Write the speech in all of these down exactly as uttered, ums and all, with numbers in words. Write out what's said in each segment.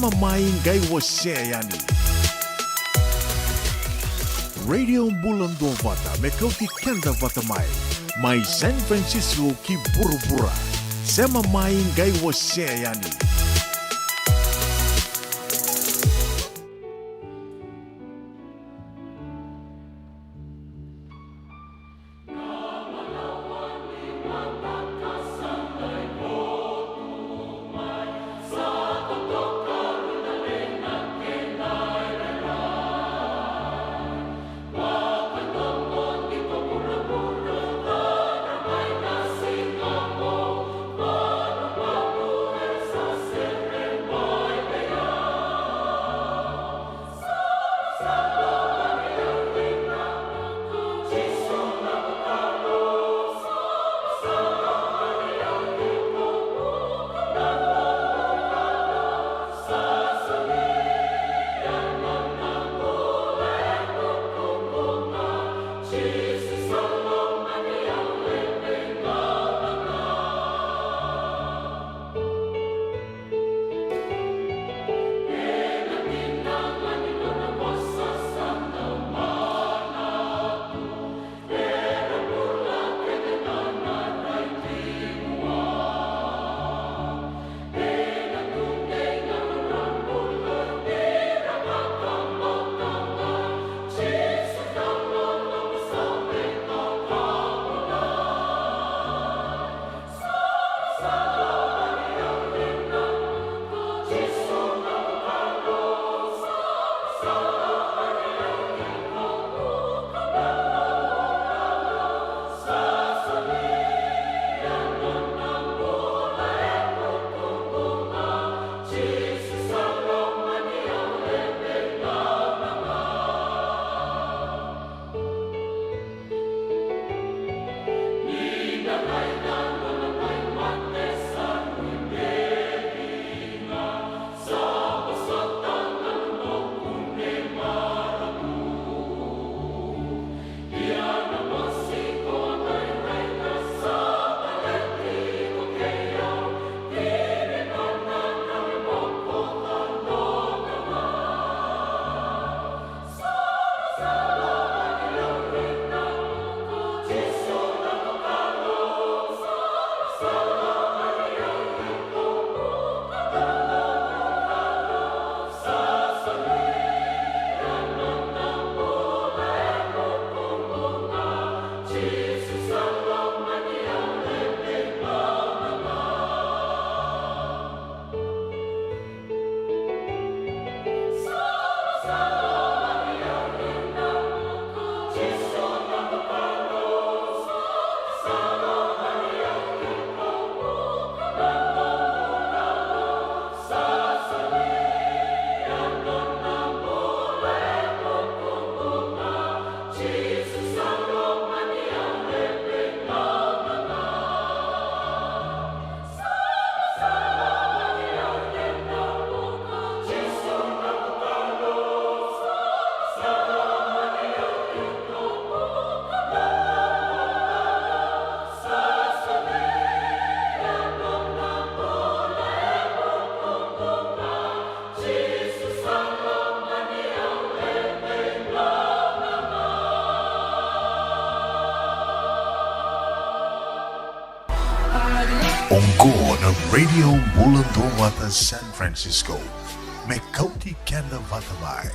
Sema mai qai wasea yani. Radio Bula Duavata, me kauti keda vata mai. Mai San Francisco ki vuravura. Sema mai qai wasea yani. Oqo na Radio Bula Duavata San Francisco, me kauti keda vata mai.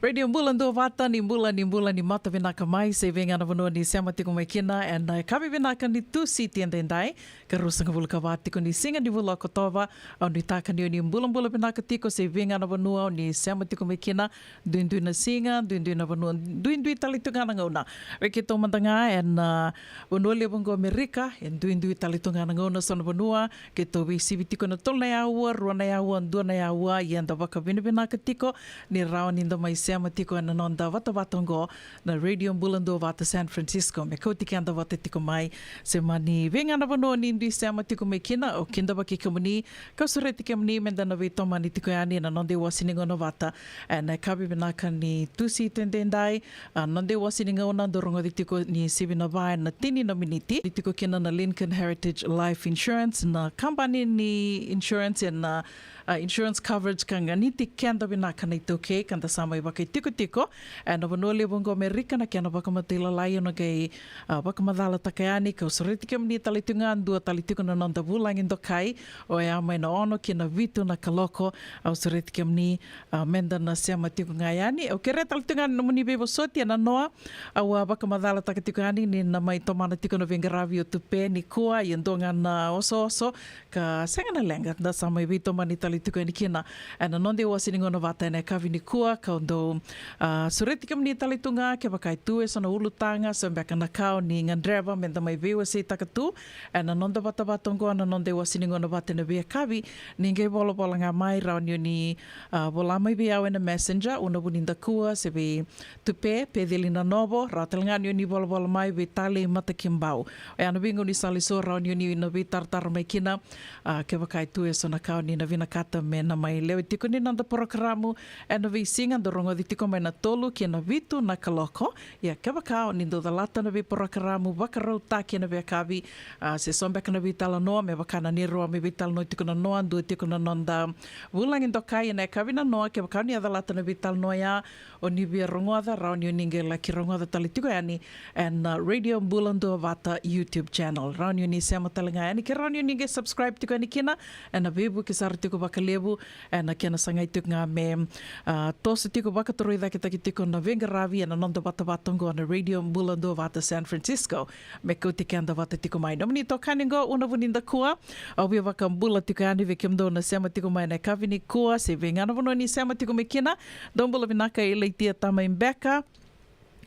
Radio Bula Duavata, ni bula, ni bula, ni mata vinaka mai, se vei ga na vanua ni sema tiko mai kina, ena yakavi vinaka ni Tusiti edaidai, ka ruasagavulu ka va tiko ni siga ni vula o Okotova. Au nuitaka ni o ni bulabula vinaka tiko, se vei ga na vanua o ni sema tiko mai kina, duidui na siga, duidui na vanua, duidui tale tu ga na gauna. Vei keitou mada ga ena, ah, vanua levu oqo Amerika, e duidui tale tu ga na gauna, so na vanua keitou veisivi tiko na tolu na yaua, rua na yaua, dua na yaua, ia da vakavinavinaka tiko ni rawa ni da mai sema tiko ena noda vatavata oqo na Radio Bula Duavata San Francisco, me kauti keda vata tiko mai. Se mani vei ga na vanua ni dui sema tiko mai kina, au kidavaki kemuni, kau sureti kemuni meda na veitomani tiko yani ena noda iwase ni gauna vata ena yakavi vinaka ni Tusiti edaidai. A, noda iwase ni gauna dau rogoci tiko ni sivi na va ena tini na miniti. Ni tiko kina na Lincoln Heritage Life Insurance, na kabani ni insurance ena, a, insurance coverage ka ganiti keda vinaka na iTaukei, ka da sa mai vakaitikotiko ena vanua levu oqo Amerika na kena vakamatailalai. Au na qai, a, vakamacalataka yani, kau sureti kemuni tale tu ga, dua tale tiko na noda vulagi dokai, oya mai na ono ki na vitu na kaloko. Au sureti kemuni, a, meda na sema tiko ga yani. Au kerea tale tu ga na nomuni veivosoti ena noa. Au a vakamacalataka tiko yani ni na mai tomana tiko na veiqaravi o Tupe nikua, ia dua ga na osooso, ka sega na leqa, da sa mai veitomani tale tiko yani kina ena noda iwase ni gauna vata ena yakavi nikua. Kau dau, a, sureti kemuni tale tu ga, kevaka e tu eso na ulutaga, so beka na ka o ni gadreva meda mai veiwaseitaka tu ena noda vatavata oqo, na noda iwase ni gauna vata ena veiyakavi, ni qai volavola ga mai, rawa ni o ni, a, vola mai vei au ena Messenger, Una Vunidakua, se vei Tupe Peceli Nanovo, rawa tale ga ni o ni volavola mai vei Talei Matakibau. Oya na veigaunisala eso rawa ni o ni na veitaratara mai kina, a, kevaka e tu eso na ka o ni na vinakata me na mai lewe tiko ni noda porokaramu ena veisiga, dau rogoci tiko mai na tolu ki na vitu na kaloko. Ia kevaka o ni dau calata na veiporokaramu vakarautaki ena veiyakavi, a, se so beka na veitalanoa, me vaka na neirau a mai veitalanoa tiko na noa, dua tiko na noda vulagi dokai ena yakavi na noa, kevaka o ni a calata na veitalanoa ya, o ni via rogoca, rawa ni o ni qai laki rogoca tale tiko yani ena, a, Radio Bula Duavata YouTube channel. Rawa ni o ni sema tale ga yani, ke rawa ni o ni qai subscribe tiko yani kina, ena veivuke sara tiko vakalevu, ena kena sagai tiko ga me, a, toso tiko, vakatorocaketaki tiko na veiqaravi ena noda vatavata oqo na Radio Bula Duavata San Francisco, me kauti keda vata tiko mai. Nomuni itokani oqo Una Vunidakua. Au via vakabula tiko yani vei kemudou na sema tiko mai ena yakavi nikua, se vei ga na vanua ni sema tiko mai kina. Dou bula vinaka i Laitia Tamai Beka.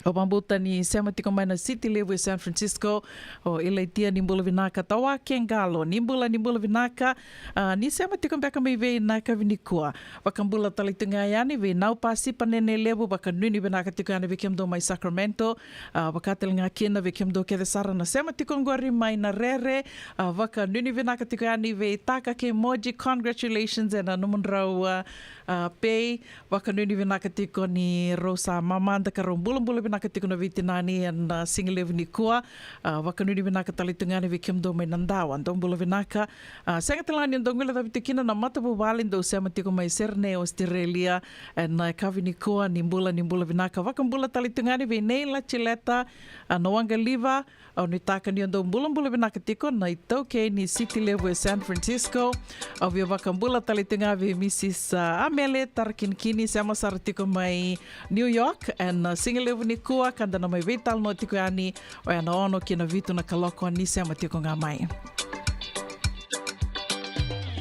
O Vabuta ni sema tiko mai na City Levu e San Francisco. O Ilaitia ni bula vinaka, Tawa Kegalo ni bula, ni bula vinaka. A, ni sema tiko beka mai vei na kavi nikua. Vakabula tale tu ga yani vei Nau Pasipa Nene Levu, vakanuinui vinaka tiko yani vei kemudou mai Sacramento. A, vaka tale ga kina vei kemudou kece sara na sema tiko qori mai na Rere. A, vakanuinui vinaka tiko yani vei Taka kei Moji, congratulations ena nomudrau a, a, pay. Vakanuinui vinaka tiko ni rau sa mamada ka rau bulabula vinaka tiko na veitinani ena, a, siga levu nikua. A, vakanuinui vinaka tale tu ga yani vei kemudou mai na Dawa, dou bula vinaka. A, sega tale ga ni dou guilecavi tiko kina na matavuvale dou sema tiko mai Sydney, Australia, ena, a, kavi nikua, ni bula, ni bula vinaka. Vakabula tale tu ga yani vei Nei Latileta, a, na Waqaliva, au nuitaka ni o dou bulabula vinaka tiko na iTaukei ni City Levu e San Francisco. Au via vakabula tale tu ga vei Mrs, a, Amele Tarakinikini, sema sara tiko mai New York, ena, a, siga levu nikua, ka da na mai veitalanoa tiko yani, oya na ono ki na vitu na kaloko, ni sema tiko ga mai.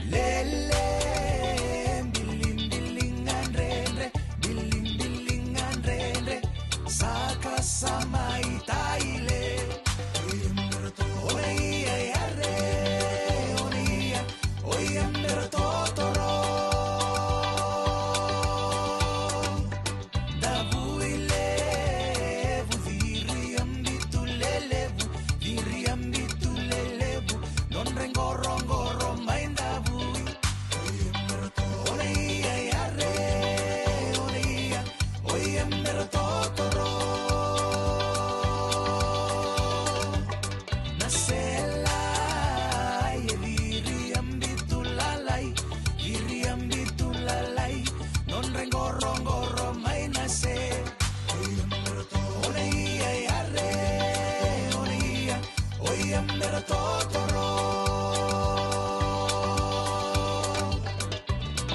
Lele, bilibiliga dredre, bilibiliga dredre, saka sa mai taile. Oi, ia, ia, re, oi, ia, oi, ia, mera totoro. Davui levu, viri a bitu lelevu, viri a bitu lelevu, nodra i qoroqoro mai Davui. Oi, ia, ia, re, oi, ia, oi, ia, mera totoro. Na sela e viri a bitu lalai, viri a bitu lalai, nodra i qoroqoro mai na se. Oi, ia, mera to-, oi, ia, ia, re, oi, ia, oi, ia, mera totoro.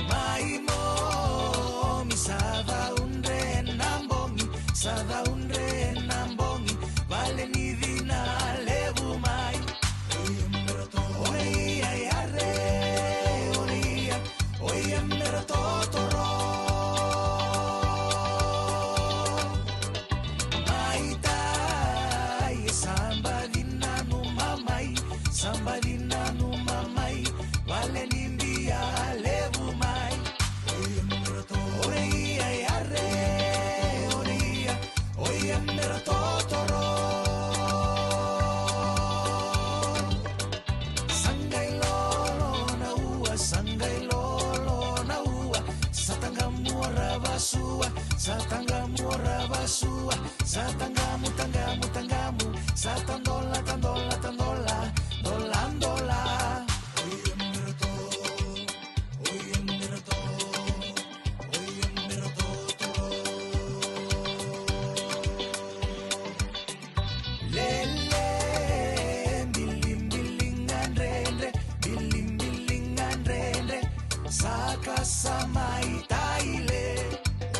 Mai momi sa caudre na bogi, sa caudre na bogi, vale ni cina levu mai. Oi, ia, mera to-, oi, ia, ia, re, oi, ia, oi, ia, mera totoro. Mai tai, e sa baci nanuma mai, sa baci nanuma mai, vale ni bia levu mai. Oi, ia, mera to-, oi, ia, ia, re, oi, ia, oi, ia, mera totoro. Sa qai lolo na ua, sa qai lolo na ua, sa taqamu ra vasua, sa taqamu ra vasua, sa taqamu, taqamu, taqamu, sa tadola, tadola, tadola, dola, dola. Oi, ia, mera to-, oi, ia, mera to-, oi, ia, mera totoro. Lele, bilibiliga dredre, bilibiliga dredre, saka sa mai taile.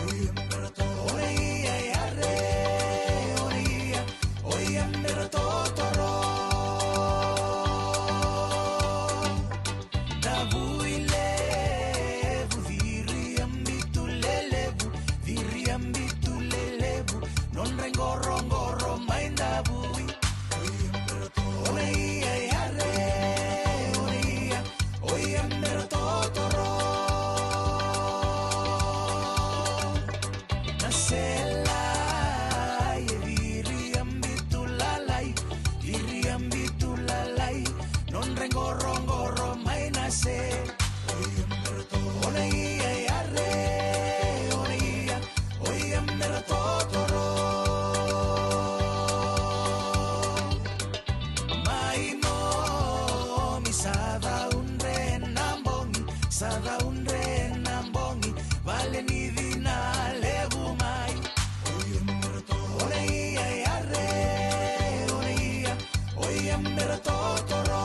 Oi, ia, mera to-, oi, ia, ia, re, oi, ia, oi, ia, mera totoro. Davui levu, viri a bitu lelevu, viri a bitu lelevu, nodra i qoroqoro mai Davui. Oi, ia, mera to-, oi, ia, ia, re, oi, ia, oi, ia, mera totoro. Na sela e viri a bitu lalai, viri a bitu lalai, nodra i qoroqoro mai na se. Oi, ia, mera to-, oi, ia, ia, re, oi, ia, oi, ia, mera totoro. Mai momi sa caudre na bogi, sa caudre na bogi, vale ni cina levu mai. Oi, ia, mera to-, oi, ia, ia, re, oi, ia, oi, ia, mera totoro.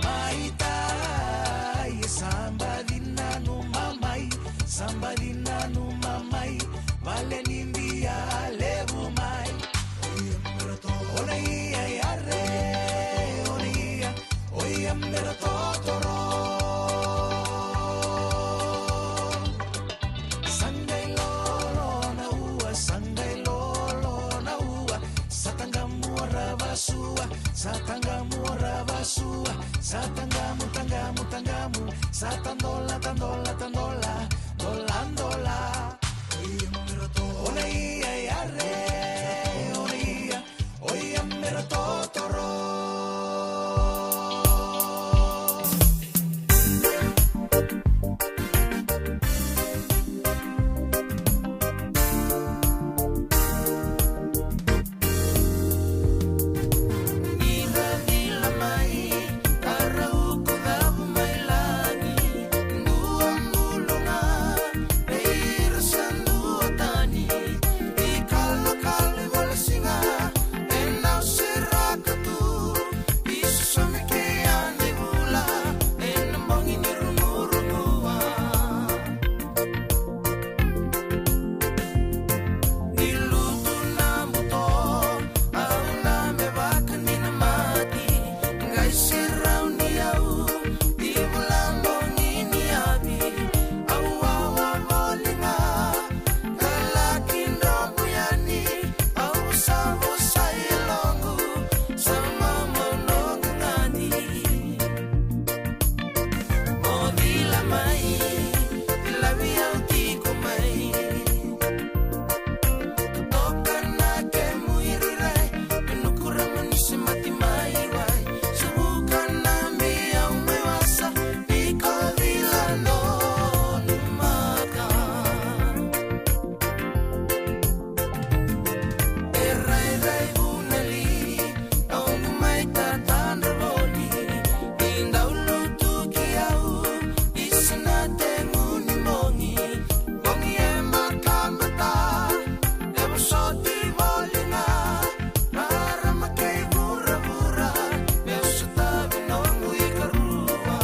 Mai tai, e sa baci nanuma mai, sa baci nanuma mai, vale ni bia levu mai. Oi, ia, mera to-, oi, ia, ia, re, oi, ia, oi, ia, mera totoro. Sa Sa tagamu o Ravasua, sa tagamu, tagamu, tagamu, sa tadola, tadola, tadola, dola, dola. Ona ia yare, ona ia, oia mera totoro. Ni lutu na buto, au na me vaka ni na mati, qai serau ni au, i vula bogi ni yavi, au wawa voli ga, ka laki dromu yani, au sa vosa i yaloqu, sa mamau noqu gani. Mo cila mai, cilavi au tiko mai. Toka na kemu irirai, me nukura mani se mati mai wai. Suvuka na mi au mai wasa, iko cila donumaka. E rairai vunali, au mai tatadra voli, ni dau lutuki au, i sina tegu ni bogi, bogi e matabata, e vosoti voli ga, rarama kei vuravura, meu sotavi noqu ikarua.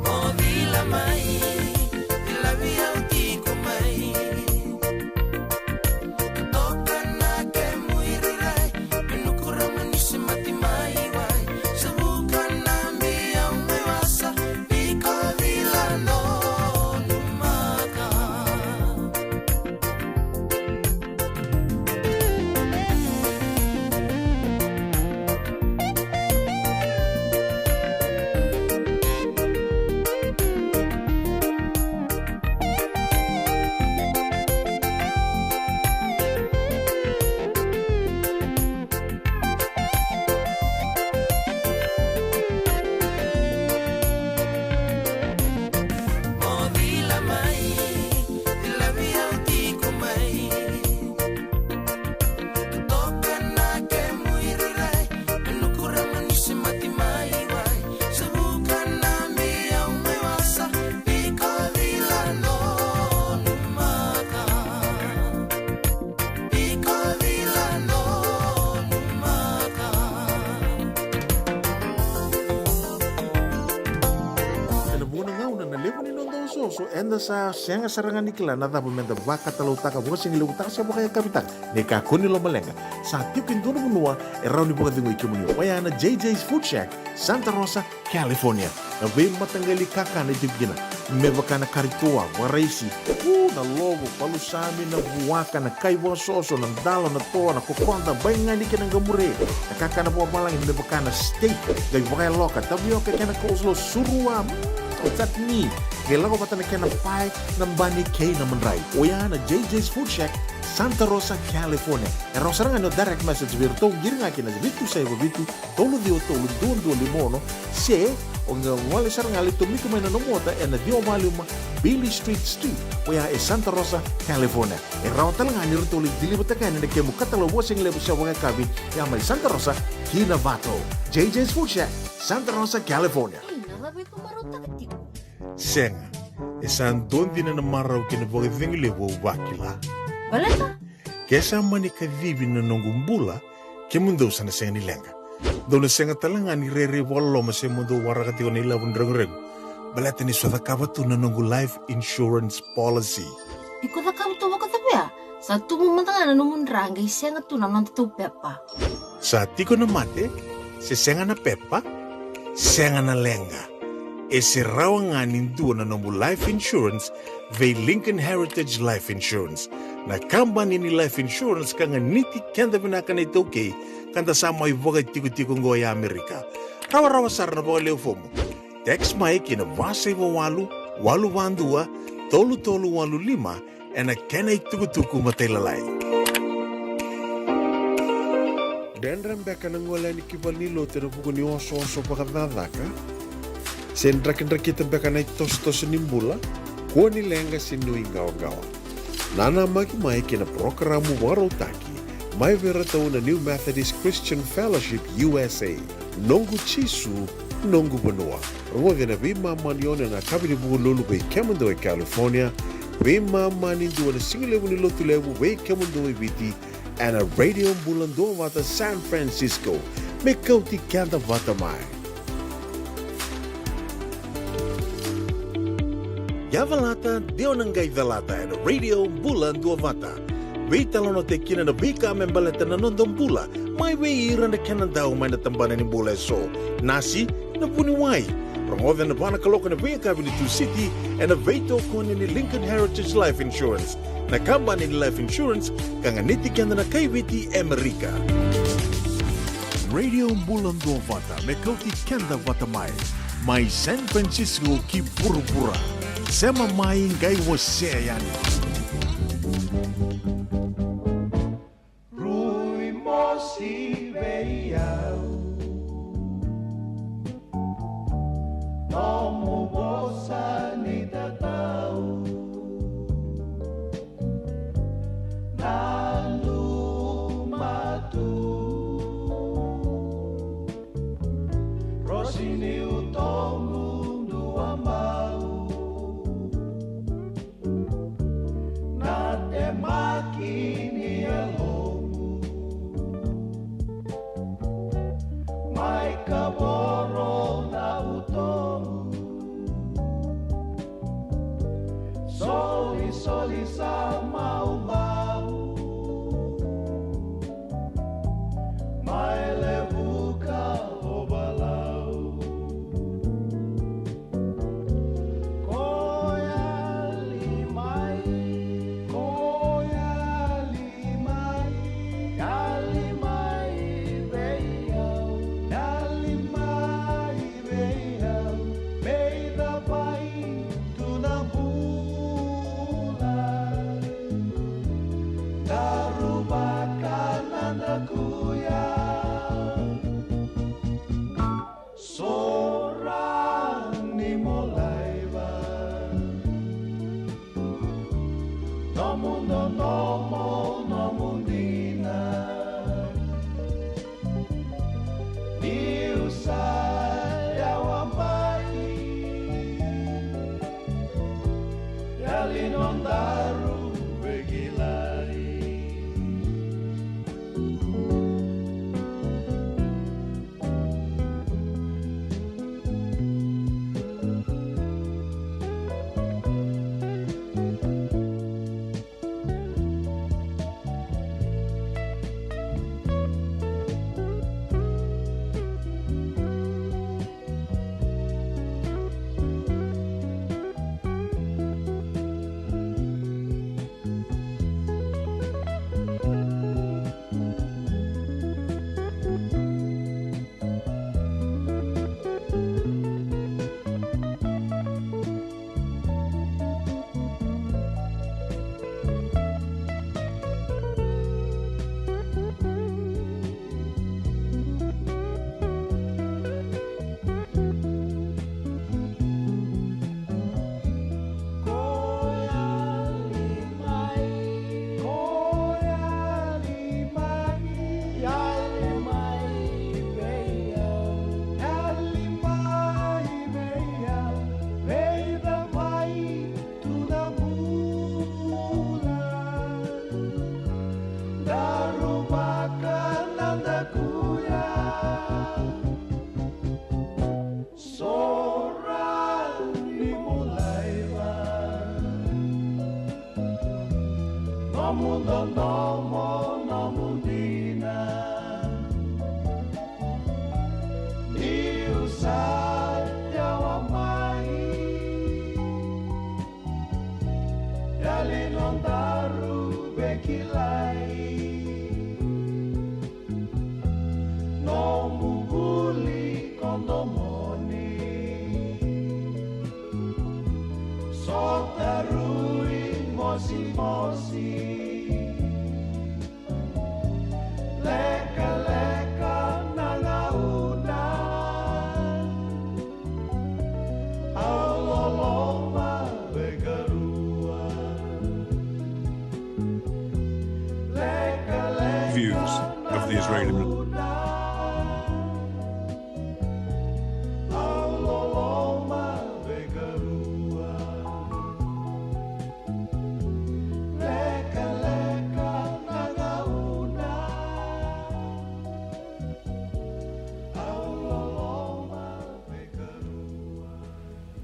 Mo cila mai, cilavi au tiko mai. Toka na kemu irirai, me nukura mani se mati mai wai. Savuka na mi au mai wasa, iko cila donumaka. Ena vuqa na gauna na levu ni noda osooso eda sa sega sara ga ni kila na cava meda vakatalautaka, vakasigalevu taka se vakayakavi taka. Ni kakua ni lomaleqa, sa tiko e dua na vanua e rawa ni vakacegui kemuni, oya na J J's Food Shack, Santa Rosa, California. Na veimataqali kakana e tiko kina, me vaka na kari toa, vakaraisi, u, na lovo, palusami, na vuaka, na kai vakasoso, na dalo, na toa, na kokoda, baigani kei na qamure. Na kakana vakavalagi me vaka na steak, qai vakayaloka, tavioka kei na coleslaw, surua, mm, chutney. Qai lako vata na kena pae, na bani kei na madrai. Oya na J J's Food Shack, Santa Rosa, California. E rawa sara ga ni o direct message vei iratou, qiri ga ki na vitu saiva vitu, tolu ciwa tolu, dua dua lima ono, se o qai gole sara ga, lai tomika mai na nomu ota ena ciwa walu lima Beale Street Suite, oya e Santa Rosa, California. E rawa tale ga ni ratou lai deliver-taka yani na kemu katalau vakasigalevu se vakayakavi, ya mai Santa Rosa ki Novato. J J's Food Shack, Santa Rosa, California. Ina, cava e ko marautaka tiko? Sega, e sa dua dina na marau kei na vakacegu levu au vakila. Baleta? Ke sa mani kacivi na noqu bula, kemudou sa na sega ni leqa. Dou na sega tale ga ni rairai vakaloloma se mo dou waraka tiko na ilavo ni reguregu, baleta ni sa cakava tu na noqu life insurance policy. Iko cakava tu vakacavia? Sa tubu mada ga na nomu dra qai sega tu na noda tou pepa. Sa tiko na mate, se sega na pepa, sega na leqa. E se rawa ga ni dua na nomu life insurance vei Lincoln Heritage Life Insurance, na kabani ni life insurance ka ganiti keda vinaka na iTaukei, ka da sa mai vakaitikotiko oqo e Amerika. Rawarawa sara na vakalea fomu. Text mai ki na va saiva walu, walu va dua, tolu tolu walu lima, ena kena itukutuku matailalai. Dredre beka na gole yani ki valenilotu ena vuku ni osooso vakacakacaka? Se drakidrakita beka na itosotoso ni bula? Kua ni leqa se nuiqawaqawa. Nanamaki mai ki na parokaramu vakarautaki mai vei iratou na New Methodist Christian Fellowship U S A. Noqu Jisu, noqu vanua. Rogoci ena veimama ni ono ena yakavi ni Vukelulu vei kemudou e California, veimama ni dua ena sigalevu ni Lotulevu vei kemudou e Viti, ena Radio Bula Duavata San Francisco. Me kauti keda vata mai. Ia calata, de o na qai calata ena Radio Bula Duavata. Veitalanoataki kina na veika me baleta na noda bula, mai vei ira na kena dau mai na tabana ni bula eso. Nasi, na vuniwai. Rogoca ena va na kaloko ena veiyakavi ni Tusiti, ena veitokoni ni Lincoln Heritage Life Insurance, na kabani ni life insurance ka ganiti keda na kai Viti e Amerika. Radio Bula Duavata me kauti keda vata mai, mai San Francisco ki vuravura. Sema mai qai wasea yani. Rui mosi vei au, nomu vosa ni tatau, nanuma tu, rosi ni utomu duabau. Na temaki ni yalomu, mai kavoro na utomu. Solisoli sa maumau, mai levuka o valau.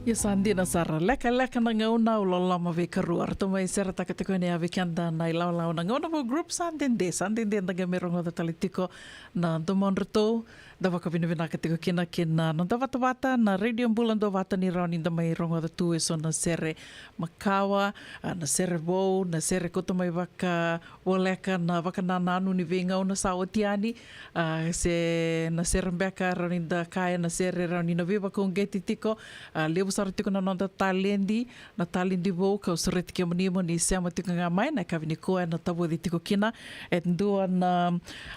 Ia sa dina sara, lekaleka na gauna, au loloma veikarua. Ratou mai seretaka tiko yani vei keda na ilawalawa Na Gauna Vou Group. Sa dede, sa dede da qai mai rogoca tale tiko na domodratou. Da vakavinavinaka tiko kina ki na noda vatavata na Radio Bula Duavata ni rawa ni da mai rogoca tu eso na sere makawa, a, na sere vou, na sere koto mai vaka voleka na vakanananu ni veigauna sa oti yani, a, se na sere beka rawa ni da kaya na sere rawa ni na veivakauqeti tiko, a, levu sara tiko na noda taledi, na taledi vou, kau sureti kemuni mo ni sema tiko ga mai na yakavi nikua ena tavoci tiko kina e dua na,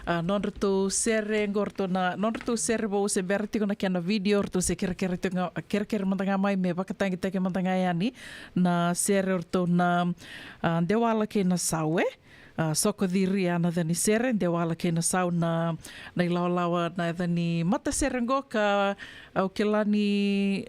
a, nodratou sere qo, ratou na, nodratou sere vou se bera tiko na kena video, ratou se kerekere tiko ga, kerekere mada ga mai me vakatagitaki mada ga yani na sere o ratou na, a, Dewala kei na Sau, e? A, Soko Ciri a na yaca ni sere, Dewala kei na Sau na, na ilawalawa na yaca ni matasere qo ka, au kila ni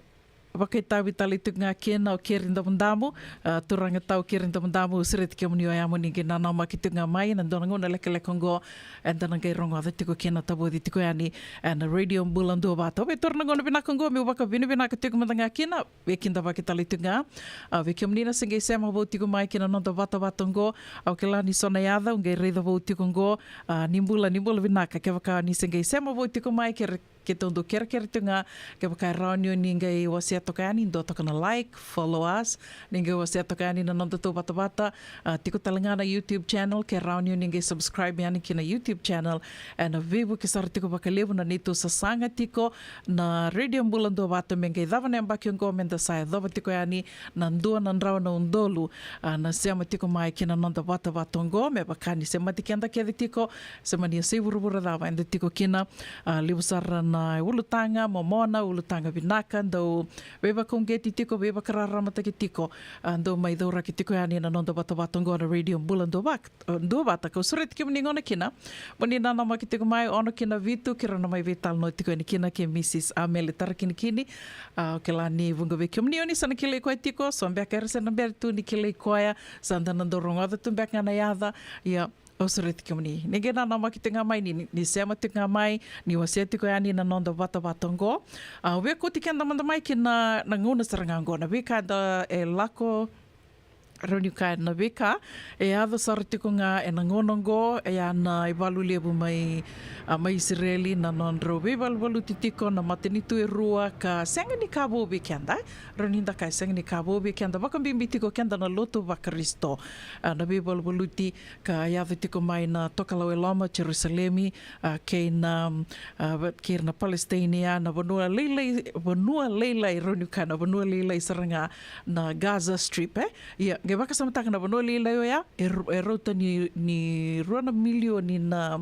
vakaitavi tale tiko ga kina o Keri Damudamu, a, turaga tau Keri Damudamu, au sureti kemuni oya mo ni qai nanamaki tiko ga mai na dua na gauna lekaleka qo, eda na qai rogoca tiko kina, tavoci tiko yani ena Radio Bula Duavata. Au via taura na gauna vinaka qo meu vakavinavinaka tiko mada ga kina vei kidavaki tale tiko ga, a, vei kemuni na se qai sema vou tiko mai ki na noda vatavata qo. Au kila ni so na yaca au qai raica vou tiko qo, a, ni bula, ni bula vinaka. Kevaka ni se qai sema vou tiko mai, kere, keitou dau kerekere tiko ga, kevaka e rawa ni o ni qai wasea toka yani, dua toka na like, follow us, ni qai wasea toka yani na nodatou vatavata, a, tiko tale ga na YouTube channel, ke rawa ni o ni qai subscribe yani ki na YouTube channel, ena veivuke sara tiko vakalevu na neitou sasaga tiko na Radio Bula Duavata me qai cava na yabaki oqo me da sa yacova tiko yani na dua na drau na udolu, a, na sema tiko mai ki na noda vatavata oqo, me vaka ni semati keda kece tiko, se mani yasai vuravura cava eda tiko kina, a, levu sara na ulutaga momona, ulutaga vinaka, dau veivakauqeti tiko, veivakararamataki tiko, a, dau mai cauraki tiko yani na noda vatavata oqo na Radio Bula Duavata. Duavata, kau sureti kemuni gona kina mo ni nanamaki tiko mai, ono ki na vitu, keirau na mai veitalanoa tiko yani kina kei Mrs Amele Tarakinikini. A, au kila ni vuqa vei kemuni o ni sa na kilai koya tiko, so beka era se na bera tu ni kilai koya, sa da na dau rogoca tu beka ga na yaca. Ia, au sureti kemuni ni qai nanamaki tiko ga mai, ni, ni, ni sema tiko ga mai, ni wasea tiko yani na noda vatavata oqo. A, au via kauti keda mada mai ki na, na gauna sara ga oqo, na veika eda, e lako, rawa niu kaya na veika e yaco sara tiko ga ena gauna oqo, e a na ivalu levu mai, a, mai Isireli, na nodrau veivaluvaluti tiko na matanitu e rua, ka sega ni ka vou vei keda, e? Rawa ni da kaya sega ni ka vou vei keda, vakabibi tiko keda na lotu vaKarisito. A, na veivaluvaluti ka yaco tiko mai na Tokalau e Loma, Jerusalemi, a, kei na, a, va-, kei ira na Palesitaini, a, na vanua lailai, vanua lailai, rawa niu kaya na vanua lailai sara ga na Gaza Strip, e? Ia, qai vakasamataka na vanua lailai oya, e ru-, e rauta ni, ni rua na milioni na,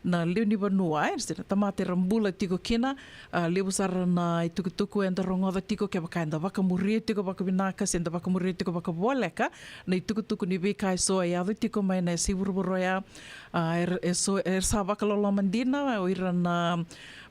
na lewe ni vanua, e? Se na tamata era bula tiko kina, a, levu sara na itukutuku eda rogoca tiko, kevaka eda vakamuria tiko vakavinaka, se da vakamuria tiko vakavoleka na itukutuku ni veika eso e yaco tiko mai na yasai vuravura oya. A, er-, eso, era sa vakaloloma dina o ira na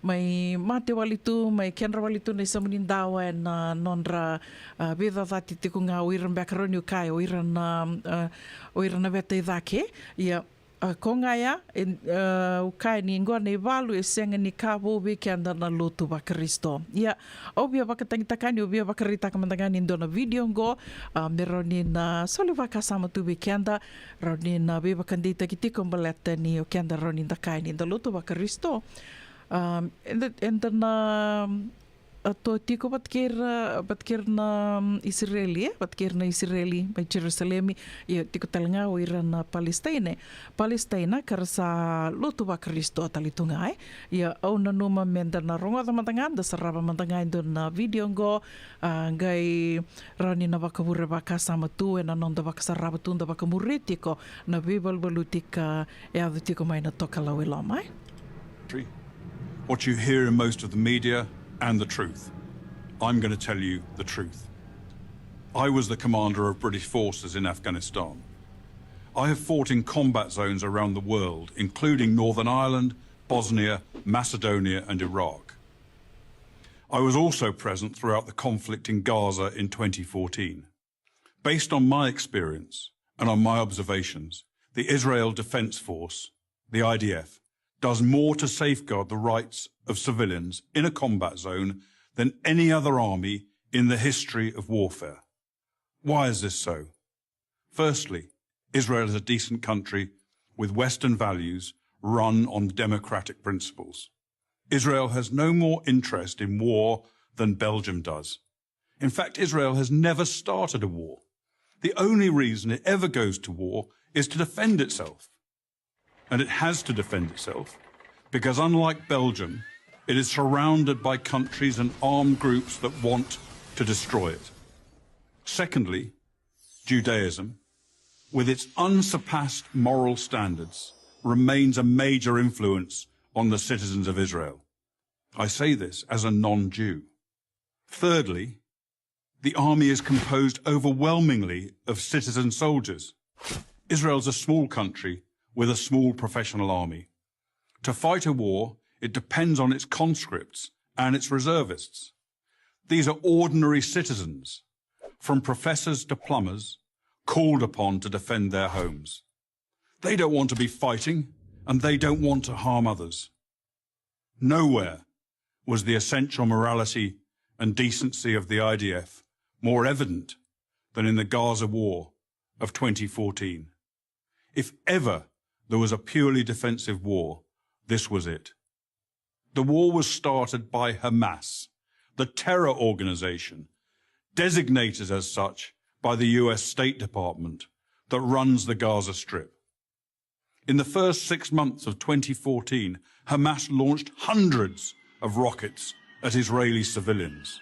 mai mate wale tu, mai kedra wale tu na isau ni dawa ena nodra, a, veicacati tiko ga o ira beka, rawa niu kaya, o ira na, a, o ira na veta i cake. Ia, a, ko ga ya, e, a, au kaya ni qo na ivalu e sega ni ka vou vei keda na lotu vaKarisito. Ia, au via vakatagitaka yani, au via vakaraitaka mada ga ni dua na vidio oqo, a, me rawa ni na soli vakasama tu vei keda, rawa ni na veivakadeitaki tiko baleta ni o keda rawa ni da kaya ni da lotu vaKarisito. A, eda, eda na, a, toa tiko vata kei ira, vata kei ira na, mm, Isireli, e? Vata kei ira na Isireli mai Jerusalemi, ia tiko tale ga o ira na Palesitaine. Palesitaina, ka ra sa lotu vaKarisito tale tu ga, e? Ia, au nanuma me da na rogoca mada ga, da sarava mada ga e dua na vidio oqo, a, qai rawa ni na vakavure vakasama tu ena noda vakasarava tu, da vakamuria tiko na veivaluvaluti ka yaco tiko mai na Tokalau e Loma, e? What you hear in most of the media and the truth. I'm gonna tell you the truth. I was the commander of British forces in Afghanistan. I have fought in combat zones around the world, including Northern Ireland, Bosnia, Macedonia, and Iraq. I was also present throughout the conflict in Gaza in twenty fourteen. Based on my experience and on my observations, the Israel Defense Force, the I D F, does more to safeguard the rights of civilians in a combat zone than any other army in the history of warfare. Why is this so? Firstly, Israel is a decent country with Western values run on democratic principles. Israel has no more interest in war than Belgium does. In fact, Israel has never started a war. The only reason it ever goes to war is to defend itself. And it has to defend itself because, unlike Belgium, it is surrounded by countries and armed groups that want to destroy it. Secondly, Judaism, with its unsurpassed moral standards, remains a major influence on the citizens of Israel. I say this as a non-Jew. Thirdly, the army is composed overwhelmingly of citizen soldiers. Israel's a small country with a small professional army. To fight a war, it depends on its conscripts and its reservists. These are ordinary citizens, from professors to plumbers, called upon to defend their homes. They don't want to be fighting, and they don't want to harm others. Nowhere was the essential morality and decency of the I D F more evident than in the Gaza war of twenty fourteen. If ever there was a purely defensive war, this was it. The war was started by Hamas, the terror organization, designated as such by the U S State Department, that runs the Gaza Strip. In the first six months of twenty fourteen, Hamas launched hundreds of rockets at Israeli civilians.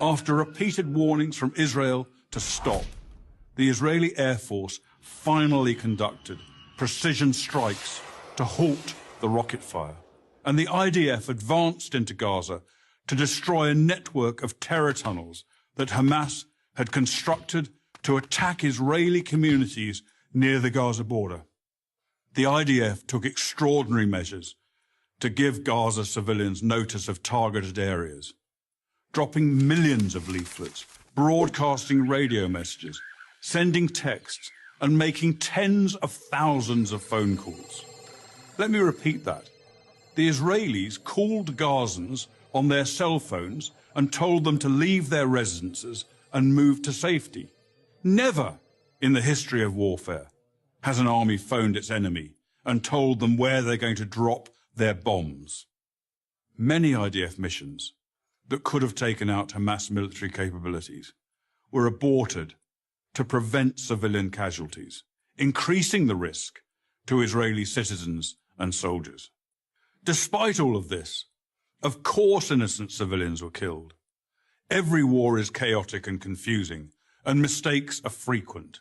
After repeated warnings from Israel to stop, the Israeli Air Force finally conducted precision strikes to halt the rocket fire, and the I D F advanced into Gaza to destroy a network of terror tunnels that Hamas had constructed to attack Israeli communities near the Gaza border. The I D F took extraordinary measures to give Gaza civilians notice of targeted areas, dropping millions of leaflets, broadcasting radio messages, sending texts, and making tens of thousands of phone calls. Let me repeat that. The Israelis called Gazans on their cell phones and told them to leave their residences and move to safety. Never in the history of warfare has an army phoned its enemy and told them where they're going to drop their bombs. Many I D F missions that could have taken out Hamas military capabilities were aborted to prevent civilian casualties, increasing the risk to Israeli citizens and soldiers. Despite all of this, of course innocent civilians were killed. Every war is chaotic and confusing, and mistakes are frequent.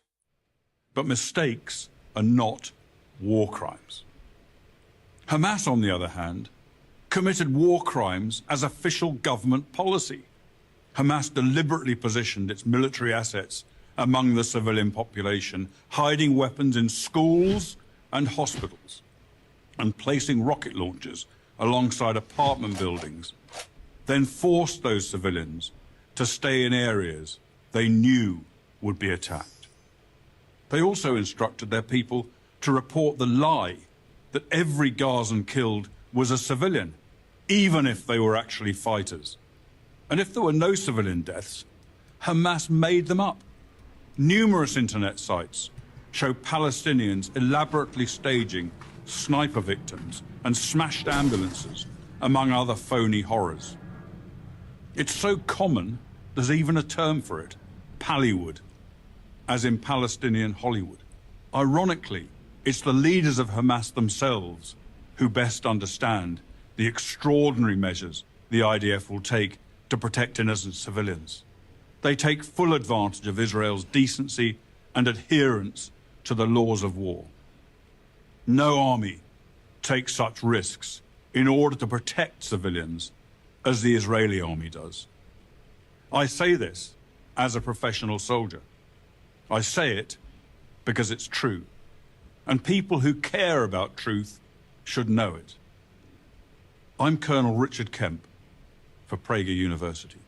But mistakes are not war crimes. Hamas, on the other hand, committed war crimes as official government policy. Hamas deliberately positioned its military assets among the civilian population, hiding weapons in schools and hospitals, and placing rocket launchers alongside apartment buildings, then forced those civilians to stay in areas they knew would be attacked. They also instructed their people to report the lie that every Gazan killed was a civilian, even if they were actually fighters. And if there were no civilian deaths, Hamas made them up. Numerous internet sites show Palestinians elaborately staging sniper victims and smashed ambulances, among other phony horrors. It's so common, there's even a term for it, Pallywood, as in Palestinian Hollywood. Ironically, it's the leaders of Hamas themselves who best understand the extraordinary measures the I D F will take to protect innocent civilians. They take full advantage of Israel's decency and adherence to the laws of war. No army takes such risks in order to protect civilians as the Israeli army does. I say this as a professional soldier. I say it because it's true. And people who care about truth should know it. I'm Colonel Richard Kemp for Prager University.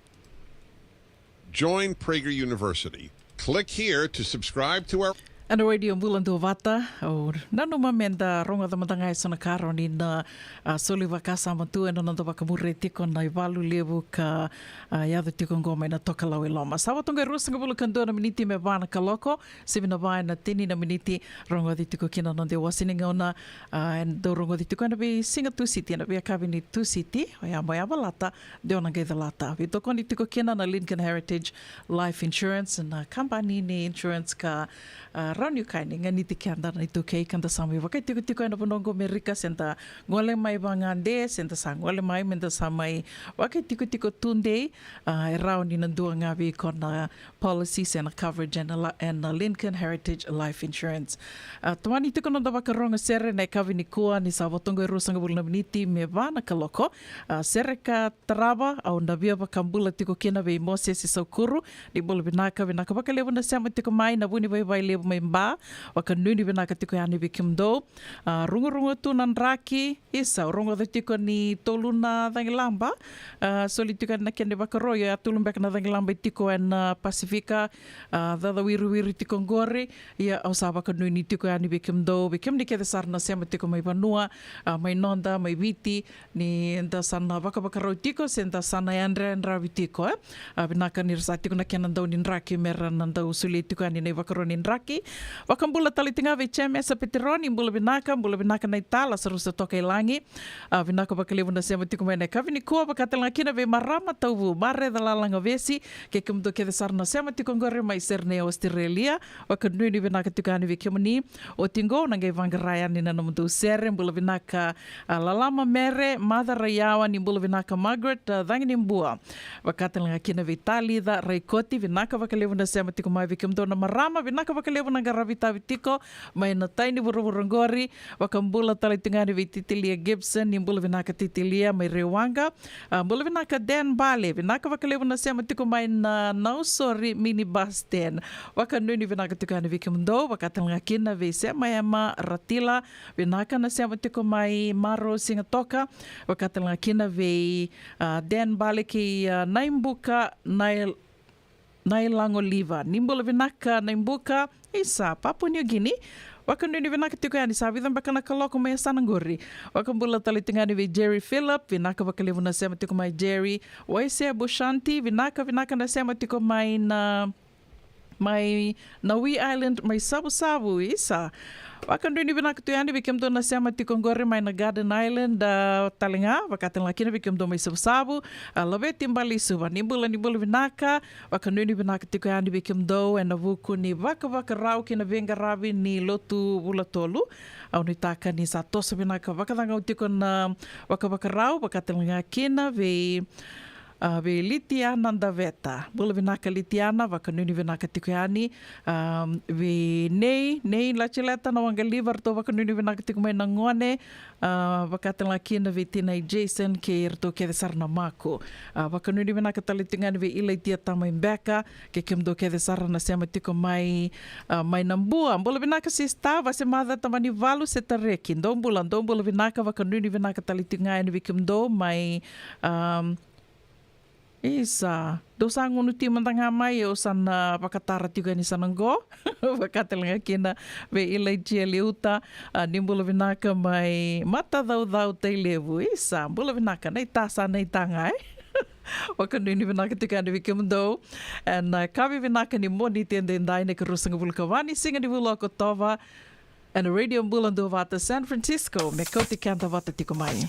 Join Prager University. Click here to subscribe to our Ena Radio Bula Duavata, au nanuma meda rogoca mada ga e so na ka rawa ni na, a, soli vakasama tu ena noda vakamuria tiko na ivalu levu ka, a, yaco tiko oqo mai na tokalau e loma. Sa vo toka e ruasagavulu ka dua na miniti me va na kaloko, sivi na va ena tini na miniti, rogoci tiko kina na noda iwase ni gauna, a, eda dau rogoci tiko ena veisiga Tusiti, ena veiyakavi ni Tusiti, oya mo yavalata, de o na qai calata. Veitokoni tiko kina na Lincoln Heritage Life Insurance, na kabani ni insurance ka, a, rawa ni kaya ni ganiti keda na iTaukei, ka da sa mai vakaitikotiko ena vanua oqo Merika, se da gole mai vagade, se da sa gole mai, me da sa mai vakaitikotiko tudei, a, e rawa ni na dua ga vei iko na policy se na coverage ena la-, ena Lincoln Heritage Life Insurance. A, tomani tiko na noda vakarogo sere ena yakavi nikua ni sa vo toka e ruasagavulu na miniti me va na kaloko. A, sere ka tarava, au na via vakabula tiko kina vei Mosese Saukuru, ni bula vinaka, vinaka vakalevu na sema tiko mai na vunivaivai levu mai Ba, vakanuinui vinaka tiko yani vei kemudou. A, rugurugu tu na draki, isa, au rogoca tiko ni tolu na cagilaba, a, soli tiko yani na kena ivakaro, ia tolu beka na cagilaba e tiko ena Pasifika, a, cacawiriwiri tiko qori, ia au sa vakanuinui tiko yani vei kemudou, vei kemuni kece sara na sema tiko mai vanua, a, mai noda, mai Viti, ni da sa na vakavakarau tiko, se da sa na yadrayadravi tiko, e. A, vinaka ni ra sa tiko na kena dau ni draki, me ra na dau solia tiko yani na ivakaro ni draki. Vakabula tale tiko ga vei Jemesa Peteroni, bula vinaka, bula vinaka na itala, sa rusa toka i lagi. A, vinaka vakalevu na sema tiko mai ena yakavi nikua, vakatale ga kina vei marama tauvu, Mareca Lalagavesi, kei kemudou kece sara na sema tiko qori mai Sydney, Australia. Vakanuinui vinaka tiko yani vei kemuni. Oti qo na qai vaqara yani na nomudou sere, bula vinaka, a, Lalama Mere, Maca Raiyawa, ni bula vinaka Margaret, a, Cagi ni Bua. Vakatale ga kina vei Talica Raikoti, vinaka vakalevu na sema tiko mai vei kemudou na marama, vinaka vakalevu na qaravi tavi tiko mai na tai ni vuravura qori. Vakabula tale tiko ga yani vei Titilia Gibson, ni bula vinaka Titilia mai Rewaqa. A, bula vinaka Dan Bale, vinaka vakalevu na sema tiko mai na Nausori mini bus stand. Vakanuinui vinaka tiko yani vei kemudou, vakatale ga kina vei Sema Ema Ratila, vinaka na sema tiko mai Maro Sigatoka, vakatale ga kina vei, a, Dan Bale kei, a, Naibuka, Nai Nailagoliva. Ni bula vinaka, Naibuka, isa, Papua New Guinea. Vakanuinui vinaka tiko yani, sa vica beka na kaloko mai yasana qori. Vakabula tale tiko yani vei Jerry Philip, vinaka vakalevu na sema tiko mai Jerry. Waisea Bushanti, vinaka, vinaka na sema tiko mai na, mai na Wee Island, mai Savusavu, isa. Vakanuinui vinaka tu yani vei kemudou na sema tiko qori mai na Garden Island, a, tale ga, vakatale ga kina vei kemudou mai Savusavu, a, Laveti Balisuva, ni bula, ni bula vinaka, vakanuinui vinaka tiko yani vei kemudou ena vuku ni vakavakarau kei na veiqaravi ni lotu vula tolu. Au nuitaka ni sa toso vinaka vakacagau tiko na vakavakarau, vakatale ga kina vei, a, vei Litiana Daveta. Bula vinaka Litiana, vakanuinui vinaka tiko yani. A, vei Nei, Nei Latileta na Waqaliva, ratou vakanuinui vinaka tiko mai na gone. A, vakatale ga kina vei tinai Jason kei iratou kece sara na Maku. A, vakanuinui vinaka tale tiko ga yani vei Ilaitia Tamai Beka, kei kemudou kece sara na sema tiko mai, a, mai Nabua. Bula vinaka sista, Vasemaca Tamanivalu Setareki. Dou bula, dou bula vinaka, vakanuinui vinaka tale tiko ga yani vei kemudou mai, a, isa, dou sa gunu ti mada ga mai, au sa na vakatara tiko yani sa na qo. Vakatale ga kina vei Ilaitia Liuta, a, ni bula vinaka mai Matacaucau, Tailevu. Isa, bula vinaka, naita sa naita ga, e. Vakanuinui vinaka tiko yani vei kemudou. Ena, a, yakavi vinaka ni Moniti edaidai, na ikaruasagavulu ka va ni siga ni vula o Okotova. Ena Radio Bula Duavata San Francisco, me kauti keda vata tiko mai.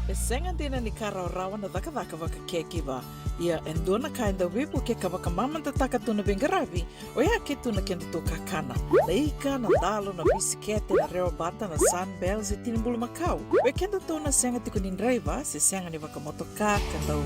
E sega dina ni ka rawarawa na cakacaka vaka caregiver. Ia e dua na ka e dau veivuke ka vakamamadataka tu na veiqaravi, oya ke tu na kedatou kakana. Na ika, na dalo, na bisikete, na rewa bata, na Sunbell se tini bulumakau. Vei kedatou na sega tiko ni draiva se sega ni vakamotoka ka dau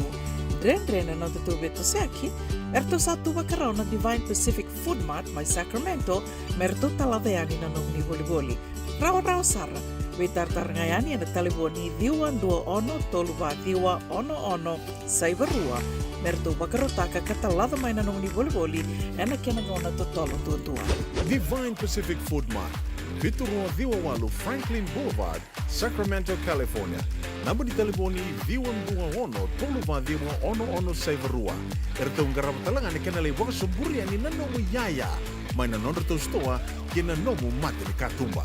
dredre na nodatou veitosoyaki, eratou sa tu vakarau na Divine Pacific Food Mart mai Sacramento me ratou talaca yani na nomuni volivoli. Rawarawa sara, veitaratara ga yani ena talevoni ciwa dua ono tolu va ciwa ono ono saiva rua me ratou vakarautaka ka talaca mai na nomuni volivoli ena kena gauna totolo duadua. Divine Pacific Food Mart, vitu rua ciwa walu Franklin Boulevard, Sacramento, California. Naba ni talevoni ciwa dua ono tolu va ciwa ono ono saiva rua. Eratou qarava tale ga na kena lai vakasoburi yani na nomu iyaya mai na nodratou sitoa kei na nomu mata ni katuba.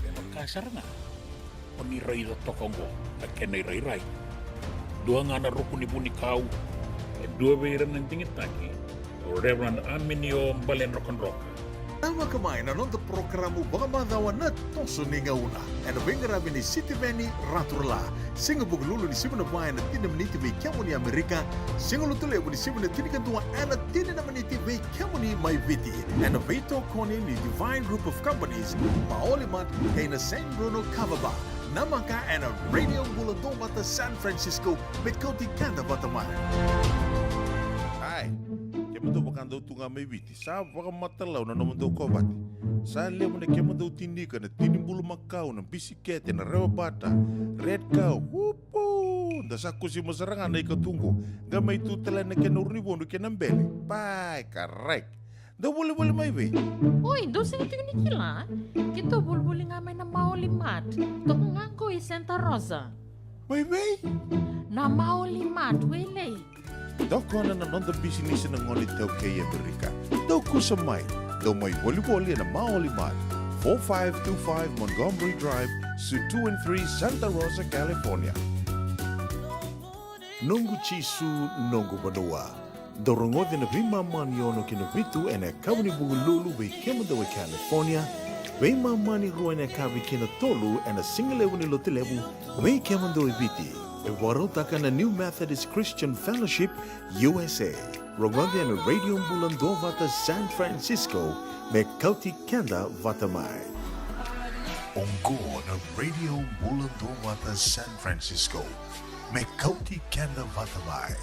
E vaka sara ga o ni raica toka oqo na kena irairai. Dua ga na ruku ni vunikau, e dua vei ira na digitaki, o Reverend Aminio Baledrokadroka. Namaka mai na noda porokaramu vakamacawa Na Toso ni Gauna, ena veiqaravi nei Sitiveni Raturala. Siga Vukelulu ni sivi na va ena tini na miniti vei kemuni Amerika, Siga Lotulevu ni sivi na tinikadua ena tini na miniti vei kemuni mai Viti, ena veitokoni ni Divine Group of Companies, Maoli Mart, kei na Saint Bruno Kava Bar. Namaka ena Radio Bula Duavata San Francisco, me kauti keda vata mai. Ai, kemudou vaka dou tu ga mai Viti, sa vakamatalau na nomudou kovate. Sa levu na kemudou tinika, na tini bulumakau, na bisikete, na rewa bata, Red Cow, upu! Da sa kusima sara ga na ika tu qo, qai mai tu tale na kena urunivodu kei na bele. Pai, karai. Dou volivoli mai vei? Oi, dou sega tiko ni kila? Keitou volivoli ga mai na Maoli Mart. Toka ga qo i Santa Rosa. Mai vei? Na Maoli Mart, Wailei. Tokona na noda bisinisi na gone iTaukei e Amerika. Dou kusa mai. Dou mai volivoli ena Maoli Mart, four five two five Montgomery Drive, Suite two and three, Santa Rosa, California. Noqu Jisu, noqu vanua. Dou rogoci ena veimama ni ono ki na vitu ena yakavi ni Vukelulu vei kemudou e California, veimama ni rua ena yakavi ki na tolu ena Siga Levu ni Lotulevu vei kemudou e Viti. E vakarautaka na New Methodist Christian Fellowship U S A. Rogoci ena Radio Bula Duavata San Francisco, me kauti keda vata mai. Oqo na Radio Bula Duavata San Francisco, me kauti keda vata mai.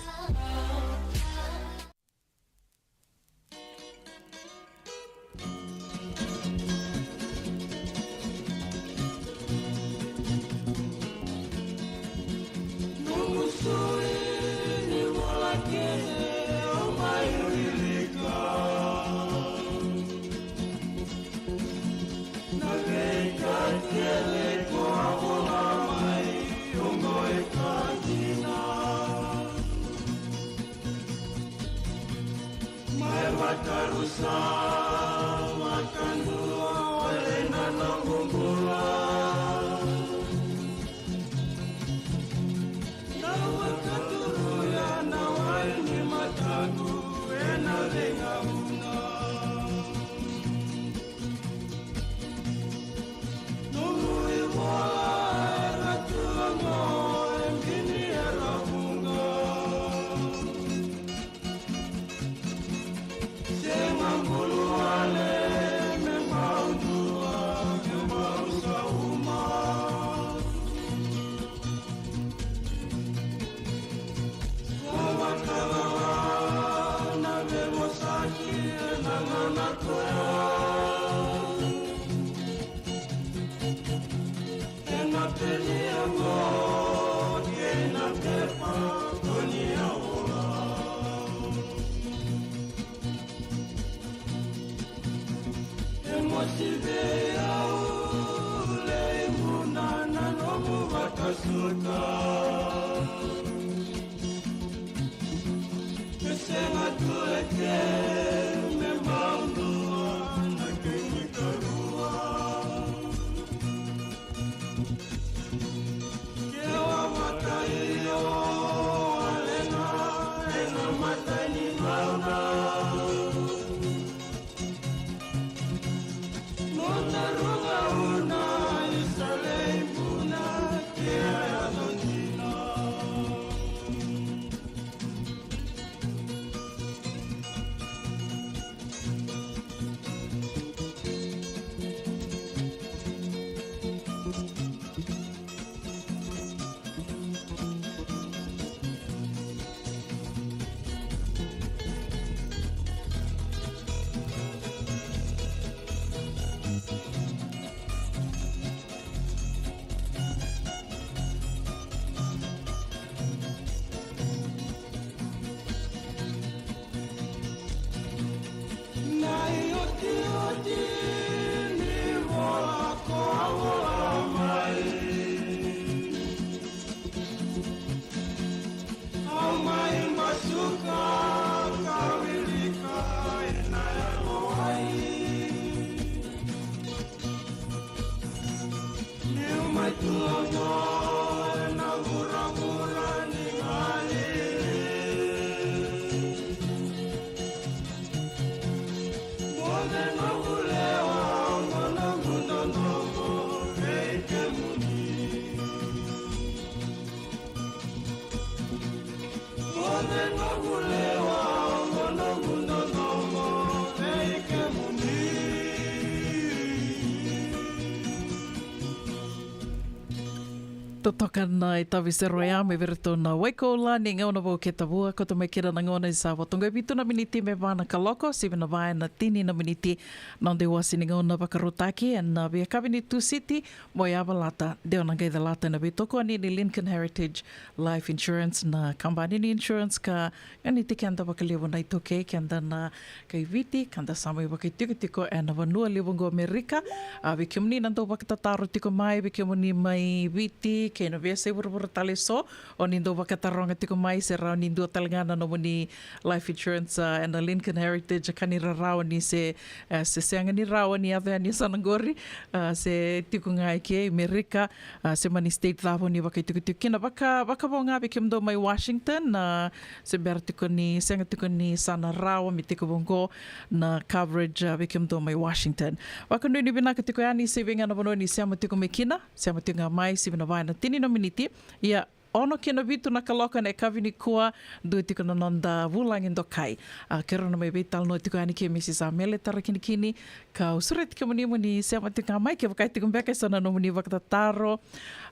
Totoka na itavi sero ya mai vei iratou na Waikoula ni gauna vou kei Tavua. Koto mai kina na gauna ni sa vo toka e vitu na miniti me va na kaloko, sivi na va ena tini na miniti. Na noda iwasi ni gauna vakarautaki ena veiyakavi ni Tusiti, mo yavalata, de o na qai calata na veitokoni ni Lincoln Heritage Life Insurance, na kabani ni insurance ka ganiti keda vakalevu na iTaukei, keda na kai Viti, ka da sa mai vakaitikotiko ena vanua levu oqo Amerika. A, vei kemuni na dau vakatataro tiko mai, vei kemuni mai Viti kei na veiyasai vuravura tale eso, o ni dau vakataroga tiko mai se rawa ni dua tale ga na nomuni life insurance, a, ena Lincoln Heritage, ka ni rarawa ni se, e, se sega ni rawa ni yaco yani e sa na qori, a, se tiko ga e ke Amerika, a, se mani state cava o ni vakaitikotiko kina. Vaka, vakavo ga vei kemudou mai Washington, a, se bera tiko ni, sega tiko ni sa na rawa me tekivu oqo na coverage, a, vei kemudou mai Washington. Vakanuinui vinaka tiko yani se vei ga na vanua ni sema tiko mai kina, sema tiko ga mai, sivi na va ena tini na miniti. Ia, ono ki na vitu na kaloko ena yakavi nikua, dua tiko na noda vulagi dokai. A, keirau na mai veitalanoa tiko yani kei Mrs Amele Tarakinikini, ka au sureti kemuni mo ni sema tiko ga mai kevaka e tiko beka e so na nomuni vakatataro.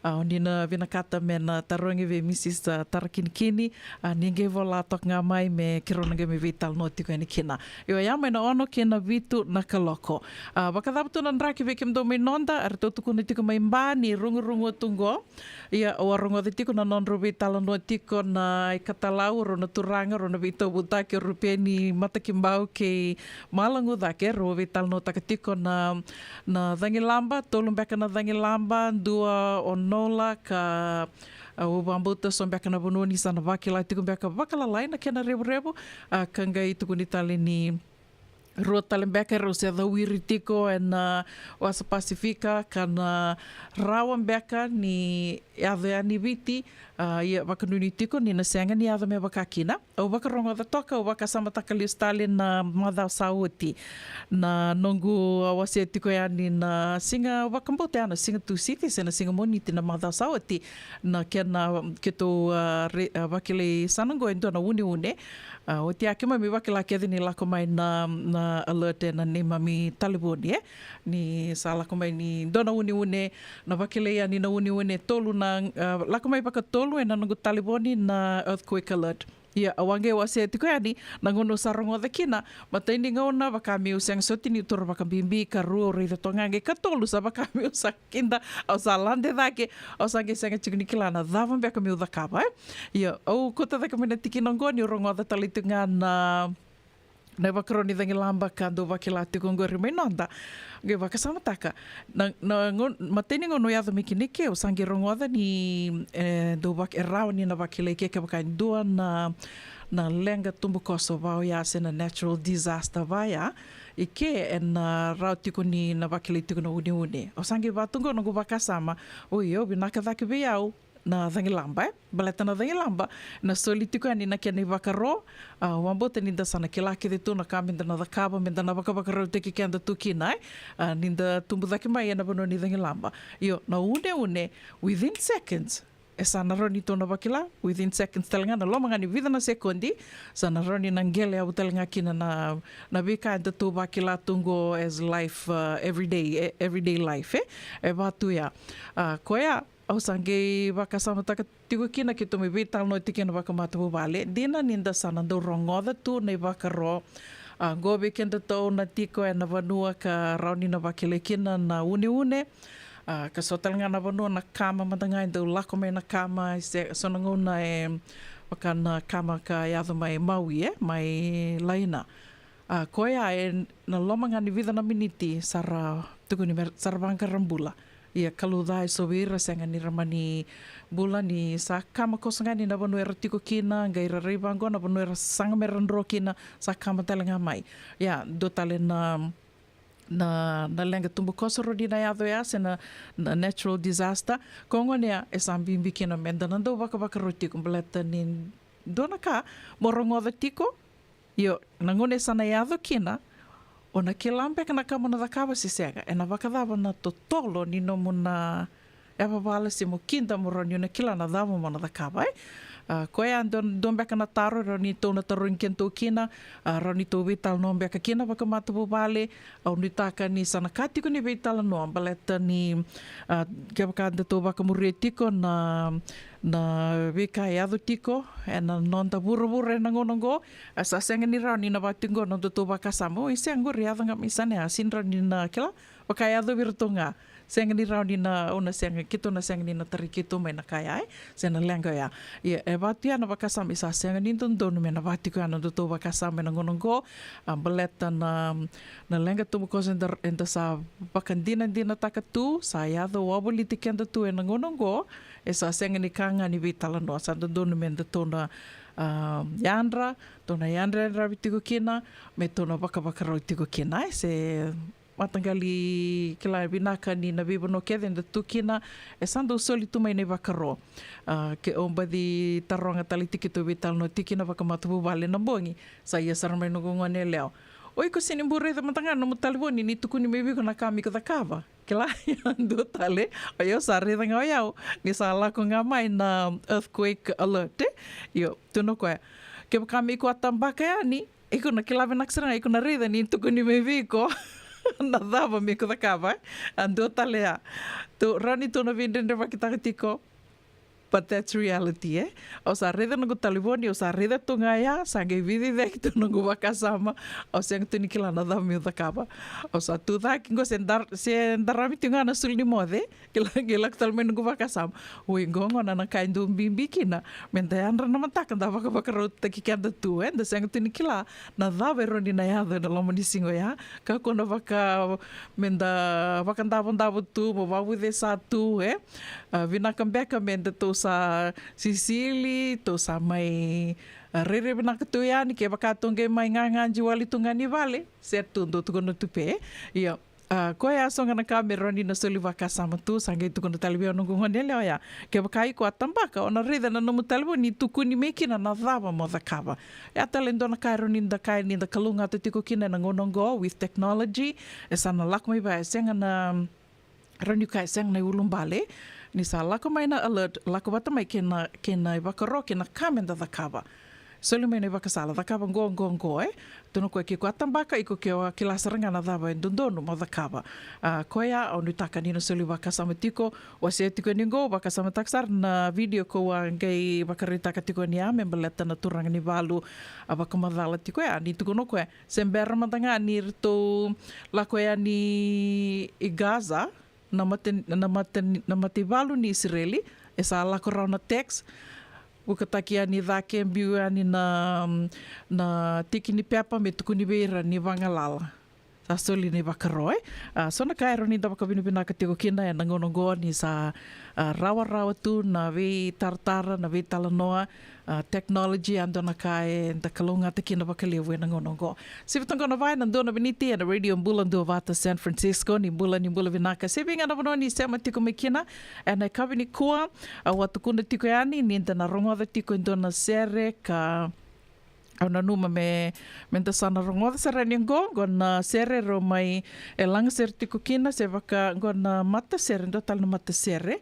A, o ni na vinakata me na tarogi vei Mrs Tarakinikini, a, ni qai vola toka ga mai me keirau na qai mai veitalanoa tiko yani kina. Io, ya mai na ono ki na vitu na kaloko. A, vakacava tu na draki vei kemudou mai noda, eratou tukuna tiko mai Ba ni rugurugua tu qo. Ia, au a rogoca tiko na nodrau veitalanoa tiko na ikatalau, rau na turaga, rau na veitauvutaki, o Rupeni Matakibau kei Malagu Cake, rau veitalanoataka tiko na, na cagilaba, tolu beka na cagilaba, dua o Nola ka, a, au vakabauta so beka na vanua ni sa na vakila tiko beka vakalalai na kena revurevu, a, ka qai tukuni tale ni rua tale beka erau se cawiri tiko ena, a, wasa Pasifika, ka na rawa beka ni yaco yani Viti, a, ia vakanuinui tiko ni na sega ni yaco me vaka kina. Au vakarogoca toka, au vakasamataka lesu tale na macawa sa oti. Na noqu, a, wasea tiko yani na siga, au vakabauta ya na siga Tusiti se na siga Moniti na macawa sa oti. Na kena keitou, a, re-, a, vakilai sana qo e dua na uneune. A, oti ya keimami vakila kece ni lako mai na, na alert ena neimami talevoni, e. Ni sa lako mai ni dua na uneune, na vakilai yani na uneune tolu na, a, lako mai vakatolu ena noqu talevoni na earthquake alert. Ia, au a qai wasea tiko yani, na gauna au sa rogoca kina, matai ni gauna vaka meu sega soti niu taura vakabibi, karua au raica toka ga, qai katolu sa vaka meu sa kida, au sa lade cake, au sa qai sega tiko ni kila na cava beka meu cakava, e. Ia, au kauta cake mai na tikina oqo niu rogoca tale tiko ga na, na ivakaro ni cagilaba ka dau vakila tiko oqori mai noda. Qai vakasamataka. Na, na gaun-, matai ni gauna au yaco mai kina i ke, au sa qai rogoca ni, e, dau vak-, e rawa ni na vakilai ke kevaka e dua na, na leqa tubukoso va oya se na natural disaster va ya. I ke ena rawa tiko ni na vakilai tiko na uneune. Au sa qai vaka tu qo noqu vakasama, oi, au vinaka cake vei au na cagilaba, e. Baleta na cagilaba na soli tiko yani na kena ivakaro, a, au vakabauta ni da sa na kila kece tu na ka me da na cakava, me da na vakavakarautaki keda tu kina, e. A, ni da tubu cake mai ena vanua ni cagilaba. Io, na uneune, within seconds, e sa na rawa ni tou na vakila, within seconds tale ga, na loma ga ni vica na sekodi, sa na rawa ni na qele yavu tale ga kina na, na veika edatou vakila tu qo as life, a, everyday, e, everyday life, e, e va tu ya. A, koya, au sa qai vakasamataka tiko kina keitou mai veitalanoa tiko kina vakamatavuvale. Dina ni da sa na dau rogoca tu na ivakaro, a, qo vei kedatou na tiko ena vanua ka rawa ni na vakilai kina na uneune. A, ka so tale ga na vanua na kama mada ga e dau lako mai na kama, se so na gauna e vaka na kama ka yaco mai Maui, e, mai Laina. A, koya e na loma ga ni vica na miniti sa ra tukuni me ra, sa ra vaqara bula. Ia, kalouca e so vei ira sega ni ra mani bula ni sa kama koso ga ni na vanua era tiko kina, qai ra rai vaqo na vanua era saga me ra dro kina, sa kama tale ga mai. Ia, dua tale na na, na leqa tubukoso rawa ni na yaco ya, se na, na natural disaster. Ko gona ya e sa bibi kina me da na dau vakavakarau tiko baleta ni dua na ka mo rogoca tiko. Io, na gauna e sa na yaco kina, o na kila beka na ka mo na cakava se sega, e na vakacava na totolo ni nomu na yavavala se mo kida mo rawa ni na kila na cava mo na cakava, e. A, koya dua, dua beka na taro rawa ni tou na tarogi kedatou kina, a, rawa ni tou veitalanoa beka kina vakamatavuvale. Au nuitaka ni sa na ka tiko ni veitalanoa baleta ni, a, kevaka da tou vakamuria tiko na, na veika e yaco tiko e na noda vuravura e na gauna oqo, a, sa sega ni rawa ni na vaka tiko na nodatou vakasama, o, e sega qori, yaco ga mai sa na, a, sega ni rawa ni na kila, vaka e yacovi iratou ga. Sega ni rawa ni na, au na sega, keitou na sega ni na tarai keitou mai na ka ya, e, se na leqa ya. Ia, e vaka tu ya na vakasama, e sa sega ni dodonu me na vaka tiko ya na nodatou vakasama e na gauna oqo, a, baleta na, na leqa tubukoso eda, eda sa vakadinadinataka tu, sa yaco wavoliti keda tu e na gauna oqo, e sa sega ni ka ga ni veitalanoa, sa dodonu me datou na, a, yadra, tou na yadrayadravi tiko kina, me tou na vakavakarau tiko kina, e, se mataqali kila vinaka ni na veivanua kece eda tu kina, e sa dau soli tu mai na ivakaro. A, ke o baci taroga tale tiko, tou veitalanoa tiko kina vakamatavuvale na bogi, sa ia sara mai noqu gone yalewa. O iko sega ni bau raica mada ga na nomu talevoni ni tukuni mai vei iko na ka me iko cakava? Kila, dua tale, o yau sa raica ga o yau, ni sa lako ga mai na earthquake alert, e? Io, tukuna o koya. Kevaka me iko a tabaka yani, iko na kila vinaka sara ga, iko na raica ni tukuni mai vei iko na cava me iko cakava, e? A dua tale ya. Tou, rawa ni tou na veidredrevakitaka tiko. But that's reality, e? Au sa raica noqu talevoni, au sa raica tu ga ya, sa qai veiciciyaki tu noqu vakasama, au sega tu ni kila na cava meu cakava. Au sa tu cake qo se dar-, se darami tu ga na sulu ni moce, kila, qai lako tale mai noqu vakasama. Oi, qo gona na ka e dau bibi kina, me da yadra na mataka, da vakavakarautaki keda tu, e? Da sega tu ni kila na cava e rawa ni na yaco e na loma ni siga oya. Kakua na vaka, me da vakadavodavo tu, mo vavucesa tu, e? A, vinaka beka me datou sa sisili, tou sa mai, a, rairai vinaka tu yani, kevaka tou qai mai gagaji wale tu ga ni vale, se tu dou tukuna tu pe. Io. A, koya so ga na ka me rawa ni na soli vakasama tu, sa qai tukuna tale vei au noqu gone yalewa oya. Kevaka iko a tabaka, o na raica na nomu talevoni ni tukuni mai kina na cava mo cakava. Ya tale e dua na ka e rawa ni da kaya ni da kalougata tiko kina e na gauna oqo with technology, e sa na lako mai vaya, e sega na, rawa ni kaya e sega na iulubale, ni sa lako mai na alert, lako vata mai kei na, kei na ivakaro, kei na ka me da cakava. Soli mai na ivakasala, cakava qo, qo, qo, e. Tukuna o koya, ke iko a tabaka, iko ke o a kila sara ga na cava e dodonu mo cakava. A, koya, au nuitaka ni na soli vakasama tiko, wasea tiko yani qo, vakasamataka sara na video ko au a qai vakaraitaka tiko yani ya, me baleta na turaga ni valu, a, vakamacala tiko ya, ni tukuna o koya, se bera mada ga ni ratou lako yani i Gaza, na mate, na mate, na mataivalu ni Isireli, e sa lako rawa na text, vukataki yani cake, biu yani na, na tiki ni pepa me tukuni vei ira ni vagalala. Sa soli na ivakaro, e. A, so na ka e rawa ni da vakavinavinaka tiko kina e na gauna oqo ni sa, a, rawarawa tu na veitaratara, na veitalanoa, a, technology, a dua na ka eda kalougata kina vakalevu e na gauna oqo. Sivi toka na va e na dua na miniti e na Radio Bula Duavata San Francisco. Ni bula, ni bula vinaka se vei ga na vanua ni sema tiko mai kina e na yakavi nikua. Au a tukuna tiko yani ni da na rogoca tiko e dua na sere ka au nanuma me, me da sa na rogoca sara yani qo, qo na sere rau mai e lagasere tiko kina, se vaka qo na matasere, dua tale na matasere.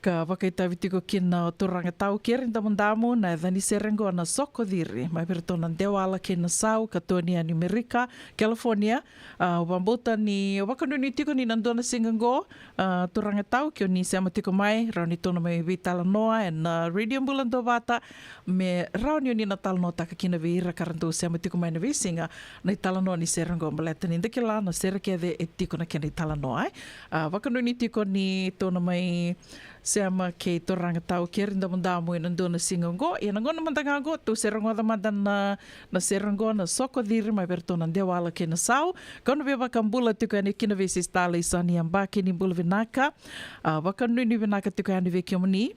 Ka vakaitavi tiko kina o turaga Tau Keri Damudamu, na yaca ni sere qo na Soko Ciri, mai vei iratou na Dewala kei na Sau, ka toni yani Merika, California. A, au vakabauta ni, au vakanuinui tiko ni na dua na siga qo, a, turaga Tau, ke o ni sema tiko mai, rawa ni tou na mai veitalanoa e na Radio Bula Duavata, me rawa ni o ni na talanoataka kina vei ira ka ra dau sema tiko mai na veisiga na italanoa ni sere qo, baleta ni da kila na sere kece e tiko na kena italanoa, e. A, vakanuinui tiko ni tou na mai sema kei turaga Tau Keri Damudamu e na dua na siga oqo. Ia na gauna mada ga oqo tou se rogoca mada na, na sere oqo na Soko Ciri mai vei iratou na Dewala kei na Sau. Kau na via vakabula tiko yani ki na veisisitala i sa ni yabaki, ni bula vinaka. A, vakanuinui vinaka tiko yani vei kemuni.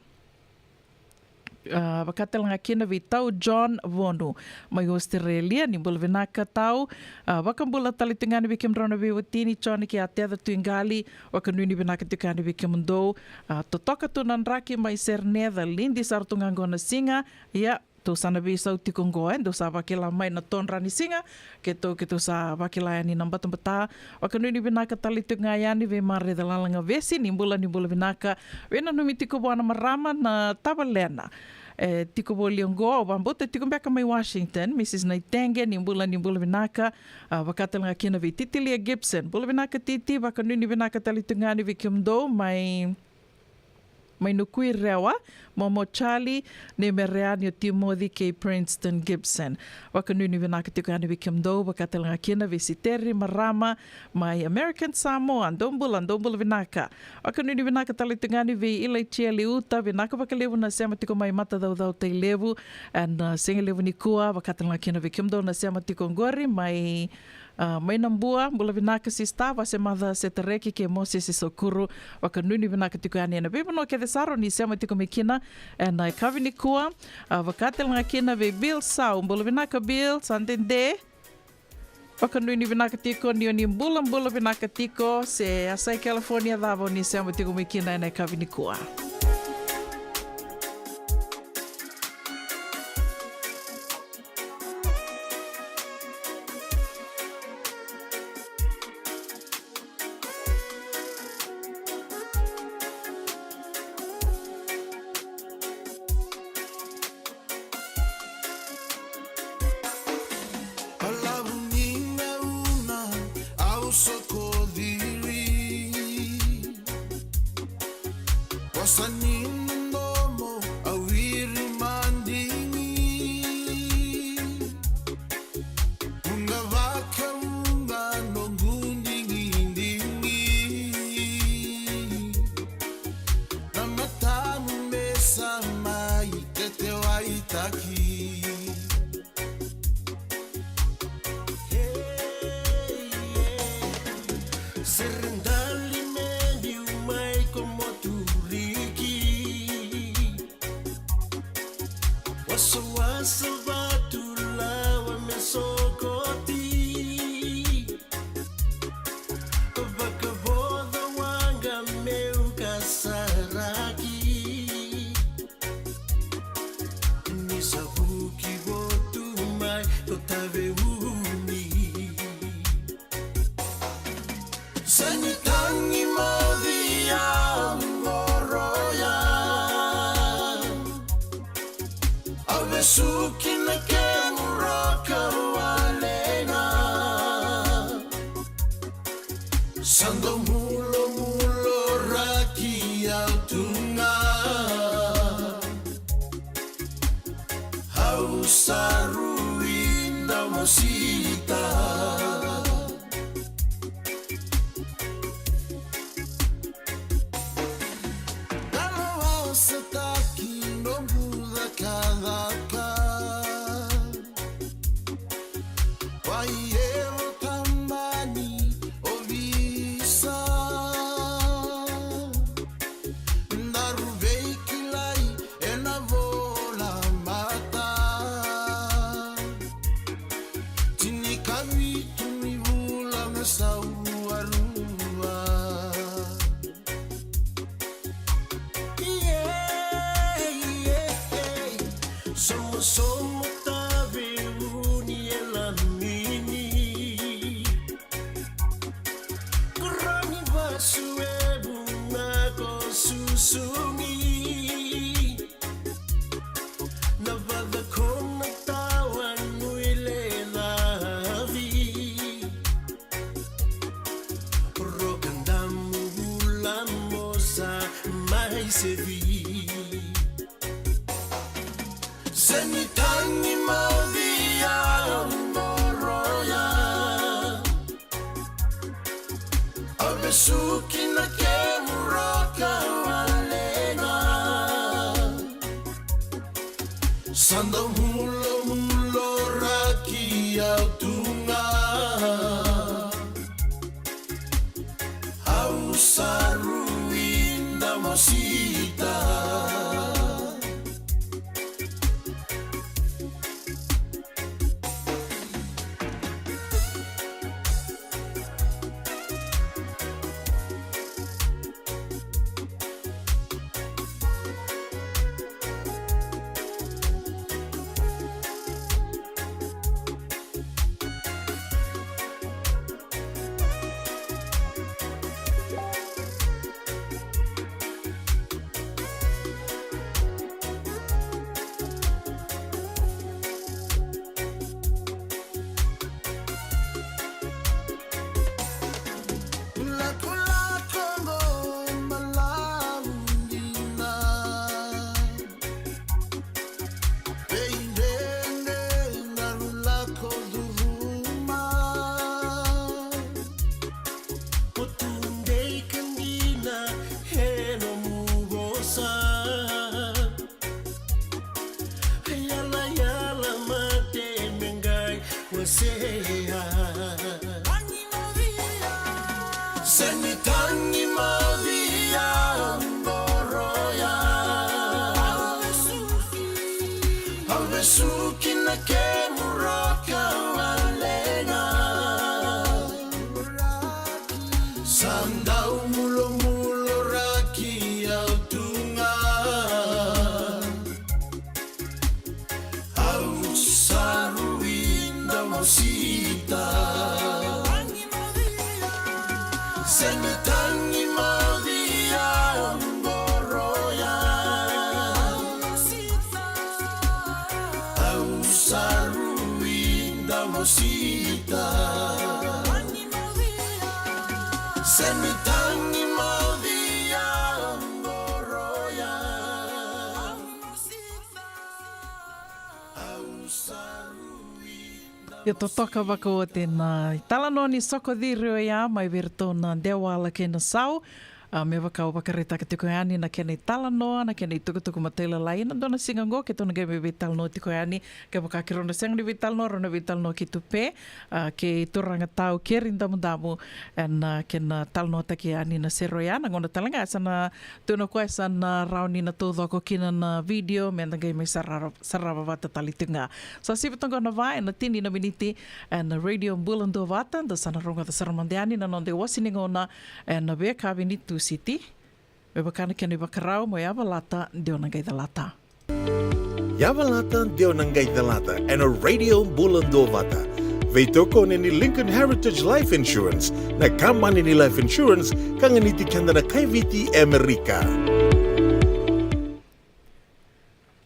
A, vaka tale ga kina vei Tau John Vonu mai Australia, ni bula vinaka Tau. A, vakabula tale tu ga yani vei kemudrau na veiwatini John kei Ateca Tuiqali, vakanuinui vinaka tiko yani vei kemudou. A, totoka tu na draki mai Serenea, lidi sara tu ga qo na siga. Ia, dou sa na veisau tiko qo, e, dou sa vakila mai na todra ni siga. Keitou, keitou sa vakila yani na batabata. Vakanuinui vinaka tale tiko ga yani vei Mareca Lalagavesi, ni bula, ni bula vinaka. Veinanumi tiko vua na marama na tavalena. E, tiko voli oqo, au vakabauta tiko beka mai Washington, Mrs Naitege, ni bula, ni bula vinaka. A, vaka tale ga kina vei Titilia Gibson, bula vinaka Titi, vakanuinui vinaka tale tiko ga yani vei kemudou mai mai Nukuirewa, Momo Charlie, Nemereani o Timothy kei Princeton Gibson. Vakanuinui vinaka tiko yani vei kemudou, vaka tale ga kina vei Siteri Marama mai American Samoa, dou bula, dou bula vinaka. Vakanuinui vinaka tale tiko yani vei Ilaitia Liuta, vinaka vakalevu na sema tiko mai Matacaucau, Tailevu, ena, a, siga levu nikua, vaka tale ga kina vei kemudou na sema tiko qori mai A, mai Nabua, bula vinaka sista, Vasemaca Setareki kei Mosese Sokuru, vakanuinui vinaka tiko yani ena veivanua kece sara o ni sema tiko mai kina ena yakavi nikua. A, vaka tale ga kina vei Bill Sau, bula vinaka Bill, sa dede. Vakanuinui vinaka tiko ni o ni bula, bula vinaka tiko, se a sa i California cava o ni sema tiko mai kina ena yakavi nikua. Balavu ni gauna au soko ciri, vosa ni domo au iri madigi. Vuqa vakavuqa noqu digidigi, na matamu me sa mai tetewaitaki. Hey, yeah. Sere dali me liu mai ko moturiki. Wasawasa vatu lawa me sokoti. Vakavoca waqa meu kasaraki. Ni sa vuki votu mai ko Taveuni. Sa ni tagi moci au qoroya. Au vesuki na kemu roka walena. Sa dau mulomulo raki au tu ga. Au sa rui da mosita. Dalo au sa taki noqu cakacaka. Wai evo tamani ovisa. Daru veikilai ena vola mata. Tinikavitu ni vula me sau arua. Yeah, yeah, yeah. Somosomo Taveuni e lamini. Koroni vasu e vuna ko susugi. Na vacakona tawa nui lelavi. Roka damu vula mosa mai sevi. Se ni tagi moci au qoroya. Au vesuki na kemu roka walena. Sa dau mulomulo raki au tu ga. Au sa rui da mosita. Ia totoka vakaoti na italanoa ni soko ciri oya mai vei iratou na Dewala kei na Sau. A, me vaka au vakaraitaka tiko yani na kena italanoa, na kena itukutuku matailalai. Na dua na siga oqo keitou na qai mai veitalanoa tiko yani. Kevaka keirau na sega ni veitalanoa, rau na veitalanoa keitou pe, a, kei turaga tau Keri Damudamu, ena, a, kena talanoataki yani na sere oya. Na gauna tale ga sa na tu na koya sa na rawa ni na taucoko kina na video, meda qai mai sarara, sarava vata tale tiko ga. Sa sivi toka na va ena tini na miniti ena Radio Bula Duavata, da sa na rogoca sara mada yani na noda iwasi ni gauna ena veiyakavi ni Tusiti. Me vaka na kena ivakarau mo yavalata, deu na qai calata. Yavalata, deu na qai calata ena Radio Bula Duavata. Veitokoni ni Lincoln Heritage Life Insurance, na kabani ni life insurance ka ganiti keda na kaiviti Amerika.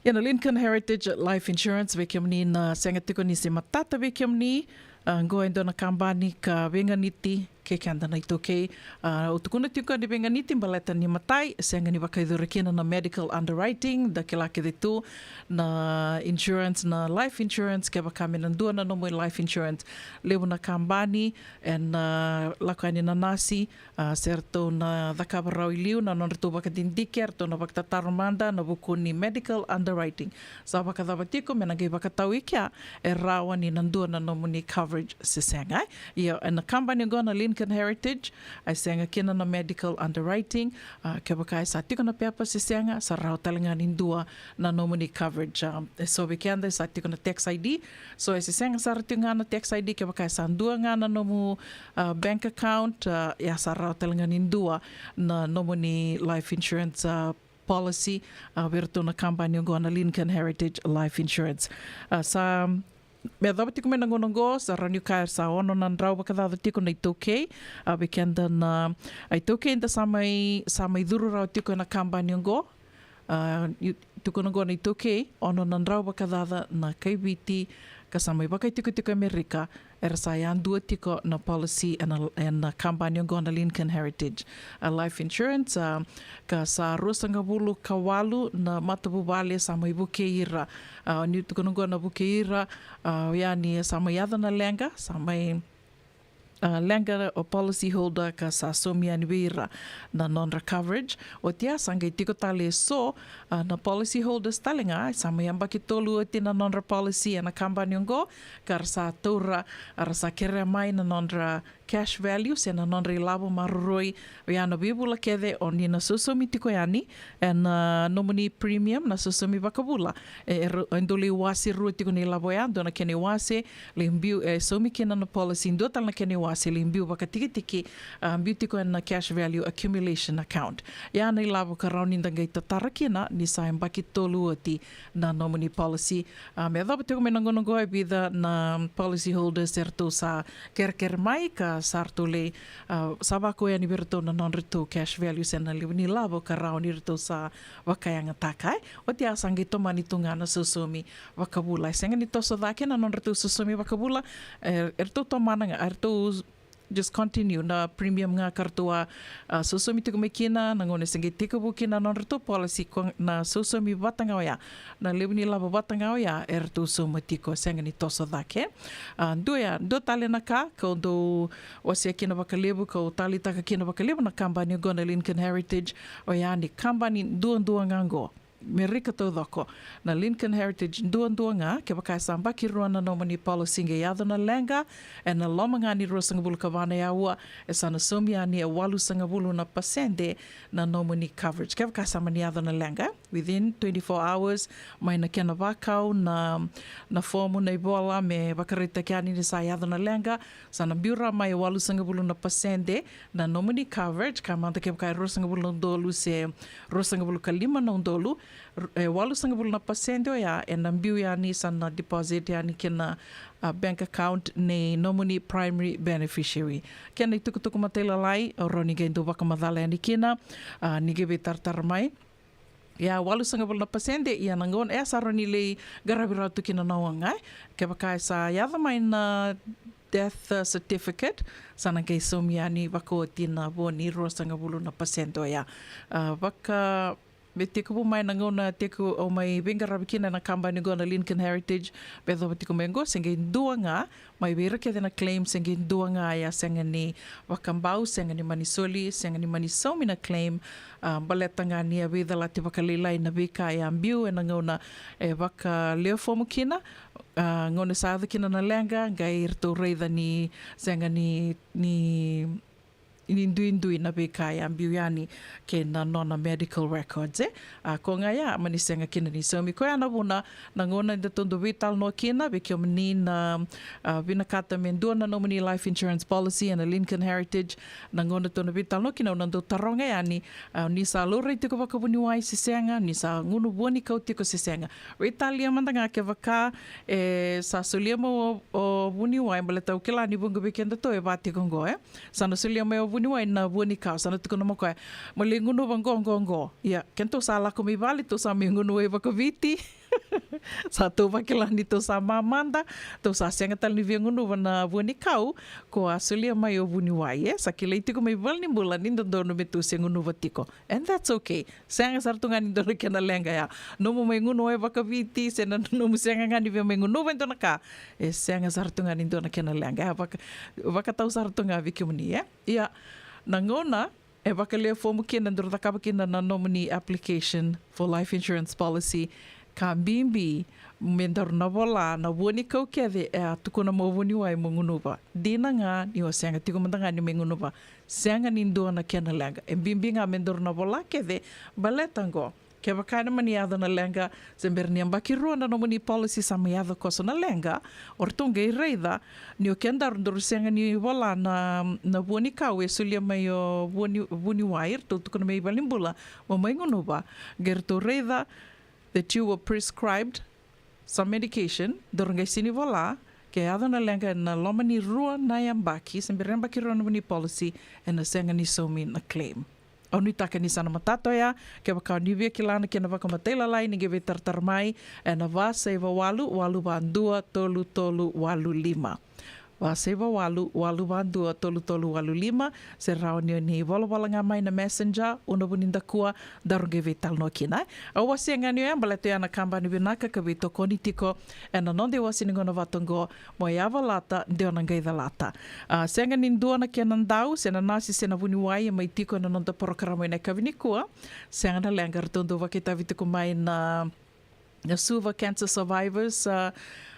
Ia na Lincoln Heritage Life Insurance, vei kemuni na sega tiko ni se matata vei kemuni, a, qo e dua na kabani ka veiganiti kei keda na iTaukei. A, au tukuna tiko ni veiganiti baleta ni matai, sega ni vakayacori kina na medical underwriting, da kila kece tu na insurance, na life insurance, kevaka me na dua na nomu life insurance. Levu na kabani, ena, a, lako yani na nasi, a, se ratou na cakava rawa i liu na nodratou vakadidike, eratou na vakatataro mada na vuku ni medical underwriting. Sa vakacava tiko me na qai vakatau i kea, e rawa ni na dua na nomuni coverage se sega, e? Ia, ena kabani oqo na Lincoln Heritage, e sega kina na medical underwriting, a, kevaka e sa tiko na pepa se sega, sa rawa tale ga ni dua na nomuni coverage. A, e so vei keda e sa tiko na tax I D, so e se sega sara tiko ga na tax I D, kevaka e sa dua ga na nomu, a, bank account, a, ia sa rawa tale ga ni dua na nomuni life insurance, a, policy, a, vei iratou na kabani oqo na Lincoln Heritage Life Insurance. A, sa me yacova tiko mai na gauna oqo, sa rawa niu kaya sa ono na drau vakacaca tiko na iTaukei, a, vei keda na, a, iTaukei da sa mai, sa mai curu rawa tiko ena kabani oqo. A, niu tukuna oqo na iTaukei, ono na drau vakacaca na kaiviti ka sa mai vakaitikotiko Amerika, era sa yadua tiko na policy ena, ena kabani oqo na Lincoln Heritage, a, Life Insurance, a, ka sa ruasagavulu ka walu na matavuvale sa mai vukei ira. A, niu tukuna oqo na vukei ira, a, oya ni sa mai yaco na leqa, sa mai, a, leqa o policy holder ka sa saumi yani vei ira na nodra coverage. Oti ya sa qai tiko tale e so, a, na policy holders tale ga, sa mai yabaki tolu oti na nodra policy ena kabani oqo, ka ra sa taura, a, ra sa kerea mai na nodra cash value, se na nodra ilavo maroroi, oya na veivula kece o ni na sosomi tiko yani, ena, a, nomuni premium na sosomi vakavula. E, e ru-, e dau lai wase rua tiko na ilavo oya, dua na kena iwase, lai biu, e, saumi kina na policy, dua tale na kena iwase, lai biu vakatikitiki, a, biu tiko ena cash value accumulation account. Ia na ilavo ka rawa ni da qai tatara kina, ni sa yabaki tolu oti na nomuni policy. A, me yacova tiko mai na gauna oqo e vica na policy holders eratou sa kerekere mai ka sa ratou lai, a, sa vakau yani vei iratou na nodratou cash value se na levu ni ilavo ka rawa ni ratou sa vakayagataka, e. Oti ya sa qai tomani tu ga na sosomi vakavula. E sega ni toso cake na nodratou sosomi vakavula, e, eratou tomana ga, eratou just continue na premium ga ka ratou a, a, sosomi tiko mai kina, na gauna e se qai tekivu kina na nodratou policy, ko na sosomi vata ga oya, na levu ni lavo vata ga oya eratou sauma tiko, sega ni toso cake. A, dua ya, dua tale na ka kau dau wasea kina vakalevu, kau taleitaka kina vakalevu na kabani oqo na Lincoln Heritage, oya ni kabani duadua ga oqo Merika taucoko. Na Lincoln Heritage duadua ga, kevaka e sa yabaki rua na nomuni policy qai yaco na leqa, ena loma ga ni ruasagavulu ka va na aua, e sa na saumi yani e walusagavulu na pasede na nomuni coverage. Kevaka e sa mani yaco na leqa, within twenty-four hours, mai na kena vakau na, na fomu, na ivola me vakaraitaki yani ni sa yaco na leqa, sa na biu rawa mai e walusagavulu na pasede na nomuni coverage, ka mada kevaka e ruasagavulu na udolu se ruasagavulu ka lima na udolu, r-, e walusagavulu na pasede oya ena biu yani, sa na deposit yani ki na, a, bank account nei nomuni primary beneficiary. Kena itukutuku matailalai, o rawa ni qai dau vakamacala yani kina, a, ni qai veitaratara mai. Ia, walusagavulu na pasede, ia na gauna, e sa rawa ni lai qaravi rawa tu kina na oga, e. Kevaka e sa yaco mai na death, uh, certificate, sa na qai saumi yani vakaoti na vo ni ruasagavulu na pasede oya. Uh, vaka, Me tekivu mai na gauna tekivu au mai veiqaravi kina na kabani qo na Lincoln Heritage, me yacova tiko mai qo se qai dua ga, mai vei ira kece na claim se qai dua ga ya sega ni vakabau, sega ni mani soli, sega ni mani saumi na claim, a, baleta ga ni a veicalati vakalailai na veika e a biu ena gauna e vakalewe fomu kina, a, gauna sa yaco kina na leqa, qai ratou raica ni sega ni, ni ni duidui na veika e a biu yani kei na nona medical records, e. A, ko ga ya, mani sega kina ni saumi. Koya na vuna, na gauna eda tou dau veitalanoa kina, vei kemuni na, a, vinakata me dua na nomuni life insurance policy ena Lincoln Heritage, na gauna tou na veitalanoa kina, au na dau taroga yani, a, ni sa laurai tiko vakavuniwai se sega, ni sa gunu vuanikau tiko se sega. Veitalia mada ga kevaka, e, sa solia mai o, o vuniwai, baleta au kila ni vuqa vei kedatou e va tiko qo, e. Sa na solia mai o vuniwai na vuanikau, sa na tukuna mai o koya, mo lai gunuva qo, qo, qo. Ia, kedatou sa lako mai vale, tou sa mai gunuva i vakaviti. Sa tou vakila ni tou sa mamada, tou sa sega tale ni via gunuva na vuanikau ko a solia mai o vuniwai, e. Sa kilai tiko mai valenibula ni dodonu me tou se gunuva tiko. And that's okay. Sega sara tu ga ni dua na kena leqa ya. Nomu mai gunuva e vakaviti, se na nomu sega ga ni via mai gunuva e dua na ka. E sega sara tu ga ni dua na kena leqa ya. Vaka, vakatau sara tu ga vei kemuni, e. Ia, na gauna e vakalewe fomu kina, dou cakava kina na nomuni application for life insurance policy, ka bibi me daru na vola na vuanikau kece e a tukuna mai o vuniwai mo gunuva. Dina ga ni o sega tiko mada ga ni mai gunuva. Sega ni dua na kena leqa. E bibi ga me daru na vola kece, baleta qo, kevaka ena mani yaco na leqa, se bera ni yabaki rua na nomuni policy sa mai yaco koso na leqa, o ratou qai raica ni o kedaru daru sega ni vola na, na vuanikau e solia mai o vuani, vuniwai, ratou tukuna mai valenibula mo mai gunuva, qai ratou raica that you were prescribed some medication, daru qai sega ni vola, ke yaco na leqa ena loma ni rua na yabaki, se bera ni yabaki rua na nomuni policy, ena sega ni saumi na claim. Au nuitaka ni sa na matata oya, kevaka o ni via kila na kena vakamatailalai ni qai veitaratara mai, ena va saiva walu, walu va dua, tolu tolu walu lima. Va saiva walu, walu va dua, tolu tolu walu lima, se rawa ni o ni volavola ga mai na Messenger, Una Vunidakua, daru qai veitalanoa kina. Au wasea ga ni oya, baleta oya na kabani vinaka ka veitokoni tiko ena noda iwase ni gauna vata oqo, mo yavalata, de o na qai calata. A, sega ni dua na kena dau, se na nasi, se na vuniwai, e mai tiko ena noda porokaramu ena yakavi nikua. Sega na leqa, ratou dau vakaitavi tiko mai na na Suva Cancer Survivors, a,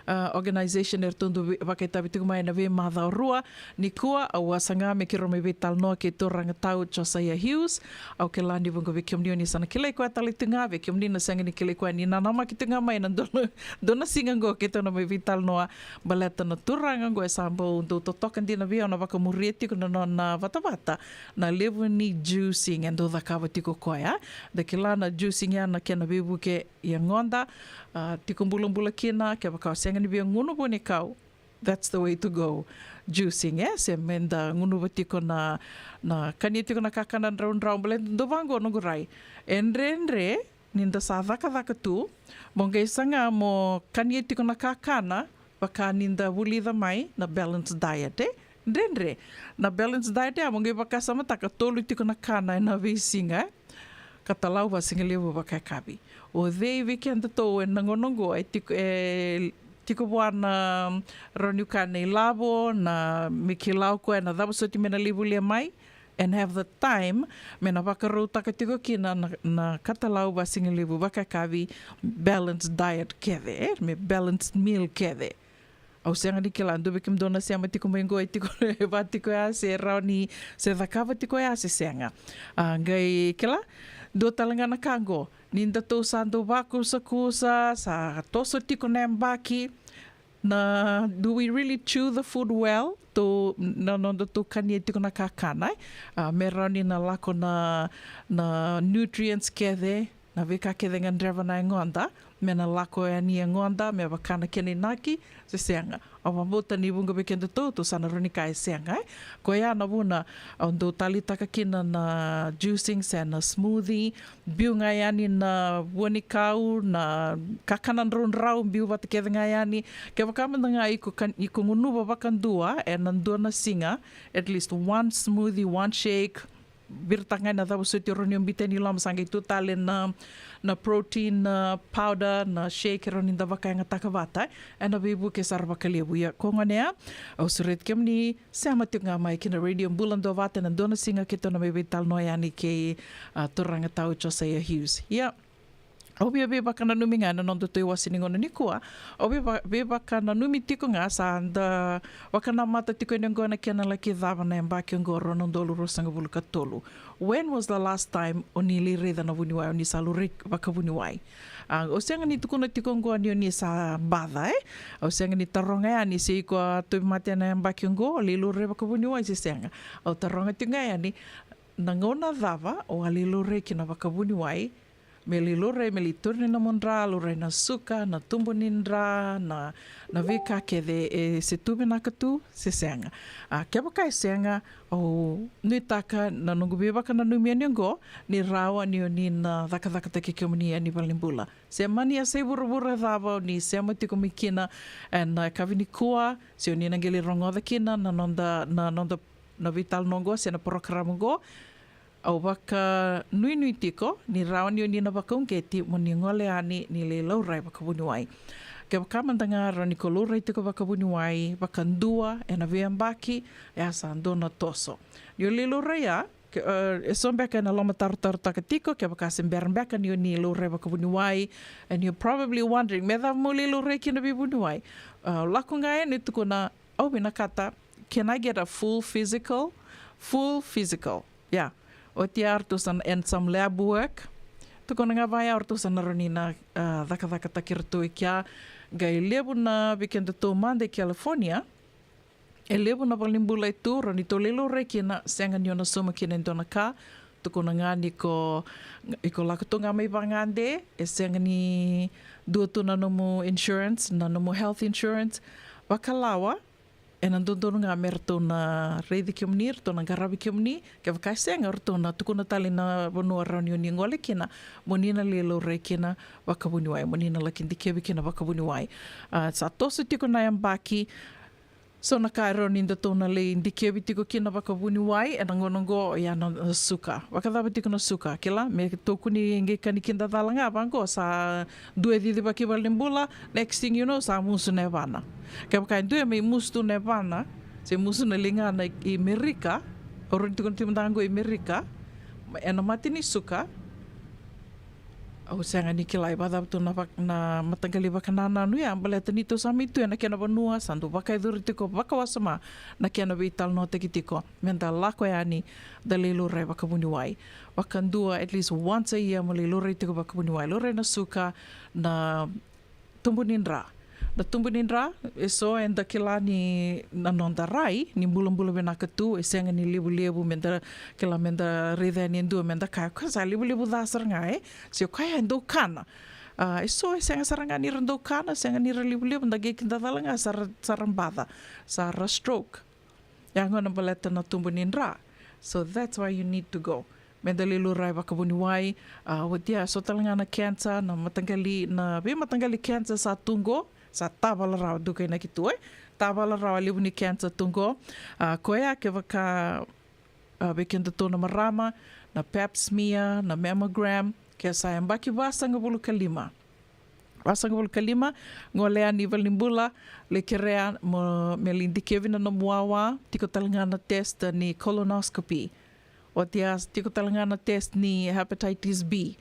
a, organization, eratou dau vei, vakaitavi tiko mai ena veimacawa rua. Nikua, au a saga me keirau mai veitalanoa kei turaga tau Josiah Hughes. Au kila ni vuqa vei kemuni o ni sa na kilai koya tale tu ga, vei kemuni na sega ni kilai koya, ni nanamaki tu ga mai ena dua na, dua na siga oqo keitou na mai veitalanoa. Baleta na turaga oqo e sa bau dau totoka dina vei au na vakamuria tiko na nona vatavata, na levu ni juicing e dau cakava tiko koya. Da kila na juicing ya na kena veivuke yagoda, a, tiko bulabula kina, kevaka o sega ni via gunu vuanikau, that's the way to go. Juicing, e, se meda gunuva tiko na, na kania tiko na kakana draudrau, baleta dau vaqo noqu rai. E dredre ni da sa cakacaka tu, mo qai saga mo kania tiko na kakana, vaka ni da vulica mai na balanced diet, e? Dredre. Na balanced diet ya, mo qai vakasamataka tolu tiko na kana ena veisiga, e? Katalau, vasigalevu, vakayakavi. O cei vei kedatou ena gauna oqo e tiko, e tiko vua na rawa ni kaya na ilavo, na me kila o koya na cava soti me na lai volia mai, and have the time me na vakarautaka tiko kina na, na katalau, vasigalevu, vakayakavi, balanced diet kece, e? Me balanced meal kece. Au sega ni kila, dua vei kemudou na sema tiko mai qo e tiko, e va tiko ya, se rawa ni se cakava tiko ya se sega. A, qai kila, dua tale ga na ka qo, ni datou sa dau vakusakusa, sa toso tiko na yabaki, na, do we really chew the food well? Tou, na nodatou kania tiko na kakana, e? A, me rawa ni na lako na, na nutrients kece, na veika kece e gadreva na yagoda, me na lako yani e yagoda me vaka na kena inaki se sega. Au vakabauta ni vuqa vei kedatou tou sa na rawa ni kaya e sega, e? Koya na vuna au dau taleitaka kina na juicing se na smoothie, biu ga yani na vuanikau, na kakana draudrau, biu vata kece ga yani. Kevaka mada ga iko kan-, iko gunuva vakadua ena dua na siga, at least one smoothie, one shake, viritaka ga ena cava soti o rawa ni o biuta yani i loma, sa qai tu tale na, na protein, na powder, na shake, e rawa ni da vakayagataka vata, e na veivuke sara vakalevu. Ia ko gone ya, au sureti kemuni, sema tiko ga mai ki na Radio Bula Duavata ena dua na siga keitou na mai veitalanoa yani kei, a, turaga tau Josiah Hughes. Ia, au via veivakananumi ga ena noda tu iwase ni gauna nikua. Au veiva-, veivakananumi tiko ga sa da vakanamata tiko yani oqo ena kena laki cava na yabaki oqo rua na udolu ruasagavulu ka tolu. When was the last time o ni lai raica na vuniwai, o ni sa laurai vakavuniwai? A, au sega ni tukuna tiko oqo ni o ni sa baca, e? Au sega ni taroga yani se iko a tauvimate ena yabaki oqo, o lai laurai vakavuniwai se sega. Au taroga tiko ga yani, na gauna cava o a lai laurai kina vakavuniwai, me lai laurai, me lai tauri na nomu dra, laurai na suka, na tubu ni dra, na, na veika kece, e se tu vinaka tu se sega. A, kevaka e sega, au nuitaka na noqu veivakananumi yani oqo ni rawa ni o ni na cakacakataki kemuni yani valenibula. Se mani yasai vuravura cava o ni sema tiko mai kina ena yakavi nikua, se o ni na qai lai rogoca kina na noda, na noda, na veitalanoa oqo se na porokaramu oqo, au vakanuinui tiko ni rawa ni o ni na vakauqeti mo ni gole yani ni lai laurai vakavuniwai. Kevaka mada ga rawa ni ko laurai tiko vakavuniwai vakadua ena veiyabaki, e a sa dua na toso. Ni o lai laurai ya, ke, e, e so beka ena lomatarotarotaka tiko, kevaka se bera beka ni o ni laurai vakavuniwai, and you're probably wondering, me cava mo lai laurai kina veivuniwai? E, lako ga yani, tukuna, au vinakata, can I get a full physical? Full physical. Yeah. Oti ya ratou sa na, and some lab work. Tukuna ga vaya ratou sa na rawa ni na, a, cakacakataki ratou i kea. Qai levu na, vei kedatou mada i California, e levu na valenibula e tu, rawa ni tou lai laurai kina, sega ni o na sauma kina e dua na ka. Tukuna ga ni ko, iko lako tu ga mai vagade, e sega ni dua tu na nomu insurance, na nomu health insurance. Vakalawa, ena dodonu ga me ratou na raici kemuni, ratou na qaravi kemuni, kevaka e sega, ratou na tukuna tale na vanua rawa ni o ni gole kina, mo ni na lai laurai kina vakavuniwai, mo ni na laki dikevi kina vakavuniwai. A, sa toso tiko na yabaki, so na ka e rawa ni datou na lai dikevi tiko kina vakavuniwai, ena gauna oqo, ya na, na suka. Vakacava tiko na suka, kila, me tokoni qai ka ni kidacala ga vaqo, sa dua e cicivaki valenibula, next thing you know, sa musu na yavana. Kevaka e dua e mai musu tu na yavana, se musu na ligana i Merika, au rawa ni tukuna tiko mada ga qo i Merika, ena mate ni suka, au sega ni kila e vakacava tu na vak-, na mataqali vakanananu ya, baleta ni tou sa mai tu ena kena vanua, sa dau vakayacori tiko vakawasoma na kena veitalanoataki tiko me da lako yani, da lai laurai vakavuniwai. Vakadua, at least once a year, mo lai laurai tiko vakavuniwai. Laurai na suka, na tubu ni dra. Na tubu ni dra, e so eda kila ni na noda rai ni bulabula vinaka tu, e sega ni levulevu me da kila, me da raica yani e dua me da kaya, o koya sa levulevu ca sara ga, e? Se o koya e dau kana. A, e so e sega sara ga ni ra dau kana, sega ni ra levulevu, da qai kidacala ga sa ra, sa ra baca, sa ra stroke. Ya gona baleta na tubu ni dra. So that's why you need to go. Me da lai laurai vakavuniwai, a, oti ya so tale ga na cancer, na mataqali, na veimataqali cancer sa tu qo, sa tavala rawa, dou kainaki tu, e? Tavala rawa levu ni cancer tu qo. A, koya kevaka, a, vei kedatou na marama, na pap smear, na mammogram, ke sa yabaki vasagavulu ka lima. Vasagavulu ka lima, gole yani valenibula, lai kerea mo, me lai dikevi na nomu wawa, tiko tale ga na test ni colonoscopy. Oti ya tiko tale ga na test ni hepatitis B.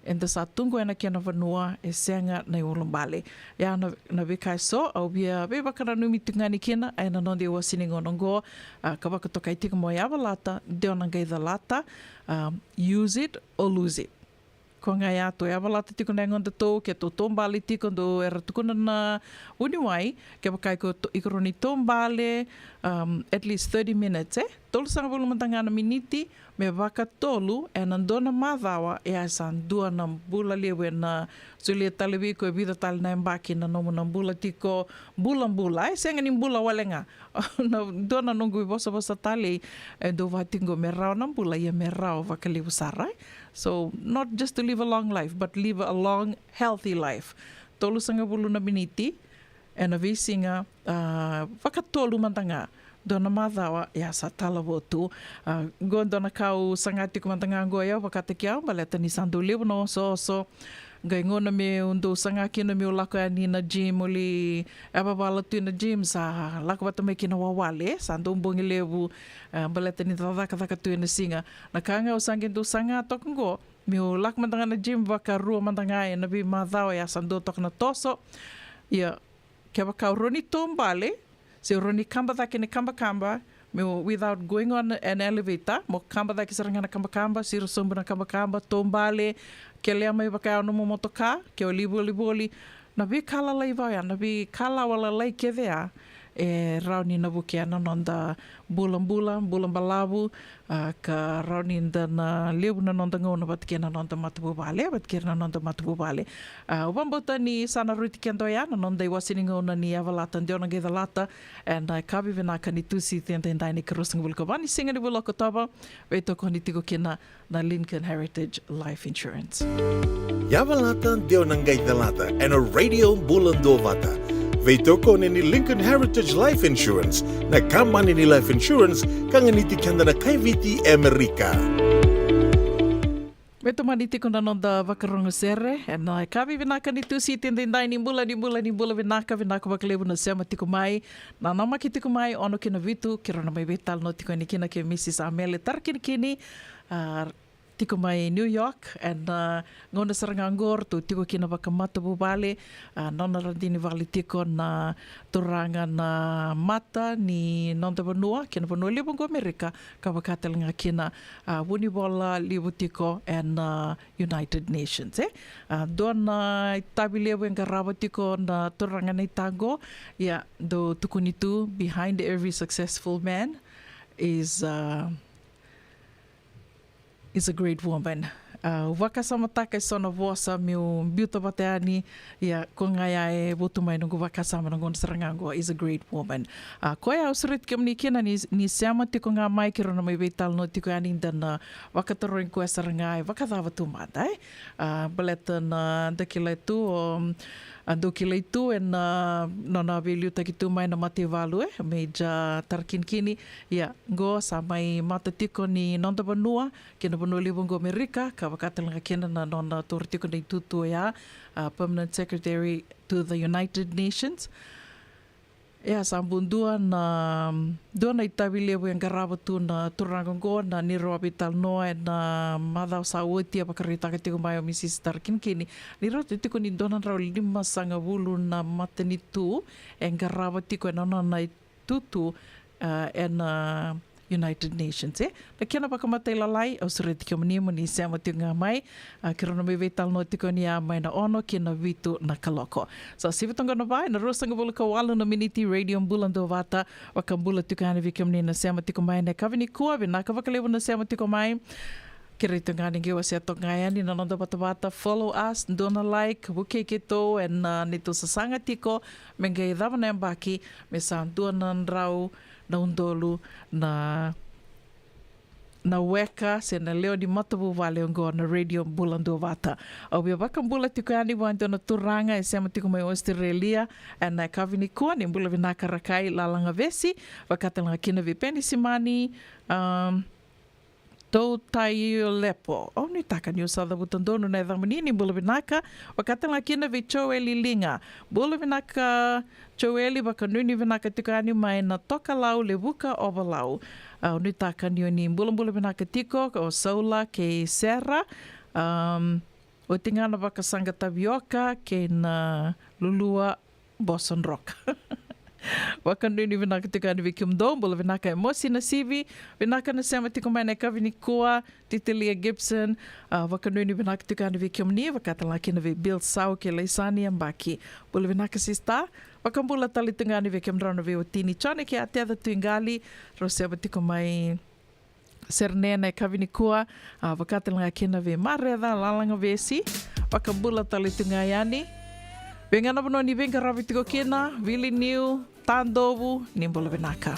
Eda sa tu qo ena kena vanua, e sega na iulubale. Ya na, na veika e so au via veivakananumi tiko ga ni kina ena noda iwase ni gauna oqo, a, ka vakatokai tiko mo yavalata, de o na qai calata, a, use it or lose it. Ko ga ya, tou yavalata tiko na yagodatou, ke tou taubale tiko, dou era tukuna na vuniwai, kevaka iko to-, iko rawa ni taubale, um, at least thirty minutes, e? Tolusagavulu mada ga na miniti, me vakatolu ena dua na macawa, e a sa dua na bula levu, ena solia tale vei iko e vica tale na yabaki na nomu na bula tiko, bulabula, e sega ni bula wale ga. Na dua na noqu ivosavosa talei, e dau vati qo me rawa na bula, ia me rawa vakalevu sara, e? So, not just to live a long life, but live a long, healthy life. Tolusagavulu na miniti, ena veisiga, a, vakatolu mada ga. dua na macawa, ia sa talavo tu. A, qo dua na ka au saga tiko mada ga qo, ia vakataki au, baleta ni sa dau levu na osooso. Qai gauna meu dau saga kina meu lako yani na gym, oli yavavala tu ina gym, sa lako vata mai kina wawale, sa dau bogi levu, e, baleta ni da cakacaka tu ena siga. Na ka ga au sa qai dau saga toka qo, meu lako mada ga na gym vakarua mada ga ena veimacawa, ia sa dau toka na toso. Ia, kevaka au rawa ni taubale, se au rawa ni kaba cake na ikabakaba, meu, without going on an elevator, mo kaba cake sara ga na kabakaba, siro sobu na kabakaba, taubale, kelea mai vaka ya nomu motoka, ke o lai volivoli, na veika lalai vaya, na veikalawa lalai kece ya, e rawa ni na vukea na noda bulabula, bula balavu, a, ka rawa ni da na levu na noda gauna vata kei na noda matavuvale, vata kei na noda matavuvale. A, au vakabauta ni sa na rauti keda oya na noda iwase ni gauna ni Yavalata Dewa na Qai Calata, ena yakavi vinaka ni Tusiti edaidai, na ikaruasagavulu ka va ni siga ni vula o Okotova, veitokoni tiko kina na Lincoln Heritage Life Insurance. Yavalata Dewa na Qai Calata, ena Radio Bula Duavata. Veitokoni ni Lincoln Heritage Life Insurance, na kabani ni life insurance ka ganiti keda na kai Viti e Amerika. Me tomani tiko na noda vakarogo sere ena yakavi vinaka ni Tusiti edaidai. Ni bula, ni bula, ni bula vinaka, vinaka vakalevu na sema tiko mai, na namaki tiko mai, Ono kei na Vitu, keirau na mai veitalanoa tiko yani kina kei Mrs Amele Tarakinikini, a, tiko mai New York, ena, a, gauna sara ga qo ratou tiko kina vakamatavuvale, a, nona radini vale tiko na turaga na mata ni noda vanua kei na vanua levu qo Amerika, ka vaka tale ga kina, a, vunivola levu tiko ena, a, United Nations, e. A, dua na itavi levu e qarava tiko na turaga na itaqo, ia, dau tukuni tu, behind every successful man is, a, is a great woman. A, au vakasamataka eso na vosa meu biuta vata yani, ia, ko ga ya e votu mai noqu vakasama na gauna sara ga qo, is a great woman. A, koya au sureti kemuni kina ni, ni sema tiko ga mai, keirau na mai veitalanoa tiko yani, da na vakatarogi koya sara ga e vakacava tu mada, e. A, baleta na da kila tu, o, a, dau kilai tu ena, a, nona veiliutaki tu mai na mataivalu, e, Major Tarakinikini. Ia, qo sa mai mata tiko ni noda vanua kei na vanua levu qo Amerika, ka vaka tale ga kina na nona taura tiko na itutu oya, a, Permanent Secretary to the United Nations. Ia, sa bau dua na, dua na itavi levu e qarava tu na turaga qo, na neirau a veitalanoa ena macawa sa oti, a vakaraitaka tiko mai o Mrs Tarakinikini ni rauta tiko ni dua na drau limasagavulu na matanitu e qarava tiko ena nona itutu, a, ena, a, United Nations, e. Na kena vakamatailalai, au sureti kemuni mo ni sema tiko ga mai, a, keirau na mai veitalanoa tiko yani ya mai na Ono ki na Vitu na kaloko. Sa sivi toka na va ena ruasagavulu ka walu na miniti, Radio Bula Duavata, vakabula tiko yani vei kemuni na sema tiko mai ena yakavi nikua, vinaka vakalevu na sema tiko mai. Kerei tu ga ni qai wasea toka ga yani na noda vatavata, follow us, dua na like, vukei keitou ena, a, neitou sasaga tiko, me qai cava na yabaki, me sa dua na drau na udolu na, na weka se na lewe ni matavuvale oqo na Radio Bula Duavata. Au via vakabula tiko yani vua e dua na turaga e sema tiko mai Australia ena yakavi nikua, ni bula vinaka Rakai Lalagavesi, vaka tale ga kina vei Penisimani, um, Toutaiolepo. Au nuitaka niu sa cavuta donu na yacamuni, ni bula vinaka. Vaka tale ga kina vei Joeli Liga. Bula vinaka Joeli, vakanuinui vinaka tiko yani mai na Tokalau, Levuka, Ovalau. Au nuitaka ni o ni bulabula vinaka tiko, o Saula kei Sera. Um, oti ga na vakasaqa tavioka kei na lulua boso droka. Vakanuinui vinaka tiko yani vei kemudou, bula vinaka Emosi Nasivi, vinaka na sema tiko mai na yakavi nikua, Titilia Gibson, a, vakanuinui vinaka tiko yani vei kemuni, vaka tale ga kina vei Bill Sau kei Laisani Yabaki. Bula vinaka sista, vakabula tale tu ga yani vei kemudrau na veiwatini Jone kei Ateca Tuiqali, rau sema tiko mai Sydney na yakavi nikua, a, vaka tale ga kina vei Mareca Lalagavesi, vakabula tale tu ga yani. Vei ga na vanua ni veiqaravi tiko kina, Vili Niu, Tadovu, ni bula vinaka.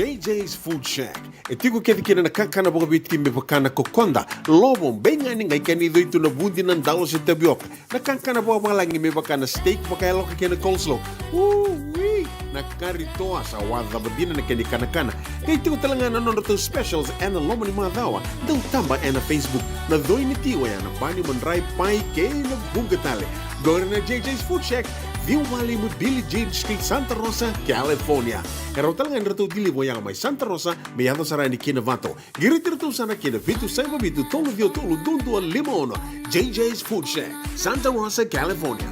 J J's Food Shack E tiko kece kina na kakana vakaviti me vaka na kokoda, lovo, beigani, qai kena icoi tu na vudi, na dalo se tavioka. Na kakana vakavalagi me vaka na steak vakayaloka kei na coleslaw. Ui! Na kari toa sa wacava dina na kena ikanakana. Qai tiko tale ga na nodratou specials ena loma ni macawa. Dau taba ena Facebook. Na coi ni ti oya na bani, madrai, pai kei na vuqa tale. Qori na J J's Food Shack, ciwa walu lima Billie Jean Street, Santa Rosa, California. E rawa tale ga ni ratou deliver oya mai Santa Rosa, me yaco sara yani ki Novato. Qiriti iratou sara ki na vitu saiva vitu tolu ciwa tolu dua dua lima ono. J J's Food Shack, Santa Rosa, California.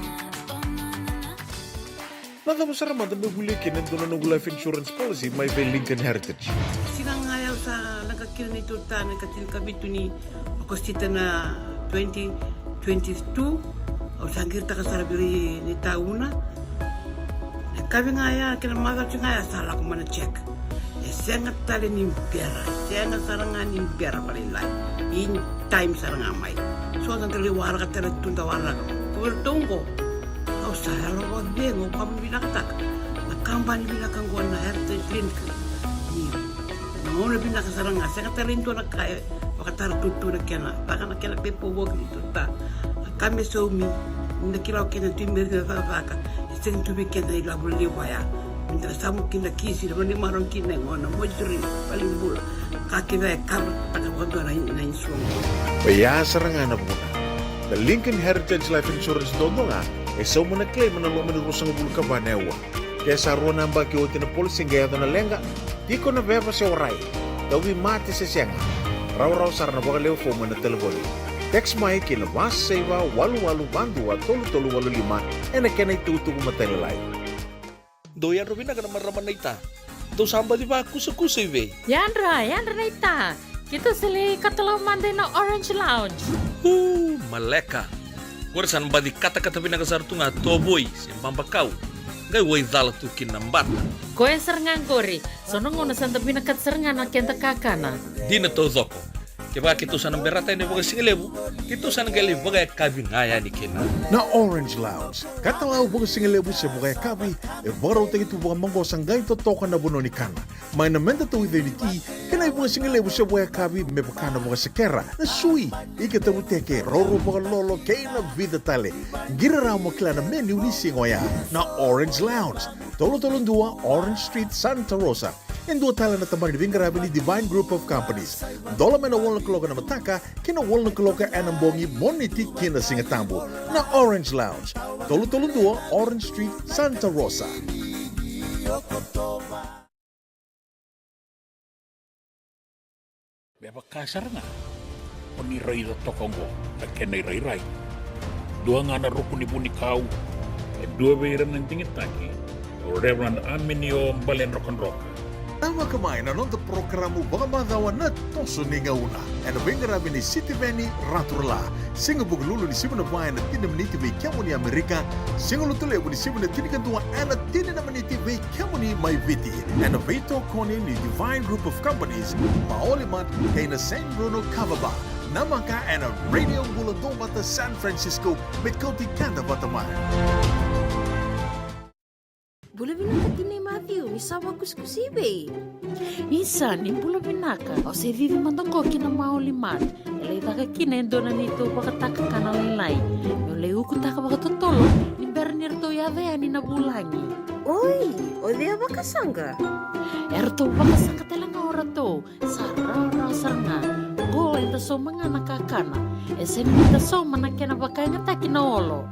Na cava sara mada me volia kina e dua na noqu life insurance policy mai vei Lincoln Heritage? Siga ga ya au sa leqa kina neitou ta na ikatinikavitu ni Okosita na twenty twenty-two. Au sa qiritaka sara vei ira na itauna. Na yakavi ga ya kei na macawa ga ya sa lako mai na check. E sega tale ni bera, e sega sara ga ni bera vakalailai. In time sara ga mai. So da lai waraka tale tu, da waraka. Ko vei ratou oqo, au sa yalo vakacegu, au vakavinavinakataka na kabani vinaka oqo na Heritage Clinic. Ni na gauna vinaka sara ga, sega tale ni dua na ka e vakatara tu na kena, vaka na kena paperwork ni tu ta. Na ka me saumi, ni da kila o kena tu i meri na cakacaka, e sega tu vei keda na ilavo levu vaya. Ni da samu kina kisi, na vale ni marau kina e gona, moituri, valenibula. Ka kece e cover taka vakadua na, na insurance. Oya sara ga na vuna. Na Lincoln Heritage Life Insurance duadua ga e sauma na claim ena loma ni ruasagavulu ka va na aua. Ke sa rua na yabaki oti na policy qai yaco na leqa, tiko na veva se warai, tauvimate se sega, rawarawa sara na vakalewe fomu ena talevoni. Text mai ki na va saiva walu walu va dua tolu tolu walu lima ena kena itukutuku matailalai. Dou yadra vinaka na marama naita. Dou sa baci vakusakusa i vei? Yadra, yadra naita. Keitou sa lai katalau mada ina Orange Lounge. Uu, maleka. Qori sa na baci katakata vinaka sara tu ga tovoi se babakau. Qai waicala tu kina na bata. Koya sara ga qori. So na gauna sa da vinakata sara ga na keda kakana. Dina taucoko. Kevaka keitou sa na berata yani vakasigalevu, keitou sa na qai lai vakayakavi ga yani kina. Na Orange Lounge, katalau vakasigalevu se vakayakavi, e vakarautaki tu vakamaqosa, qai totoka na vanua ni kana. Mai na meda tauica ni ti, kei na ivakasigalevu se vakayakavi me vaka na vakasekera, na sui, ika tavuteke, roro vakalolo kei na vica tale. Qiri rawa mo kila na menu ni siga oya. Na Orange Lounge, tolu tolu dua Orange Street, Santa Rosa. E dua tale na tabana ni veiqaravi ni Divine Group of Companies. Dola mai na walu na kaloko ena mataka ki na walu na kaloko ena bogi, Moniti ki na Sigatabu. Na Orange Lounge, tolu tolu dua Orange Street, Santa Rosa. Me vaka sara ga o ni raica toka oqo na kena irairai. Dua ga na ruku ni vunikau, e dua vei ira na digitaki, o Reverend Aminio Baledrokadroka. Namaka mai na noda porokaramu vakamacawa Na Toso ni Gauna, ena veiqaravi ni Sitiveni Raturala. Siga Vukelulu ni sivi na va ena tini na miniti vei kemuni Amerika. Siga Lotulevu ni sivi na tinikadua ena tini na miniti vei kemuni mai Viti. Ena veitokoni ni Divine Group of Companies, Maoli Mart, kei na Saint Bruno Kava Bar. Namaka ena Radio Bula Duavata San Francisco, me kauti keda vata mai. Bula vinaka tinai Matthew, ni sa vakusikusi i vei? Isa, ni bula vinaka. Au se cici mada qo ki na Maoli Mart. E lai caka kina e dua na neitou vakatakakana lailai. Meu lai ukutaka vakatotolo ni bera ni ratou yaco yani na vulagi. Oi, o cei a vakasaqa? E ratou vakasaqa tale ga o ratou. Sa rawarawa sara ga. Qo eda sauma ga na kakana. E sega ni da sauma na kena vakayagataki na olo.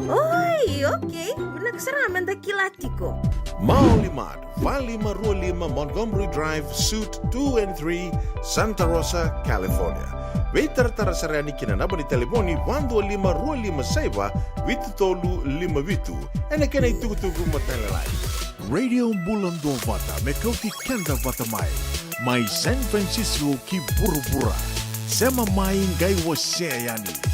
Oi, okei. Vinaka sara ga meda kila tiko. Maoli Mart, va lima rua lima Montgomery Drive, Suite two and three, Santa Rosa, California. Veitaratara sara yani ki na naba ni talevoni va dua lima rua lima saiva vitu tolu lima vitu. Ena kena itukutuku matailalai. Radio Bula Duavata, me kauti keda vata mai. Mai San Francisco ki vuravura. Sema mai qai wasea yani.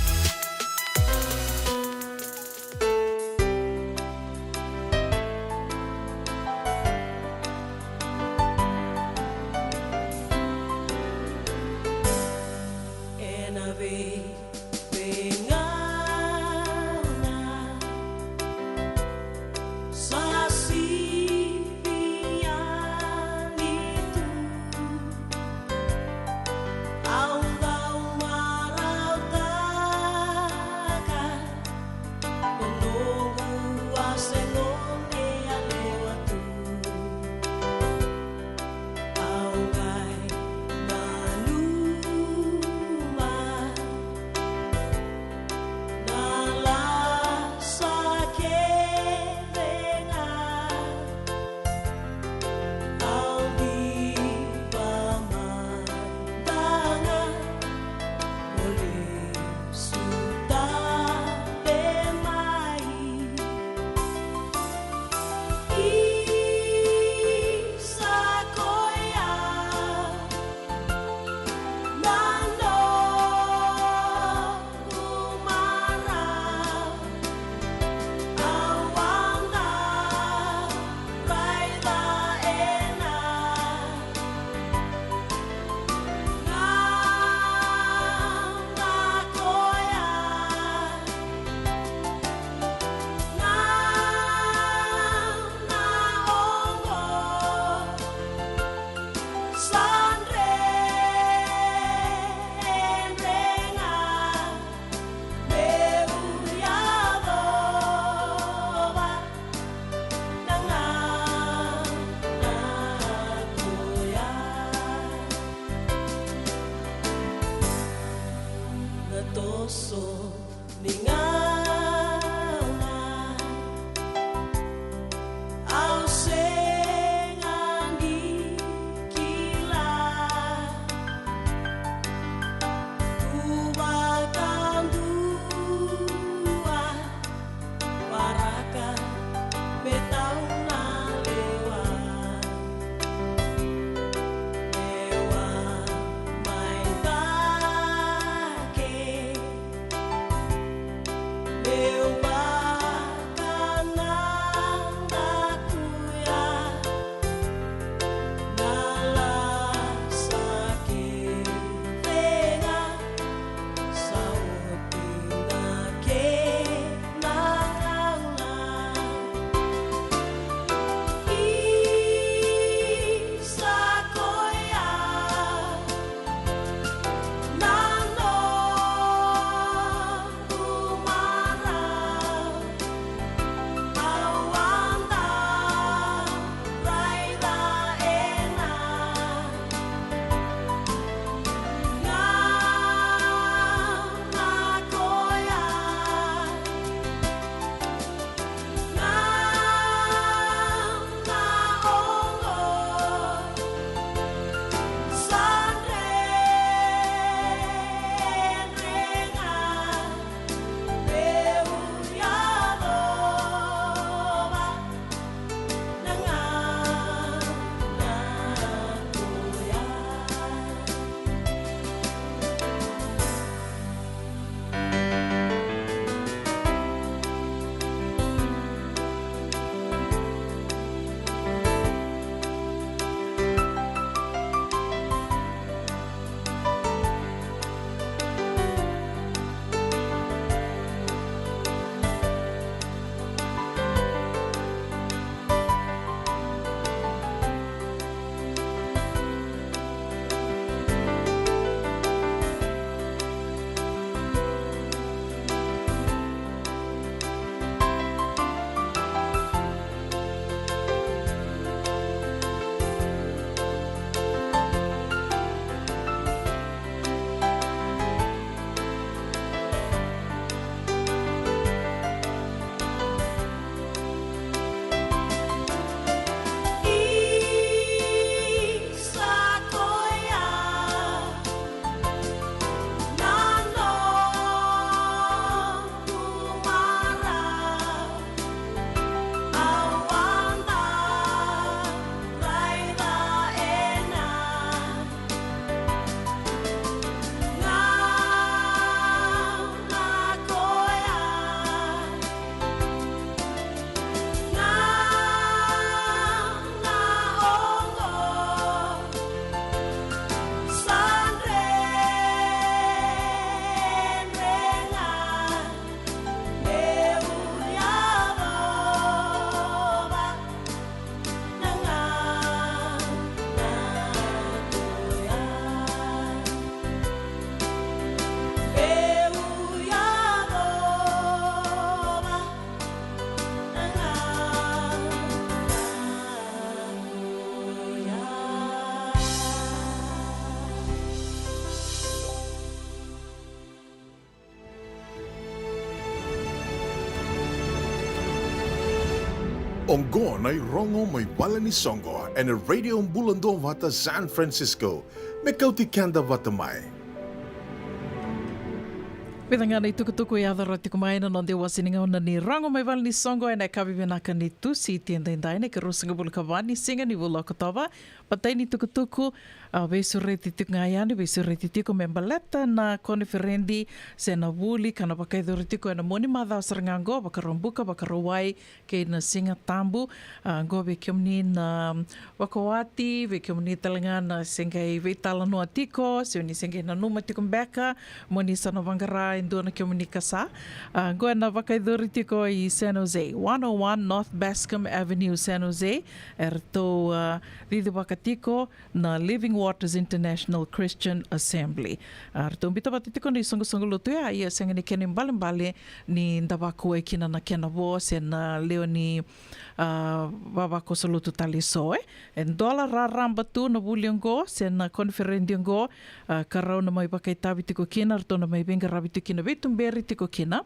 Oqo na irogo mai vale ni soqo ena Radio Bula Duavata San Francisco. Me kauti keda vata mai. Vica ga na itukutuku e yaco rawa tiko mai na noda iwase ni gauna ni rogo mai vale ni soqo ena yakavi vinaka ni Tusiti edaidai, na ikaruasagavulu ka va ni siga ni vula o Okotova. Matai ni tukutuku, a, veisureti tiko ga yani, veisureti tiko me baleta na koniferedi se na vuli ka na vakayacori tiko ena mua ni macawa sara ga oqo, Vakaraubuka, Vakarauwai kei na Siga Tabu. A, oqo vei kemuni na vakawati, vei kemuni tale ga na se qai veitalanoa tiko, se ni se qai nanuma tiko beka mo ni sa na vaqara e dua na kemuni kasa. A, oqo ena vakayacori tiko i San Jose, one oh one North Bascom Avenue, San Jose. Eratou, a, cicivaka tiko na Living Waters International Christian Assembly. A, ratou biuta vata tiko na isoqosoqo lotu ya, ia sega ni kena ibalebale ni da vakuai kina na kena vo se na lewe ni, a, vavakoso lotu tale eso, e. E dola raraba tu na vuli oqo se na koniferedi oqo, a, ka rau na mai vakaitavi tiko kina, ratou na mai veiqaravi tiko kina, veituberi tiko kina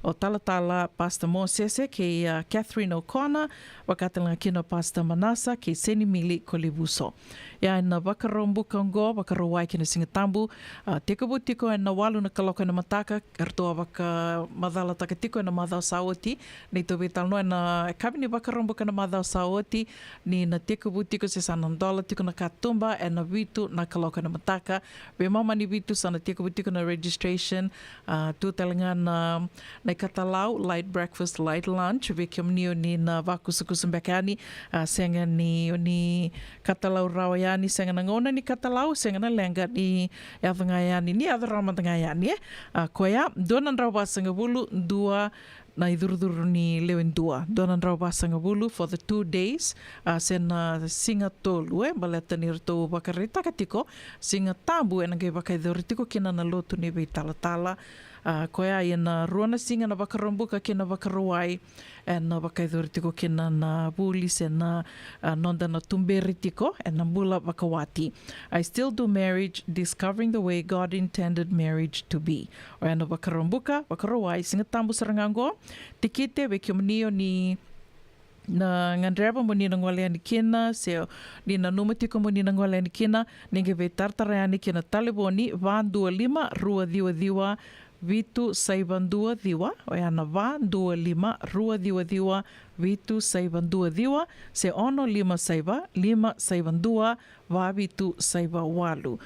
o talatala Pastor Mosese kei, a, Catherine O'Connor, vaka tale ga kina o Pastor Manasa kei Senimili Kolivuso. Ia ena Vakaraubuka oqo, Vakarauwai kei na Siga Tabu, a, tekivu tiko ena walu na kaloko ena mataka, eratou a vakamacalataka tiko ena macawa sa oti. Neitou veitalanoa ena yakavi ni Vakaraubuka ena macawa sa oti ni na tekivu tiko se sa na dola tiko na katuba ena vitu na kaloko ena mataka. Veimama ni vitu sa na tekivu tiko na registration, a, tu tale ga na, na ikatalau, light breakfast, light lunch, vei kemuni o ni na vakusakusa beka yani, a, sega ni o ni katalau rawa yani, sega na gauna ni katalau, sega na leqa, ni yaco ga yani, ni yaco rawa mada ga yani, e. A, koya, dua na drau vasagavulu, dua na icurucuru ni lewe dua, dua na drau vasagavulu for the two days, a, se na siga tolu, e, baleta ni ratou vakaraitaka tiko, Siga Tabu ena qai vakayacori tiko kina na lotu ni veitalatala. A, koya ena rua na siga na Vakaraubuka kei na Vakarauwai, ena vakayacori tiko kina na vuli se na, a, noda na tuberi tiko ena bula vakawati. I still do marriage, discovering the way God intended marriage to be. Oya na Vakaraubuka, Vakarauwai, Siga Tabu sara ga oqo. Tikite vei kemuni o ni na gadreva mo ni na gole yani kina, se ni nanuma tiko mo ni na gole yani kina, ni qai veitaratara yani kina talevoni va dua lima, rua ciwa ciwa, vitu saiva dua ciwa, oya na va dua lima, rua ciwa ciwa, vitu saiva dua ciwa, se ono lima saiva, lima saiva dua, va vitu saiva walu.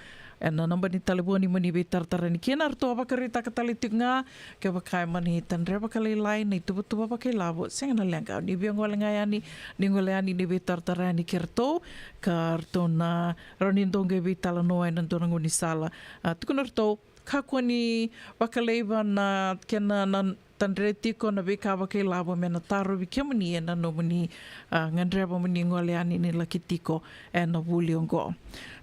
Ena naba ni talevoni mo ni veitaratara yani kina, ratou a vakaraitaka tale tiko ga, kevaka e mani tadre vakalailai na ituvatuva vakailavo, sega na leqa, ni via gole ga yani, ni gole yani ni veitaratara yani kei ratou, ka ratou na rawa ni dou qai veitalanoa ena dua na gaunisala. A, tukuna ratou, kakua ni vakalaiva na kena na tadre tiko na veika vakailavo me na tarovi kemuni ena nomuni, a, gadreva mo ni gole yani ni laki tiko ena vuli oqo.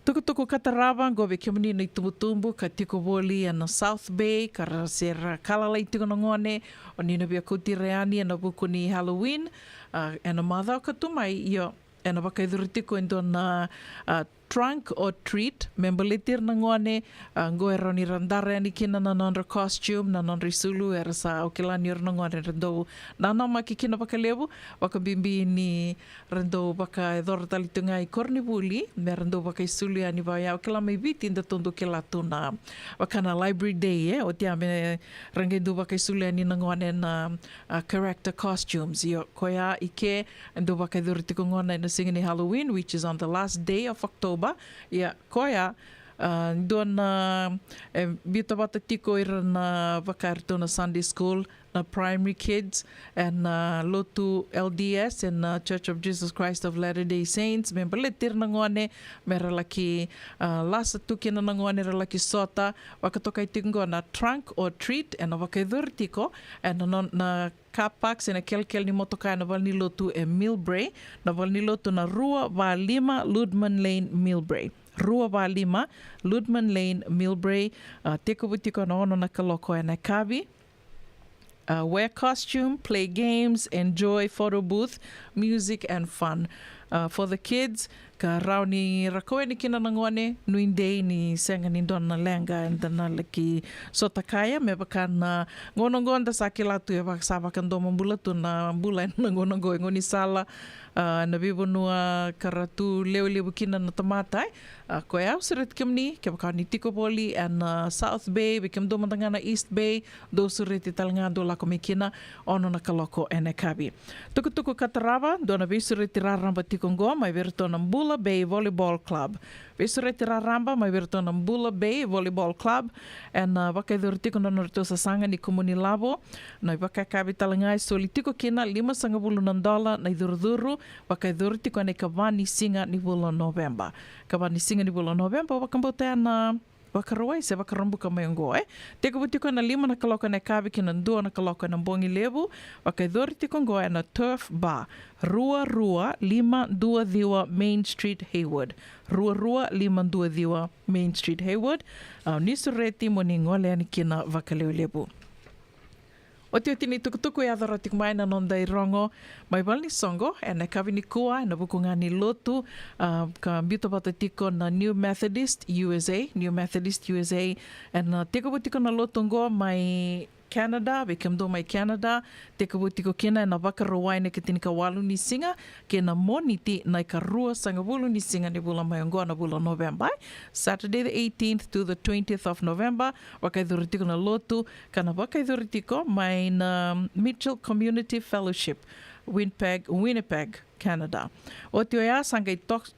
Tukutuku ka tarava oqo vei kemuni na itubutubu ka tiko voli ena South Bay, ka ra se ra ka lalai tiko na gone, o ni na via kauti ira yani ena vuku ni Halloween, a, ena macawa ka tu mai, io, ena vakayacori tiko e dua na, a, trunk or treat, me baleti ira na gone, a, oqo e rawa ni ra dara yani kina na nodra costume, na nodra isulu, era sa, au kila ni ira na gone era dau nanamaki kina vakalevu, vakabibi ni ra dau vakayacora tale tu ga i koronivuli, me ra dau vakaisulu yani vaya, au kila mai Viti datou dau kila tu na vaka na library day, e, oti ya me ra qai dau vakaisulu yani na gone na, a, character costumes, io, koya i ke, e dau vakayacori tiko gona ena siga ni Halloween, which is on the last day of October. Ia, koya, a, dua na, e, biuta vata tiko ira na vaka iratou na Sunday school, na primary kids, ena lotu L D S, ena Church of Jesus Christ of Latter-day Saints, me baleti ira na gone, me ra laki, a, lasa tu kina na gone, ra laki sota, vakatokai tiko qo na trunk or treat, ena vakayacori tiko ena, na, na car park se na kelekele ni motoka ena valenilotu e Millbrae, na valenilotu na rua va lima Ludman Lane, Millbrae. Rua va lima Ludman Lane, Millbrae, a, tekivu tiko ena ono na kaloko ena yakavi. Uh, wear costume, play games, enjoy photo booth, music and fun. Uh, for the kids, Ka rawa ni ra kau yani kina na gone, nuidei ni sega ni dua na leqa eda na laki sota kaya, me vaka na gauna oqo da sa kila tu e vaka sa vakadomobula tu na bula ena gauna oqo e gaunisala, a, na veivanua ka ra tu lewe levu kina na tamata, e. A, koya au sureti kemuni, kevaka ni tiko voli ena, a, South Bay, vei kemudou mada ga na East Bay, dou sureti tale ga dou lako mai kina, ono na kaloko ena yakavi. Tukutuku ka tarava, dua na veisureti raraba tiko oqo mai vei iratou na Bula Bay Volleyball Club. Veisureti raraba mai vei iratou na Bula Bay Volleyball Club, ena, a, vakayacori tiko na nodratou sasaga ni kumuni lavo. Na ivakayakavi tale ga e soli tiko kina limasagavulu na dola na icurucuru, vakayacori tiko ena ikava ni siga ni vula o Noveba. Ikava ni siga ni vula o Noveba, au vakabauta ena Vakarauwai se Vakaraubuka mai oqo, e. Tekivu tiko ena lima na kaloko ena yakavi ki na dua na kaloko ena bogi levu, vakayacori tiko oqo ena Turf Bar, rua rua lima dua ciwa Main Street, Hayward. Rua rua lima dua ciwa Main Street, Hayward. A, ni sureti mo ni gole yani kina vakalevulevu. Otioti ni tukutuku e yaco rawa tiko mai na noda irogo mai valenisoqo ena yakavi nikua ena vuku ga ni lotu, a, ka biuta vata tiko na New Methodist U S A, New Methodist U S A, ena, a, tekivu tiko na lotu oqo mai Canada, vei kemudou mai Canada, tekivu tiko kina ena Vakarauwai na ikatini ka walu ni siga, kei na Moniti na ikaruasagavulu ni siga ni vula mai oqo na vula o Noveba, e. Saturday the eighteenth to the twentieth of November, vakayacori tiko na lotu, ka na vakayacori tiko mai na Mitchell Community Fellowship, Winnipeg, Winnipeg, Canada. Oti oya sa qai tok-,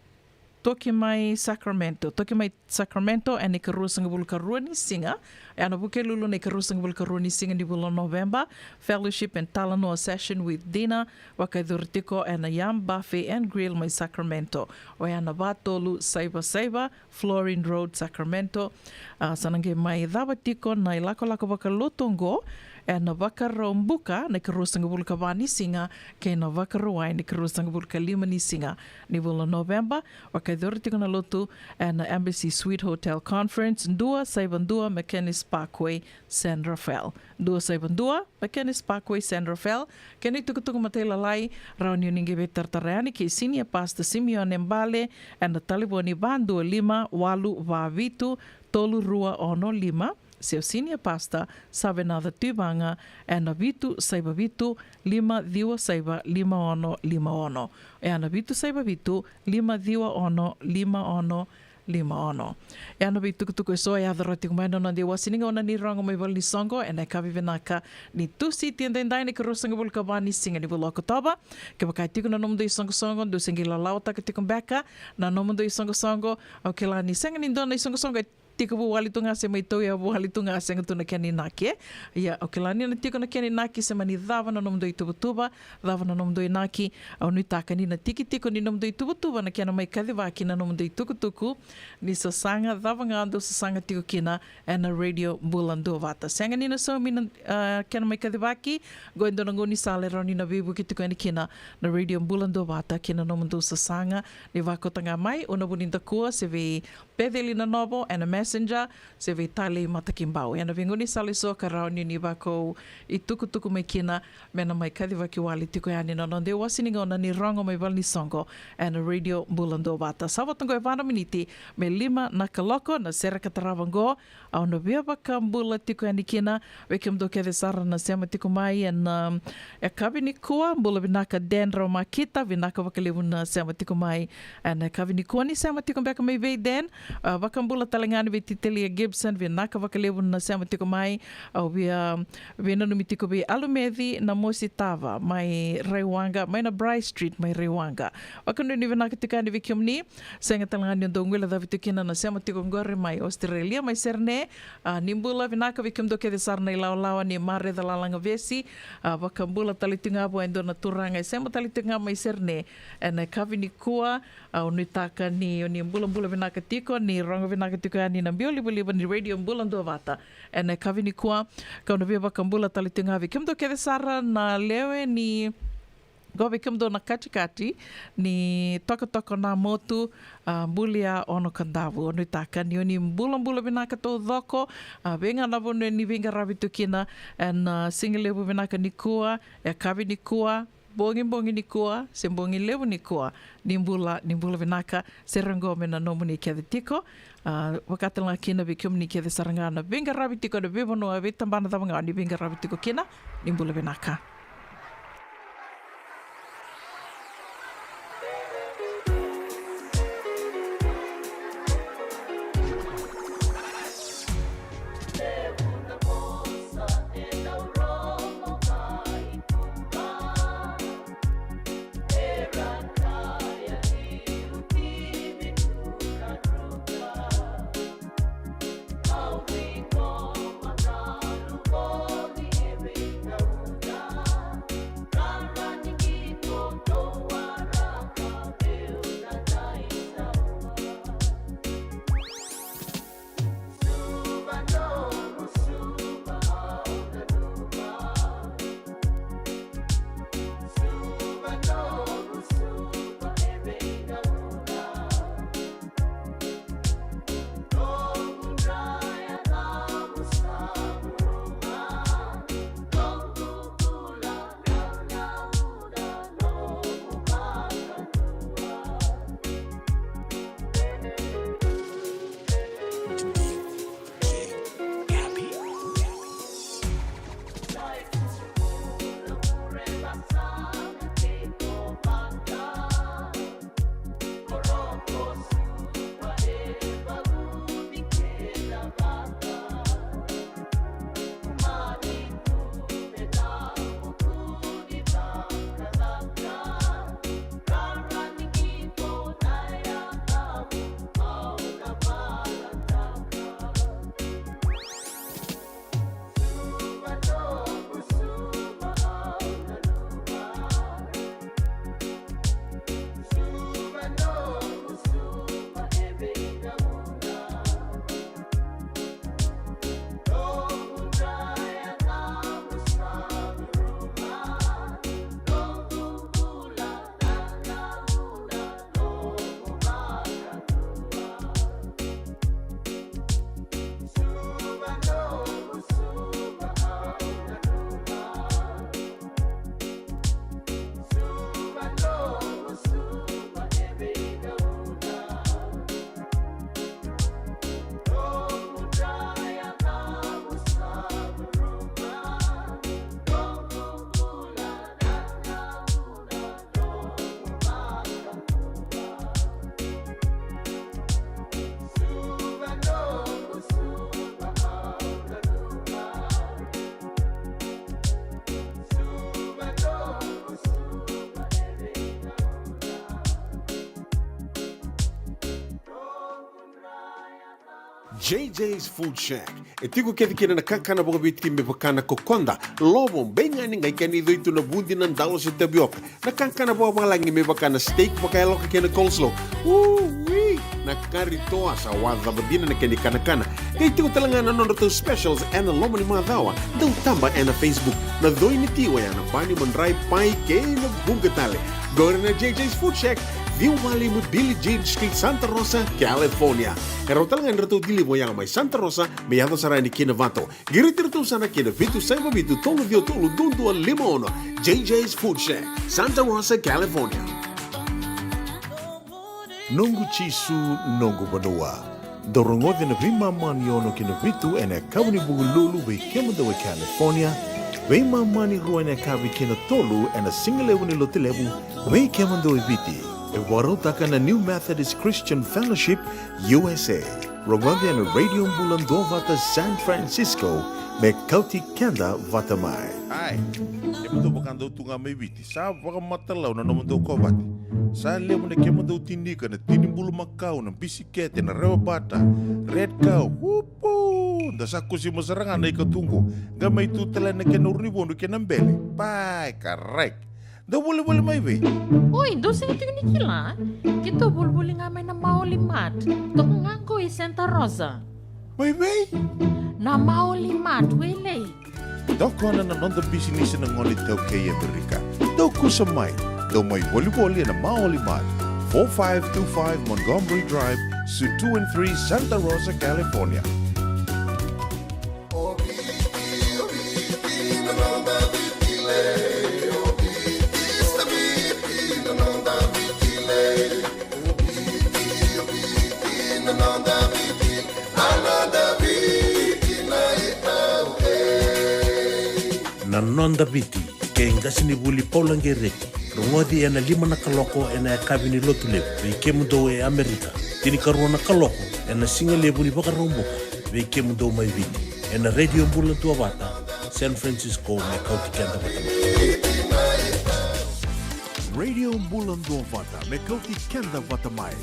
toki mai Sacramento, toki mai Sacramento ena ikaruasagavulu ka rua ni siga, ena Vukelulu na ikaruasagavulu ka rua ni siga ni vula o Noveba, fellowship and talanoa session with dinner, vakayacori tiko ena Yum Buffet and Grill mai Sacramento. Oya na va tolu saiva saiva Florin Road, Sacramento. A, sa na qai mai cava tiko na ilakolako vakalotu oqo ena Vakaraubuka na ikaruasagavulu ka va ni siga, kei na Vakarauwai na ikaruasagavulu ka lima ni siga ni vula o Noveba, vakayacori tiko na lotu ena Embassy Suite Hotel Conference, dua saiva dua McKennis Parkway, San Rafael. Dua saiva dua McKennis Parkway, San Rafael. Kena itukutuku matailalai, rawa ni o ni qai veitaratara yani kei Senior Pastor Simeone Bale ena talevoni va dua lima walu va vitu tolu rua ono lima, se o Senior Pastor Savenaca Tuivaga ena vitu saiva vitu lima ciwa saiva lima ono lima ono. Ena vitu saiva vitu lima ciwa ono lima ono lima ono. Ena veitukutuku eso e yaco rawa tiko mai na noda iwasewase ni gauna ni rogo mai valenisoqo ena yakavi vinaka ni Tusiti edaidai na ikaruasagavulu ka va ni siga ni vula o Okotova. Kevaka e tiko na nomudou isoqosoqo, dou se qai lalawataka tiko beka na nomudou isoqosoqo. Au kila ni sega ni dua na isoqosoqo e tekivu wale tu ga se mai tauyavu wale tu ga, sega tu na kena inaki, e. Ia, au kila ni na tiko na kena inaki se mani cava na nomudou ituvatuva, cava na nomudou inaki. Au nuitaka ni na tiki tiko ni nomudou ituvatuva na kena mai kacivaki na nomudou itukutuku ni sasaga, cava ga dou sasaga tiko kina ena Radio Bula Duavata. Sega ni na saumi na, a, kena mai kacivaki, qo e dua na gaunisala e rawa ni na veivuke tiko yani kina na Radio Bula Duavata kei na nomudou sasaga. Ni vakauta ga mai, o na vu ni dakua se vei Peceli Nanovo ena Messenger, se vei Talei Matakibau. Ena veigaunisala eso ka rawa ni ni vakau itukutuku mai kina me na mai kacivaki wale tiko yani na noda iwasewase ni gauna ni rogo mai valenisoqo ena Radio Bula Duavata. Sa vo toqo e va na miniti me lima na kaloko na sere ka tarava oqo. Au na via vakabula tiko yani kina vei kemudou kece sara na sema tiko mai ena, um, yakavi nikua. Bula vinaka Dendro Makita, vinaka vakalevu na sema tiko mai ena yakavi nikua. Ni sema tiko beka mai vei Den, a, vakabula tale ga yani vei Titelia Gibson, vinaka vakalevu na sema tiko mai. Au via, um, veinanumi tiko vei Alumeci Namositava mai Raiwaqa, mai na Bryce Street mai Raiwaqa. Vakanuinui vinaka tiko yani vei kemuni. Sega tale ga ni dou guilecavi tiko kina na sema tiko qori mai Australia, mai Sydney. A, ni bula vinaka vei kemudou kece sara na ilawalawa ni Mareca Lalagavesi. A, vakabula tale tiko ga vua e dua na turaga e sema tale tiko ga mai Sydney ena yakavi nikua. A, au nuitaka ni o ni bulabula vinaka tiko, ni rogo vinaka tiko yani na biau livaliva ni Radio Bula Duavata ena yakavi nikua. Kau na via vakabula tale tiko ga vei kemudou kece sara na lewe ni Qo vei kemudou na katikati ni Tokatoka Namotu, a, Bulia, Ono Kadavu. Au nuitaka ni o ni bulabula vinaka taucoko, a, vei ga na vanua ni veiqaravi tu kina ena, a, sigalevu vinaka nikua, yakavi nikua, bogi bogi nikua se bogi levu nikua. Ni bula, ni bula vinaka. Sere oqo me na nomuni kece tiko. A, vaka tale ga kina vei kemuni kece sara ga na veiqaravi tiko ena veivanua, veitabana cava ga ni veiqaravi tiko kina. Ni bula vinaka. J J's Food Shack. E tiko kece kina na kakana vakaviti me vaka na kokoda, lovo, beigani, qai kena icoi tu na vudi, na dalo se tavioka. Na kakana vakavalagi me vaka na steak vakayaloka kei na coleslaw. Ui! Na kari toa sa wacava dina na kena ikanakana. Qai tiko tale ga na nodratou specials ena loma ni macawa. Dau taba ena Facebook. Na coi ni ti oya na bani, madrai, pai kei na vuqa tale. Qori na J J's Food Shack, ciwa walu lima Billie Jean Street, Santa Rosa, California. E rawa tale ga ni ratou deliver oya mai Santa Rosa me yaco sara yani ki Navata. Qiriti iratou sara ki na vitu saiva vitu tolu ciwa tolu dua dua lima ono. J J's Food Shack, Santa Rosa, California. Noqu Jisu, noqu vanua. Dou rogoci na veimama ni ono ki na vitu ena yakavi ni Vukelulu vei kemudou e California, veimama ni rua ena yakavi ki na tolu ena sigalevu ni Lotulevu vei kemudou e Viti. E vakarautaka na New Methodist Christian Fellowship U S A. Rogoci ena Radio Bula Duavata San Francisco me kauti keda vata mai. Ai, kemudou vakadau tu ga mai Viti, sa vakamatau na nomudou kovate. Sa levu na kemudou tinika, na tini bulumakau, na bisikete, na rewa bata, red cow, upu! Da sa kusima sara ga na ikatuqu, qai mai tu tale na kena urunivodu kei na bele. Pai, karai. Dou volivoli mai vei? Oi, dou sega tiko ni kila? Keitou volivoli ga mai na Maoli Mart. Toka ga qo i Santa Rosa. Mai vei? Na Maoli Mart, Wailei. Tokona na noda bisinisi na gone iTaukei e Amerika. Dou kusa mai. Dou mai volivoli ena Maoli Mart, four five two five Montgomery Drive, Suite two and three, Santa Rosa, California. O Viti, o Viti, na noda Viti lei, o Viti, o Noda Viti kei qasenivuli Paula Gereti. Rogoci ena lima na kaloko ena yakavi ni Lotulevu vei kemudou e Amerika. Tinikarua na kaloko ena sigalevu ni Vakaraubuka vei kemudou mai Viti. Ena Radio Bula Duavata, San Francisco, me kauti keda vata mai. Radio Bula Duavata, me kauti keda vata mai.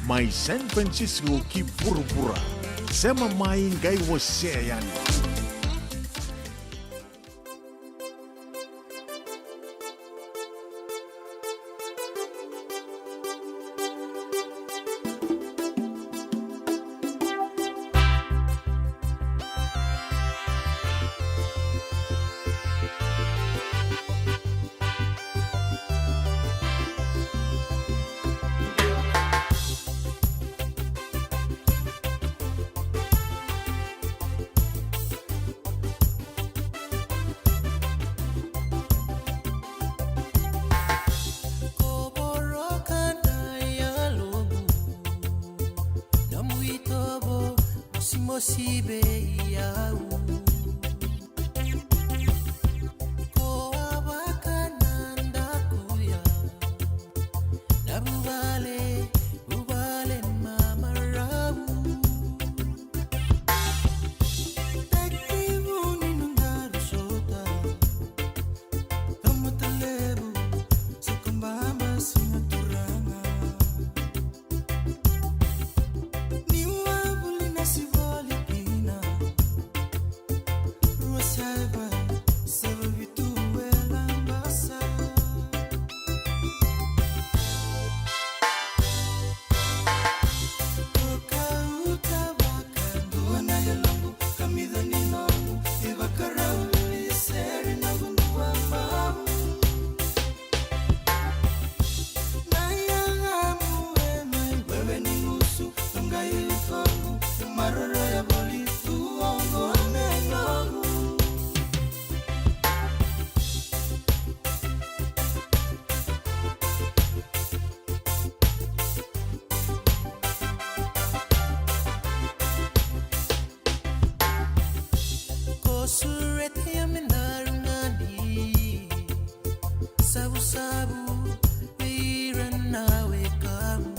Mai San Francisco ki vuravura. Sema mai qai wasea yani. Ko voroka na yaloqu, nomu itovo, mosimosi vei au. Ko a vaka na dakuya, na vuvale, vuvale mamarau. Tekivu ni nodaru sota, tamata levu, Sokobaba, Siga Turaga. Ni wavuli na sivoli kina, rua saiva, saiva vitu e Labasa. Ko kauta vakadua na yaloqu, kamica ni noqu, ivakarau vuli sere noqu dua bau. Na yagamu e mai wewe ni gusu, toqai utoqu, maroroya voli tu oqo me noqu. Ko sureti au me daru gani, savusavu vei ira na wekamu.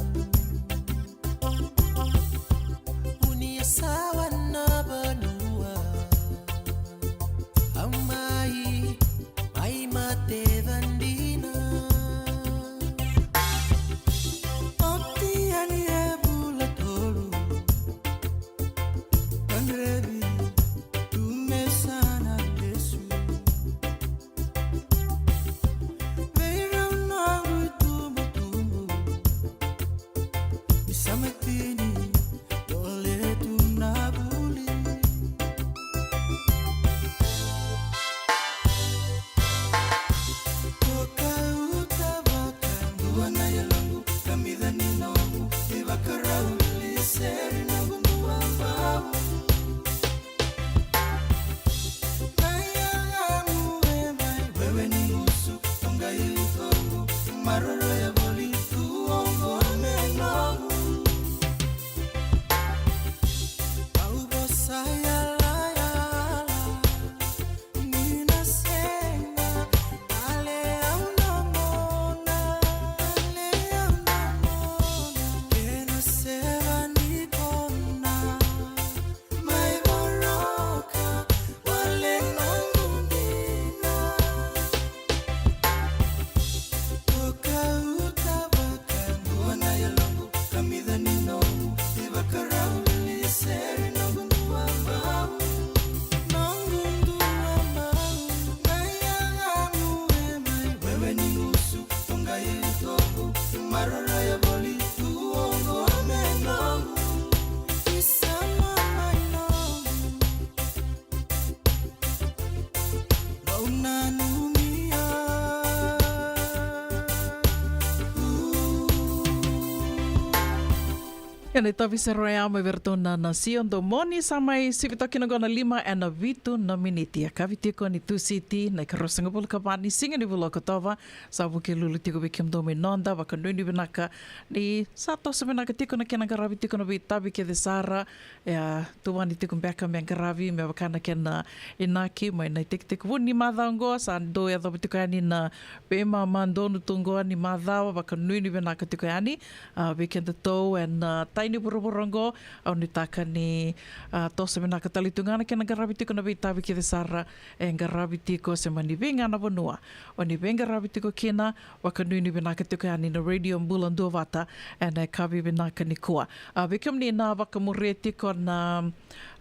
Vu ni yasawa na vanua, au mai, mai mate vadina. Oti yani e vula tolu, gadrevi tu me sa na lesu. Vei rau noqu itubutubu, ni sa mai tini, dole tu na vuli. Ko kauta vakadua na yaloqu, kamica ni noqu, ivakarau vuli sere noqu dua bau. Na yagamu e mai wewe ni gusu, toqai utoqu, maroroya voli tu oqo me noqu. Ena itavi sara oya mai vei iratou na, na Sio Domoni, sa mai sivi toka kina oqo na lima ena vitu na miniti. Yakavi tiko ni Tusiti, na ikaruasagavulu ka va ni siga ni vula o Okotova. Sa Vukelulu tiko vei kemudou mai noda, vakanuinui vinaka ni sa toso vinaka tiko na kena qaravi tiko na veitavi kece sara. E a tuvani tiko beka me qaravi me vaka na kena inaki mai na itekitekivu ni macawa oqo. Sa dau yacova tiko yani na veimama donu tu oqo ni macawa, vakanuinui vinaka tiko yani. A, vei kedatou ena tai ni vuravura oqo, au nuitaka ni, a, toso vinaka tale tu ga na kena qaravi tiko na veitavi kece sara e qaravi tiko, se mani vei ga na vanua o ni veiqaravi tiko kina. Vakanuinui vinaka tiko yani na Radio Bula Duavata ena yakavi vinaka nikua. A, vei kemuni na vakamuria tiko na,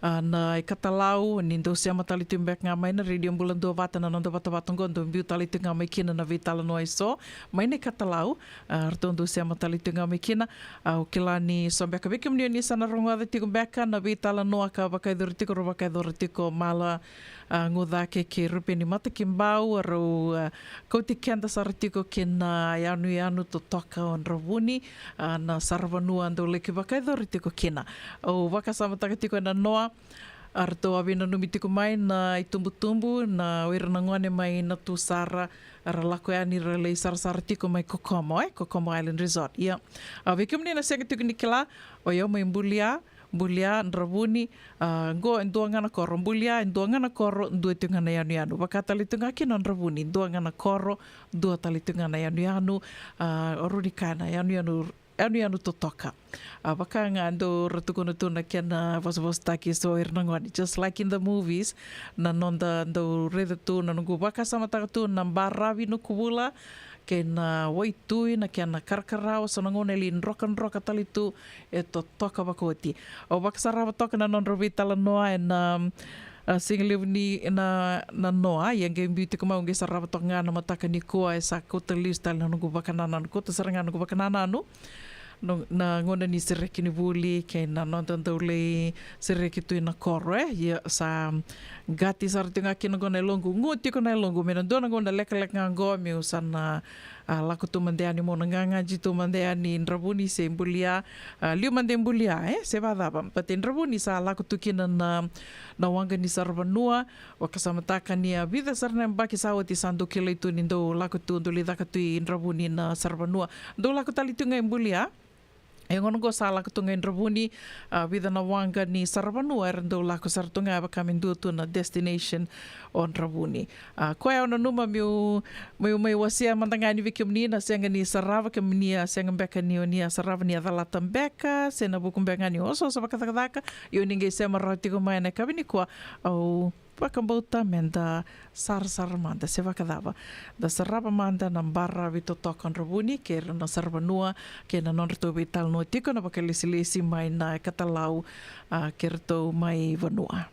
a, na ikatalau, ni dau sema tale tu beka ga mai na Radio Bula Duavata na noda vatavata oqo, dau biu tale tu ga mai kina na veitalanoa eso mai na ikatalau. A, ratou dau sema tale tu ga mai kina. A, au kila ni so beka vei kemuni o ni sa na rogoca tiko beka na veitalanoa ka vakayacori tiko, rau vakayacora tiko Mala, a, Gucake kei Rupeni Matakibau, rau, a, kauti keda sara tiko ki na yanuyanu totoka o Dravuni, a, na saravanua dau laki vakayacori tiko kina. Au vakasamataka tiko ena noa, a, ratou a veinanumi tiko mai na itubutubu, na o ira na gone mai na tu sara, ra lako yani ra lai sarasara tiko mai Kokomo, e, Kokomo Island Resort. Ia, a, vei kemuni na sega tiko ni kila, o yau mai Bulia, Bulia, Dravuni, a, qo e dua ga na koro. Bulia e dua ga na koro, dua tiko ga na yanuyanu. Vaka tale tu ga kina o Dravuni, dua ga na koro, dua tale tu ga na yanuyanu. A, o rau ni kaya na yanuyanu, yanuyanu totoka. A, vaka ga dau ra tukuna tu na kena vosavosataki eso ira na gone, just like in the movies, na noda dau raica tu, na noqu vakasamataka tu na baravi Nukuvula kei na waitui, na kena karakarawa, so na gauna e lai drokadroka tale tu, e totoka vakaoti. Au vakasarava toka na nodrau veitalanoa ena, a, siga levu ni na, na noa, ia qai biu tiko mai, au qai sarava toka ga na mataka nikua, e sa kauta lesu tale na noqu vakanananu, kauta sara ga na noqu vakanananu. No, na gauna ni sereki ni vuli kei na noda dau lai sereki tu ina koro, e, ia sa qati sara tiko ga kina qo na yaloqu, gu tiko na yaloqu me na dua na gauna lekaleka ga qo meu sa na, a, lako tu mada yani, meu na gagaji tu mada yani Dravuni se Bulia, a, liu mada i Bulia, e, se vacava. But e Dravuni sa lako tu kina na, na waqa ni saravanua. Vakasamataka ni a vica sara na yabaki sa oti sa dau kilai tu ni dau lako tu, dau lai caka tu i Dravuni na saravanua. Dau lako tale tu ga i Bulia. E gauna qo sa lako tu ga i Dravuni, a, vica na waqa ni saravanua era dau lako sara tu ga, vaka me dua tu na destination o Dravuni. A, koya au nanuma meu, meu mai wasea mada ga yani vei kemuni na sega ni sarava, kemuni a sega beka ni o ni a sarava, ni a calata beka, se na vuku beka ga ni osooso vakacakacaka, io ni qai sema rawa tiko mai ena yakavi nikua, au vakabauta me da sarasara mada se vakacava. Da sarava mada na baravi totoka o Dravuni kei ira na saravanua kei na nodratou veitalanoa tiko na vakalesilesi mai na ikatalau, a, kei ratou mai vanua.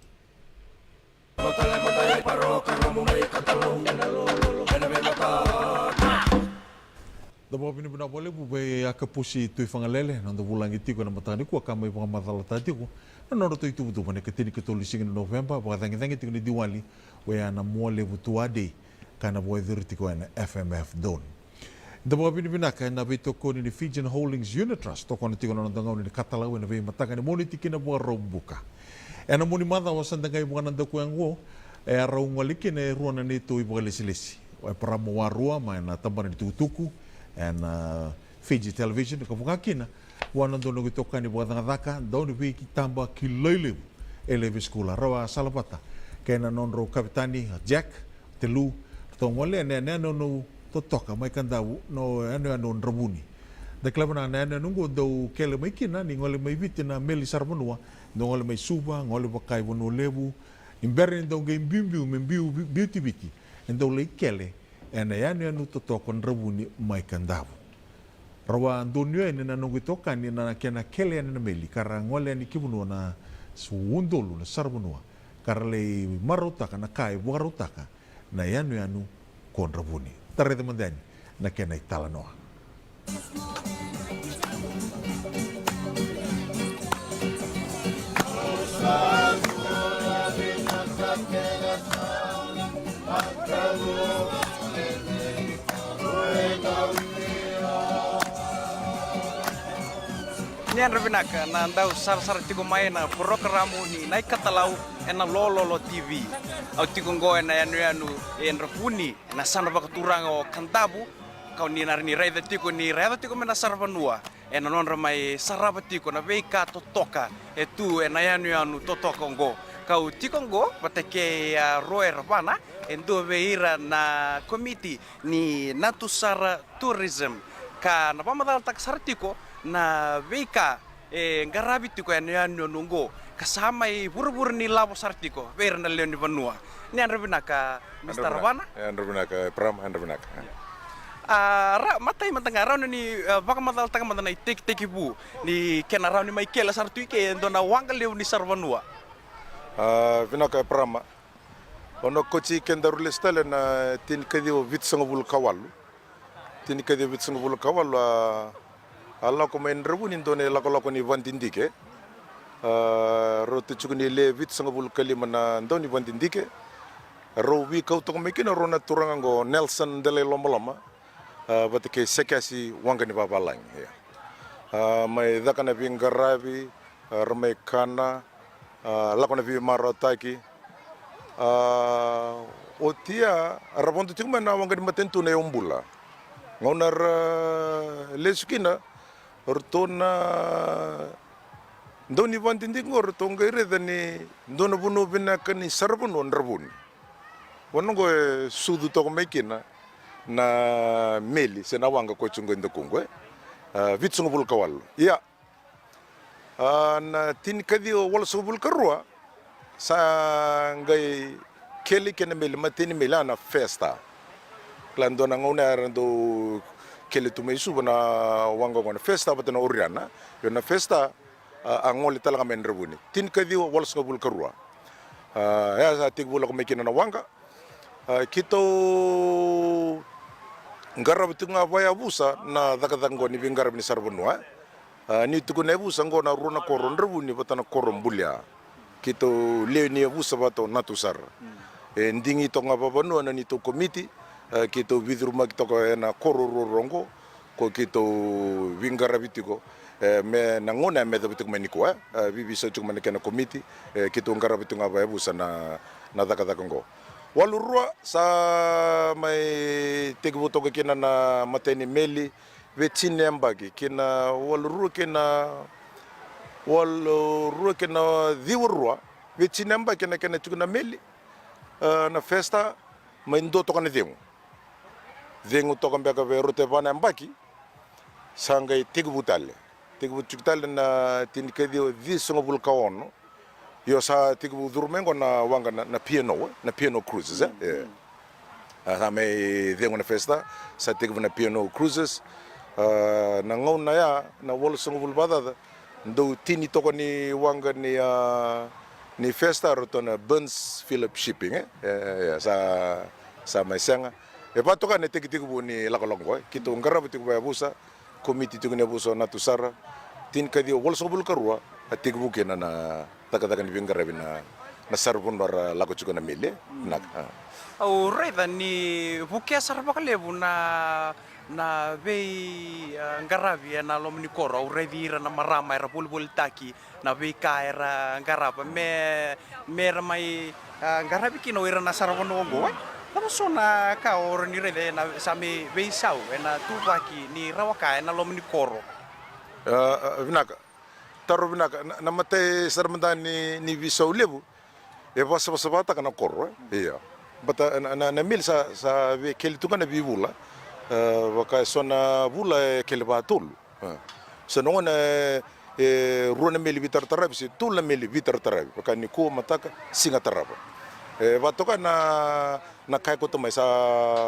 Da vakavinavinaka vakalevu vei Akapusi Tuifagalele, noda vulagi tiko ena mataka nikua ka mai vakamacalataka tiko na nodratou ituvatuva na ikatinikatolu ni siga ni Noveba, vakacagicagi tiko ni Diwali, oya na Mualevu Tour Day, ka na vakayacori tiko ena F M F Dome. Da vakavinavinaka ena veitokoni ni Fijian Holdings Unit Trust, tokona tiko na noda gauna ni katalau ena veimataka ni Moniti ki na Vakaraubuka. Ena mua ni macawa sa da qai vakanadakuya oqo, e a rau gole kina e rua na neitou ivakalesilesi. O Eparama Warua mai na tabana ni tukutuku ena, a, Fiji Television, ka vaka kina vua na dua na noqu itokani vakacakacaka, dau ni veitaba kilai levu e Levi Skula. Rau a sala vata kei na nodrau kavetani, o Jack Telu, ratou gole ena, ena, ena yanuyanu totoka mai Kadavu, na yanuyanu o Dravuni. Da kila vinaka na yanuyanu oqo dau kele mai kina ni gole mai Viti na meli saravanua, dau gole mai Suva, gole vaka i Vanua Levu, ni bera ni dau qai biubiu me biu, biuti Viti, e dau lai kele ena yanuyanu totoka o Dravuni mai Kadavu. Rau a donuya yani na noqu itokani na kena kele yani na meli ka ra gole yani ki vanua na s-, udolu na saravanua, ka ra lai marautaka na ka e vakarautaka na yanuyanu ko Dravuni. Da raica mada yani na kena italanoa. Ni yadra vinaka na dau sarasara tiko mai na porokaramu ni Na iKatalau ena Lololo T V. Au tiko oqo ena yanuyanu e Dravuni, ena yasana vakaturaga o Kadavu. Kau ni na ni raica tiko ni raica tiko mai na saravanua ena nodra mai sarava tiko na veika totoka e tu ena yanuyanu totoka oqo. Kau tiko oqo vata kei a Roe Ravana, e dua vei ira na komiti ni Natusara Tourism, ka na vakamacalataka sara tiko na veika e qaravi tiko ena yanuyanu oqo, ka sa mai vuravura ni lavo sara tiko vei ira na lewe ni vanua. Ni yadra vinaka, Mister Ravana. Yadra vinaka, Prama, yadra vinaka. A, ra, matai mada ga, rawa ni, a, vakamacalataka mada na itekitekivu ni kena rawa ni mai kele sara tu i ke e dua na waqa levu ni saravanua. A, vinaka, Prama. O na koti kedaru lesu tale na tinikaciwa vitusagavulu ka walu. Tinikaciwa vitusagavulu ka walu, a, a lako mai Dravuni dua na ilakolako ni vadidike. A, rau tu tiko ni le vitusagavulu ka lima na dau ni vadidike. Rau veikau toka mai kina rau na turaga oqo, Nelson Delailomaloma, a, vata kei Sekasi Waqanivavalagi, ia. A, mai caka na veiqaravi, a, ra mai kana, a, lako na veimarautaki. A, oti ya, ra vodo tiko mai na waqa ni matanitu na Yaubula. Gauna ra lesu kina, ratou na dau ni vadidike oqo, ratou qai raica ni dua na vanua vinaka ni saravanua o Dravuni. Vanua oqo e sucu toka mai kina na meli se na waqa ko tiko oqo e dakuqu, e. A, vitusagavulu ka walu. Ia, a, na tinikaciwa walusagavulu ka rua, sa qai kele kina na meli, matai ni meli, a, na Fair Star. Kila dua na gauna era dau kele tu mai Suva na waqa oqo na Fair Star vata na Oriana. Io, na Fair Star, a, a gole tale ga mai Dravuni. Tinikaciwa walusagavulu ka rua. A, ia sa tekivu lako mai kina na waqa. A, keitou qarava tiko ga vakayavusa na cakacaka oqo ni veiqaravi ni saravanua, e. A, ni tukuna yavusa oqo na rua na koro o Dravuni vata na koro o Bulia. Keitou lewe ni yavusa vata o Natusara. E digi toka ga vakavanua na neitou komiti, a, keitou veicurumaki toka ena koro ruarua oqo. Ko keitou veiqaravi tiko, e, me na gauna ya me yacova tiko mai nikua, e, e, veiveisau tiko mai na kena komiti, e, keitou qarava tiko ga vakayavusa na, na cakacaka oqo. Walu rua sa mai tekivu toka kina na matai ni meli, vei tini na yabaki, kina walu rua kina, walu rua kina ciwa rua, vei tini na yabaki na kena tiko na meli, e, na Fair Star, mai dua toka na cegu. Cegu toka beka vei rauta e va na yabaki, sa qai tekivu tale. Tekivu tiko tale na tinikaciwa ciwasagavulu ka ono. Io, sa tekivu curu mai oqo na waqa na, na P and O, e? Na P and O Cruises, e? Mm, e. Mm. A, sa mai cegu na Fair Star, sa tekivu na P and O Cruises. A, na gauna ya, na walusagavulu vakacaca, dau tini toka ni waqa ni, a, ni Fair Star, ratou na Burns Philip Shipping, e? E, e, sa, sa mai sega. E vakatoka na tekitekivu ni lakolako oqo, e. Keitou qarava tiko vakayavusa, komiti tiko ni yavusa o Natusara, tinikaciwa walusagavulu ka rua, a tekivu kina na cakacaka ni veiqaravi na, na saravanua ra lako tiko na meli, e. Vinaka, a. Au raica ni vukea sara vakalevu na, na vei, a, qaravi ena loma ni koro. Au raici ira na marama era volivolitaki, na veika era qarava me, me ra mai, a, qaravi kina o ira na saravanua oqo, e? Cava so na ka o rawa ni raica ena sa mai veisau ena ituvaki ni rawa ka ena loma ni koro? A, a, vinaka. Taro vinaka. Na, na matai sara mada ni, ni veisau levu, e vakasavasavataka na koro, e? Ia. Baleta na, na, na meli sa, sa via kele tu ga na veivula. E, vaka e so na vula e kele vakatolu. E. So na gauna e, e rua na meli veitarataravi se tolu na meli veitarataravi, vaka nikua, mataka, siga tarava. E vakatoka na, na ka e koto mai, sa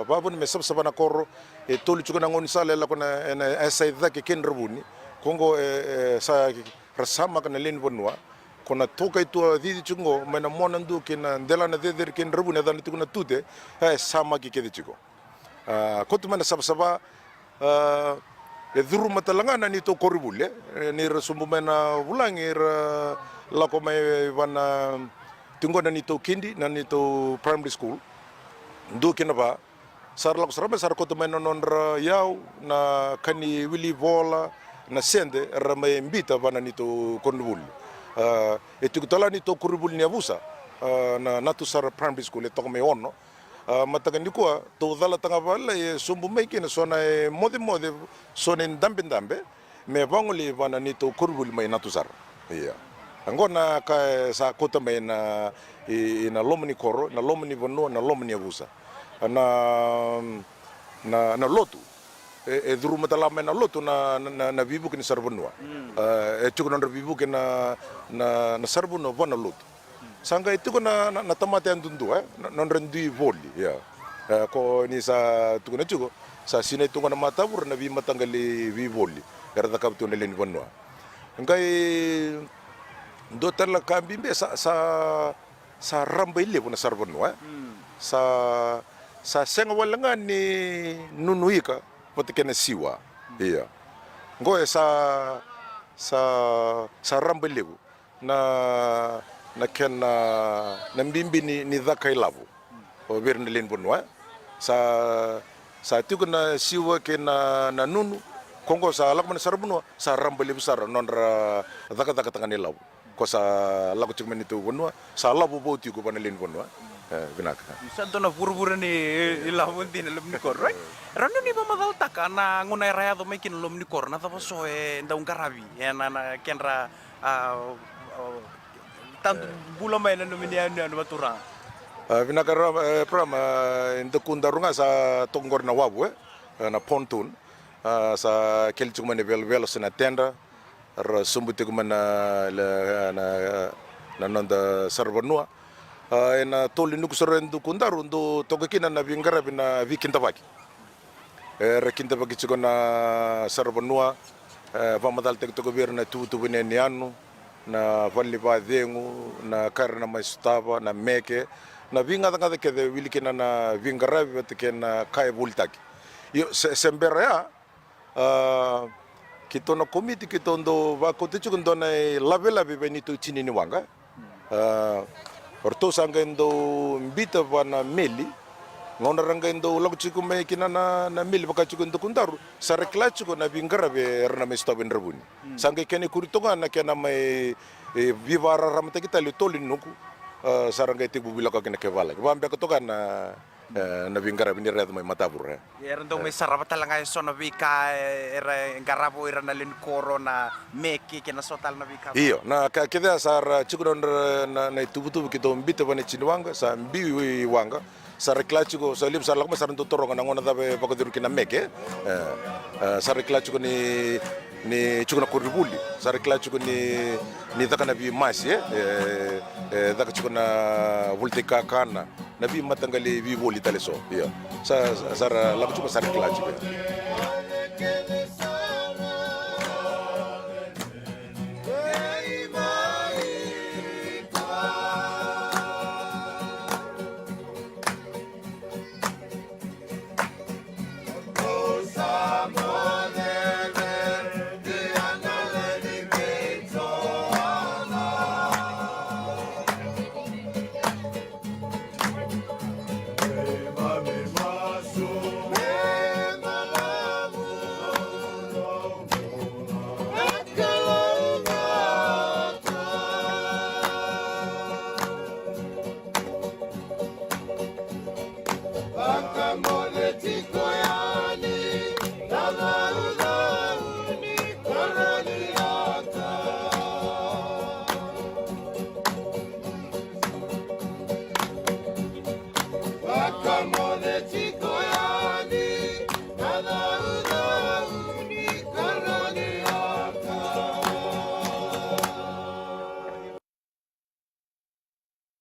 vakavuna me savasava na koro, e tolu tiko na gaunisala e lako na, ena yasai cake kei Dravuni. Ko oqo, e, e sa, ra samaka na lewe ni vanua. Ko na toka i tua cici tiko oqo, mai na mona dua kei na delana cecere kei Dravuni, e yacana tiko na Tute, e samaki kece tiko. A, koto mai na savasava, a, e curuma tale ga na neitou koronivuli, e, ni ra sobu mai na vulagi, ra lako mai vana, tiko na neitou kidi, na neitou primary school, dua ki na va, sa ra lako sara mai, sa ra koto mai na nodra iyau, na ka ni wili vola, na sede era mai biuta vua na neitou koronivuli. A, e tiko tale ga neitou koronivuli ni yavusa, a, na Natusara Primary School, e toka mai Ono. A, mataka nikua tou calataka vakalailai, e sobu mai kina so na imocemoce, so na idabedabe me vagolei vua na neitou koronivuli mai Natusara. Ia, oqo na ka e sa kauta mai na, i, i na loma ni koro, na loma ni vanua, na loma ni yavusa. Na, na, na lotu e, e curuma tale ga mai na lotu na, na, na, na veivuke ni saravanua. Mm. A, e tiko nodra veivuke na, na, na saravanua vua na lotu. Sa qai tiko na, na, na tamata yadudua, e, na, nodra dui voli, ia. E, ko ni sa tukuna tiko, sa sinai tu qo na matavura na veimataqali veivoli era cakava tu na lewe ni vanua. Qai dua tale na ka bibi, sa, sa, sa rabailevu na saravanua, e. Mm. Sa, sa sega wale ga ni nunu ika vata kei na siwa. Ia, oqo e sa, sa, sa rabailevu na, na kena, na bibi ni, ni caka ilavo o vei ira na lewe ni vanua, e. Sa, sa tiko na siwa kei na, na nunu, ko oqo sa lako mai na saravanua, sa rabailevu sara nodra cakacakataka na ilavo. Ko sa lako tiko mai na neitou vanua, sa lavo vou tiko vua na lewe ni vanua. E, vinaka. Sa dua na vurevure ni ilavo dina na loma ni koro, right? Rawa ni vakamatatataka na gauna era yaco mai kina na loma ni koro, na cava so e dau qaravi ena, na kedra, a, a, tadu bula mai na nomuni yanuyanu vakaturaga. A, vinaka Ra-, e, Prama, e, dakudaru ga sa toka qori na wavu, e, e, na pontoon. A, sa kele tiko mai na velovelo se na tedra, ra sobu tiko mai na, na, na noda saravanua. A, ena tolo ni nuku sara e dakudaru, dau toka kina na veiqaravi na veikidavaki. Era kidavaki tiko na saravanua, e, vakamacalataki toka vei ira na tuvatuva ni yanuyanu, na vale ni vakacegu, na ka era na mai sotava, na meke, na veigacagaca kece e wili kina na veiqaravi vata kei na ka e volitaki. Io, se, se bera ya, a, keitou na komiti, keitou dau vakauta tiko dua na ilavelave vei neitou tini ni waqa. A, o ratou sa qai dau biuta vua na meli. Gauna ra qai dau lako tiko mai kina na, na meli vaka tiko e dakudaru, sa ra kila tiko na veiqaravi era na mai sotava e Dravuni. Mm. Sa qai kena ikuri toka ga na kena mai, e, veivakararamataki tale e tolo ni nuku. A, sa ra qai tekivu veilakoyaki na kena vakalaki. Vaka beka toka na, e, na veiqaravi ni ra yaco mai matavura. Era dau mai sarava tale ga e so na veika, e, era qarava o ira na lewe ni koro, na meke kei na so tale na veika. Io, na ka kece ya sa ra tiko na nodra, na, na ituvatuva keitou biuta vua na tini ni waqa, sa biu i waqa. Sa ra kila tiko, sa levu sa ra lako mai, sa ra dau taroga na gauna cava e vakayacori kina na meke. E, e, sa ra kila tiko ni, ni tiko na koronivuli, sa ra kila tiko ni, ni caka na veimasi, e, e, e, caka tiko na volitaki kakana, na veimataqali veivoli tale so. Ia, sa, sa, sa ra lako tiko, sa ra kila tiko.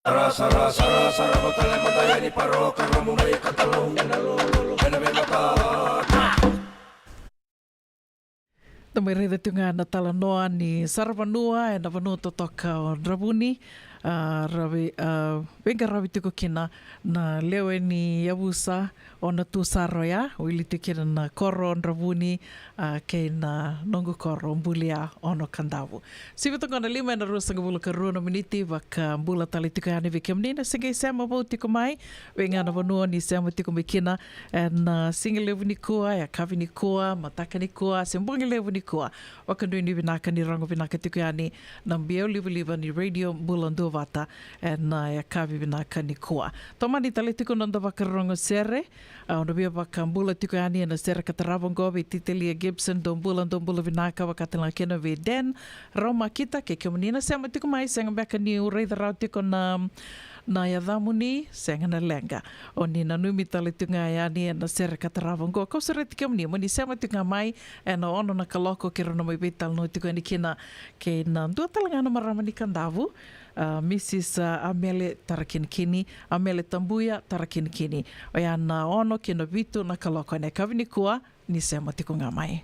Sara, sara, sara, sara, vata tale mada yani, parokaramu mai Katalou ena lololo ena veimataka. Da mai raica tu ga na talanoa ni saravanua ena vanua totoka o Dravuni. a, ravi, a, veiqaravi tiko kina na lewe ni yavusa o Natusaroya, wili tiko kina na koro o Dravuni, a, kei na noqu koro o Bulia Ono Kadavu. Sivi toka na lima ena ruasagavulu ka rua na miniti, vakabula tale tiko yani vei kemuni na se qai sema vou tiko mai, vei ga na vanua ni sema tiko mai kina, ena, a, siga levu nikua, yakavi nikua, mataka nikua, se bogi levu nikua. Vakanuinui vinaka ni rogo vinaka tiko yani na biau livaliva ni Radio Bula Duavata ena, a, yakavi vinaka nikua. Tomani tale tiko na noda vakarorogo sere, a, au na via vakabula tiko yani ena sere ka tarava oqo vei Titelia Gibson, dou bula, dou bula vinaka, vakatalega kina vei Dan Raumakita, kei kemuni na sema tiko mai, sega beka niu raica rawa tiko na, na yacamuni, sega na leqa. O ni nanumi tale tiko ga yani ena sere ka tarava oqo. Kau sureti kemuni mo ni sema tiko ga mai ena ono na kaloko, keirau na mai veitalanoa tiko yani kina kei na dua tale ga na marama ni Kadavu, a, Mrs, a, Amele Tarakinikini, Amele Tabuya Tarakinikini. Oya na ono ki na vitu na kaloko ena yakavi nikua, ni sema tiko ga mai.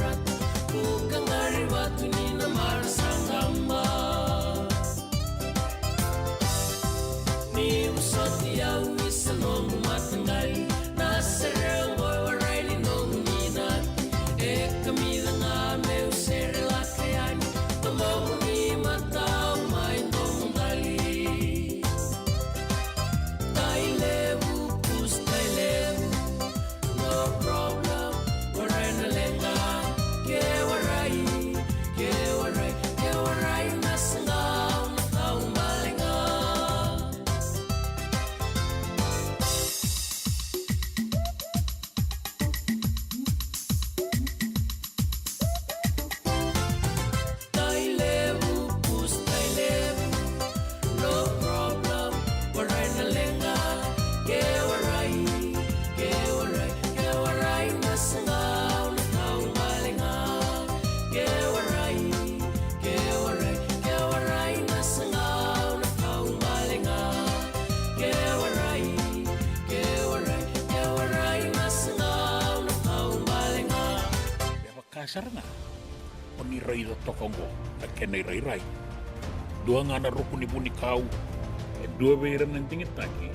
Ratu, vuka qari vatu ni na marasaqama. Ni vosoti au ni sa nomu mataqali. Na sere oqo e warai ni nomu ni nati. E kamica ga meu sere lako yani. Toboku ni matau mai domo qali. Tai levu, push tai levu. No problem, warai na leqa. Ke warai, ke warai, ke warai na saqa, na tau bale ga. Tai levu, push tai levu. No problem, warai na leqa. Ke warai, ke warai, ke warai na saqa, na tau bale ga. Ke warai, ke warai, ke warai na saqa, na tau bale ga. Ke warai, ke warai, ke warai na saqa, na tau bale ga. Me vaka sara ga o ni raica toka oqo na kena irairai. Dua ga na ruku ni vunikau, e dua vei ira na digitaki,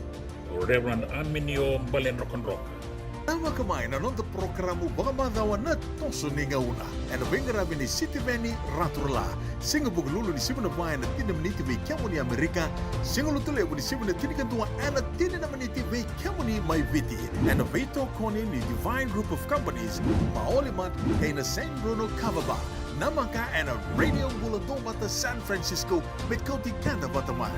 o Reverend Aminio Baledrokadroka. Tavaka mai na noda porokaramu vakamacawa na Toso ni Gauna, ena veiqaravi ni Sitiveni Raturala. Siga Vukelulu ni sivi na va ena tini na miniti vei kemuni Amerika. Siga Lotulevu ni sivi na tinikadua ena tini na miniti vei kemuni mai Viti, ena veitokoni ni Divine Group of Companies, Maoli Mart, kei na San Bruno Kava Bar. Namaka ena Radio Bula Duavata San Francisco, me kauti keda vata mai.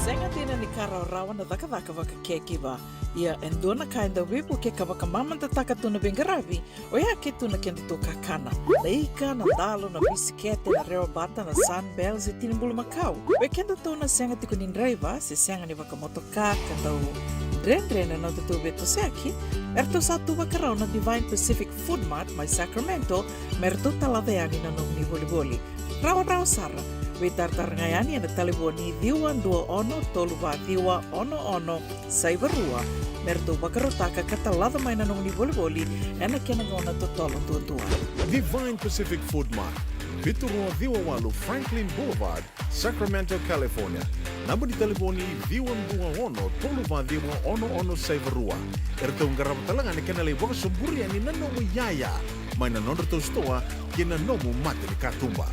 Sega dina ni ka rawarawa na cakacaka vakakekiva. Ia e dua na ka e dau veivuke ka vakamamadataka tu na veiqaravi, oya ke tu na kedatou kakana. Na ika, na dalo, na bisikete, na rewa bata, na Sunbell, se tini bulumakau. Vei kedatou na sega tiko ni draiva, se sega ni vakamotoka, ka dau dredre na nodatou veitosoyaki, eratou sa tu vakarau na Divine Pacific Food Mart mai Sacramento, me ratou talaca yani na nomuni volivoli. Rawarawa sara, veitaratara ga yani ena talevoni ciwa dua ono tolu va ciwa ono ono saiva rua, me ratou vakarautaka ka talaca mai na nomuni volivoli ena kena gauna totolo duadua. Divine Pacific Food Mart, vitu rua ciwa walu Franklin Boulevard, Sacramento, California. Naba ni talevoni ciwa dua ono tolu va ciwa ono ono saiva rua. Eratou qarava tale ga na kena lai vakasoburi yani na nomu iyaya mai na nodratou sitoa kei na nomu mata ni katuba.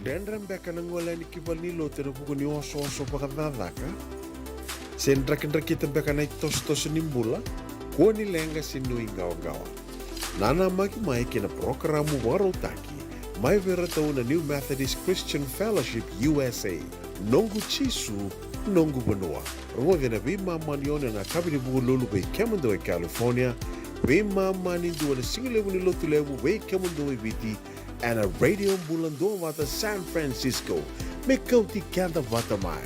Dredre beka na gole yani ki valenilotu ena vuku ni osooso vakacakacaka? Se drakidrakita beka na itosotoso ni bula, kua ni leqa se nuiqawaqawa. Nanamaki mai ki na parokaramu vakarautaki mai vei iratou na New Methodist Christian Fellowship U S A, Noqu Jisu, Noqu Vanua. Rogoci ena veimama ni ono ena yakavi ni Vukelulu vei kemudou e California, veimama ni dua ena sigalevu ni Lotulevu vei kemudou e Viti, ena Radio Bula Duavata San Francisco, me kauti keda vata mai.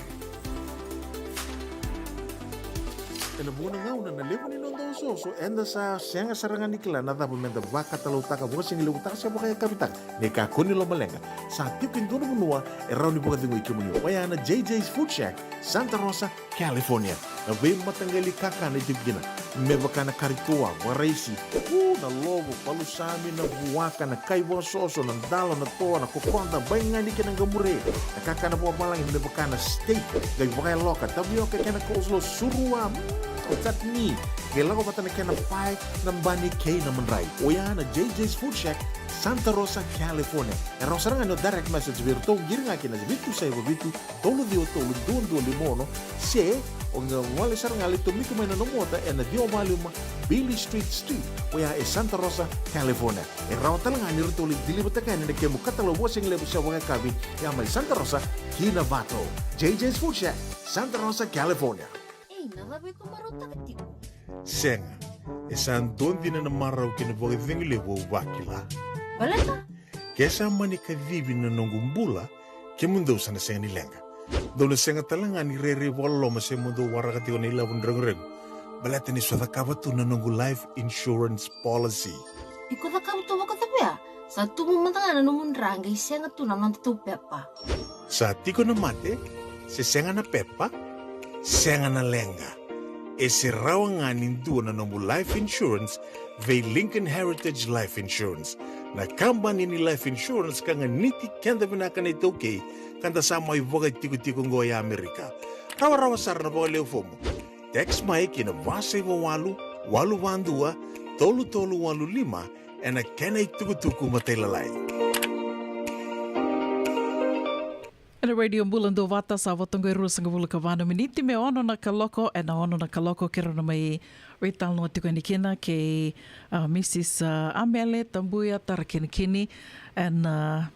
Ena vuqa na gauna na levu ni noda osooso, eda sa sega sara ga ni kila na cava meda vakatalautaka vakasigalevu taka se vakayakavi taka. Ni kakua ni lomaleqa, sa tiko e dua na vanua e rawa ni vakacegui kemuni, oya na J J's Food Shack, Santa Rosa, California. Na veimataqali kakana e tiko kina, me vaka na kari toa, vakaraisi, u, na lovo, palusami, na vuaka, na kai vakasoso, na dalo, na toa, na kokoda, baigani kei na qamure. Na kakana vakavalagi me vaka na steak, qai vakayaloka, tavioka kei na coleslaw, surua, mm, o chutney, qai lako vata na kena pae, na bani kei na madrai. Oya na J J's Food Shack, Santa Rosa, California. E rawa sara ga ni o direct message vei iratou, qiri ga kina vitu saiva vitu, tolu ciwa tolu, dua dua lima ono, se o qai gole sara ga lai tomika mai na nomu ota ena ciwa va lima Beale Street Suite, oya e Santa Rosa, California. E rawa tale ga ni ratou lai deliver-taka yani na kemu katalau vakasigalevu se vakayakavi, ya mai Santa Rosa ki Novato. J J's Food Shack, Santa Rosa, California. Ei, na cava iko marautaka tiko? Sega, e sa dua dina na marau kei na vakacegu levu au vakila. Baleta? Ke sa mani kacivi na noqu bula, kemudou sa na sega ni leqa. Dou na sega tale ga ni rairai vakaloloma se mo dou waraka tiko na ilavo ni reguregu, baleta ni sa cakava tu na noqu life insurance policy. Iko cakava tu vakacava ya? Sa tubu mada ga na nomu dra qai sega tu na nodatou pepa. Sa tiko na mate, se sega na pepa, sega na leqa. E se rawa ga ni dua na nomu life insurance vei Lincoln Heritage Life Insurance. Na kabani ni life insurance ka ganiti keda vinaka na iTaukei, ka da sa mai vakaitikotiko oqo e Amerika. Rawarawa sara na vakalewe fomu. Text mai ki na va saiva walu, walu va dua, tolu tolu walu lima, ena kena itukutuku matailalai. Ena Radio Bula Duavata, sa vo toka e ruasagavulu ka va na miniti me ono na kaloko, ena ono na kaloko keirau na mai veitalanoa tiko yani kina kei, ah, Mrs, ah, Amele Tabuya Tarakinikini, ena, ah,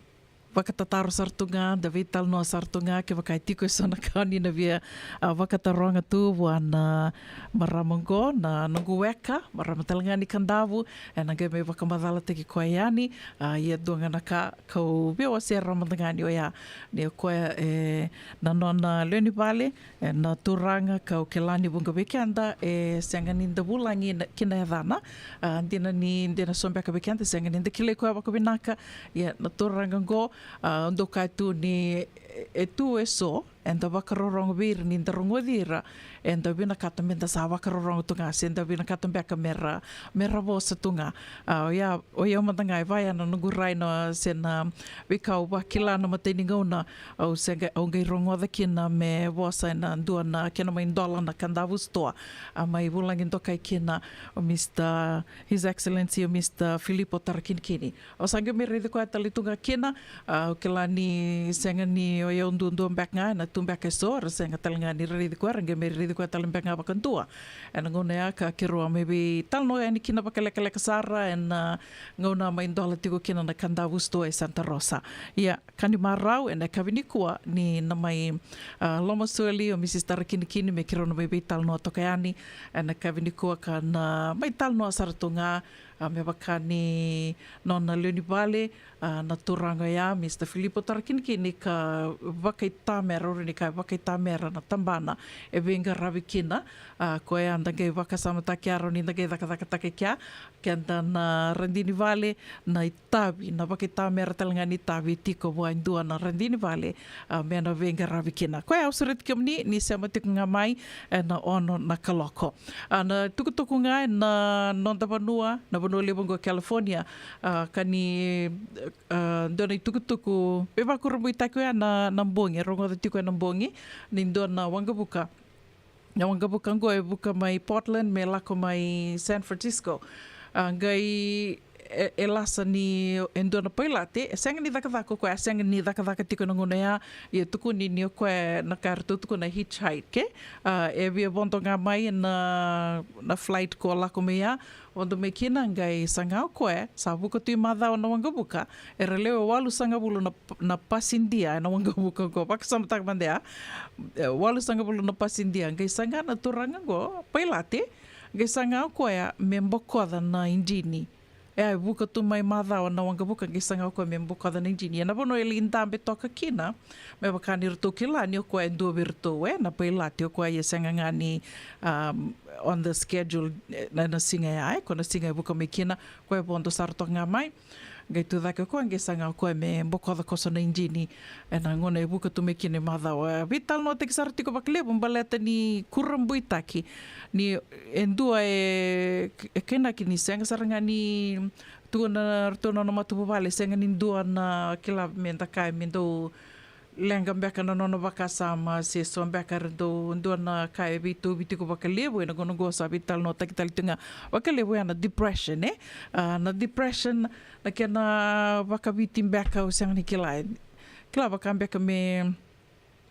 vakatataro sara tu ga, da veitalanoa sara tu ga, kevaka e tiko eso na ka o ni na via, ah, vakataroga tu vua na marama oqo, na noqu weka, marama tale ga ni Kadavu, ena qai mai vakamacalataki koya yani, ah, ia dua ga na ka, kau via wasea mada ga ni oya, ni o koya, e, na nona lewe ni vale, e, na turaga kau kila ni vuqa vei keda, e, sega ni da vulagi na, ki na yacana, ah, dina ni, dina so beka vei keda, sega ni da kilai koya vakavinaka, ia na turaga oqo, ah, dau kaya tu ni, e, e tu eso, eda vakarorogo vei ira ni da rogoci ira, eda vinakata me da sa vakarorogo tu ga, se da vinakata beka me ra, me ra vosa tu ga. Ah, oya, oya mada ga e vaya na noqu rai na se na veika au vakila na matai ni gauna, au se qai, au qai rogoca kina me vosa ena dua na kena mai dola na Kadavu Store. A mai vulagi dokai kina o Mr, His Excellency o Mr Filipo Tarakinikini. Au sa qai mai raici koya tale tu ga kina, ah, au kila ni sega ni o yau duadua beka ga, ena tu beka eso era sega tale ga ni raici koya, era qai mai raici koya tale beka ga vakadua. Ena gauna ya ka keirau a mai veitalanoa yani kina vakalekaleka sara, ena, ah, gauna mai dola tiko kina na Kadavu Store e Santa Rosa. Ia, ka ni marau, ena yakavi nikua, ni na mai, ah, lomasoli o Mrs Tarakinikini me keirau na mai veitalanoa toka yani, ena yakavi nikua ka na mai talanoa sara tu ga, ah, me vaka ni nona lewe ni vale, ah, na turaga oya, Mr Filipo Tarakinikini ka vakaitamera, uri ni ka vakaitamera na tabana e veiqaravi kina, ah, koya da qai vakasamataki aro ni da qai cakacakataka kea, keda na radini vale, na itavi, na vakaitamera tale ga ni itavi tiko vua e dua na radini vale, ah, me na veiqaravi kina. Koya au sureti kemuni, ni sema tiko ga mai, ena ono na kaloko. Ah, na tukutuku ga ena noda vanua, na vanua levu oqo California, ah, ka ni, ah, dua na itukutuku, veivakurabuitaki oya na, na bogi, e rogoca tiko ena bogi, ni dua na waqavuka. Na waqavuka oqo e vuka mai Portland, me lako mai San Francisco. Ah, qai e, e lasa ni e dua na pailate, e sega ni cakacaka o koya, e sega ni cakacaka tiko na gauna ya, ia tukuni ni o koya na ka eratou tukuna hitchhike, ke? Ah, e via vodo ga mai na, na flight ko lako mai ya, vodo mai kina, qai saga o koya, sa vuka tu i macawa na waqavuka, era lewe walusagavulu na, na pasidia ena waqavuka oqo, vakasamataka mada ya, e, walusagavulu na pasidia, qai saga na turaga oqo, pailate, qai saga o koya me bokoca na ijini. E, e vuka tu mai macawa na waqavuka, qai saga o koya me bokoca na ijini. Ia na vanua e lai dabe toka kina, me vaka ni ratou kila ni o koya e dua vei iratou, e, na pailate o koya, ia sega ga ni, um, on the schedule, e, na, na siga ya, e, ko na siga e vuka mai kina, koya e vodo sara toka ga mai. Qai tu cake o koya, qai saga o koya me bokoca koso na ijini. Ena gauna e vuka tu mai kina i macawa. Veitalanoataki sara tiko vakalevu baleta ni kurabuitaki. Ni e dua e, e kainaki ni sega sara ga ni tu na, tu na nona matavuvale, sega ni dua na kila me da kaya me dau leqa beka na nona vakasama, se so beka era dau dua na ka e veitauvi tiko vakalevu, ena gauna oqo sa veitalanoataki tale tu ga vakalevu ya na depression, e? Ah, na depression, na kena vakaviti beka au sega ni kila. Kila vaka beka me,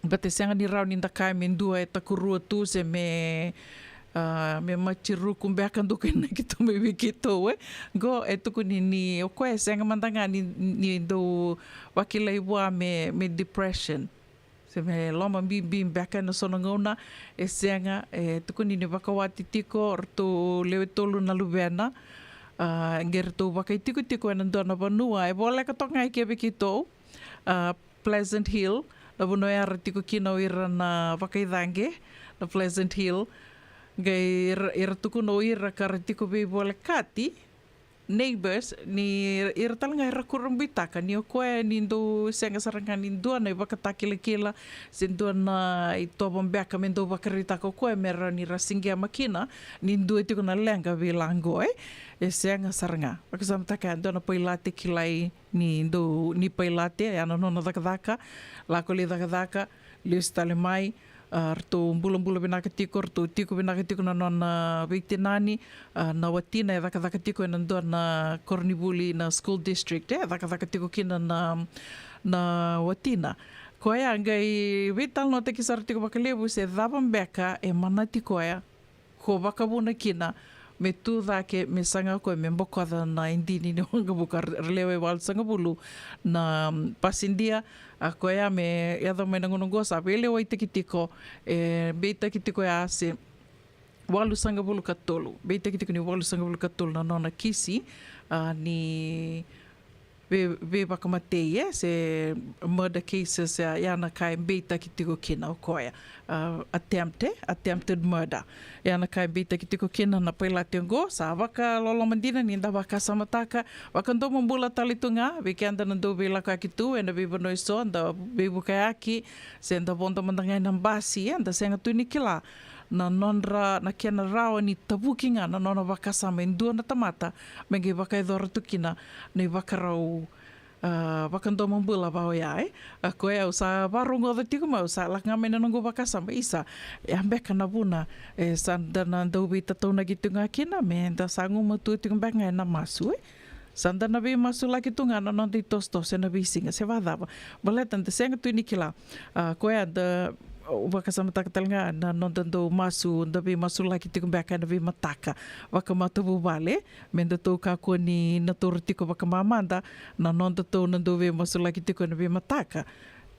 baleta e sega ni rawa ni da kaya me dua e takurua tu se me, ah, me matiruku beka dou kainaki tu mai vei keitou, e? Qo e tukuni ni o koya e sega mada ga ni, ni dau vakilai vua me, me depression. Se me lomabibi beka ena so na gauna, e sega, e tukuni ni vakawati tiko, ratou lewe tolu na luvena, ah, qai ratou vakaitikotiko ena dua na vanua, e voleka toka ga i ke vei keitou, ah, Pleasant Hill, na vanua era tiko kina o ira na vakaicaqe, na Pleasant Hill, qai era, era tukuna o ira ka ra tiko veivolekati, neighbors, ni ira tale ga era kurabuitaka ni o koya ni dou sega sara ga ni dua na ivakatakilakila se dua na itovo beka me dou vakaraitaka o koya me rawa ni ra siqema kina ni dua tiko na leqa vei la qo, e. E sega sara ga. Vakasamataka ya dua na pailate kilai ni dou, ni pailate, ya na nona cakacaka, lako lai cakacaka, lesu tale mai, a, ratou bulabula vinaka tiko, ratou tiko vinaka tiko na nona veitinani, a, na watina e cakacaka tiko ena dua na koronivuli na school district, e cakacaka tiko kina na, na watina. Koya qai veitalanoataki sara tiko vakalevu se cava beka e manati koya ko vakavuna kina me tu cake me saga koya me bokoca na idini ni waqavuka. Ra lewe walusagavulu na, mm, pasidia, a, koya me yaco mai na gauna oqo sa veilewaitaki tiko, e beitaki tiko ya se walusagavulu ka tolu, beitaki tiko ni walusagavulu ka tolu na nona kisi, a, ni vei, veivakamatei, e, se murder cases, e, ya na ka e beitaki tiko kina o koya. A, attempt, e, attempted murder. Ya na ka e beitaki tiko kina na pailate oqo, sa vakaloloma dina ni da vakasamataka, vakadomobula tale tu ga vei keda na dau veilakoyaki tu ena veivanua eso, da veivukayaki, se da vodo mada ga ena basi, e, da sega tu ni kila na nodra, na kena rawa ni tavuki ga na nona vakasama e dua na tamata me qai vakayacora tu kina na ivakarau, a, vakadomobula va oya, e. A, koya au sa varogoca tiko mai, au sa lako ga mai na noqu vakasama, isa, ya beka na vuna, e, sa da na dau veitataunaki tiko ga kina, me da sa gumatua tiko beka ga ena masu, e. Sa da na veimasulaki tu ga na noda itosotoso ena veisiga, se vacava. Baleta da sega tu ni kila. A, koya da, au vakasamataka tale ga na noda dau masu, da veimasulaki tiko beka ena veimataka vakamatavuvale, me datou kakua ni na taura tiko vakamamada na nodatou na dau veimasulaki tiko ena veimataka.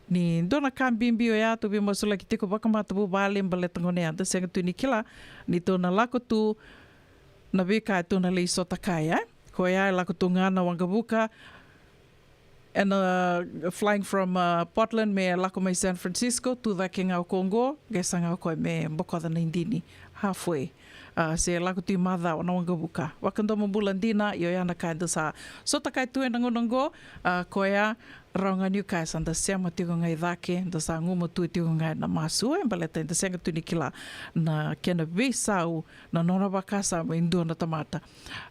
Ni dua na ka bibi oya tou veimasulaki tiko vakamatavuvale, baleta gona ya da sega tu ni kila ni tou na lako tu na veika e tou na lai sotakaya, e. Koya e lako tu ga na waqavuka, ena, uh, flying from, uh, Portland me lako mai San Francisco, tu cake ga o koya oqo, qai saga o koya me bokoca na idini halfway. A, se lako tu i macawa na waqavuka. Vakadomobula dina, io ya na ka eda sa sotakaya tu ena gauna oqo, a, koya, rawa ga niu kaya sa da sema tiko ga i cake, da sa gumatua tiko ga ena masu, e, baleta eda sega tu ni kila na kena veisau na nona vakasama e dua na tamata.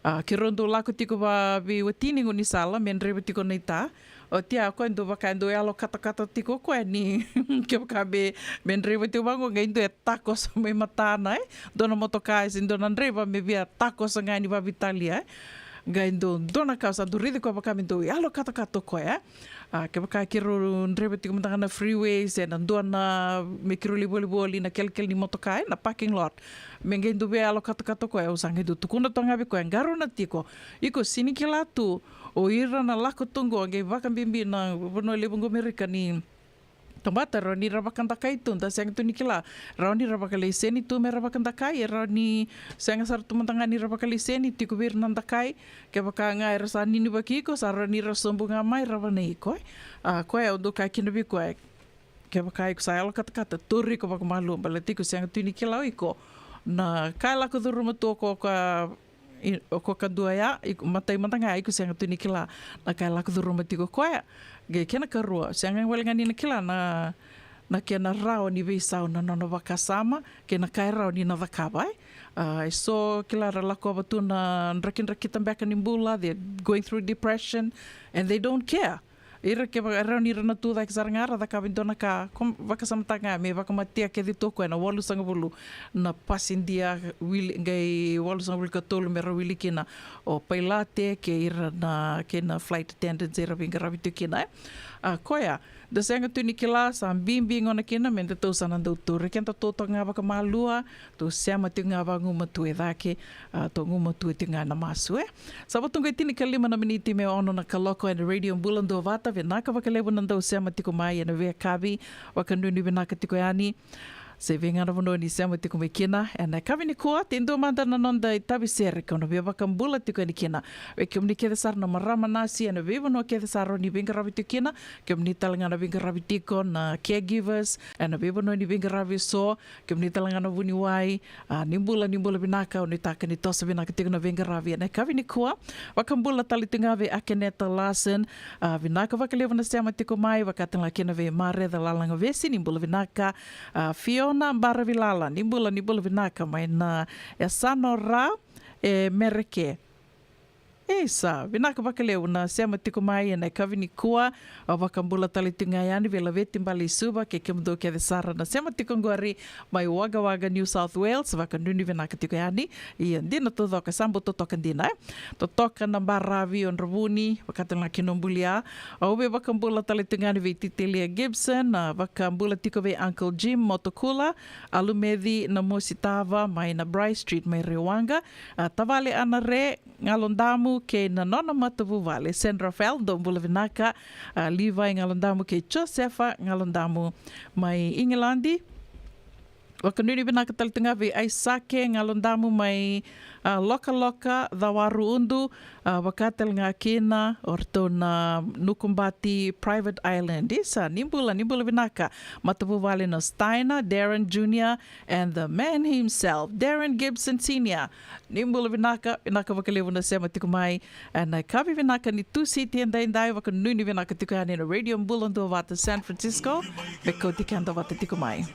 A, keirau dau lako tiko va veiwatini gaunisala me draiva tiko na ita. Oti ya o koya dau vaka e dau yalo katakata tiko o koya ni kevaka me, me draiva tiko vaqo qai dua e takoso mai matana, e. Dua na motoka se dua na draiva me via takoso ga ni vavitalia, e. Qai dua, dua na ka sa dau raici koya vaka me dau yalo katakata o koya, e. A, kevaka keirau draiva tiko mada ga na freeway se na dua na, me keirau lai volivoli na kelekele ni motoka, e, na parking lot, me qai dau via yalo katakata o koya, au sa qai dau tukuna toka ga vei koya, qarauna tiko. Iko sega ni kila tu o ira na lako tu qo, qai vakabibi na vanua levu qo Merika ni tamata rawa ni ra vakadakai tu, da sega tu ni kila. Rawa ni ra vakalaiseni tu me ra vakadakai, e rawa ni sega sara tu mada ga ni ra vakalaiseni, tiko vei ira na dakai. Kevaka ga era sa ninivaki iko, sa rawa ni ra sobu ga mai ra vanai iko, e. A, koya au dau kaya kina vei koya, kevaka iko sa yalo katakata, tauri iko vakamalua, baleta iko sega tu ni kila o iko na ka e lako curuma tu o koya, i, o koya kadua ya, iko matai mada ga, iko sega tu ni kila na ka e lako curuma tiko o koya. Qai kena karua, sega wale ga ni na kila na, na kena rawa ni veisau na nona vakasama kei na ka e rawa ni na cakava, e. A, e so kila ra lakova tu na drakidrakita beka ni bula, they're going through depression and they don't care. Ira kevaka e rawa ni ra na tu cake sara ga ra cakava e dua na ka, ko vakasamataka ga me vakamatea kece tu o koya na walusagavulu na pasidia, wili, qai walusagavulu ka tolu me ra wili kina o pailate kei ira na, kei na flight attendants era veiqaravi tu kina, e. A, koya da sega tu ni kila, sa bibi gona kina me datou sa na dau tauri kedatou toka ga vakamalua, tou sema tiko ga vagumatua e cake, a, tou gumatua tiko ga na masu, e. Sa vatuqai tinikalima na miniti me ono na kaloko ena Radio Bula Duavata. Vinaka vakalevu na dau sema tiko mai ena veiyakavi, vakanuinui vinaka tiko yani. se vei ga na vanua ni sema tiko mai kina. Ena yakavi nikua, e dua mada na noda itavi sere kau na via vakabula tiko yani kina vei kemuni kece sara na marama nasi ena veivanua kece sara ni veiqaravi tiko kina. Kemuni tale ga na veiqaravi tiko na caregivers ena veivanua ni veiqaravi eso, kemuni tale ga na vuniwai. A, ni bula, ni bula vinaka, au nuitaka ni toso vinaka tiko na veiqaravi ena yakavi nikua. Vakabula tale tiko ga vei Akeneta Larson. A, vinaka vakalevu na sema tiko mai, vaka tale ga kina vei Mareca Lalagavesi, ni bula vinaka. A, Fiona Baravilala, ni bula, ni bula vinaka mai na yasana o Ra, e Mereke. Isa, vinaka vakalevu na sema tiko mai ena yakavi nikua. A, vakabula tale tiko ga yani vei Laveti Baleisuva kei kemudou kece sara na sema tiko qori mai Wagga Wagga, New South Wales, vakanuinui vinaka tiko yani. Ia, dina taucoko, sa bau totoka dina, e? Totoka na baravi o Dravuni, vaka tale ga kina o Bulia. Au via vakabula tale tiko ga yani vei Titelia Gibson, a, vakabula tiko vei Uncle Jim Motokula, a Lumeci Namositava mai na Bryce Street mai Rewaqa, a, tavale Ana Re Galodamu kei na nona matavuvale Sandra Fel, dou bula vinaka, a, Levi Galodamu kei Josefa Galodamu mai Igiladi. Vakanuinui vinaka tale tu ga vei Aisake Galodamu mai, a, Lokaloka, Cawaru Udu, a, vaka tale ga kina o ratou na Nukubati Private Island. Isa, ni bula, ni bula vinaka. Matavuvale na Steiner, Darren Junior, and the man himself, Darren Gibson Senior. Ni bula vinaka, vinaka vakalevu na sema tiko mai. Ena yakavi vinaka ni Tusiti edaidai, vakanuinui vinaka tiko yani na Radio Bula Duavata San Francisco, me kauti keda vata tiko mai.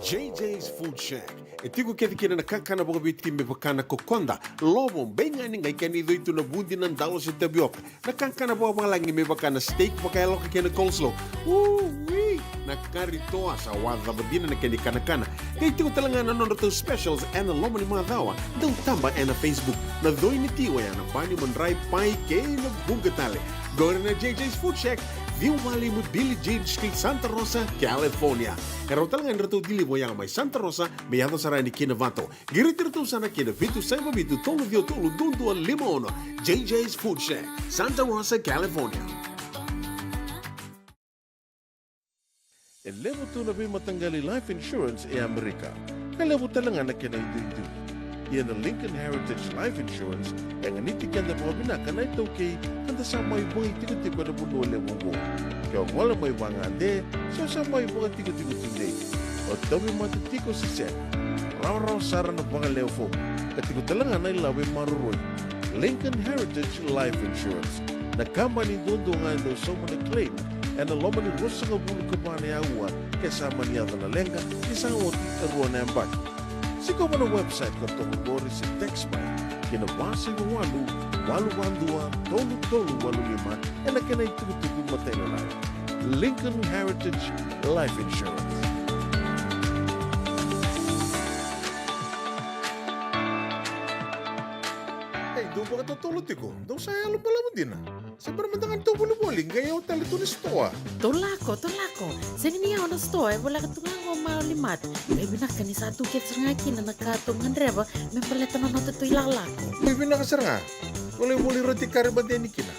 J J's Food Shack. E tiko kece kina na kakana vakaviti me vaka na kokoda, lovo, beigani, qai kena icoitu na vudi, na dalo se tavioka. Na kakana vakavalagi me vaka na steak vakayaloka kei na coleslaw. Ui, na kari toa, sa wacava dina na kena ikanakana. Qai tiko tale ga na nodratou specials ena loma ni macawa. Dau taba ena Facebook. Na coi ni ti oya na bani, madrai, pai kei na vuqa tale. Qori na J J's Food Shack, ciwa walu lima Billie Jean Street, Santa Rosa, California. E rawa tale ga ni ratou deliver oya mai Santa Rosa me yaco sara yani ki Novato. Qiriti iratou sara ki na vitu saiva vitu tolu ciwa tolu dua dua lima ono. J J's Food Shack, Santa Rosa, California. E levu tu na veimataqali life insurance e Amerika. Ka levu tale ga na kena iduidui. Ia na Lincoln Heritage Life Insurance e ganiti keda vakavinaka na iTaukei ka da sa mai vakaitikotiko ena vanua levu oqo. Ke o gole mai vagade se o sa mai vakatikotiko tudei, o tauvimate tiko se sega, rawarawa sara na vakalewe fomu ka tiko tale ga na ilavo e maroroi. Lincoln Heritage Life Insurance, na kabani duadua ga e dau sauma na claim ena loma ni ruasagavulu ka va na aua ke sa mani yaco na leqa ni sa oti e rua na yabaki. Sikova na website ka toka qori se text mai ki na va saiva walu, walu va dua, tolu tolu walu lima ena kena itukutuku matailalai. Lincoln Heritage Life Insurance. Ei, dou vakatotolo tiko, dou sa yalo balavu dina. Se bera mada ga ni tou volivoli, qai yawa tale tu na sitoa. Tou lako, tou lako. Sega ni yawa na sitoa, e voleka tu ga qo Maoli Mart. Qai vinaka ni sa tu kece sara ga kina na ka tou gadreva me baleta na noda tou ilakolako. Qai vinaka sara ga. Volivoli roti kari mateni kina.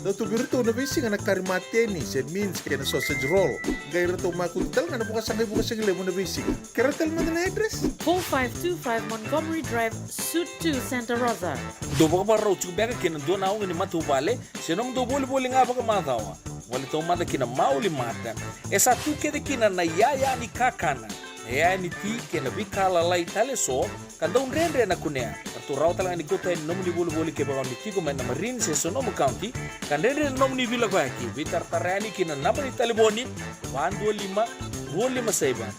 Dau tu vei iratou na veisiga na kari mateni, se mince kei na sausage roll. Qai ratou makutu tale ga na vakasaqai vakasigalevu na veisiga. Kerea tale mada na address? Four five two five Montgomery Drive, Suite two, Santa Rosa. Dou vakavakarau tiko beka kei na dua na aoga ni matavuvale se nomudou volivoli ga vakamacawa. Gole taumada ki na Maoli Mart. E sa tu kece kina na iyaya ni kakana, na iyaya ni ti kei na veika lalai tale eso ka dau dredre na kunea. Ratou rawa tale ga ni kauta yani nomuni volivoli kevaka o ni tiko mai na Marin se Sonoma County ka dredre na nomuni veilakoyaki. Veitaratara yani ki na naba ni talevoni: va dua lima, rua lima saiva,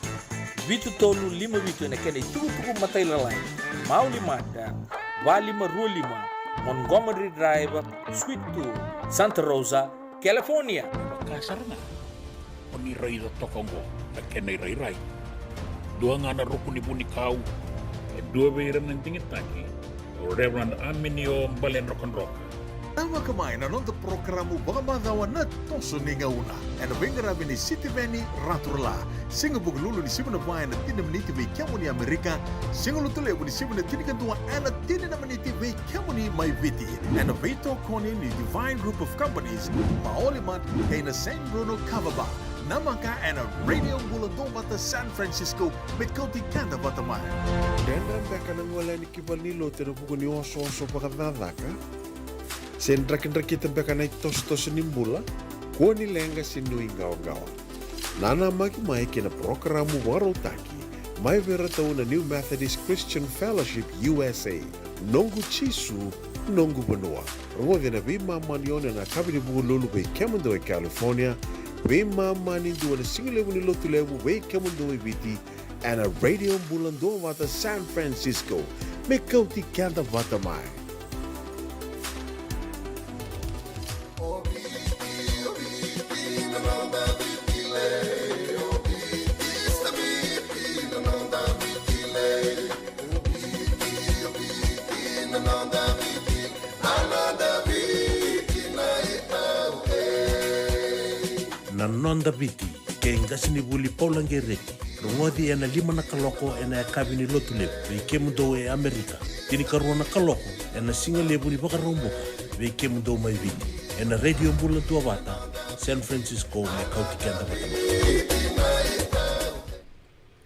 vitu tolu lima vitu ena kena itukutuku matailalai. Maoli Mart, va lima rua lima Montgomery Drive, Suite two, Santa Rosa, California. Vaka sara ga o ni raica toka oqo na kena irairai. Dua ga na ruku ni vunikau, e dua vei ira na digitaki, o Reverend Aminio Baledrokadroka. Namaka mai na noda porokaramu vakamacawa Na Toso ni Gauna, ena veiqaravi nei Sitiveni Raturala. Siga Vukelulu ni sivi na va ena tini na miniti vei kemuni Amerika. Siga Lotulevu ni sivi na tinikadua ena tini na miniti vei kemuni mai Viti, ena veitokoni ni Divine Group of Companies, Maoli Mart kei na San Bruno Kava Bar. Namaka ena Radio Bula Duavata San Francisco, me kauti keda vata mai. Dredre beka na gole yani ki valenilotu ena vuku ni osooso vakacakacaka? Se drakidrakita beka na itosotoso ni bula? Kua ni leqa se nuiqawaqawa. Nanamaki mai ki na porokaramu vakarautaki mai vei iratou na New Methodist Christian Fellowship U S A, Noqu Jisu, Noqu Vanua. Rogoci ena veimama ni ono ena yakavi ni Vukelulu vei kemudou e California, veimama ni dua ena Sigalevu ni Lotulevu vei kemudou e Viti, ena Radio Bula Duavata San Francisco, me kauti keda vata mai. Na Noda Viti, kei qasenivuli Paula Qereti. Rogoci ena lima na kaloko ena yakavi ni Lotulevu vei kemudou e Amerika, tinikarua na kaloko ena Sigalevu ni Vakaraubuka vei kemudou mai Viti, ena Radio Bula Duavata San Francisco, me kauti keda vata mai.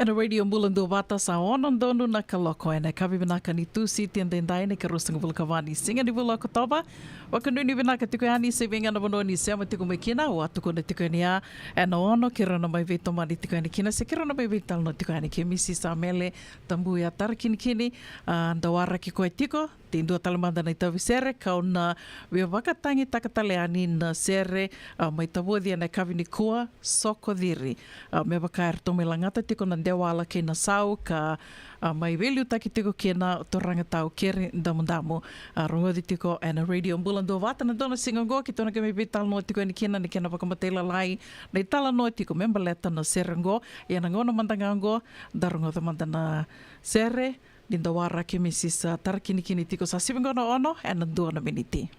Ena Radio Bula Duavata, sa ono donu na kaloko ena yakavi vinaka ni Tusiti edaidai, na ikaruasagavulu ka va ni siga ni vula o Okotova. Vakanuinui vinaka tiko yani se vei ga na vanua ni sema tiko mai kina, au a tukuna tiko yani ya ena ono, keirau na mai veitomani tiko yani kina se keirau na mai veitalanoa tiko yani kei Misi Samele Tabuya Tarakinikini. A, dau waraki koya tiko, e dua tale mada na itavi sere, kau na via vakatagitaka tale yani na sere, a, mai Tavoci ena yakavi nikua, Soko Ciri. A, me vaka eratou mai lagata tiko na Dewala kei na Sau ka, a, mai veiliutaki tiko kina o turaga tau Keri Damudamu. A, rogoci tiko ena Radio Bula Duavata na dua na siga oqo, keitou na qai mai veitalanoa tiko yani kina na kena vakamatailalai na italanoa tiko me baleta na sere oqo. Ia na gauna mada ga oqo, da rogoca mada na sere ni dau waraki Misi Tarakinikini tiko. Sa sivi oqo na ono ena dua na miniti.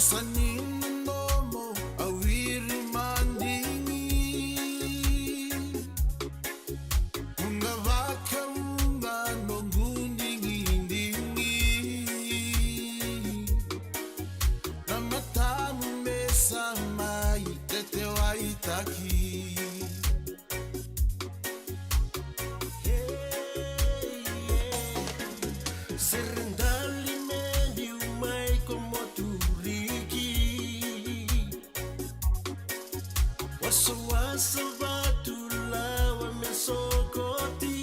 Sa ni nomu a wiri madigi. Vuqa vakavuqa noqu digidigi. Na matamu me sa mai tetewaitaki. Hey, yeah. Sere dali me biu mai ko Moturiki. Wasawasa vatu lawa me sokoti.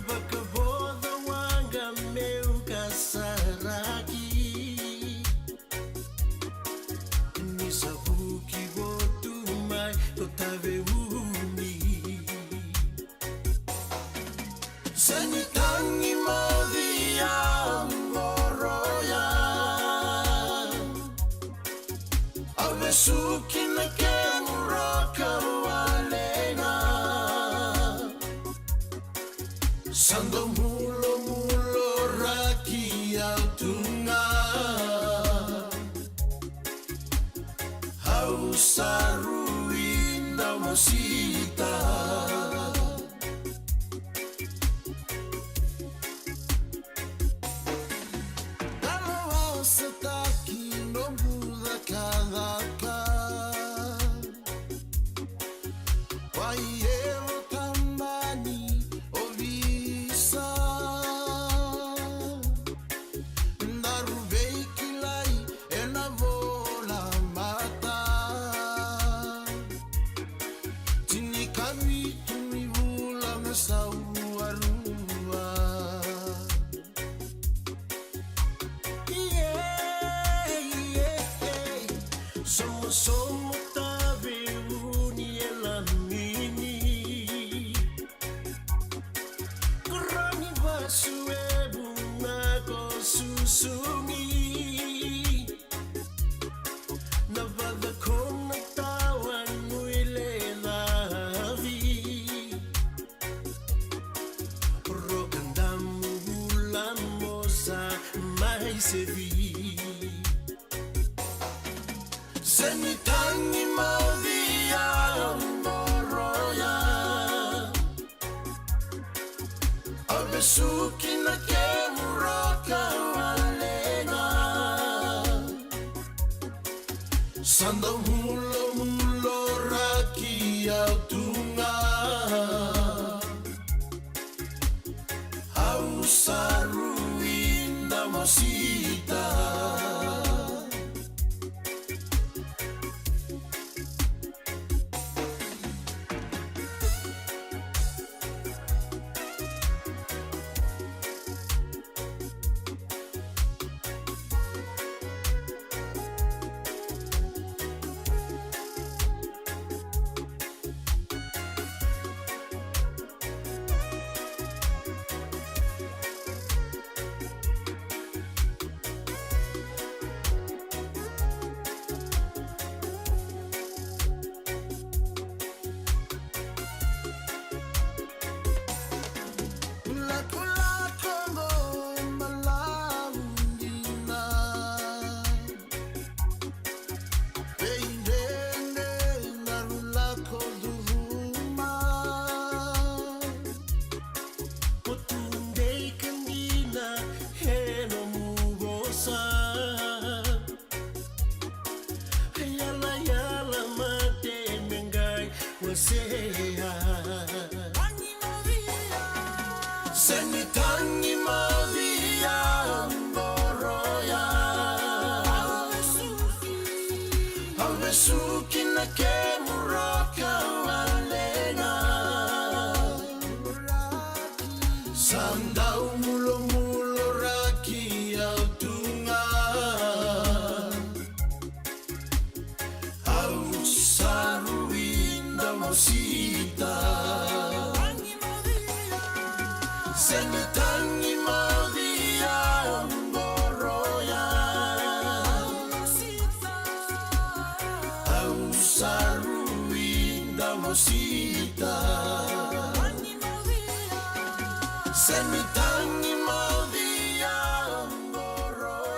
Vakavoca waqa meu kasaraki. Ni sa vuki votu mai ko Taveuni. Sa ni tagi movi a qoroya. A vesuki na kemu roka wale ga. Sa dau mulomulo raki au tu ga. Au sa rui dau mosita. Dalo au sa taki noqu cakacaka. Wai evo tamani ovisa. Daru veikilai ena vola mata. Tinikavitu ni vula me sau a rua. Somosomo Taveuni e lamini. Koroni vasu e vuna ko susugi. Na vaca ko na tawa nui le lavi. Roka damu vula mosa mai sevi. Seni tagi mauci a qoroya. A vesuki na kemu roka wale ga. Sa dau mulomulo raki au tu ga. Au sa rui dau mosita. Lakolako mo malavu dina. Veidredre na rulako curuma. Ko tu dei ka dina e nomu vosa. Yalayala mate me qai wasea. Seni tagi mauci a qoroya. A vesuki na kemu roka wale ga. Sa dau mulomulo raki au tu ga. Au sa rui dau mosita. Seni tagi mauci a qoroya. Au sa rui dau mosita. Seni tagi mauci a qoroya.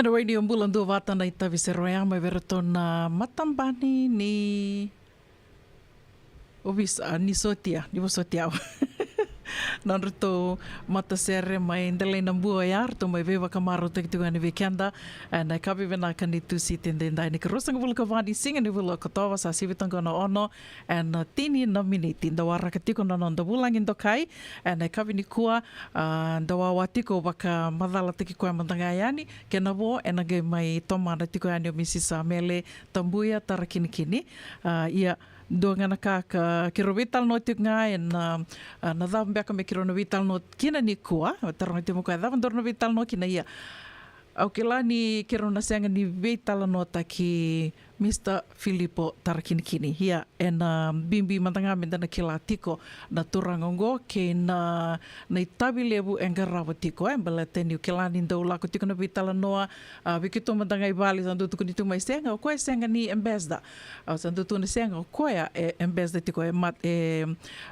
Radio Bula Duavata na itavi sere oya mai vei iratou na matabani ni ovisa, a, ni sotia, ni vosoti au. Na nodratou matasere mai Delainabua oya, ratou mai veivakamarautaki tiko yani vei keda. Ena yakavi vinaka ni Tusiti edaidai, ni ka ruasagavulu ka va ni siga ni vula o Okotova, sa sivi toka na ono ena tini na miniti. Da waraka tiko na noda vulagi dokai ena yakavi nikua. A, da wawa tiko vakamacalataki koya mada ga yani. Kena vo, ena qai mai tomana tiko yani o Misisa Mele Tabuya Tarakinikini. A, ia, dua ga na ka ka keirau veitalanoa tiko ga ena, a, na cava beka me keirau na veitalanoa kina nikua. Taroga tiko mai o koya, cava daru na veitalanoa kina? Ia, au kila ni keirau na sega ni veitalanoataki Mr Filipo Tarakinikini. Ia, ena bibi mada ga meda na kila tiko na turaga oqo kei na, na itavi levu e qarava tiko, e, baleta niu kila ni dau lako tiko na veitalanoa, a, vei keitou mada ga i vale, sa dau tukuni tu mai, sega, o koya e sega ni ambassador. A, sa dau tukuna, sega, o koya e ambassador tiko, e mat-, e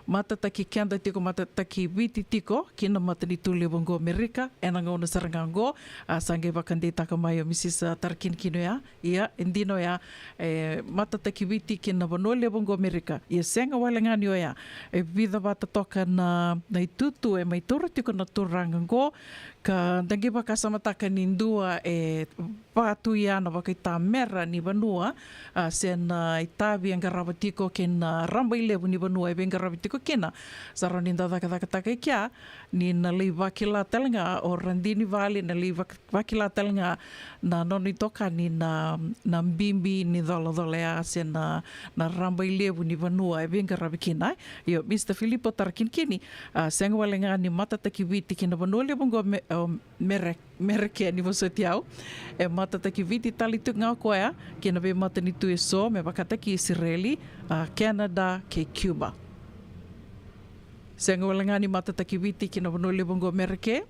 matataki keda tiko, matataki Viti tiko ki na matanitu levu oqo Amerika ena gauna sara ga oqo. A, sa qai vakadeitaka mai o Misisa Tarakinikini oya. Ia, e dina oya, e matataki Viti ki na vanua levu oqo Amerika. Ia, sega wale ga ni oya, e vica vata toka na, na itutu e mai taura tiko na turaga oqo, ka da qai vakasamataka ni dua e vatu ya na vakaitamera ni vanua, a, se na itavi e qarava tiko kei na rabailevu ni vanua e veiqaravi tiko kina. Sa rawa ni da cakacakataka i kea, ni na lai vakila tale ga o radini vale, na lai vak-, vakila tale ga na nona itokani na, na bibi ni colacola ya se na, na rabailevu ni vanua e veiqaravi kina. Io, Mr Filipo Tarakinikini, a, sega wale ga ni matataki Viti ki na vanua levu oqo Me-, o Mere-, Mereke, ni vosoti au. E matataki Viti tale tu ga o koya ki na veimatanitu eso, me vakataki Isireli, a, Canada kei Cuba. Sega wale ga ni matataki Viti ki na vanua levu oqo Mereke.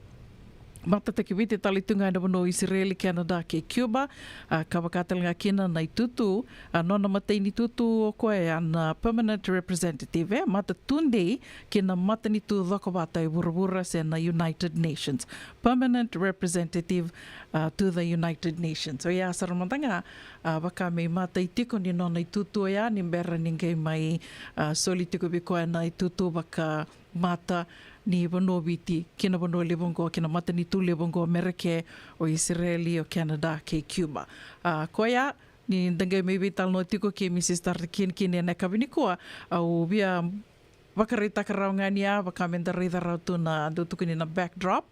Matataki Viti tale tu ga ena vanua o Isireli, Canada kei Cuba. A, ka vaka tale ga kina na itutu, a, nona matainitutu o koya na permanent representative, e, matatudei ki na matanitu cokovata e vuravura se na United Nations. Permanent representative, a, to the United Nations. Oya sara mada ga, a, vaka me imatai tiko ni nona itutu oya ni bera ni qai mai, a, soli tiko vei koya na itutu vaka mata ni vanua o Viti ki na vanua levu oqo, ki na matanitu levu oqo Mereke, o Isireli, o Canada kei Cuba. A, koya, ni da qai mai veitalanoa tiko kei Misista Tarakinikini ena yakavi nikua, au via vakaraitaka rawa ga ni ya, vaka me da raica rawa tu na dau tukuni na backdrop,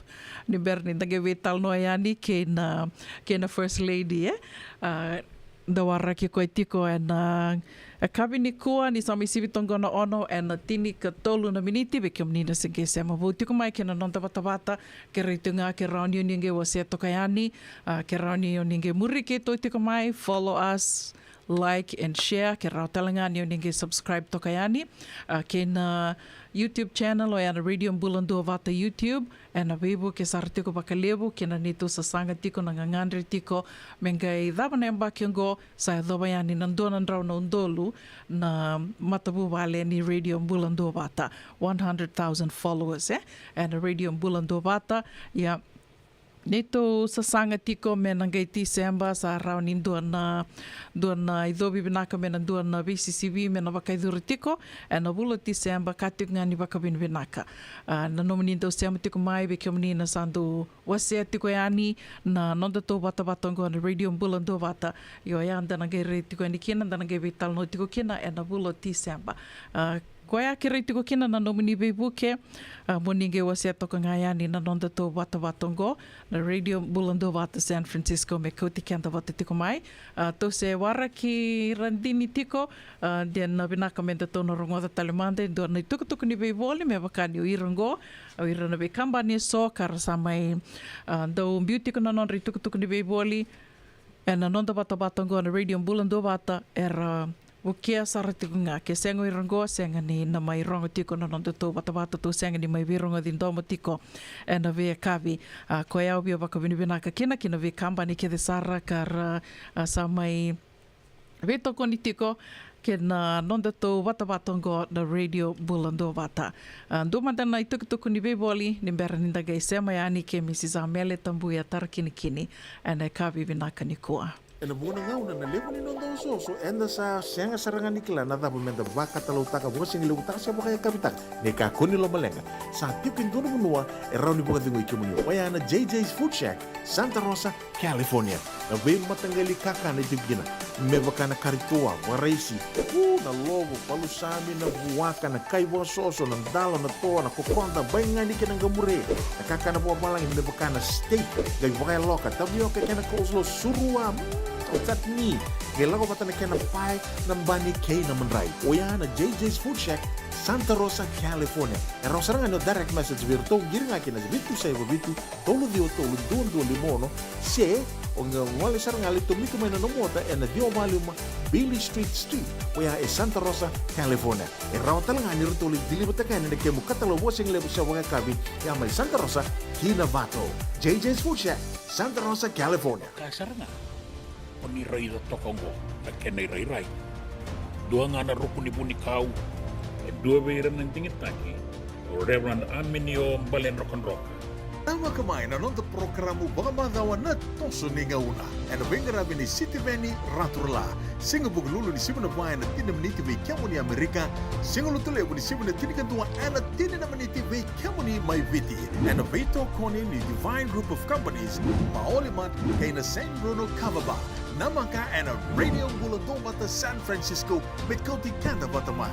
ni bera ni da qai veitalanoa yani kei na, kei na First Lady, e? A, da waraki koya tiko ena, a, yakavi nikua, ni sa mai sivi toka na ono ena tinikatolu na miniti. Vei kemuni na se qai sema vou tiko mai kei na noda vatavata, kerei tu ga ke rawa ni o ni qai wasea toka yani, a, ke rawa ni o ni qai muri keitou tiko mai, follow us, like and share, ke rawa tale ga ni o ni qai subscribe toka yani, a, kei na YouTube channel, oya na Radio Bula Duavata YouTube, ena veivuke sara tiko vakalevu kei na neitou sasaga tiko, na gagadre tiko, me qai cava na yabaki oqo, sa yacova yani na dua na drau na udolu na matavuvale ni Radio Bula Duavata, one hundred thousand followers, e? Ena Radio Bula Duavata, ia, neitou sasaga tiko me na qai Tiseba, sa rawa ni dua na, dua na icovi vinaka me na dua na veisisivi me na vakaicuru tiko ena vula o Tiseba, ka tiko ga ni vakavinavinaka. A, na nomuni dau sema tiko mai, vei kemuni na sa dau wasea tiko yani na nodatou vatavata oqo na Radio Bula Duavata. Io, oya da na qai rai tiko yani kina, da na qai veitalanoa tiko kina ena vula o Tiseba. A, koya kerei tiko kina na nomuni veivuke, a, mo ni qai wasea toka ga yani na nodatou vatavata oqo na Radio Bula Duavata San Francisco, me kauti keda vata tiko mai. A, tou se waraki radini tiko, a, de na vinaka me datou na rogoca tale mada e dua na itukutuku ni veivoli me vaka ni o ira oqo, o ira na veikabani eso ka ra sa mai, a, dau biu tiko na nodra itukutuku ni veivoli ena noda vatavata oqo na Radio Bula Duavata, era vukea sara tiko ga. Ke sega o ira oqo, sega ni na mai rogo tiko na nodatou vatavata, tou sega ni mai veirogoci domo tiko ena veiyakavi. A, koya au via vakavinavinaka kina ki na veikabani kece sara ka ra, a, sa mai veitokoni tiko Kei na nodatou vatavata oqo na Radio Bula Duavata. A, dua mada na itukutuku ni veivoli ni bera ni da qai sema yani kei Mrs Amele Tabuya Tarakinikini ena yakavi vinaka nikua. Ena vuqa na gauna na levu ni noda osooso, eda sa sega sara ga ni kila na cava meda vakatalautaka, vakasigalevu taka se vakayakavi taka. Ni kakua ni lomaleqa, sa tiko e dua na vanua e rawa ni vakacegui kemuni, oya na J J's Food Shack, Santa Rosa, California. Na veimataqali kakana e tiko kina, me vaka na kari toa, vakaraisi, u, na lovo, palusami, na vuaka, na kai vakasoso, na dalo, na toa, na kokoda, baigani kei na qamure, na kakana vakavalagi me vaka na steak, qai vakayaloka, tavioka kei na coleslaw, surua, mm, o chutney, qai lako vata na kena pae, na bani kei na madrai. Oya na J J's Food Shack, Santa Rosa, California. E rawa sara ga ni o direct message vei iratou, qiri ga kina vitu saiva vitu, tolu ciwa tolu, dua dua lima ono, se o qai gole sara ga, lai tomika mai na nomu ota ena ciwa va lima Beale Street Suite, oya e Santa Rosa, California. E rawa tale ga ni ratou lai deliver-taka yani na kemu katalau vakasigalevu se vakayakavi, ya mai Santa Rosa ki Novato. J J's Food Shack, Santa Rosa, California. Ka sara ga. O ni raica toka oqo na kena irairai. Dua ga na ruku ni vunikau, e dua vei ira na digitaki, o Reverend Aminio Baledrokadroka. Namaka mai na noda porokaramu vakamacawa na Toso ni Gauna, ena veiqaravi ni Sitiveni Raturala. Siga Vukelulu ni sivi na va ena tini na miniti vei kemuni Amerika, Siga Lotulevu ni sivi na tinikadua ena tini na miniti vei kemuni mai Viti, ena veitokoni ni Divine Group of Companies, Maoli Mart, kei na San Bruno Kava Bar. Namaka ena Radio Bula Duavata San Francisco, me kauti keda vata mai.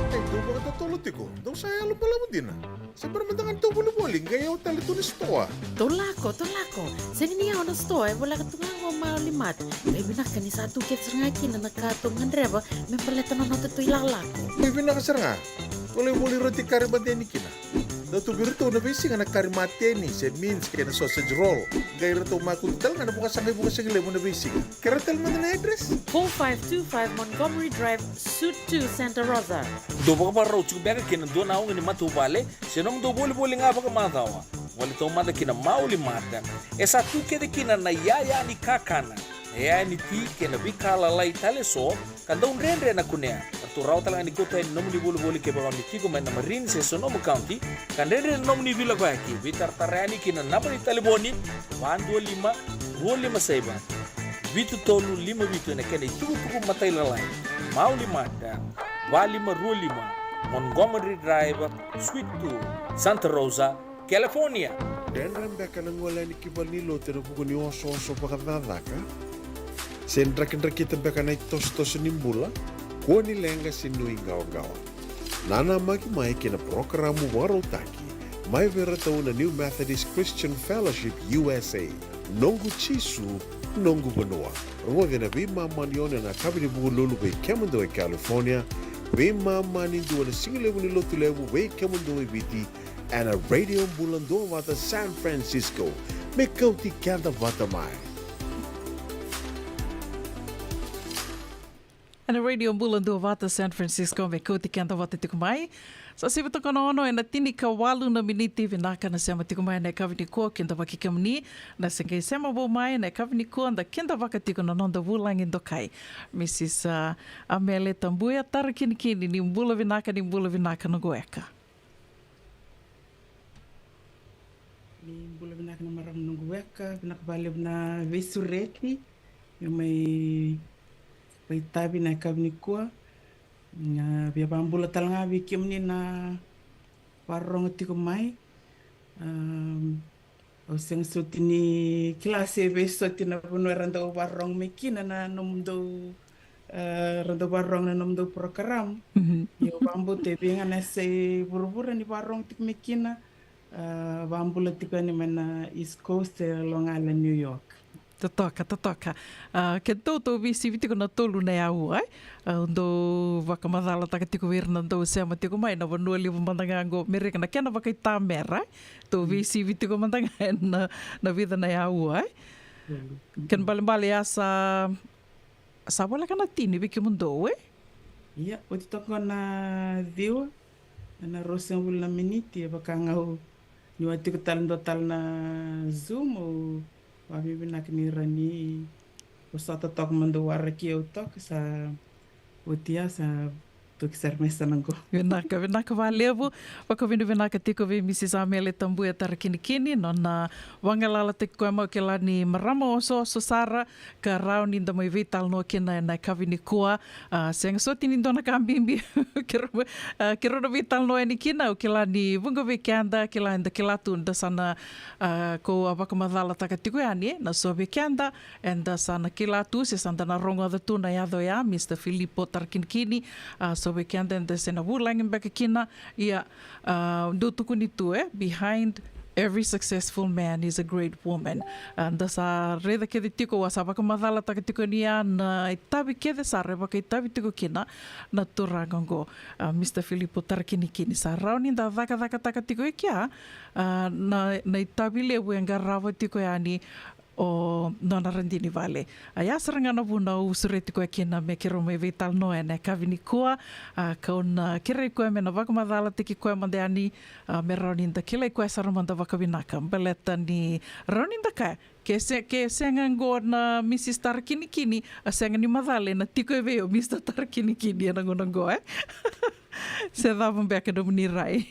E dou vakatotolo tiko, dou sa yalo balavu dina. Se bera mada ga ni tou volivoli, qai yawa tale tu na sitoa. Tou lako, tou lako. Sega ni yawa na sitoa, e voleka tu ga qo Maoli Mart. Qai vinaka ni sa tu kece sara ga kina na ka tou gadreva me baleta na nodatou ilakolako. E vinaka sara ga. Volivoli roti kari madeni kina. Dau tu vei iratou na veisiga na kari mateni, se mince kei na sausage roll. Qai ratou makutu tale ga na vakasaqai vakasigalevu na veisiga. Kerea tale mada na address? Four five two five Montgomery Drive, Suite two, Santa Rosa. Dou vakavakarau tiko beka kei na dua na oga ni matavuvale, se nomudou volivoli ga vakamacawa. Vale taumada ki na Maoli Mart. E sa tu kece kina na iyaya ni kakana, na iyaya ni ti kei na veika lalai tale eso, ka dau dredre na kunea. Ratou rawa tale ga ni kauta yani na nomuni volivoli kevaka o ni tiko mai na Marin se Sonoma County, ka dredre na nomuni veilakoyaki. Veitaratara yani ki na naba ni talevoni, va dua lima, rua lima saiva, vitu tolu lima vitu, ena kena itukutuku matailalai. Maoli Mart, va lima rua lima Montgomery Drive, Suite two, Santa Rosa, California. Dredre beka na gole yani ki valenilotu ena vuku ni osooso vakacakacaka? Se drakidrakita beka na itosotoso ni bula? Kua ni leqa se nuiqawaqawa. Nanamaki mai kei na parokaramu vakarautaki mai vei iratou na New Methodist Christian Fellowship U S A, Noqu Jisu, Noqu Vanua. Rogoci ena veimama ni ono ena yakavi ni Vukelulu vei kemudou e California, veimama ni dua na sigalevu ni Lotulevu vei kemudou e Viti, ena Radio Bula Duavata San Francisco, me kauti keda vata mai. Ena Radio Bula Duavata San Francisco, me kauti keda vata tiko mai. Sa sivi toka na ono ena tinikawalu na miniti. Vinaka na sema tiko mai ena yakavi nikua, kidavaki kemuni na se qai sema vou mai ena yakavi nikua, da kidavaka tiko na noda vulagi dokai, Mrs, a, Amele Tabuya Tarakinikini. Ni bula vinaka, ni bula vinaka noqu weka. Ni bula vinaka na marama noqu weka, vinaka vakalevu na veisureti meu mai vakaitavi ena yakavi nikua. Via vakabula tale ga vei kemuni na vakarorogo tiko mai. Am, au sega soti ni kila se veisoti na vanua era dau vakarorogo mai kina na nomudou, e, era dau vakarorogo na nomudou porokaramu. Mhm. Ia au vakabauta e vei ga na yasai vuravura ni vakarorogo tiko mai kina. A, vakabula tiko yani mai na East Coast, e, Long Island, New York. Totoka, totoka. A, keitou tou veisivi tiko na tolu na yaua, e? A, au dau vakamacalataka tiko vei ira na dau sema tiko mai na vanua levu mada ga qo Merika, na kena vakaitamera, e? Tou veisivi tiko mada ga ena, na vica na yaua, e? Kena ibalebale ya sa, sa voleka na tini vei kemudou, e? Ia, oti toka na ciwa ena ruasagavulu na miniti, e vaka ga au, niu a tiko tale dua tale na Zoom, au vakavinavinaka ni rawa ni vosota toka mo dou waraki au toka, sa Oti ya sa toki sara mai sa na qo. Vinaka, vinaka vakalevu. Vakavinavinaka tiko vei Mrs Amele Tabuya Tarakinikini, nona vagalalataki koya mai, au kila ni marama osooso sara, ka rawa ni da mai veitalanoa kina ena yakavi nikua. A, sega soti ni dua na ka bibi keirau, a, keirau na veitalanoa yani kina, au kila ni vuqa vei keda, kila eda kila tu da sa na, a, ko a vakamacalataka tiko yani, e, na so vei keda, eda sa na kila tu se sa da na rogoca tu na yaca oya, Mr Filipo Tarakinikini. A, so vei keda eda se na vulagi beka kina, ia, a, dou tukuni tu, e, behind every successful man is a great woman. A, da sa raica kece tiko, au a sa vakamacalataka tiko ni ya na itavi kece sara e vakaitavi tiko kina na turaga oqo, a, Mr Filipo Tarakinikini. Sa rawa ni da cakacakataka tiko e kea, a, na, na itavi levu e qarava tiko yani o nona radini vale. A, ya sara ga na vuna au sureti koya kina me keirau mai veitalanoa ena yakavi nikua. A, kau na kerei koya me na vakamacalataki koya mada yani, a, me rawa ni da kilai koya sara mada vakavinaka. Baleta ni rawa ni da kaya, ke se, ke sega qo na Mrs Tarakinikini, a sega ni macala ena tiko e vei o Mr Tarakinikini ena gauna qo, e? Se cava beka nomuni rai?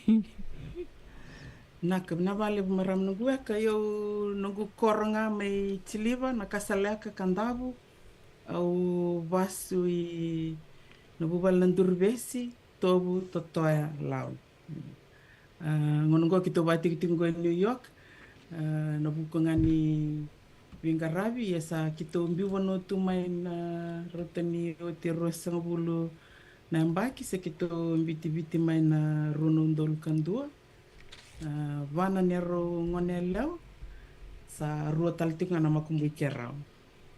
Vinaka, vinaka vakalevu marama noqu weka. Io, noqu koro ga mai Tiliva, Nakasaleka, Kadavu. Au vasu i na vuvale na Duruvesi, Tovu, Totoya, Lau. A, gauna qo keitou vakatikotiko qo i New York. A, na vuku ga ni veiqaravi, ia sa keitou biu vanua tu mai na rauta ni oti e ruasagavulu na yabaki, se keitou bitiviti mai na rua na udolu ka dua. A, va na neirau gone yalewa, sa rua tale tiko ga na makubui keirau.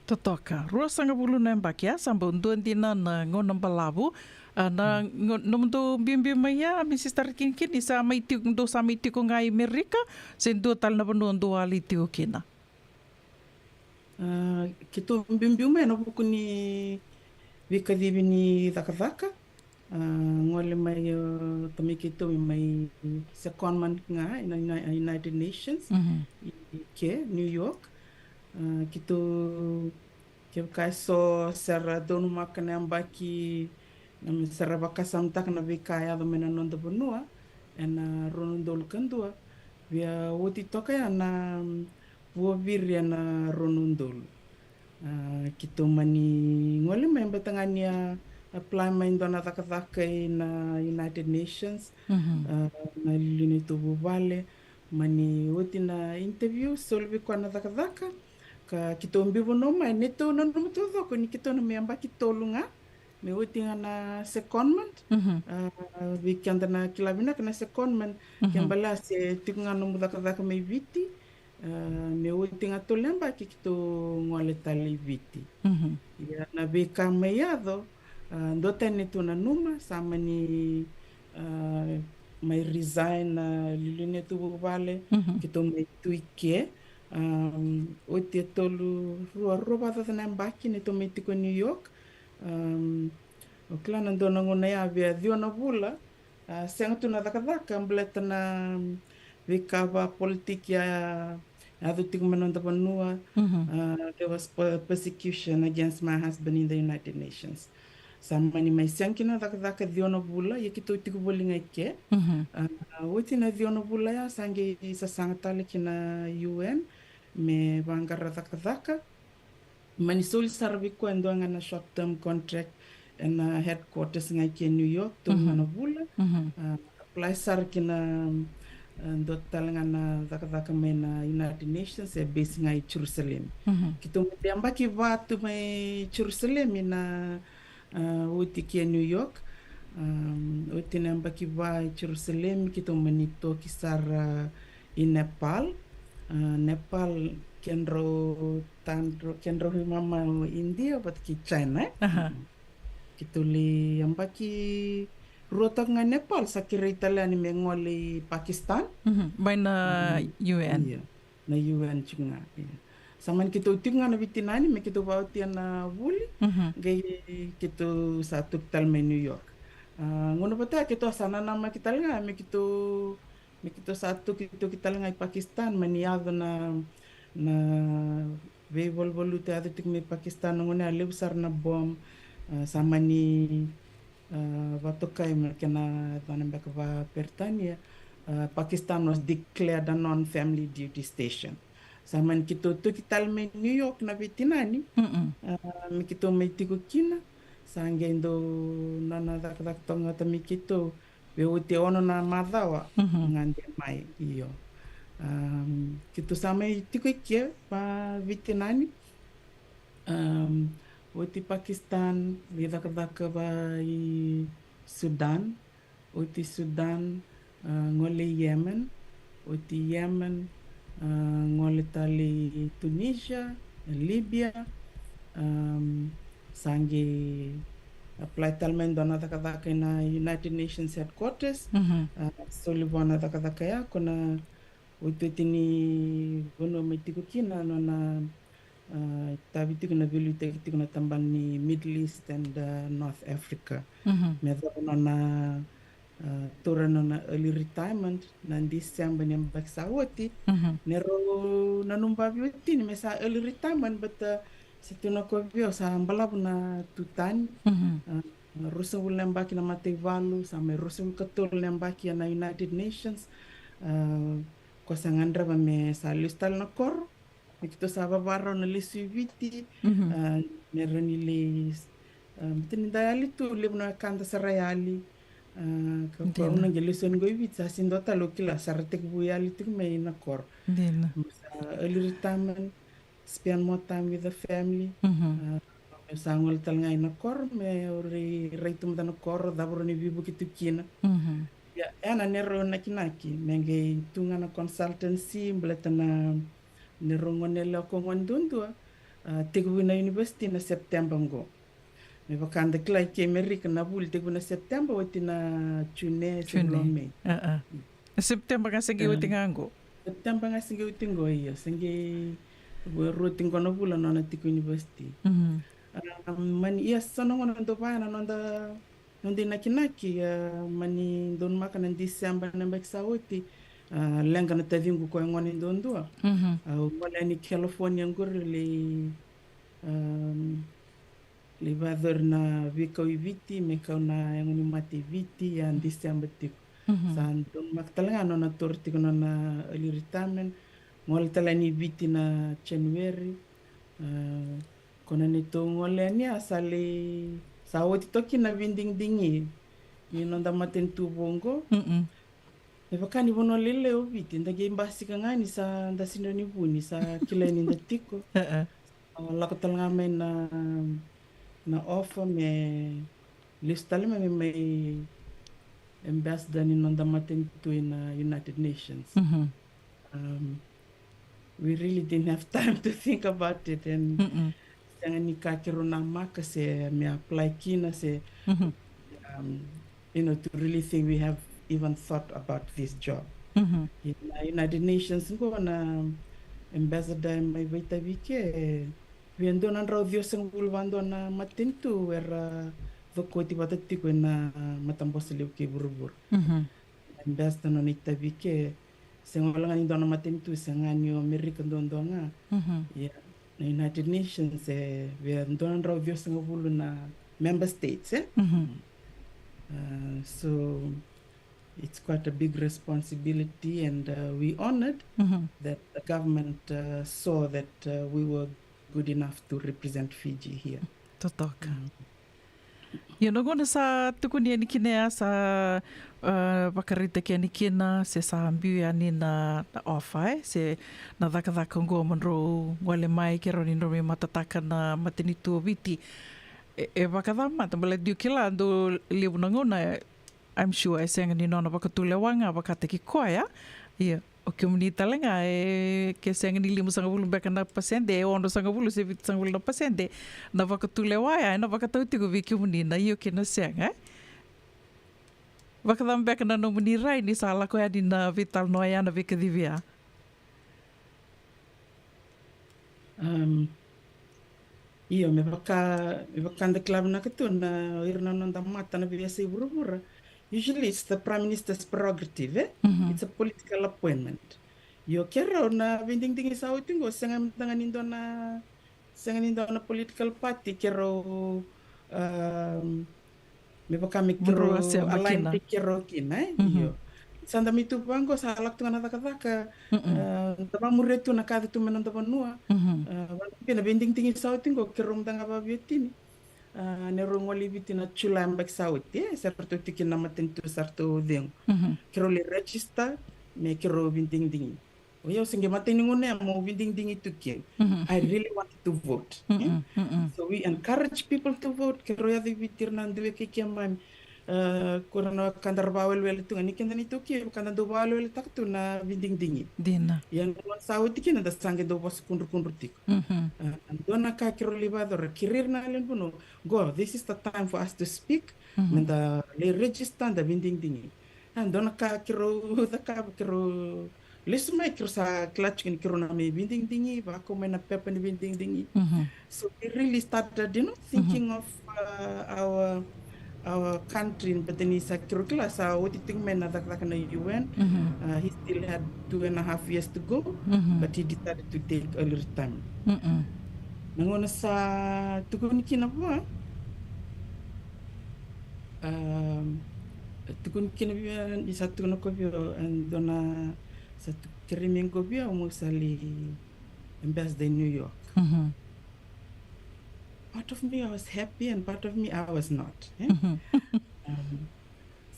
Totoka, ruasagavulu na yabaki, a, sa bau dua dina na gauna balavu. A, na, mm, nomudou biubiu mai ya, Mrs Tarakinikini, sa mai tiko, dou sa mai tiko ga i Merika, se dua tale na vanua dou a lai tiko kina? A, keitou biubiu mai ena vuku ni veikacivi ni cakacaka. A, gole mai, a, tamai keitou mai secondment ga ena, ena United Nations, mhm, i, i ke New York. A, keitou, kevaka e so sa ra donumaka na yabaki, na me sa ra vakasamataka na veika e yaco mai na noda vanua ena rua na udolu ka dua. Via oti toka ya na, mm, vuaviri ena rua na udolu. A, keitou mani gole mai, baleta ga ni a apply mai dua na cakacaka ena United Nations. Mhm. A, na iliuliu neitou vuvale, mani oti na interview, soli vei koya na cakacaka. Ka keitou biu vanua mai, neitou nanuma taucoko ni keitou na mai yabaki tolu ga, me oti ga na secondment. Mhm. A, vei keda na kila vinaka na secondment, mhm, ke baleta se tiko ga nomu cakacaka mai Viti, a, me oti ga tolu na yabaki keitou gole tale i Viti. Mhm. Ia na veika mai yaco, a, dua tani neitou nanuma, sa mani, a, mai resign na iliuliu neitou vuvale, mhm, keitou mai tu i ke. Am, oti e tolu, rua, rua vakacaca na yabaki neitou mai tiko i New York. Am, au kila na dua na gauna ya via ciwa na vula, a, sega tu na cakacaka, baleta na, mm, veika vakapolitiki a yaco tiko mai noda vanua. Mhm. A, there was per-, persecution against my husband in the United Nations. Sa mani mai sega kina na cakacaka ciwa na vula, ia keitou tiko voli ga i ke. Mhm. A, oti na ciwa na vula ya, sa qai sasaga tale ki na U N me vaqara cakacaka. Mani soli sara vei koya e dua ga na short term contract ena headquarters ga i ke New York, tolu ga na vula. Mhm. A, apply sara ki na, a, dua tale ga na cakacaka mai na United Nations, e base ga i Jerusalem. Mhm. Keitou mai yabaki va tu mai Jerusalem ina, a, oti ki New York. Am, oti na yabaki va i Jerusalem, keitou mani toki sara i Nepal. A, Nepal, kedrau tadra-, kedrau i mama o India vata kei China, e? Aha. Mm. Keitou lai yabaki rua toka ga i Nepal, sa kerei tale yani me gole i Pakistan. Mhm. Mai na, mm, U N. Io. Na U N tiko ga, io. Sa mani keitou tiko ga na veitinani me keitou vakaotia na vuli, mhm, qai keitou sa toki tale mai New York. A, gauna vata ya keitou sa nanamaki tale ga me keitou, me keitou sa toki, toki tale ga i Pakistan, mani yaco na, na veivaluvaluta yaco tiko mai Pakistan, na gauna ya levu sara na bom. A, sa mani, a, vatokai me kena cona beka va Peritania, a, Pakistan was declared a non-family duty station. Sa mani keitou toki tale mai New York na veitinani, a, me keitou mai tiko kina. Sa qai dau nona cakacaka toka ga ta me keitou, vei oti e ono na macawa, gade mai, io. Am, keitou sa mai tiko i ke va veitinani. Am, oti Pakistan, lai cakacaka va i Sudan. Oti Sudan, a, gole i Yemen. Oti Yemen, a, gole tale i Tunisia, Libya. Am, sa qai apply tale mai dua na cakacaka ina United Nations headquarters. A, soli vua na cakacaka ya, ko na iotioti ni vanua mai tiko kina, nona, a, tavi tiko na veiliutaki tiko na tabana ni Middle East and, a, North Africa. Me cava nona, a, taura nona early retirement na December ni yabaki sa oti. Ni rau nanuma vakaoti ni me sa early retirement, but, a, sa tu na kovi au sa balavu na tutani. A, ruasagavulu na yabaki na mataivalu, sa mai ruasagavulu ka tolu na yabaki ena United Nations. A, ko sa gadreva me sa lesu tale na koro. Me keitou sa vavarau na lesu i Viti, a, me rawa ni lai, a, me tini da yali tu, levu na wekada sa ra yali. A, ka ko na qai lesu yani qo i Viti, sa sega ni dua tale au kila, sa ra tekivu yali tiko mai na koro. Dina. Sa early retirement, spend more time with the family. A, me sa gole tale ga ina koro, me au rai, rai tu mada na koro, cava rawa ni veivuke tu kina. Ia, ena neirau nakinaki, me qai tu ga na consultancy, baleta na neirau gone yalewa ko gone duadua, a, tekivu na university na September qo. Me vaka da kila i ke Amerika na vuli tekivu na September, oti na June, se June. Vula o May. A, a. Na September ga se qai oti ga qo. September ga se qai oti qo, io. Se qai, qo e rua tiko na vula nona tiko university. A, mani, ia, sa na gauna dau vaya na noda, noda inakinaki, a, mani donumaka na December na yabaki sa oti, a, leqa na taciqu ko e gone duadua. A, au gole yani California qori lai, a, lai vakayacori na veikau i Viti, me kau na yago ni mate i Viti, a December tiko. Sa donumaka tale ga nona taura tiko nona early retirement, gole tale yani i Viti na January. A, ko na neitou gole yani a sa lai, sa oti toka kina na veidigidigi ni noda matanitu vou qo. Me vaka ni vanua lailai o Viti, da qai basika ga ni sa da sega ni vuni, sa kilai ni da tiko. A, lako tale ga mai na, na offer me lesu tale mai, me mai ambassador ni noda matanitu ina United Nations. Um, we really didn't have time to think about it, and sega ni ka keirau namaka se me apply kina se, um, you know, to really think we have even thought about this job. Ina United Nations qo na ambassador mai vakaitavi ke, e via dua na drau ciwasagavulu vakadua na matanitu era cokoti vata tiko ena matabose levu kei vuravura. Ambassador nona itavi ke, sega wale ga ni dua na matanitu, sega ni o Amerika duadua ga. Ia, na United Nations e via dua na drau ciwasagavulu na member states, e? Uh, so it's quite a big responsibility, and, uh, we honored that the government, uh, saw that, uh, we were good enough to represent Fiji here. Totoka. Ia, na gauna sa tukuni yani kina ya, sa, uh, vakaraitaki yani kina, se sa biu yani na, na offer, e, se na cakacaka oqo mo drau gole mai, ke rawa ni drau mai matataka na matanitu o Viti. E, e vakacamata, baleta dou kila, dou levu na gauna, I'm sure e sega ni nona vakatulewa ga vakataki koya. Ia, o kemuni tale ga, e, ke sega ni limasagavulu beka na pasede, e onosagavulu se vitusagavulu na pasede na vakatulewa ya, ena vakatau tiko vei kemuni na io kei na sega, e? Vakacava beka na nomuni rai ni sa lako yani na veitalanoa ya, na veikacivi ya? Um, io, me vaka, me vaka da kila vinaka tu na ira na noda mata na veiyasai vuravura. Usually it's the Prime Minister's prerogative, e? It's a political appointment. Io, keirau na veidigidigi sa oti qo, sega mada ga ni dua na, sega ni dua na political party keirau um, me vaka me keirau align kina, e? Io. Sa da mai tu vaqo, sa lako tu ga na cakacaka, uh, da vamuria tu na ka yaco tu mai noda vanua. Uh, vaqo na veidigidigi sa oti qo, keirau mada ga vaveiwatini. Uh, neirau gole i Viti na July yabaki sa oti, e? Sa ratou tiko na matanitu, sa ratou cegu. Keirau lai register me keirau veidigidigi. O yau se qai matai ni gauna ya meu veidigidigi tu keu. I really wanted to vote, e? So we encourage people to vote. Keirau yaco i Viti, ira na dui wekai keimami, uh, ko ira na ka da ra vawelewele tu ga, ni keda na iTaukei, ka da dau vaweleweletaka tu na veidigidigi. Dina. Ia na gauna sa oti kina da sa qai dau vosa kudrukudru tiko. Uh, dua na ka keirau lai vakayacora, kerei ira na lewe ni vanua, qo, this is the time for us to speak. Me da lai register, da veidigidigi. A dua na ka keirau cakava, keirau lesu mai, keirau sa kila tiko ni keirau na mai veidigidigi, vakau mai na pepa ni veidigidigi. So we really started, you know, thinking of, uh, our, our country, but then sa keirau kila sa oti tiko mai na cakacaka na U N. Uh, he still had two and a half years to go, but he decided to take early retirement. Na gauna sa tukuni kina vua, um, tukuni kina vua, ni sa tukuna ko vua, and dua na, sa tu-, kerei me qo vua, meu sa lai ambassador in New York. Part of me, I was happy, and part of me, I was not, e? Um,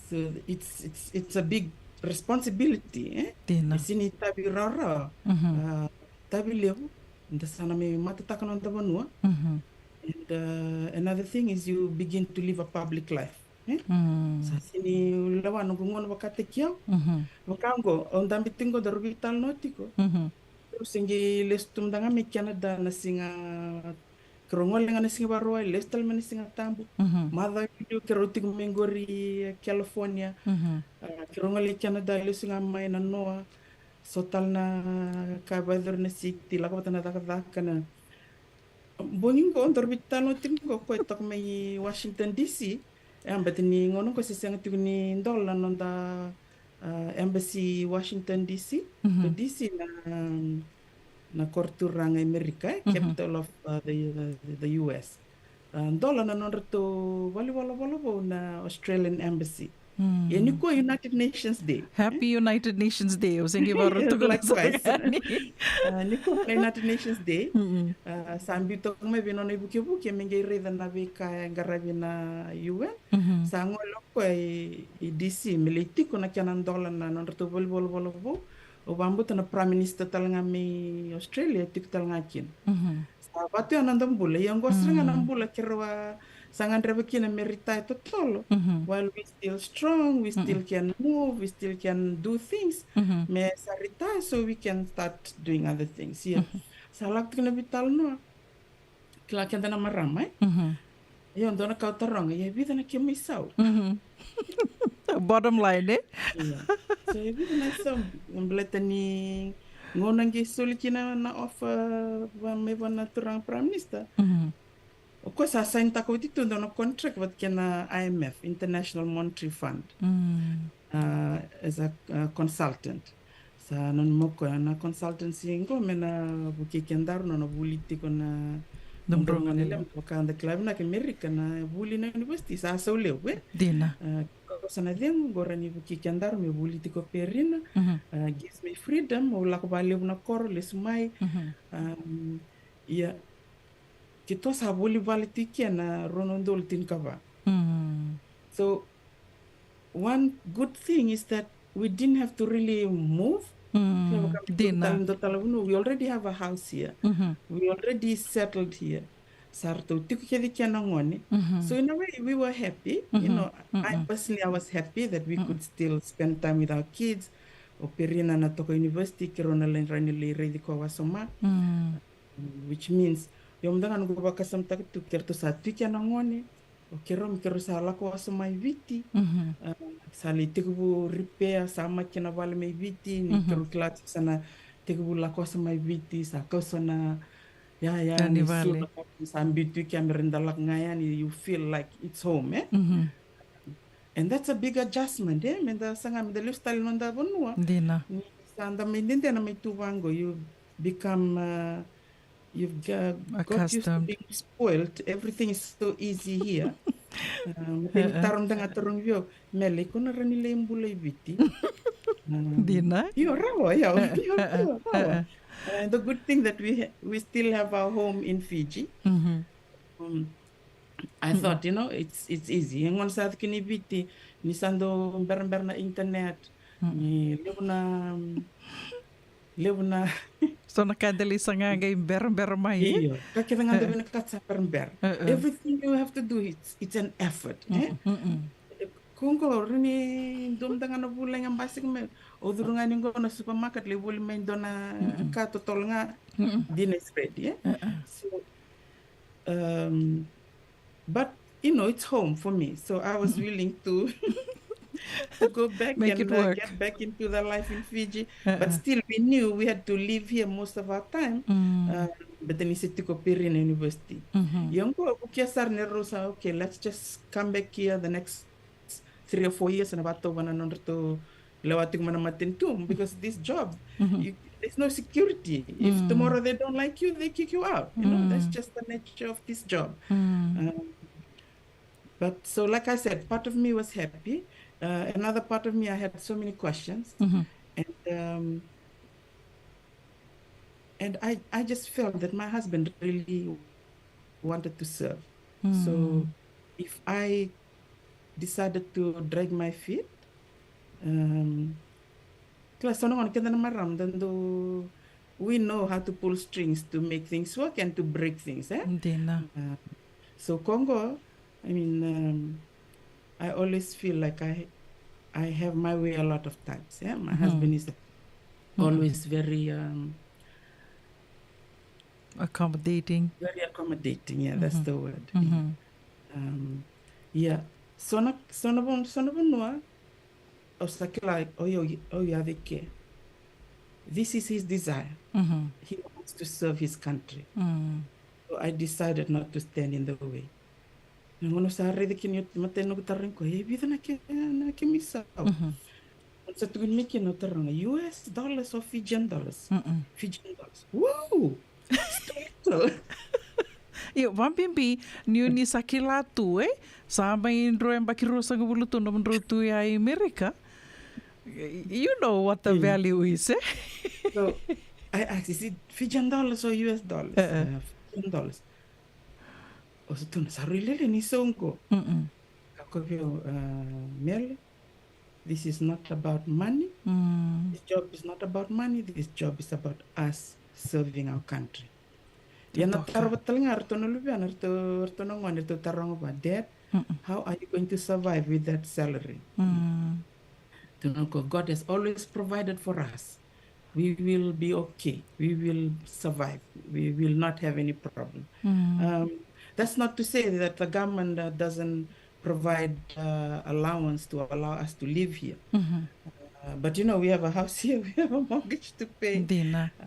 so it's, it's, it's a big responsibility, e? Dina. E sega ni tavi rawarawa. Uh, tavi levu, da sa na mai matataka noda vanua. And, uh, another thing is you begin to live a public life, e? Sa sega ni lewa noqu gauna vakataki au. Vaka oqo, au dabe tiko qo, daru veitalanoa tiko. Au se qai lesu tu mada ga mai Canada na siga, keirau gole ga na siga Vakarauwai, lesu tale mai na Siga Tabu. Macawa i liu keirau tiko mai qori, e, California. Uh, keirau gole i Canada, lesu ga mai na noa. So tale na ka vakayacori na city, lako vata na cakacaka na. Bogi qo, daru veitalanoa tiko qo, koya e toka mai Washington D C. E, baleta ni gauna qo se sega tiko ni dola na noda, uh, embassy Washington D C. So D C na, um, na koro turaga e Amerika, e, capital of, uh, the, the, the U S. Uh, dola na nodratou valenivolavola vou na Australian Embassy. Ia nikua United Nations Day. Happy United Nations Day. Au se qai vakarau tukuna sara yani. Uh, nikua na United Nations Day. Uh, sa biu toka mai vei nona ivukevuke me qai raica na veika e qaravi na U N. Sa gole o koya i, i D C me lai tiko na kena dola na nodratou valenivolavola vou. Au vakabauta na Prime Minister tale ga mai Australia tiko tale ga kina. Sa vatu ya na noda bula, ia oqo sara ga na bula keirau a sa gadreva kina me retire totolo. While we still strong, we still can move, we still can do things. Me sa retire so we can start doing other things. Ia. Sa lako tiko na veitalanoa. Kila keda na marama, e? Io, dua na ka au taroga, ia e vica na kemu isau? Bottom line, e? Ia. So, e vica na isau? Baleta ni gauna qai soli kina na offer va, mai vua na turaga Prime Minister. O koya sa sainitaka oti tu dua na contract vata kei na I M F, International Monetary Fund. Uh, as a, uh, consultant. Sa nanuma o koya na consultancy qo me na vukei kedaru, na, na vuli tiko na, na noda gone levu, vaka da kila vinaka Amerika na vuli na university sa sau levu, e? Dina. Uh, ka sa na cegu qo rawa ni vukei kedaru me vuli tiko Perina. Uh, gives me freedom, au lako vakalevu na koro, lesu mai. Um, ia, keitou sa voli vale tiko ena rua na udolu tinikava. So, one good thing is that we didn't have to really move. Kila vaka me dua tale, dua tale na vanua, we already have a house here. We already settled here. Sa ratou tiko kece kina na gone. So in a way, we were happy. You know, I personally, I was happy that we could still spend time with our kids. O Perina na toka university, keirau na lai, rawa ni lai raici koya wasoma. Which means, io mada ga noqu vakasamataka tu, keitou sa tiko na gone, o keirau, me keirau sa lako wasoma i Viti. Uh, sa lai tekivu repair, sa maki na vale mai Viti, ni keirau kila tiko sa na tekivu lako wasoma i Viti, sa kau sa na, ya, ya, ni vale. Sa biu tu i ke, me rau da lako ga yani, you feel like it's home, e? And that's a big adjustment, e? Me da saga, me da lesu tale noda vanua. Dina. Ni sa da mai dede na mai tu vaqo, you become, uh, You've got, got used to being spoiled. Everything is so easy here. Um, teni tarogi, da ga tarogi vei au, Mele, iko na rawa ni lai bula i Viti? Um, dina. Io, rawa, io, io, io, rawa. Uh, the good thing that we ha- we still have our home in Fiji. Um, I thought, you know, it's it's easy. E gona sa cake ni Viti, ni sa dau berabera na internet, ni levu na, um, levu na. So na ka dela i saga qai berabera mai, e? Io, ka kece ga dau vinakata sa berabera. Everything you have to do, it's, it's an effort, e? Ko qo, rawa ni dua mada ga na vula ga basika mai, o curu ga ni qo na supermarket, lai voli mai dua na ka totolo ga, dinner is ready, e? So, um, but, you know, it's home for me. So I was willing to to go back and, uh, get back into the life in Fiji. But still, we knew we had to live here most of our time. Uh, but then ni se tiko Piri na university. Ia qo, vukia sara ni rau sa, okay, let's just come back here the next three or four years, na vakatau vua na nodratou lewa tiko mai na matanitu, because this job, you, there's no security. If tomorrow they don't like you, they kick you out. You know, that's just the nature of this job. Um, but so, like I said, part of me was happy. Uh, another part of me, I had so many questions. And, um, and I, I just felt that my husband really wanted to serve. So if I decided to drag my feet, um, kila, so na gauna keda na marama da dau, we know how to pull strings to make things work and to break things, e? Dina. Uh, so ko qo, I mean, um, I always feel like I, I have my way a lot of times, yeah? My husband is always very, um, accommodating. Very accommodating, yeah, that's the word. Um, yeah. So na, so na van-, so na vanua, au sa kila, o ya, o ya, this is his desire. He wants to serve his country. So I decided not to stand in the way. Na gauna au sa raica kina, io, matai noqu tarogi koya, e vica na ke, na kemu isau? Au sa tukuna mai kina, au taroga, U S dollars or Fijian dollars? Fijian dollars. Wow! Io, vabibi ni o ni sa kila tu, e? Sa mai dua e yabaki ruasagavulu tu nomudrau tu ya i Amerika. You know what the value is, e? So I asked, is it Fijian dollars or U S dollars? Uh, Fijian dollars. O sa tukuna, sa rui lailai na isau qo. Kaya vei au, uh, Mele, this is not about money. This job is not about money. This job is about us serving our country. Ia na taro vata tale ga ratou na luvena, ratou, ratou na gone, ratou taroga vua, Dad, how are you going to survive with that salary? Tukuna o koya, God has always provided for us. We will be okay. We will survive. We will not have any problem. Um, that's not to say that the government, uh, doesn't provide, uh, allowance to allow us to live here. Uh, but, you know, we have a house here, we have a mortgage to pay. Dina. Uh,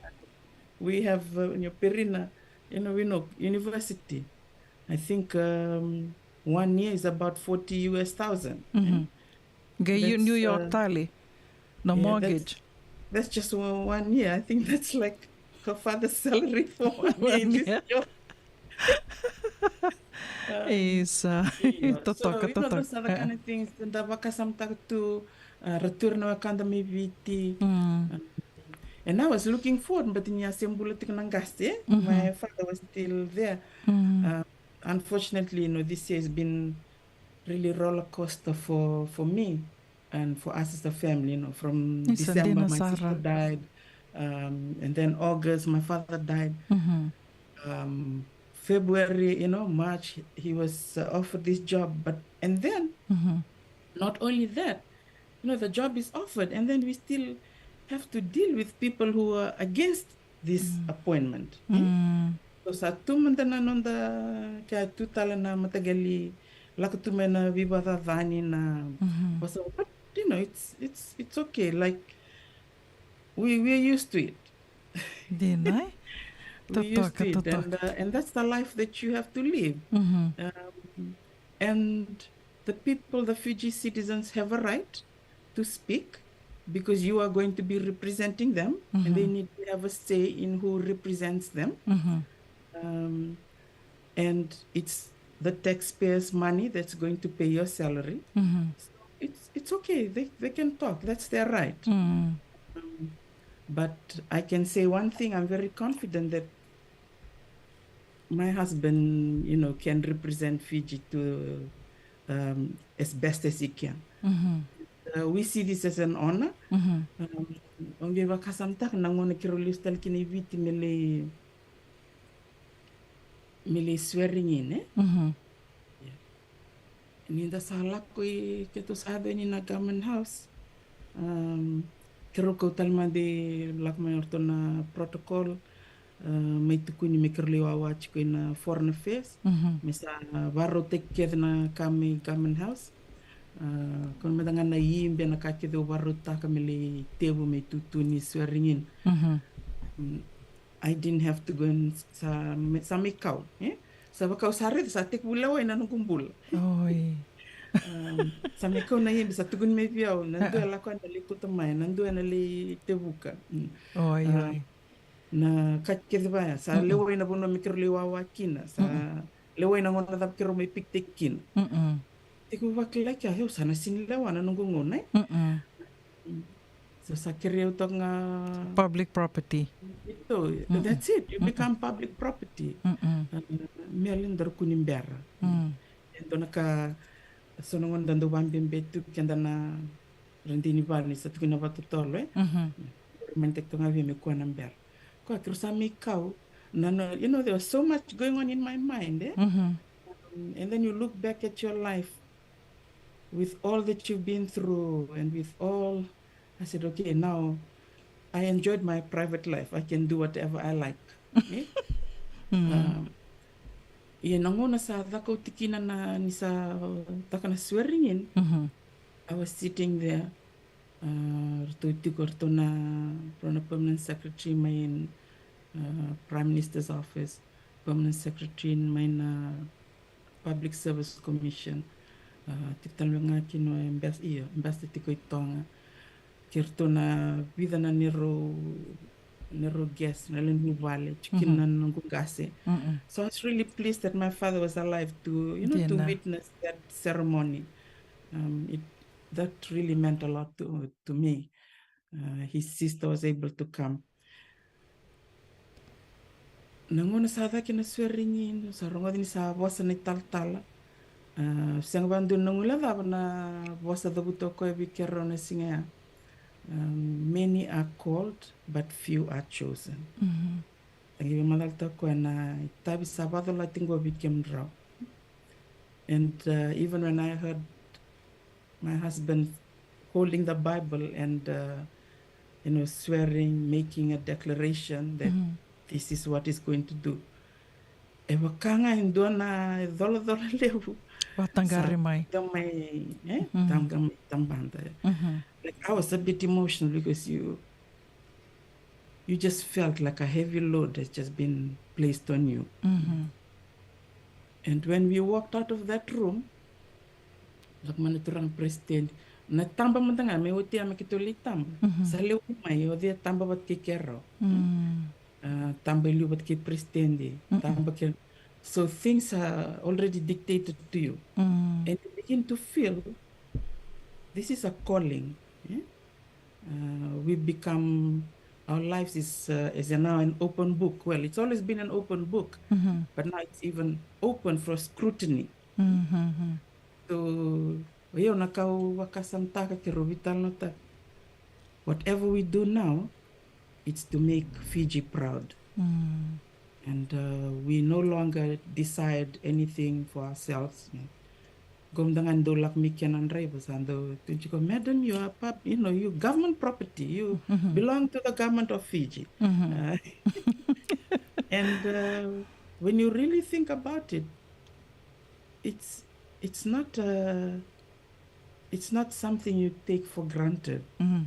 we have, uh, you know, Piri na, you know, we know, university. I think, um, one year is about forty U S thousand. Qai New York tale na mortgage. That's just one, one year. I think that's like her father's salary for one year in this job. Isa. Totoka, totoka. So, you know, those are the kind of things da vakasamataka tu, uh, ra tu ira na wekada mai Viti. Uh, and I was looking forward, but ni a se bula tiko na qase, e? My father was still there. Uh, unfortunately, you know, this year has been really roller coaster for, for me and for us as a family, you know, from December, my sister died, um, and then August, my father died. Um, February, you know, March, he was, uh, offered this job, but, and then, not only that, you know, the job is offered, and then we still have to deal with people who are against this appointment. So sa tu mada na noda, ke a tu tale na mataqali lako tu mai na veivakacacani na vosa, but, you know, it's, it's, it's okay. Like, we, we're used to it. Dina, e? We're used to it, and, uh, and that's the life that you have to live. Um, and the people, the Fiji citizens, have a right to speak because you are going to be representing them, and they need to have a say in who represents them. Um, and it's the taxpayers' money that's going to pay your salary. So it's it's okay. They they can talk. That's their right. Um, but I can say one thing. I'm very confident that my husband, you know, can represent Fiji to um, as best as he can. Uh, we see this as an honor. Um, au qai vakasamataka na gauna keirau lesu tale kina i Viti me lai me lai swearing in, e? Ni da sa lako i, keitou sa yaco yani na Government House. Um, keirau kau tale mada lako mai o ratou na protocol. Uh, mai tukuni me keirau lai wawa tiko ina Foreign Affairs. Me sa varautaki kece na ka mai Government House. Uh, kau mada ga na ibe na ka kece au varautaka me lai tevu me tutu ni swearing in. Mm, I didn't have to go and sa, me- sa mai kau, e? Sa vaka au sa raica sa tekivu lewai na noqu bula. Oi. Um, sa mai kau na ibe sa tukuni mai vei au, na dua e lako ena lai kauta mai, na dua ena lai tevuka. Mm. Oi, Um, oi. Na ka kece vaya, sa lewai na vanua me keirau lai wawa kina, sa lewai na gauna cava keirau mai piktaki kina. Mm-mm. Tekivu vakila kea, io, sa na sini lewa na noqu gauna, e? Mm-mm. So sa kerei au toka ga Public property. Ito, that's it. You become public property. Mm-mm. Uh, me yali daru kua ni bera. Mm. E dua na ka, so na gauna da dau vabebe tu keda na radini vale ni sa tukuni na vakatotolo, e? Mhm. Remind-taki toka ga vei me kua na bera. Koya keirau sa mai kau. Na, no, you know, there was so much going on in my mind, e? Mhm. Um, and then you look back at your life with all that you've been through and with all, I said, okay, now I enjoyed my private life. I can do whatever I like. Eh? Um, ia na gauna sa caka oti kina na, ni sa caka na swearing in, Mhm. I was sitting there. Uh, ratou tiko ratou na, ratou na permanent secretary mai, uh, Prime Minister's office, permanent secretary mai na Public Service Commission. Uh, tiko tale ga kina o ambas-, io, ambassador tiko i Toga. Kei ratou na vica na neirau, neirau guest, na lewe ni vale, tiko kina na noqu qase. Mm-mm. So I was really pleased that my father was alive to, you know, to Dina. witness that ceremony. Um, it, that really meant a lot to, to me. Uh, his sister was able to come. Na gauna sa caka na swearing in, sa rogoci ni sa vosa na italatala. Uh, sega vakadua na gauna cava na vosa cavuta o koya vei keirau na siga ya. Um, many are called, but few are chosen. Mhm. Sa qai veimacalataka o koya na itavi sa vacolati qo vei kemudrau. And, uh, even when I heard my husband holding the Bible and, uh, you know, swearing, making a declaration that Mhm. this is what he's going to do. E vaka ga e dua na colacola levu. Vakataqari Sa mai. taqa mai, eh? Mhm. Taqa mai tabada. Mhm. Like, I was a bit emotional because you, you just felt like a heavy load has just been placed on you. Mhm. And when we walked out of that room, lako mai na turaga president, na taba mada ga, me oti ya me keitou lai taba. Mhm. Sa lewe mai, o cei e taba vata kei keirau. Mm. Ah, taba e liu vata kei president, Mm-mm. taba kei. So things are already dictated to you. Mm. And you begin to feel this is a calling. Eh? Uh, we become, our lives is, uh, is now an open book. Well, it's always been an open book, Mhm. but now it's even open for scrutiny. Mhm. So, io na ka au vakasamataka, keirau veitalanoataka. Whatever we do now, it's to make Fiji proud. Mm. And, uh, we no longer decide anything for ourselves. Qo mada ga ni dau lako mai kina na draiva sa dau tukuna tiko, "Madam, you are pub-, you know, you government property. You Mhm. belong to the government of Fiji." Mhm. Uh, and, uh, when you really think about it, it's, it's not, uh, it's not something you take for granted. Mhm.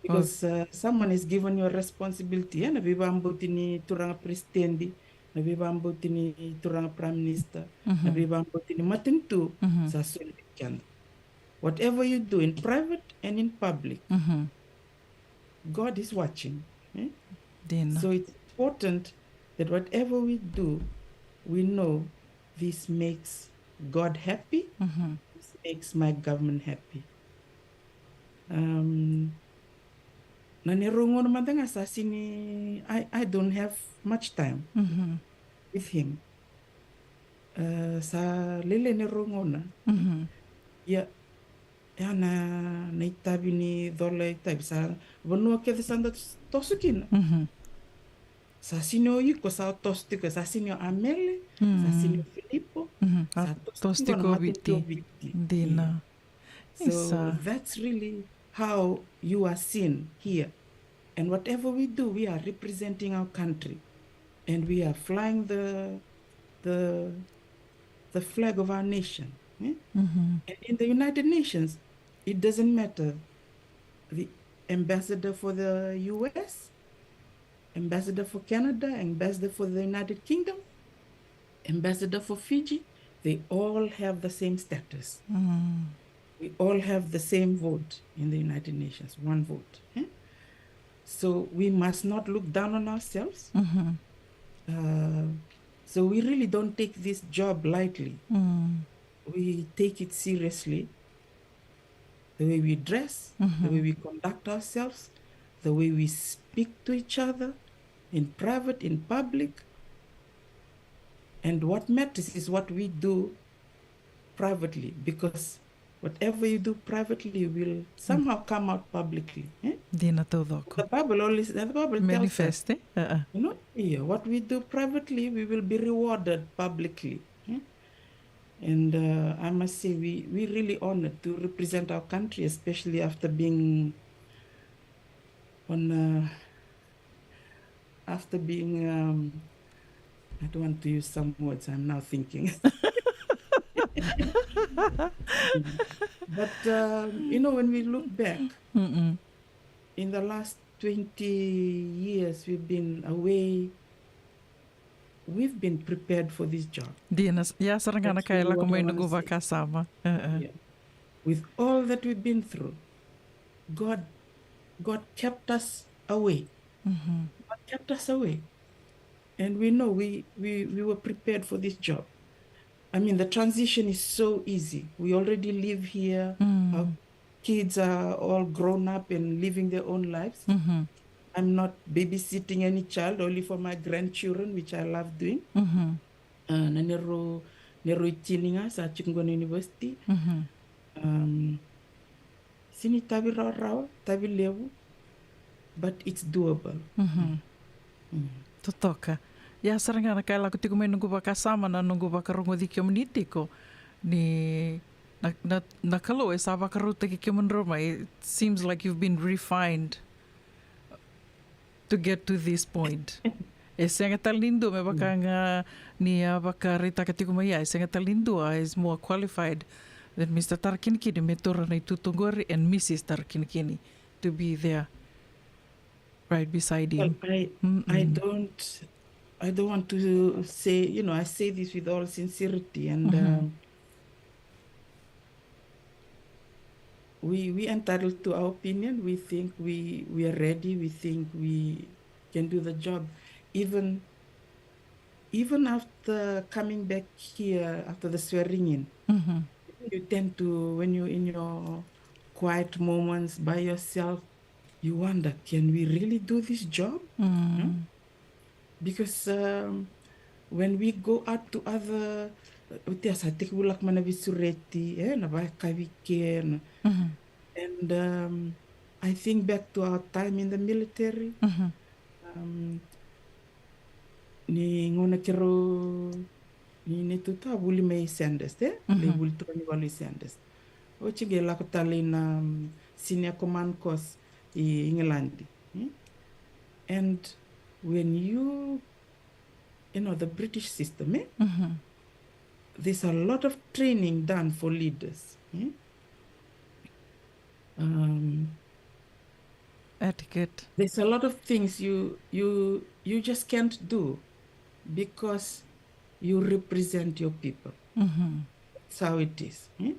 Because, uh, someone has given you a responsibility, eh, na veivakabauti ni turaga president, na veivakabauti ni turaga prime minister, na Mhm. veivakabauti ni matanitu, Mhm. sa soli vei keda. Whatever you do in private and in public, Mhm. God is watching, eh? Dina. So it's important that whatever we do, we know this makes God happy, this makes my government happy. Um, na neirau gauna mada ga sa sini, I, I don't have much time with him. Uh, sa lele neirau gauna. Ia, ia na, na itavi ni cola itavi sa vanua kece sa da toso kina. Sa sini o iko sa toso tiko, sa sini o Amele, sa sini o Filipo, sa toso tiko na matanitu o Viti. Dina. So that's really how you are seen here. And whatever we do, we are representing our country. And we are flying the, the, the flag of our nation. Eh? And in the United Nations, it doesn't matter. The ambassador for the U S, ambassador for Canada, ambassador for the United Kingdom, ambassador for Fiji, they all have the same status. We all have the same vote in the United Nations, one vote. Eh? So we must not look down on ourselves. Uh, so we really don't take this job lightly. We take it seriously. The way we dress, the way we conduct ourselves, the way we speak to each other in private, in public. And what matters is what we do privately, because whatever you do privately will somehow come out publicly. Eh? Dina taucoko. The Bible always, the Bible tells us, manifest, eh? Uh-uh. You know, yeah, what we do privately, we will be rewarded publicly. Eh? And uh, I must say, we, we really honored to represent our country, especially after being on, uh, after being, um, I don't want to use some words, I'm now thinking. But, uh, you know, when we look back, in the last twenty years, we've been away, we've been prepared for this job. Dina, ia sara ga na ka e lako mai noqu vakasama. Uh-uh. Yeah. With all that we've been through, God, God kept us away. God kept us away. And we know we, we, we were prepared for this job. I mean, the transition is so easy. We already live here. Our kids are all grown up and living their own lives. I'm not babysitting any child, only for my grandchildren, which I love doing. Uh, na neirau, neirau itini ga sa tiko qo na university. Um, sini tavi rawarawa, tavi levu, but it's doable. Totoka. Ia sara ga na ka e lako tiko mai noqu vakasama, na noqu vakarogoci kemuni tiko ni na, na, na Kalou e sa vakarautaki kemudrau mai. It seems like you've been refined to get to this point. E sega tale ni dua, me vaka ga ni a vakaraitaka tiko mai, ia e sega tale ni dua is more qualified than Mister Tarakinikini me taura na itutu qori, and Missus Tarakinikini to be there right beside him. Well, I, I don't, I don't want to say, you know, I say this with all sincerity, and um, we, we entitled to our opinion. We think we, we are ready. We think we can do the job. Even, even after coming back here after the swearing in, you tend to, when you're in your quiet moments by yourself, you wonder, can we really do this job? Because um, when we go out to other, oti a sa tekivu lako mai na veisureti, eh, na vakayakavi kei na, and um, I think back to our time in the military. Um, ni gauna keirau, ni neitou a vuli mai Sandhurst, eh? Ni vuli turaga ni valu i Sandhurst. Oti qai lako tale i na um, senior command course i Igiladi. And when you, you know, the British system, eh? There's a lot of training done for leaders. Eh? Um, Etiquette. There's a lot of things you, you, you just can't do because you represent your people. That's how it is. Eh?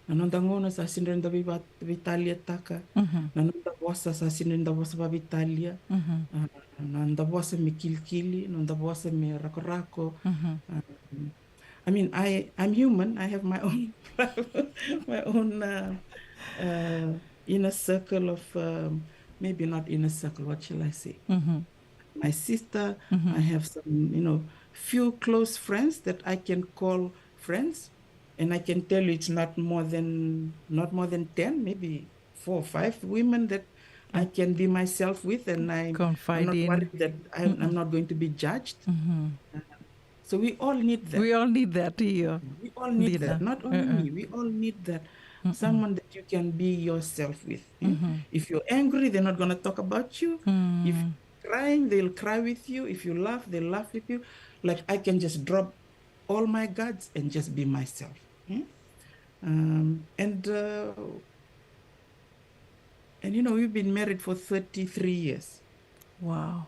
Na noda gauna sa sega ni da veitaliataka. Na noda vosa sa sega ni da vosa vakaveitalia. Mhm. Ah, noda vosa me kilikili, noda vosa me rakorako. Mhm. Ah, I mean, I, I'm human. I have my own, my own, uh, uh, inner circle of, um, maybe not inner circle, what shall I say? Mhm. My sister, Mhm. I have some, you know, few close friends that I can call friends, and I can tell you it's not more than, not more than ten, maybe four or five women that I can be myself with, and I, I'm not Confide in. worried that I'm, I'm not going to be judged. Mhm. Uh, so we all need that. We all need that, io. We all need Dina. that. Not only Uh-uh. me, we all need that. Mm-mm. Someone that you can be yourself with. Eh? Mhm. If you're angry, they're not gonna talk about you. If Mm. you're crying, they'll cry with you. If you laugh, they'll laugh with you. Like, I can just drop all my guards and just be myself. Eh? Um, and, uh, and, you know, we've been married for thirty-three years. Wow.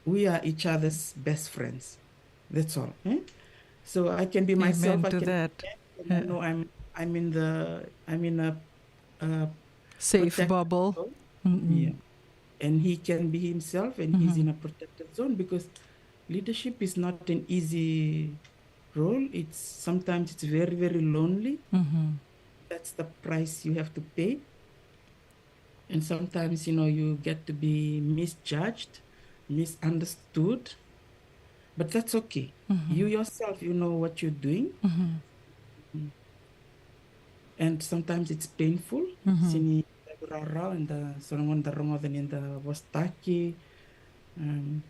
We are each other's best friends. That's all. Eh? So I can be myself. Amen I to can that. And I Yeah. know I'm, I'm in the, I'm in a, a Safe protected bubble. zone. Mm-mm. Yeah. And he can be himself, and he's Mm-hmm. in a protected zone, because leadership is not an easy role. It's, sometimes it's very, very lonely. Mm-hmm. That's the price you have to pay. And sometimes, you know, you get to be misjudged, misunderstood. But that's okay. Mm-hmm. You yourself, you know what you're doing. Mm-hmm. Mm. And sometimes it's painful. Mm-hmm. Sega ni da via rawarawa, eda so na gauna da rogoca ni da vosataki. Um,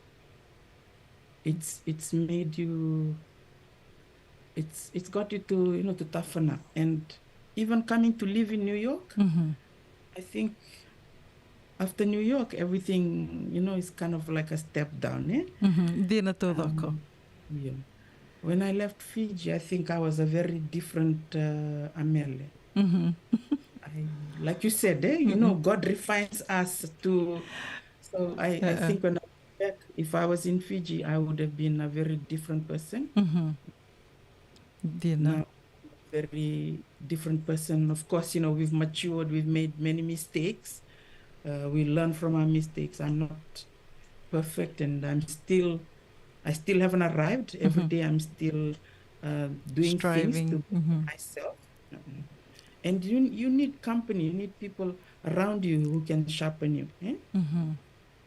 it's, it's made you, it's, it's got you to, you know, to toughen up. And even coming to live in New York, Mm-hmm. I think after New York, everything, you know, is kind of like a step down, eh? Mm-hmm. Dina taucoko. Um, yeah. When I left Fiji, I think I was a very different, uh, Amele. Mm-hmm. I, like you said, eh, you know, Mm-hmm. God refines us to. So I, I Uh-uh. think when I look back, if I was in Fiji, I would have been a very different person. Mm-hmm. Dina. Now, very different person. Of course, you know, we've matured, we've made many mistakes. Uh, we learn from our mistakes. I'm not perfect, and I'm still, I still haven't arrived. Every Mm-hmm. day I'm still, uh, doing things Striving. to Mm-hmm. myself. Mm-mm. And you, you need company, you need people around you who can sharpen you, eh? Mm-hmm.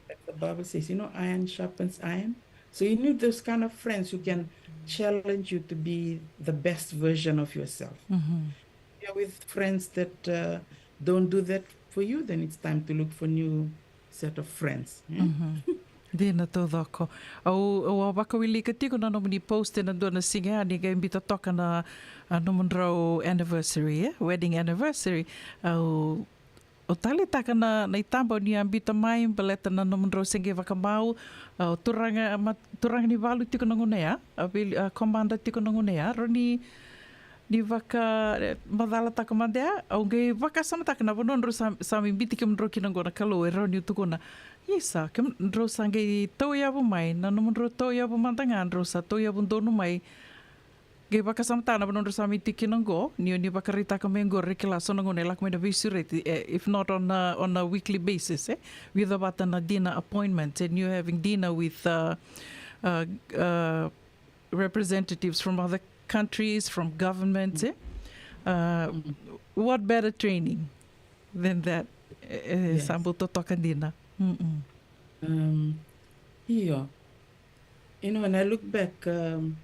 Like the Bible says, you know, iron sharpens iron. So you need those kind of friends who can challenge you to be the best version of yourself. Mm-hmm. You're with friends that, uh, don't do that for you, then it's time to look for new set of friends, eh? Mm-hmm. Dina taucoko. Au, au a vakawilika tiko na nomuni post ena dua na siga ya ni qai biuta toka na, a, nomudrau anniversary, eh? Wedding anniversary. Au, au taleitaka na, na itaba ni a biuta mai baleta na nomudrau se qai vakamau, a, o turaga, ma, turaga ni valu tiko na gauna ya, a, vili, a, komada tiko na gauna ya, rawa ni ni vaka, e, macalataka mada ya, au qai vakasamataka na vanua drau sa, sa mai biuti kemudrau kina qo na Kalou, e rawa niu tukuna. Isa, kemudrau sa qai tauyavu mai, na nomudrau tauyavu mada ga, drau sa tauyavu donu mai. Qai vakasamataka na vanua drau sa mai tiko kina qo, ni, ni vakaraitaka mai qo, ra kila so na gauna e lako mai na veisureti, e, if not on a, on a weekly basis, e, vica vata na dinner appointment, and you having dinner with, uh, uh, uh, representatives from other countries, from governments, eh? Uh, Mm. What better training than that? E, e, Yes. Sa bau totoka dina. Mm-mm. Um, io. You know, when I look back, um,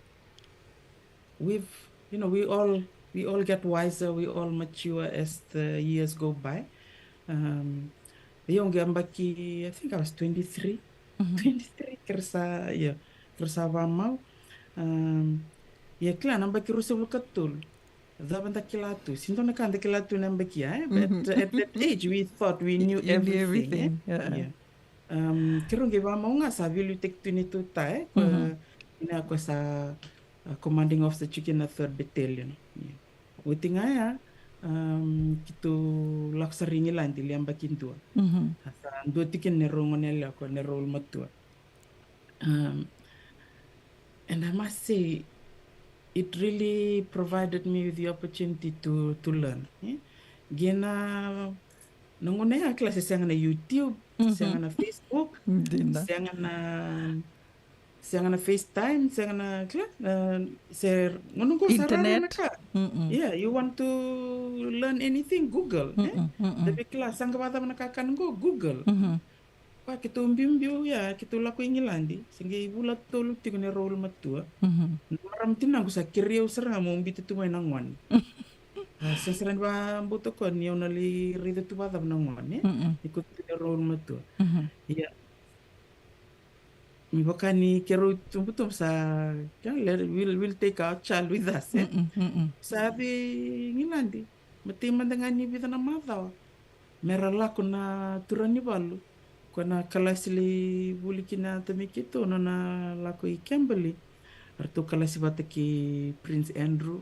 we've, you know, we all, we all get wiser, we all mature as the years go by. Um, io, qai yabaki, I think I was twenty-three. Mhm. Twenty-three, keirau sa, io, keirau sa vakamau. Um, ia kila, na yabaki ruasagavulu ka tolu. Cava da kila tu? Sega ni dua na ka da kila tu na yabaki ya, eh? But, Mhm. uh, at that age, we thought we knew You knew everything, everything, eh? Yeah. Yeah. Um, keirau qai vakamau ga sa veiliutaki tu ni tuta, eh? Ko, Mhm. ina ko sa, uh, commanding officer tiko na third battalion. Yeah. Oti ga ya, um, keitou lako sara i Igiladi, lai yabaki dua. Mhm. A sa dua tiko na neirau goneyalewa, ko neirau ulumatua. Um, and I must say, it really provided me with the opportunity to, to learn, eh? Qai na, Na gauna ya kila se sega na YouTube, sega na Facebook, sega na sega na FaceTime, sega na kila, se gauna qo sa rara na ka. Yeah, you want to learn anything, Google, e? Da via kila sa qai vakacava na kakana qo, Google. Koya keitou biubiu ya, keitou lako i Igiladi, se qai vula tolu tiko ni rau ulumatua. Na marama tinaqu sa kerei au sara ga meu biuta tu mai na gone. A, sega sara ni vakabauta koya ni au na lai raica tu vakacava na gone ni koya tu ni rau ulumatua. Ia, me vaka ni keirau itubutubu sa, we'll, we'll take our child with us, e? Sa vei Igiladi, matei mada ga ni vica na macawa me ra lako na turaga ni valu. Ko na kalasi lai vuli kina tamai keitou, nona lako i Kimberley. Ratou kalasi vata kei Prince Andrew.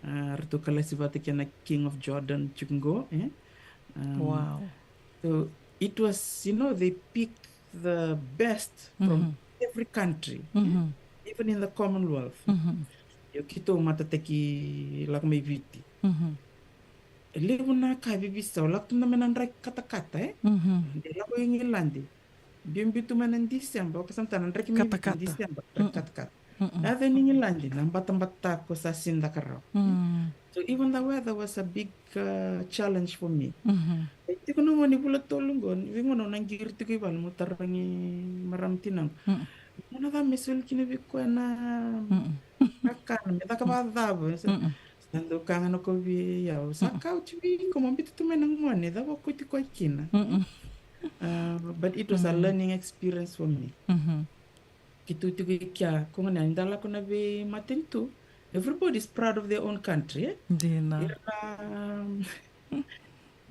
A, ratou kalasi vata kei na King of Jordan tiko qo, e? Wow. So it was, you know, they pick the best from every country, e? Even in the Commonwealth. Io, keitou matataki lako mai Viti. E levu na ka vivisa, au lako tu na me na draki katakata, e? De lako i Igiladi. Biubiu tu mai na December, au kasama tu na draki mai Viti, December, draki katakata. Yaco i Igiladi, na batabata ko sa sega ni caka rawa. So even the weather was a big, uh, challenge for me. E tiko na gauna ni vula tolu qo, vei gauna au na qiri tiko i vale meu tarogi marama tinaqu. Gauna cava me soli kina vei koya na kakana, me caka vakacava. Sa dau kaya ga na koya vei au, sa kauti vei iko mo biuta tu mai na gone, cava o kauti koya kina? Uh, but it was a learning experience for me. Keitou tiko i kea, ko gona ni da lako na veimatanitu, everybody is proud of their own country, e? Dina. Ira na, um,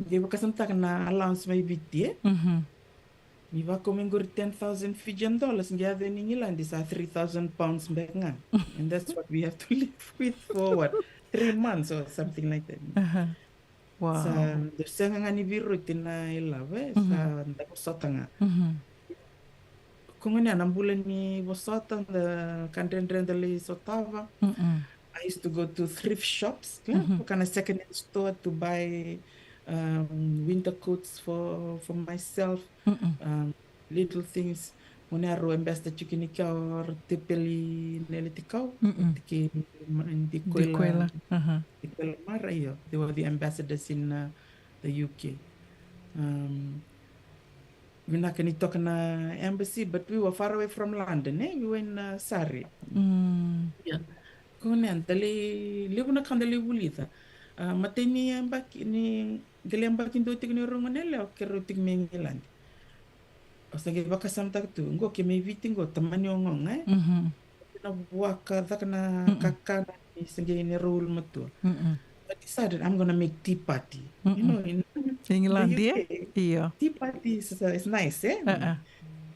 qai vakasamataka na allowance mai Viti, e? Ni vaka me qori ten thousand Fijian dollars, qai yaco i Igiladi sa three thousand pounds beka ga. And that's what we have to live with for what? Three months or something like that. Wow. Sa dau sega ga ni veiroti na ilavo, e? Sa da vosota ga. Ko gona na bula ni vosota, da ka dredre da lai sotava. I used to go to thrift shops, yeah, vaka na second hand store to buy, um, winter coats for, for myself, um, little things. Mo ni aro ambassador tiko ni kau, aro tepeli nele tikau, tiki ma-, di koila, di koila mara, io. They were the ambassadors in, uh, the U K. Um, vinaka ni toka na embassy, but we were far away from London, e? We were in, uh, Surrey. Ia. Ko gona da lai, levu na ka da lai vulica. A, matai ni yabaki, ni da lai yabaki dua tiko ni rau gone yalewa, keirau tiko mai Igiladi. Au sa qai vakasamataka tu, qo ke mai Viti qo, tamani ogaoga, e? Na vuaka, caka na kakana ni se qai ni rau ulumatua. I decided I'm gonna make tea party. You know, in Igiladi, e? Io. Tea party is, is nice, e?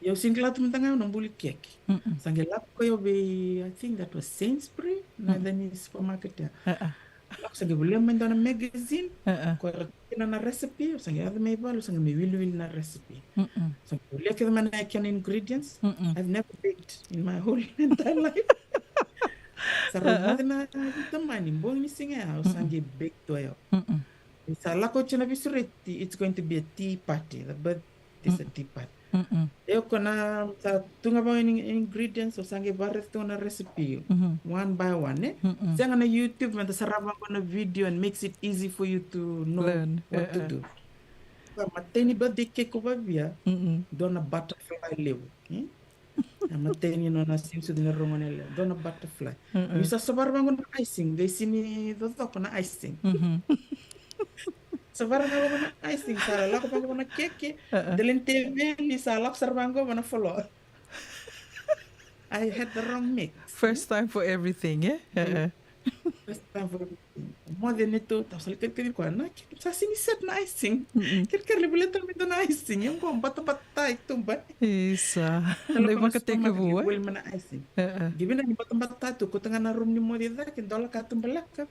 Ia au sega ni kila tu mada ga au na buli keke. Sa qai lako koya vei, I think that was Sainsbury, na yaca ni supermarket ya. Lako sa qai volia mai dua na magazine. Ko era kina na recipe, au sa qai yaco mai vale, au sa qai mai wiliwili na recipe. Sa qai volia kece mai na kena ingredients. I've never baked in my whole entire life. Sa rau moce na tamani, bogi ni siga ya, au sa qai bake tu o yau. Sa lako oti na veisureti, it's going to be a tea party, the birthday is a tea party. Io, ko na sa tu ga vaka na ingredients, au sa qai vakaraica tu na recipe, one by one, e? Sega na YouTube, me da sarava vaqo na video and makes it easy for you to know what to do. Sa matai ni birthday cake ko vavia, dua na butterfly levu, e? Na matai ni nona siusiu ni rau gone yalewa, dua na butterfly. Niu sa sovara vaqo na icing, qai sega ni cocoko na icing. Sovara ga vaqo na icing, sa lako vaqo na keke, dela ni teveli, sa lako sara vaqo na floor. I had the wrong mix. First time for everything, e? First time for everything. Moce ni tu, tau sa lai kaci koya na keke, sa sega ni set na icing. Kerekere levu, volia tale me dua na icing, e qo batabata i tuba. Isa. Dai vakatekivu, e? Voli mai na icing. Qai vinaka ni batabata tu, kauta ga na rumu ni moce cake, dola katuba leka.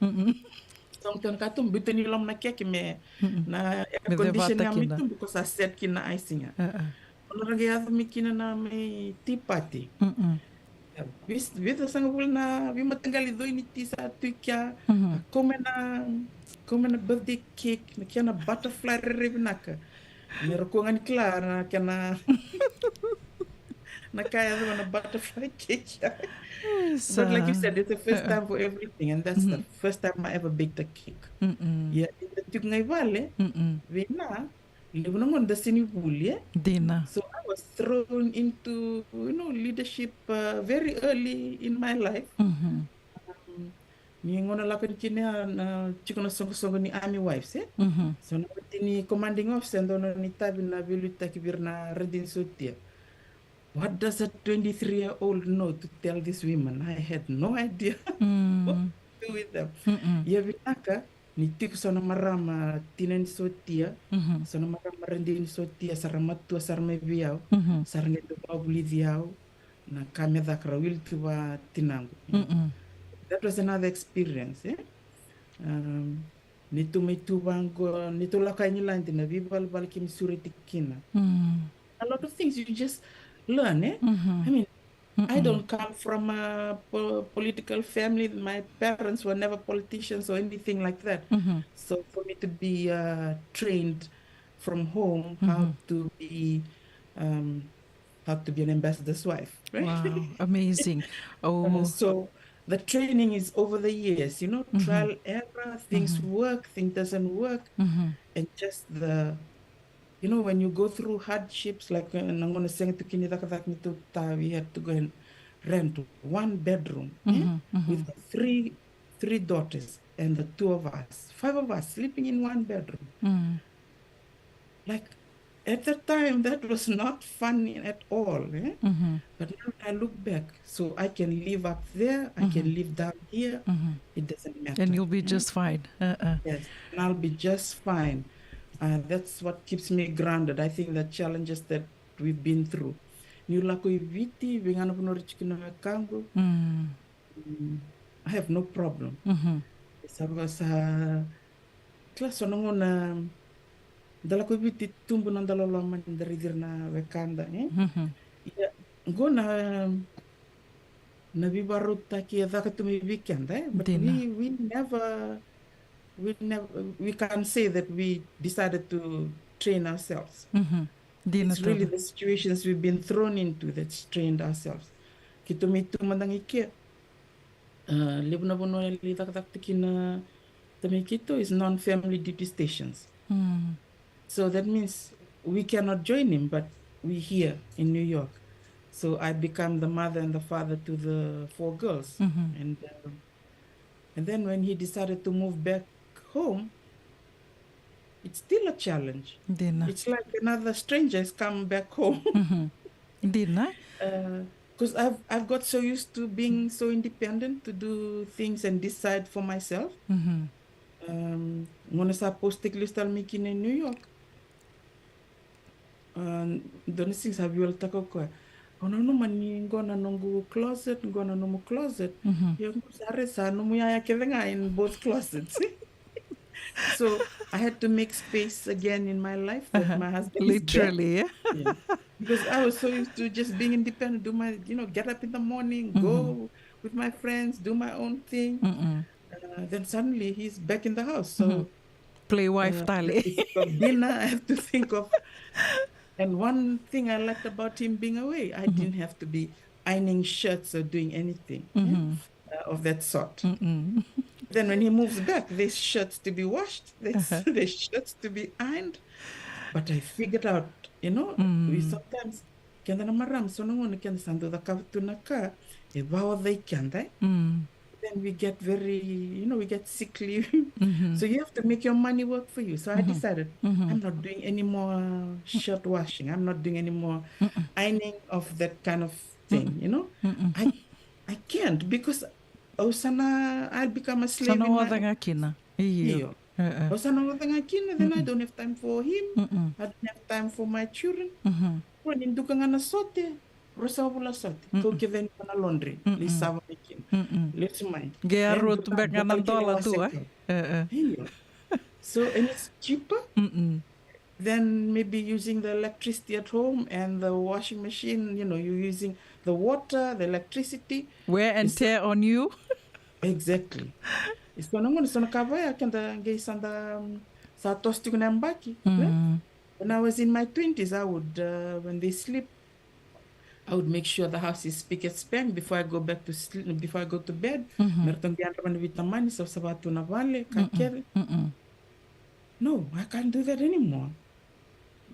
Sa qai kena katuba, biuta ni loma na keke me na air condition ya mai tuba, ko sa set kina na icing ya. Ko na ra qai yaco mai kina na mai tea party. vis- vica sagavulu na veimataqali coi ni ti sa tu i kea. Mhm. Kau mai na, kau mai na birthday cake, na kena butterfly rairai vinaka. Ni ra kua ga ni kila na kena na ka e yacova na butterfly cake. But like you said, it's the first time for everything, and that's the first time I ever baked a cake. Mm-mm. Ia, ni da tiko ga i vale, mm-mm, vei na levu na gauna da sega ni vuli, e? Dina. So I was thrown into, you know, leadership, uh, very early in my life. Mhm. Um, ni gauna lako yani kina ya na tiko na soqosoqo ni army wives, e? Mhm. So na wati ni commanding officer, dua na nona itavi na veiliutaki vei ira na radini sotia. What does a twenty-three year old know to tell these women? I had no idea what to do with them. Mm-mm. Ia vinaka ni tiko so na marama tina ni sotia, mhm, so na marama radini sotia, sa ra matua sara mai vei au, mhm, sa ra qai dau vakavulici au na ka me caka, ra wili tu vua tinaqu. Mm-mm. That was another experience, e? Um, ni tou mai tu vaqo, ni tou lako i Igiladi, na veivalevale keimami sureti kina. Mm. A lot of things you just learn, e? Mhm. I mean, I, mm-mm, don't come from a po- political family. My parents were never politicians or anything like that. Mhm. So for me to be, uh, trained from home how, mhm, to be, um, how to be an ambassador's wife, right? Wow, amazing. Uh, oh, so the training is over the years, you know, mhm, trial error, things, mhm, work, things doesn't work, mhm, and just the, you know, when you go through hardships, like, uh, na gauna sega tu kina ni cakacaka ni tou ta, we had to go and rent one bedroom, eh, mhm, mhm, with the three, three daughters and the two of us, five of us sleeping in one bedroom. Mm. Like, at that time, that was not funny at all, eh? Mhm. But now I look back, so I can live up there, I can, mhm, live down here. Mhm. It doesn't matter. And you'll be, eh, just fine. Uh-uh. Yes, and I'll be just fine. Uh, that's what keeps me grounded. I think the challenges that we've been through. Niu lako i Viti, vei ga na vanua ra tiko kina na wekaqu. Mm. Mm, I have no problem. Mhm. Sa vaka sa, kila so na gauna da lako i Viti, tubu na noda loloma ni da raici ira na wekada, eh? Mhm. Ia, qo na, na veivakarautaki e caka tu mai vei keda, eh? But, dina, we, we never, we never, we can't say that we decided to train ourselves. Mhm. Dina. It's really the situations we've been thrown into that's trained ourselves. Keitou mai tu mada ga i ke, ah, levu na vanua e lai cakacaka tu kina tamai keitou is non-family duty stations. Mm. So that means we cannot join him, but we here in New York. So I become the mother and the father to the four girls. Mhm. And, uh, and then when he decided to move back home, it's still a challenge. Dina. It's like another stranger has come back home. Mhm. Dina. Uh, 'cause I've, I've got so used to being so independent to do things and decide for myself. Mhm. Um, gauna sa postaki lesu tale mai kina i New York, ah, dua na siga sa veiwaletaka o koya. Au nanuma ni qo na noqu closet, qo na nomu closet. Mhm. Ia qo sa raica sa nomu yaya kece ga in both closets. So I had to make space again in my life that, aha, my husband is back. Literally, yeah. Yeah. Because I was so used to just being independent, do my, you know, get up in the morning, go, mhm, with my friends, do my own thing. Mm-mm. Uh, then suddenly he's back in the house. So, mhm, play wife, uh, tale. I have to think of dinner, I have to think of, and one thing I liked about him being away, I, mhm, didn't have to be ironing shirts or doing anything, eh, mhm, uh, of that sort. Mm-mm. Then when he moves back, there's shirts to be washed, there's, aha, there's shirts to be ironed. But I figured out, you know, mm, we sometimes, keda na marama, so na gauna keda sa dau cakava tu na ka e vakaoca i keda, eh? Mm. Then we get very, you know, we get sickly. Mm-hmm. So you have to make your money work for you. So I, mm-hmm, decided, mm-hmm, I'm not doing any more, uh, shirt washing. I'm not doing any more, mm-mm, ironing of that kind of thing, mm-mm, you know? Mm-mm. I, I can't because au sa na, I'll become a slave in my, sa na oca ga kina. Io. Io. E, e. Au sa na oca ga kina, then I, mm-mm, don't have time for him. Mm-mm. I don't have time for my children. Mm-hmm. Rua ni duka ga na sote, ruasagavulu na sote. Mm-mm. Kau kece ni na laundry, mm-mm, lai sava mai kina. Mm-mm. Lesu mai. Qai, e, rua tu beka ga na dola tu, e? E, e. Io. So, and it's cheaper. Mm-mm. than maybe using the electricity at home and the washing machine. You know, you're using the water, the electricity. Wear and tear on you. Exactly. It's gonna, gonna, it's gonna cover ya, keda qai sa da, um, sa toso tiko na yabaki, ne? When I was in my twenties, I would, uh, when they sleep, I would make sure the house is spick and span before I go back to sleep, before I go to bed. Me ratou qai yadra mai na veitamani, savasava tu na vale, ka kece. No, I can't do that anymore.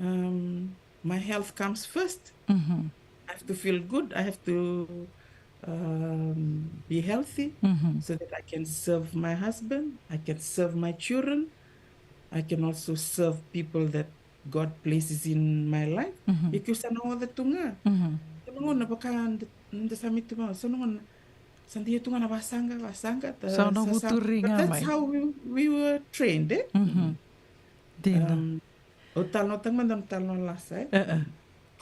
Um, my health comes first. I have to feel good. I have to, um, be healthy so that I can serve my husband. I can serve my children. I can also serve people that God places in my life. Ia keu sa na oca tu ga. Sa na gauna vaka da, da sa mai tu vaka, sa na gauna sa da ia tu ga na vasaqa, vasaqa, da, sa na sa, vuturi ga that's mai. How we, we were trained, eh? Dina. Um, au talanoataka mada na talanoa lasa, eh?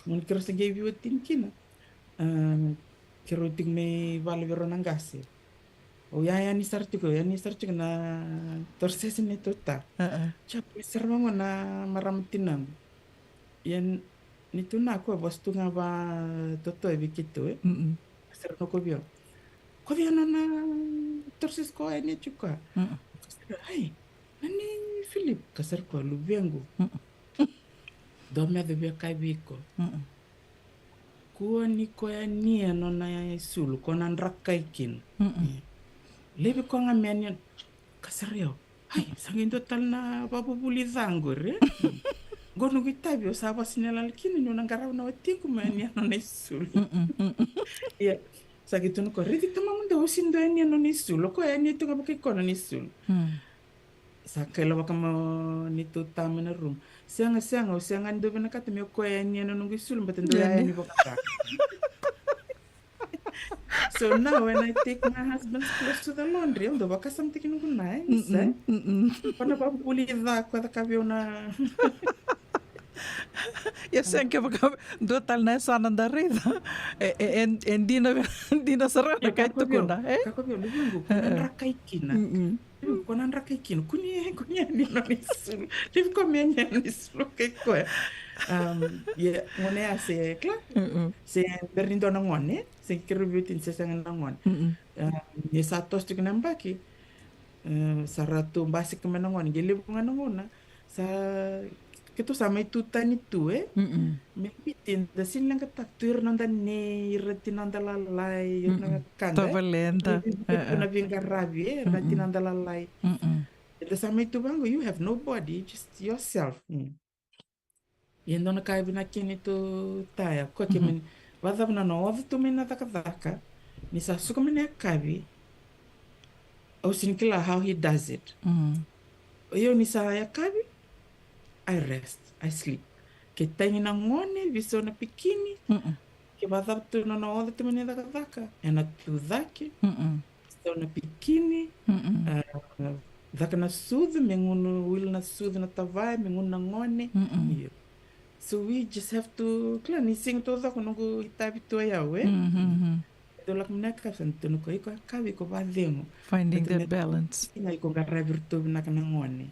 Gauna keirau sa qai veiwatini kina. Um, keirau tiko mai vale vei rau na qase. Au yayani sara tiko, yani sara tiko na torosese ni neitou ta. Japa ni sara vaqo na marama tinaqu. Ia ni tu na koya vosa tu ga vatotoya vei keitou, e? Sara na koya vei au. Koya vei au na torosese ko yani tiko. Ai, nani Philip, ka sara koya luvequ. Dou meca via kaya vei iko. Kua ni ko yania nona isulu, ko na drakai kina. Levi ko ga me yania, ka sara au. Ai, sa qai dua tale na vavuvuli ca qori. Qo noqu itavi, au sa vakasinelala kina niu na qarava na watiqu me yania nona isulu. Ia, sa qai tukuna ko, raici tamamudou, au sega ni dau yania nona isulu, ko yania tu ga vakai koya nona isulu. Sa kaila vaka mai neitou ta mai na room. Sega, sega, au sega ni dau vinakata me o koya yania na noqu isulu, baleta dau yaya ni vakaca. So now when I take my husband's clothes to the laundry, au dau vakasamataki noqu na, e, sa. Ko na vavuvuli ca ko caka vei au na. Ia sega, kevaka dua tale na yasana da raica, e, e, e, e dina, dina sara na ka e tukuna, e? Ka ko vei au, luvequ, ko na drakai kina. Ko na drakai kina, ko ni, ko ni yania nona isulu. Levi ko me yania nona isulu, okay, koya. Um, ia, gone ya se, kila, se bera ni dua na gone, se keirau veiwatini se sega na gone. Um, ia sa toso tiko na yabaki, e, sa ratou basika mai na gone, qai levu ga na gauna. Sa, keitou sa mai tu tani tu, e? Me Viti, da sega ni leqataka tu ira noda nei, ira tinadola lalai, ira na wekada, e? Tavaleda. Ira na veiqaravi, e? Ira tinadola lalai. Da sa mai tu vaqo, you have nobody, just yourself. Ia dua na ka e vinaka kina neitou ta ya, koya ke mani vakacava na nona oca tu mai na cakacaka, ni sa suka mai na yakavi, au sega ni kila how he does it. O yau ni sa yakavi, I rest, I sleep. Ke tagi na gone, veisau na pikini, ke vakacava tu na nona oca tu mai na cakacaka, ena tu cake, veisau na pikini, a, caka na sucu, me gunu, wili na sucu na tavaya, me gunu na gone. Io. So we just have to, kila ni siga taucoko noqu itavi tu o yau, e? Dau lako mai na yakavi sa na tukuna ko iko yakavi iko vakacegu. Finding that balance. Siga iko qaravi iratou vinaka na gone.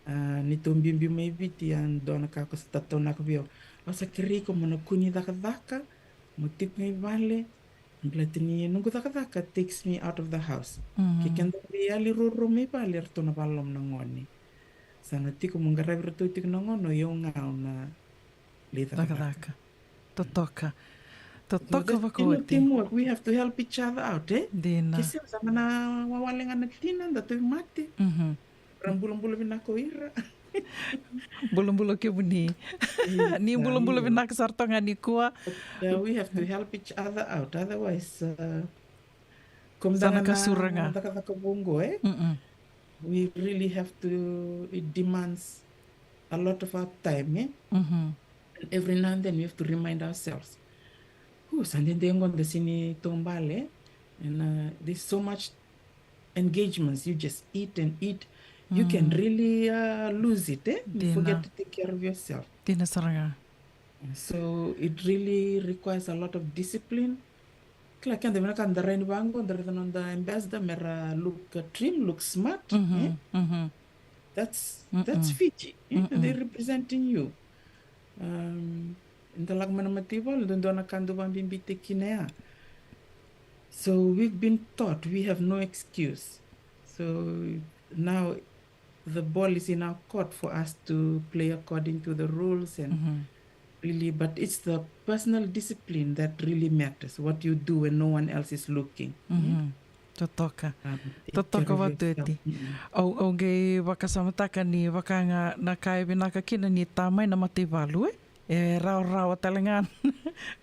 A, neitou biubiu mai Viti, a dua na ka ko sa tataunaka vei au. Au sa kerei iko mo na kua ni cakacaka, mo tiko ga i vale, baleta ni noqu cakacaka takes me out of the house. Ke keda veiyali ruarua mai vale, eratou na vakaloloma na gone. Sa na tiko mo qaravi iratou tiko na gone, o yau ga au na lai cakacaka. Totoka. Totoka vakaoti. Teamwork, we have to help each other out, e? Dina. Ke sega, sa na wawale ga na tina, da tauvimate. Ra bulabula vinaka o ira. Bulabula kemuni. Ni bulabula vinaka sara toka ga nikua. We have to help each other out, otherwise, uh, Sa na kasura ga. Cakacaka vou qo, e? We really have to, it demands a lot of our time, e? And every now and then we have to remind ourselves. Hu, sa dede qo da sega ni taubale, e? And, uh, there's so much engagements, you just eat and eat. You can really, uh, lose it, e? You forget to take care of yourself. Dina sara ga. So it really requires a lot of discipline. Kila keda vinaka da rai ni vaqo, da raica noda ambassador, mera look, uh, trim, look smart, e? That's that's Fiji. Eh? They're representing you. Um, eda lako mai na mataivalu, dodonu na ka dau vakabibitaki kina ya. So we've been taught we have no excuse. So now the ball is in our court for us to play according to the rules and really, but it's the personal discipline that really matters, what you do when no one else is looking. Totoka. Totoka vatueti. Au, au qai vakasamataka ni vaka ga na ka e vinaka kina ni ta mai na mataivalu, e? E rawarawa tale ga.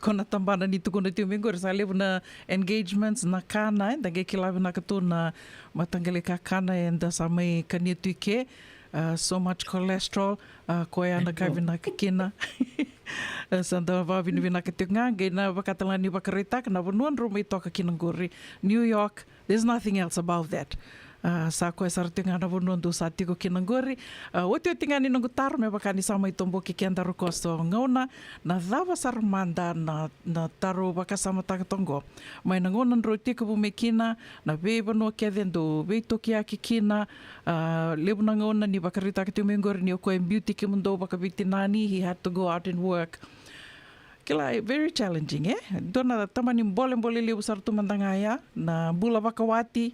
Ko na tabana ni tukuna tiko mai qori, sa levu na engagements, na kana, e? Da qai kila vinaka tu na mataqali kakana eda sa mai kania tu i ke. Uh, so much cholesterol, uh, koya na ka vinaka kina. Uh, sa da vakavinavinaka tiko ga, qai na vakatale ga ni vakaraitaka na vanua drau mai toka kina qori, New York. There's nothing else about that. Uh, sa koya sara tiko ga na vanua dou sa tiko kina qori. Uh, otioti ga ni noqu taro, me vaka ni sa mai toboki kedaru koso gauna, na cava sara mada na, na taro vakasamataka toqo mai na gauna drau tekivu mai kina, na veivanua kece dou veitokiyaki kina. Uh, levu na gauna ni vakaraitaka tiko mai qori ni o koya e biuti kemudou vakaveitinani, he had to go out and work. Kila, very challenging, e? Dua na tamani bolebole levu sara tu mada ga ya, na bula vakawati,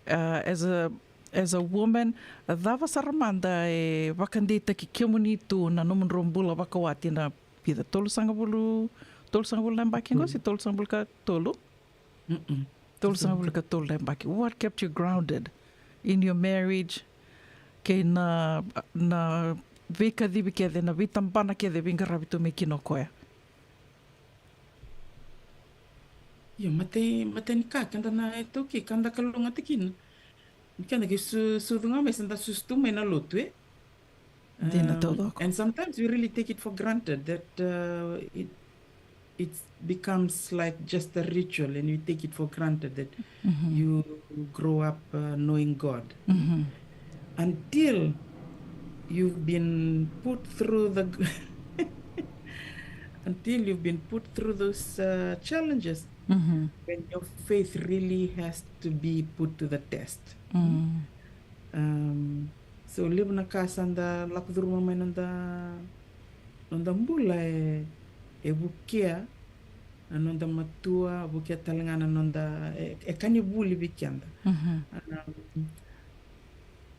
uh, as a, as a woman, cava sara mada e vakadeitaki kemuni tu na nomudrau bula vakawati na vica, tolusagavulu, tolusagavulu na yabaki qo, se tolusagavulu ka tolu? Tolusagavulu ka tolu na yabaki. What kept you grounded in your marriage? Kei na, na veikacivi kece, na veitabana kece veiqaravi tu mai kina o koya. Io, matai, matai ni ka, keda na iTaukei, ka da kalougata kina. Keda qai su, sucu ga mai, sa da susu tu mai na lotu, e? Dina taucoko. And sometimes we really take it for granted that, uh, it, it becomes like just a ritual, and we take it for granted that you grow up, uh, knowing God. Until you've been put through the, until you've been put through those, uh, challenges, when your faith really has to be put to the test. Um, so levu na ka sa da lako curuma mai noda, noda bula e, e vukea na noda matua, vukea tale ga na noda, e, e ka ni vuli vei keda. Um,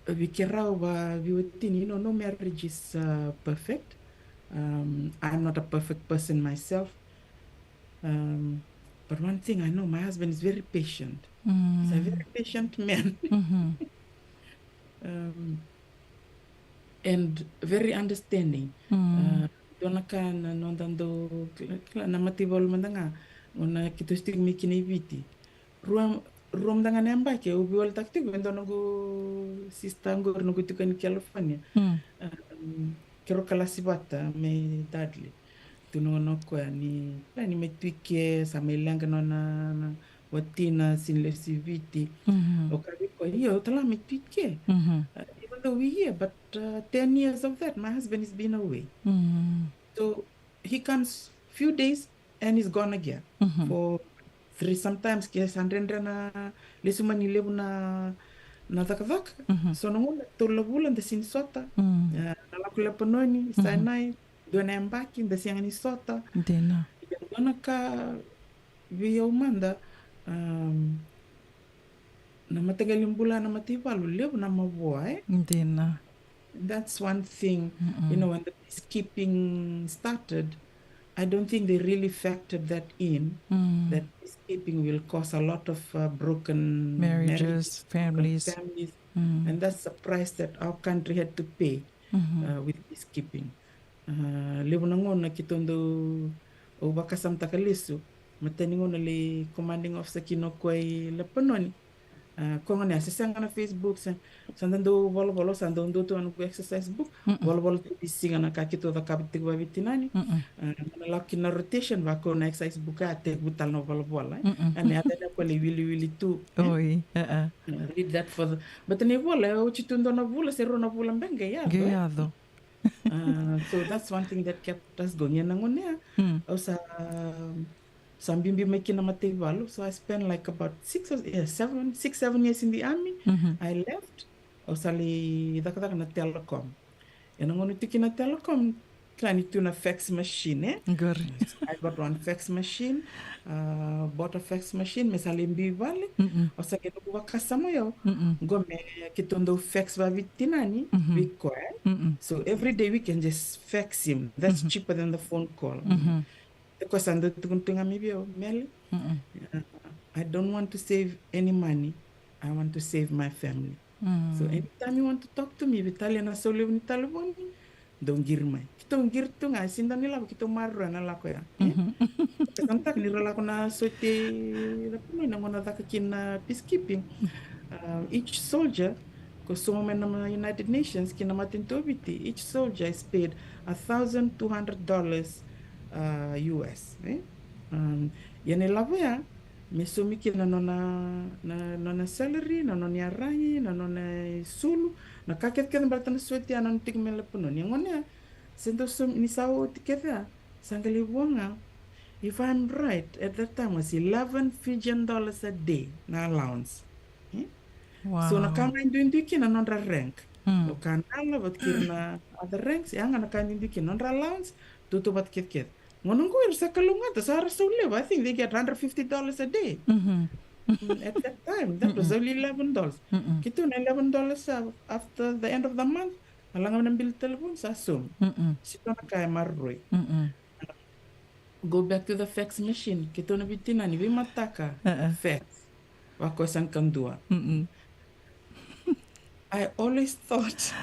vei keirau vaveiwatini, you know, no marriage is, uh, perfect. Um, I'm not a perfect person myself. Um, but one thing I know, my husband is very patient. He's a very patient man. Um, and very understanding. Uh, dua na ka na noda dau, kila, kila, na mataivalu mada ga, gauna keitou se tiko mai kina i Viti. Rua, rua mada ga na yabaki au veiwaletaka tiko vei dua noqu sister qori, noqu tiko ni California. Um, keirau kalasi vata mai Dudley. Tukuna o koya ni, ni mai tu i ke, sa mai leqa na nona watina, sega ni lesu i Viti. Au kaya vei koya, io, au tale ga mai tu i ke. Uh, even though we here, but, uh, ten years of that, my husband has been away. So he comes few days and he's gone again for three, sometimes ke sa dredre na lesu mai ni levu na, na cakacaka. So na gauna tolu na vula da sega ni sota. Uh, na lako Lepanoni, Sinai, dua na yabaki da sega ni sota. Dina. Ia dua na ka vei au mada, um, na mataqali bula na mataivalu, levu na mavoa, e? Dina. That's one thing. You know, when the peacekeeping started, I don't think they really factored that in, that peacekeeping will cause a lot of, uh, broken marriages, marriages, broken families. And that's the price that our country had to pay, uh, with peacekeeping. Uh, levu na gauna keitou dau, au vakasamataka lesu, matai ni gauna lai commanding officer kina o koya i Lepanoni. Uh, koya gona se sega na Facebook, se, sa da dau volavola, sa dau dau tu na noqu exercise book. Volavola tiko e siga na ka keitou cakava tiko vaveitinani. Uh, na lako kina na rotation, vaka na exercise book, a tekivu tale na volavola, e. Ena yaco yani o koya lai wiliwili tu, e? Oi, uh, read that for the, but na ivola e oti tu dua na vula se rua na vula beka qai yaco, e? Qai yaco. Uh, so that's one thing that kept us going. Ia na gauna ya, au sa, sa biubiu mai kina mataivalu. So I spent like about six or, yeah, seven, six, seven years in the army. I left. au sa lai cakacaka na Telecom. Ena gauna tiko na Telecom, kila ni tu na fax machine, e? Qori. I got one fax machine, uh, bought a fax machine, me sa lai biu i vale. Mm-mm. Au sa qai noqu vakasama o yau. Mm-mm. Qo me keitou dau fax vaviti tinani, mm-hmm, vei koya. Mm-mm. So every day we can just fax him. That's, mm-hmm, cheaper than the phone call. Mm-hmm. Of course, sa dau tukuna tu ga mai vei au, Meli, mm-mm, uh, I don't want to save any money. I want to save my family. Mm. So anytime you want to talk to me, veitalia na saulevu ni talevoni, dou qiri mai. Keitou qiri tu ga, e sega ni lako, keitou maroroya na lako ya. E? Mm-hmm. Sometimes ni ra lako na sote na puna na gauna caka kina peacekeeping. Um, each soldier, ko sauma mai na United Nations ki na matanitu o Viti, each soldier is paid a thousand two hundred dollars, uh, U S, e? Um, ia na ilavo ya, me saumi kina na nona, na nona salary, na nona iyaragi, na nona isulu, na ka kecekece baleta na sote ya, na nona tiko mai Lepanoni. Ia gona ya, se dau saumi, ni sa oti kece ya, sa qai lai vua ga. If I'm right, at that time was eleven Fijian dollars a day na allowance. E? So na ka, wow, ga e duidui kina na nodra rank. Mm. O ka na lavo vata kei ira na other ranks, ya ga na ka e duidui kina na nodra allowance, tautauvata kecekece. Gauna qo era sa kalougata, sa ra saulevu, I think they get hundred fifty dollars a day. Mm-hmm. Mm, at that time, that was, mm-mm, only eleven dollars. Mm-mm. Keitou na eleven dollars sa, after the end of the month, a laga mai na bill ni talevoni, sa saumi. Mm-mm. Sega ni dua na ka e maroroi. Mm-mm. Go back to the fax machine. Keitou na veitinani, veimataka, uh-uh, fax. Wa ko sa na kadua. Mm-mm. I always thought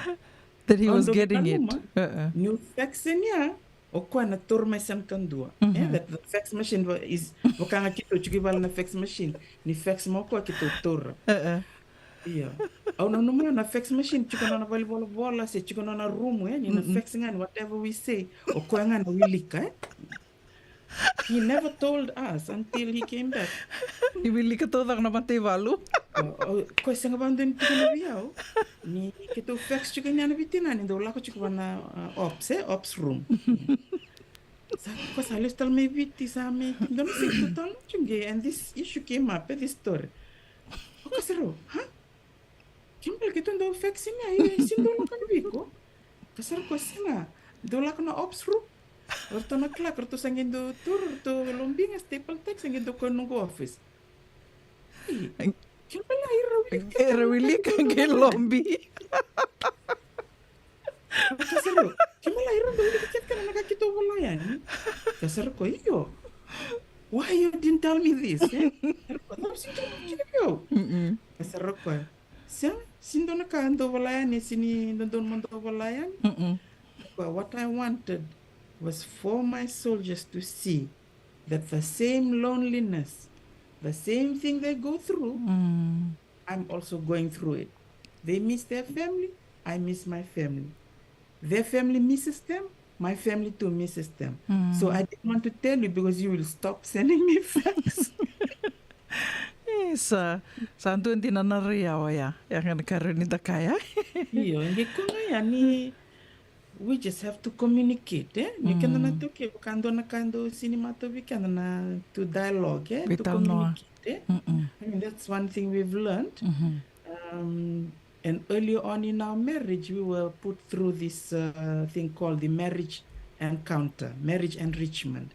that he was getting it. Au dau nanuma, uh-uh, niu fax nia, o koya na taura mai sa na kadua. Mm-hmm. E, that the fax machine wa-, is, vaka ga keitou tiko i vale na fax machine. Ni fax mai o koya keitou taura. Uh-uh. Io. Au nanuma na fax machine, tiko na nona valenivolavola, se tiko na nona rumu, e, ni na, mm-mm, fax ga ni whatever we say. O koya ga na wilika, e. He never told us until he came back. Ni wilika taucoko na mataivalu. O, o, koya sega vakadua ni tukuna vei au. Ni keitou fax tiko nia na veitinani, dau lako tiko vua na, uh, ops, e, ops room. Sa, koya sa lesu tale mai Viti, sa mai, dua na siga tu tale tu qai, and this issue came up, e, this story. O koya sa rau, ha? Kena ibalebale keitou dau fax nia, e, e sega ni dua na ka vei iko. Ka sa ra koya sega, dau lako na ops room. O ratou na clerk, o ratou sa qai dau taura, o ratou lobiga, Staples, sa qai dau koya noqu office. Ei, kena ibalebale ira wilika. Era wilika qai lobi. Ka sa ra, kena ibalebale ira dau wilika kece na ka keitou vola yani. Ka sa ra koya, io. Why you didn't tell me this, e? Ka ra koya, cava sega ni tukuna kina vei au? Mm-mm. Ka sa ra koya, sega, sega ni dua na ka dou vola yani, sega ni dodonu mo dou vola yani. Mm-mm. Ka koya, what I wanted was for my soldiers to see that the same loneliness, the same thing they go through, mm, I'm also going through it. They miss their family, I miss my family. Their family misses them, my family too misses them. Mm. So I didn't want to tell you because you will stop sending me fax. E, sa, sa dua dina na rai oya, ya ga na ka rawa ni da kaya. Io, e qai koya ga ya ni, we just have to communicate, e? Ni keda na, mm, taukei, vaka dua na ka dau sega ni matau vei keda na to dialogue, e? To communicate, e? Mm-mm. I mean, that's one thing we've learned. Mm-hmm. Um, and earlier on in our marriage, we were put through this, uh, thing called the marriage encounter, marriage enrichment.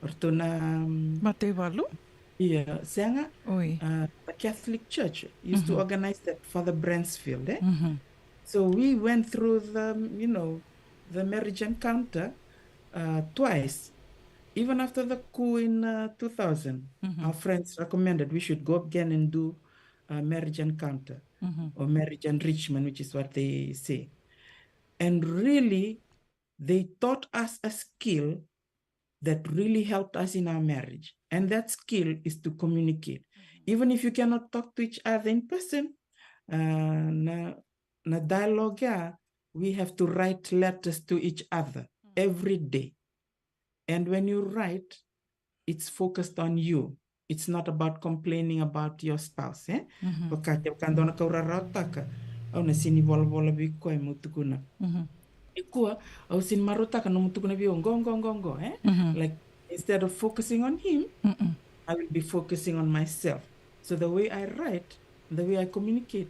O ratou na, um, mataivalu? Ia, sega. Oi. Uh, the Catholic Church used to, mhm, organize that, Father Bransfield, e? Mhm. So we went through the, you know, the marriage encounter, uh, twice. Even after the coup in, uh, two thousand, mhm, our friends recommended we should go again and do, uh, marriage encounter, mhm, or marriage enrichment, which is what they say. And really, they taught us a skill that really helped us in our marriage. And that skill is to communicate. Even if you cannot talk to each other in person, uh, na, na dialogue ya, we have to write letters to each other, mm, every day. And when you write, it's focused on you. It's not about complaining about your spouse, e? Mhm. Vaka, kevaka dua na ka au rarawataka, au na sega ni volavola vei koya meu tukuna. Mhm. Nikua, au sega ni marautaka nomu tukuna vei au qo, qo, qo, qo, e? Mhm. Like, instead of focusing on him, mm-mm, I will be focusing on myself. So the way I write, the way I communicate,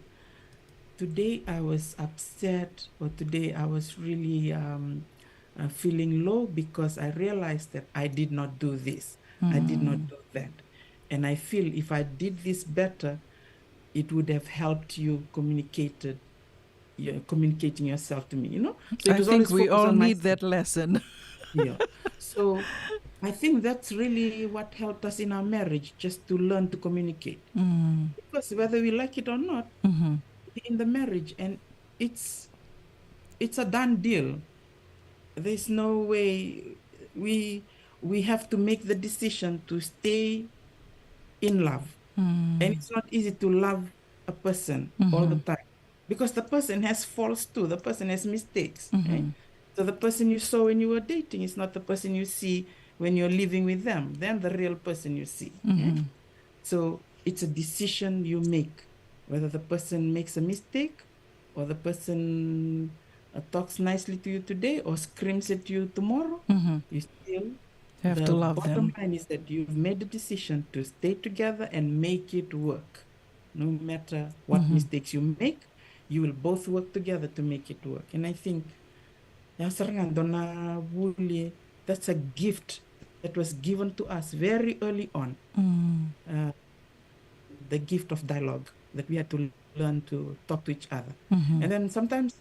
today I was upset, or today I was really um, uh, feeling low because I realized that I did not do this, I did not do that. And I feel if I did this better, it would have helped you communicated, you communicating yourself to me, you know? So it I was think always we focused all on need myself. That lesson. Yeah. So I think that's really what helped us in our marriage, just to learn to communicate. Because whether we like it or not, in the marriage, and it's it's a done deal. There's no way we we have to make the decision to stay in love. And it's not easy to love a person all the time, because the person has faults too. The person has mistakes. Eh? So the person you saw when you were dating is not the person you see when you're living with them. Then the real person you see. Eh? So it's a decision you make, whether the person makes a mistake or the person uh, talks nicely to you today or screams at you tomorrow. You still, have the to love bottom them. Line is that you've made the decision to stay together and make it work. No matter what mistakes you make, you will both work together to make it work. And I think ya sara ga dua na vuli, that's a gift that was given to us very early on. Uh, the gift of dialogue, that we had to learn to talk to each other. And then sometimes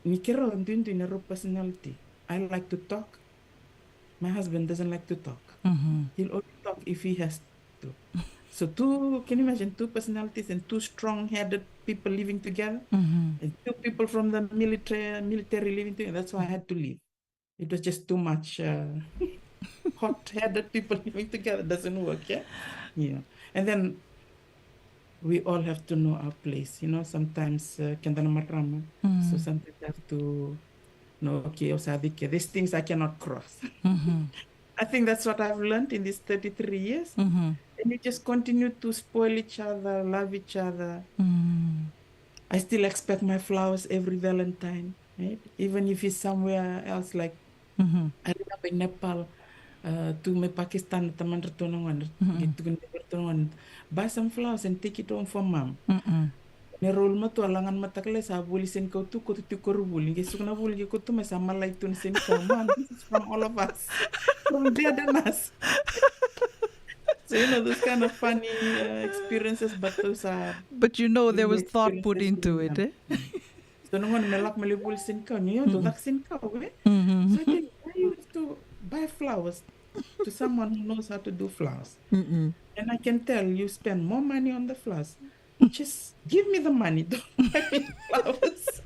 ni keirau duidui na rau personality. I like to talk. My husband doesn't like to talk. He'll only talk if he has to. So two, can you imagine two personalities and two strong-headed people living together? And two people from the military, military living together. That's why I had to leave. It was just too much uh, hot-headed people living together. Doesn't work, yeah? Yeah. And then we all have to know our place. You know, sometimes uh, keda na marama. So sometimes I have to know, okay, o sa dike, these things I cannot cross. I think that's what I've learned in these thirty-three years. And you just continue to spoil each other, love each other. I still expect my flowers every Valentine, right? Even if it's somewhere else, like I remember in Nepal, uh, tu mai Pakistan, na tamana ratou na gone, ke tukuni ratou na gone, buy some flowers and take it home for mom. Na rau matua laga na mataka lailai sa vuli senikau tu, koto tiko koronivuli, ke suka na vuli ke koto mai sa malai tu na senikau. Mom, this is from all of us, from dad and us. So you know, those kind of funny uh, experiences, but those are But you know there was thought put into it, eh? So na gone me lako me lai vuli senikau, ni o dou caka senikau, eh? So I think, why you have to buy flowers to someone who knows how to do flowers? And I can tell you spend more money on the flowers. Just give me the money, don't buy me flowers.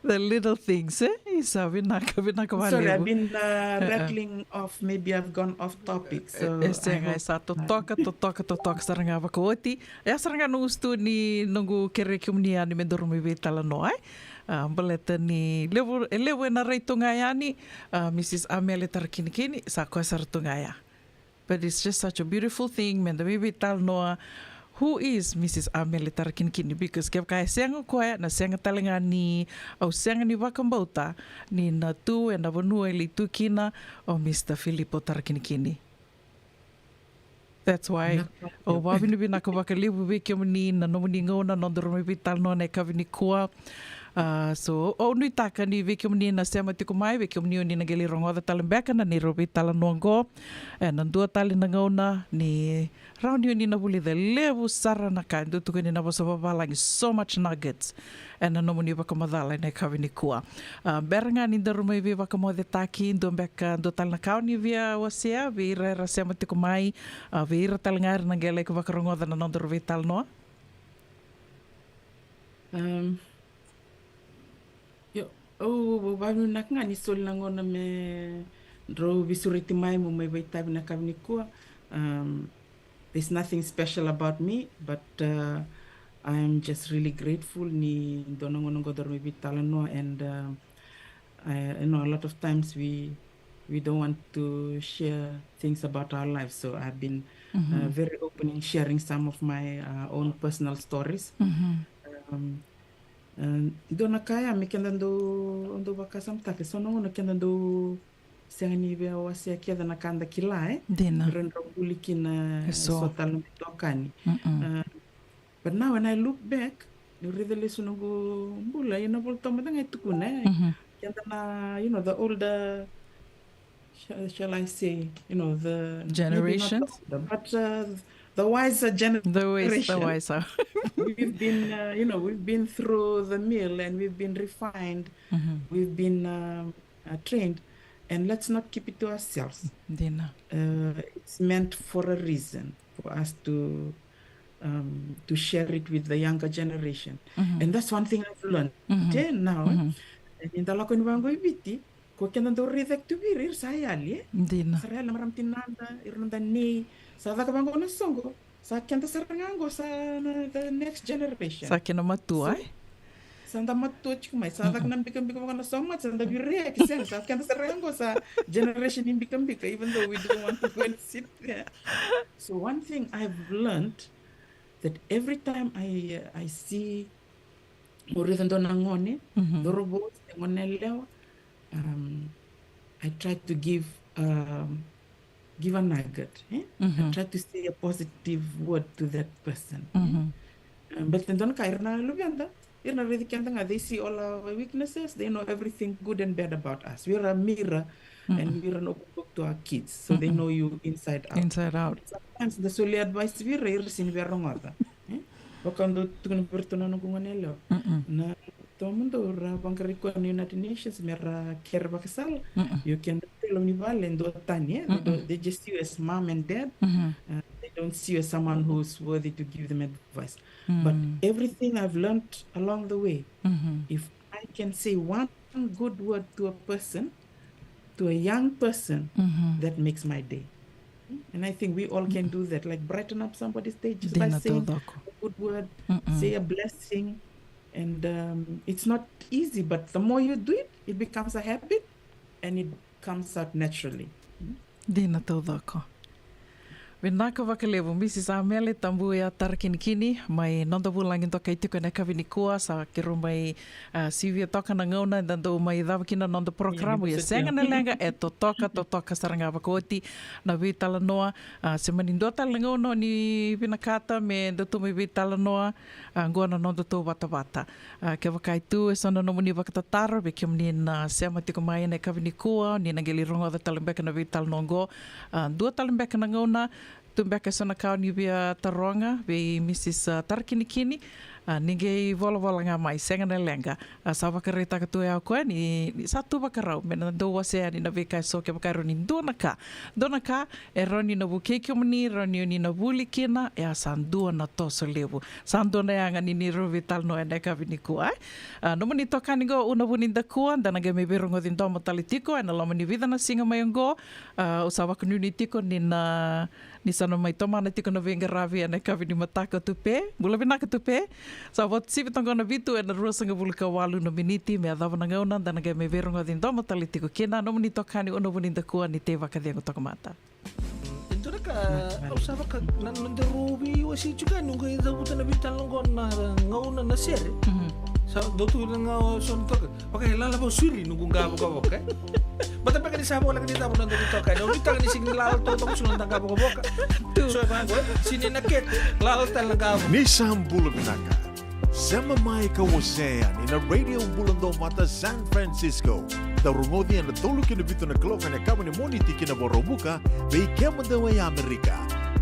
The little things, eh? Isa, vinaka, vinaka vakalevu. Sorry, I've been uh, rattling off. Maybe I've gone off topic. So e sega, e sa totoka, totoka, totoka sara ga vakaoti. E a sara ga noqu stu ni noqu kerei kemuni yani me daru mai veitalanoa, eh? Uh, baleta ni levu, e levu ena rai tu ga yani, uh, Mrs Amele Tarakinikini, sa koya sara tu ga ya. But it's just such a beautiful thing, me da mai veitalanoa. Who is Mrs Amele Tarakinikini? Because kevaka e sega o koya, na sega tale ga ni au sega ni vakabauta ni na tu ena vanua e lai tu kina o Mr Filipo Tarakinikini. That's why au vakavinavinaka vakalevu vei kemuni na nomuni gauna, nodaru mai veitalanoa ena yakavi nikua. Uh, so au nuitaka ni vei kemuni na sema tiko mai, vei kemuni oni na qai lai rogoca tale beka na neirau veitalanoa oqo ena dua tale na gauna, ni rawa ni oni na vulica levu sara na ka e dau tukuni na vosa vavalagi, so much nuggets ena nomuni vakamacala ena yakavi nikua. Uh, bera ga ni daru mai veivakamocetaki, dua beka, dua tale na ka oni via wasea vei ira era sema tiko mai, uh, vei ira tale ga era na qai laki vakarogoca na nodaru veitalanoa? Um, io, au vakavinavinaka ga ni soli na gauna me drau veisureti mai meu mai vakaitavi ena yakavi nikua. Um, there's nothing special about me, but uh, I'm just really grateful ni dua na gauna qo daru mai veitalanoa, and uh, I, you know, a lot of times we we don't want to share things about our lives. So I've been uh, very open in sharing some of my uh, own personal stories. Um, uh, dua na ka ya me keda dau, dau vakasamataka, so na gauna keda dau sega ni via wasea kece na ka da kila, eh? Dina. Ra dau vuli kina eso, so tale na itokani. Uh, But now when I look back, niu raica lesu noqu bula, ena volatabu mada ga e tukuna, e. Keda na, you know, the older, shall, shall I say, you know, the, maybe not the older, but, uh, the wiser generation. The wiser. We've been, uh, you know, we've been through the mill and we've been refined. We've been, um, uh, trained. And let's not keep it to ourselves. Dina. Uh, it's meant for a reason for us to, um, to share it with the younger generation. And that's one thing I've learned. Te now, e, ni da lako ni vaqo i Viti, ko keda dau raica tu vei ira, ira sa yali, e? Dina. Sa ra yali na marama tinada, ira noda nei, sa caka vaqo na soqo, sa keda sara ga qo, sa na the next generation. Sa kena matua, e? Sa da matua tiko mai, sa caka na bikabika vaka na so much, sa da viriaki, sega, sa keda sara ga qo, sa generation ni bikabika, even though we don't want to go and sit there. So one thing I've learned that every time I, I see, o raica dua na gone, cauravou, se gone yalewa, um, I try to give, um, give a nugget, eh? I try to say a positive word to that person, eh? Um, but then dua na ka, ira na luveda, ira na raici keda ga, they see all our weaknesses, they know everything good and bad about us. We're a mirror, and we're an open book to our kids, so they know you inside out. Inside out. Sometimes da solia advice vei ira, ira sega ni via rogoca, eh? Vaka au dau tukuna vei iratou na noqu gone yalewa. Na taumada ra vaqarai koya na United Nations me ra kere vakasala. Io, keda tu e loma ni vale, dua tani, eh? They don't, they just see you as mom and dad. Uh, they don't see you as someone who's worthy to give them advice. But everything I've learned along the way, if I can say one good word to a person, to a young person, that makes my day. And I think we all can do that, like, brighten up somebody's day just by saying a good word, say a blessing. And, um, it's not easy, but the more you do it, it becomes a habit and it comes out naturally. Dina taucoko. Vinaka vakalevu, Mrs Amele Tabuya Tarakinikini, mai Noda Vulagi Dokai tiko ena yakavi nikua, sa keirau mai, ah, sivia toka na gauna eda dau mai cava kina na noda porokaramu, ia sega na leqa, e totoka, totoka sara ga vakaoti na veitalanoa. Ah, se mani dua tale na gauna o ni vinakata me datou mai veitalanoa, ah, qo na nodatou vatavata. Ah, kevaka e tu eso na nomuni vakatataro vei kemuni na sema tiko mai ena yakavi nikua, ni na qai lai rogoca tale beka na veitalanoa oqo. Ah, dua tale beka na gauna, tu beka eso na ka o ni via taroga vei Mrs, ah, Tarakinikini, ah, ni qai volavola ga mai, sega na leqa. Ah, sa vakaraitaka tu o koya ni, ni sa tu vakarau me na dau wasea yani na veika eso, kevaka e rawa ni dua na ka, dua na ka e rawa ni na vukei kemuni, rawa ni o ni na vuli kina, e a sa dua na toso levu. Sa dua na yaga ni neirau veitalanoa ena yakavi nikua, eh? Ah, nomuni itokani qo, Una Vunidakua, da na qai mai veirogoci domo tale tiko ena loma ni vica na siga mai oqo. Ah, au sa vakanuinui tiko ni na, ni sa na mai tomana tiko na veiqaravi ena yakavi ni mataka o Tupe. Bula vinaka Tupe. Sa vo sivi toka qo na vitu ena ruasagavulu ka walu na miniti me yacova na gauna da na qai mai veirogoci domo tale tiko kina. Nomuni itokani, Una Vunidakua, ni tei vakacegu toka mada. E dua na ka au sa vaka na noda rovi wasi tiko yani, au qai cavuta na veitalanoa qo na gauna na sere. Sa dau tu na gauna so na toka. Vaka e lala vau suri noqu qavokavoka, eh? Bata beka ni sa voleka ni cava noda ni toka yani. Au nuitaka ni sega ni lala totoka so noda qavokavoka. So e vaqo, eh? Sega ni na kete, lala tale na qavo. Ni sa bula vinaka. Sema mai ka wasea yani na Radio Bula Duavata San Francisco. Dau rogoci ena tolu ki na vitu na kaloko ena yakavi ni Moniti ki na Vakaraubuka, vei kemudou e Amerika.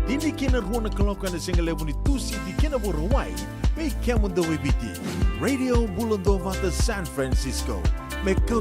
Tini ki na rua na kaloko ena sigalevu ni Tusiti ki na Vakarauwai, vei kemudou e Viti. Radio Bula Duavata San Francisco. Me kau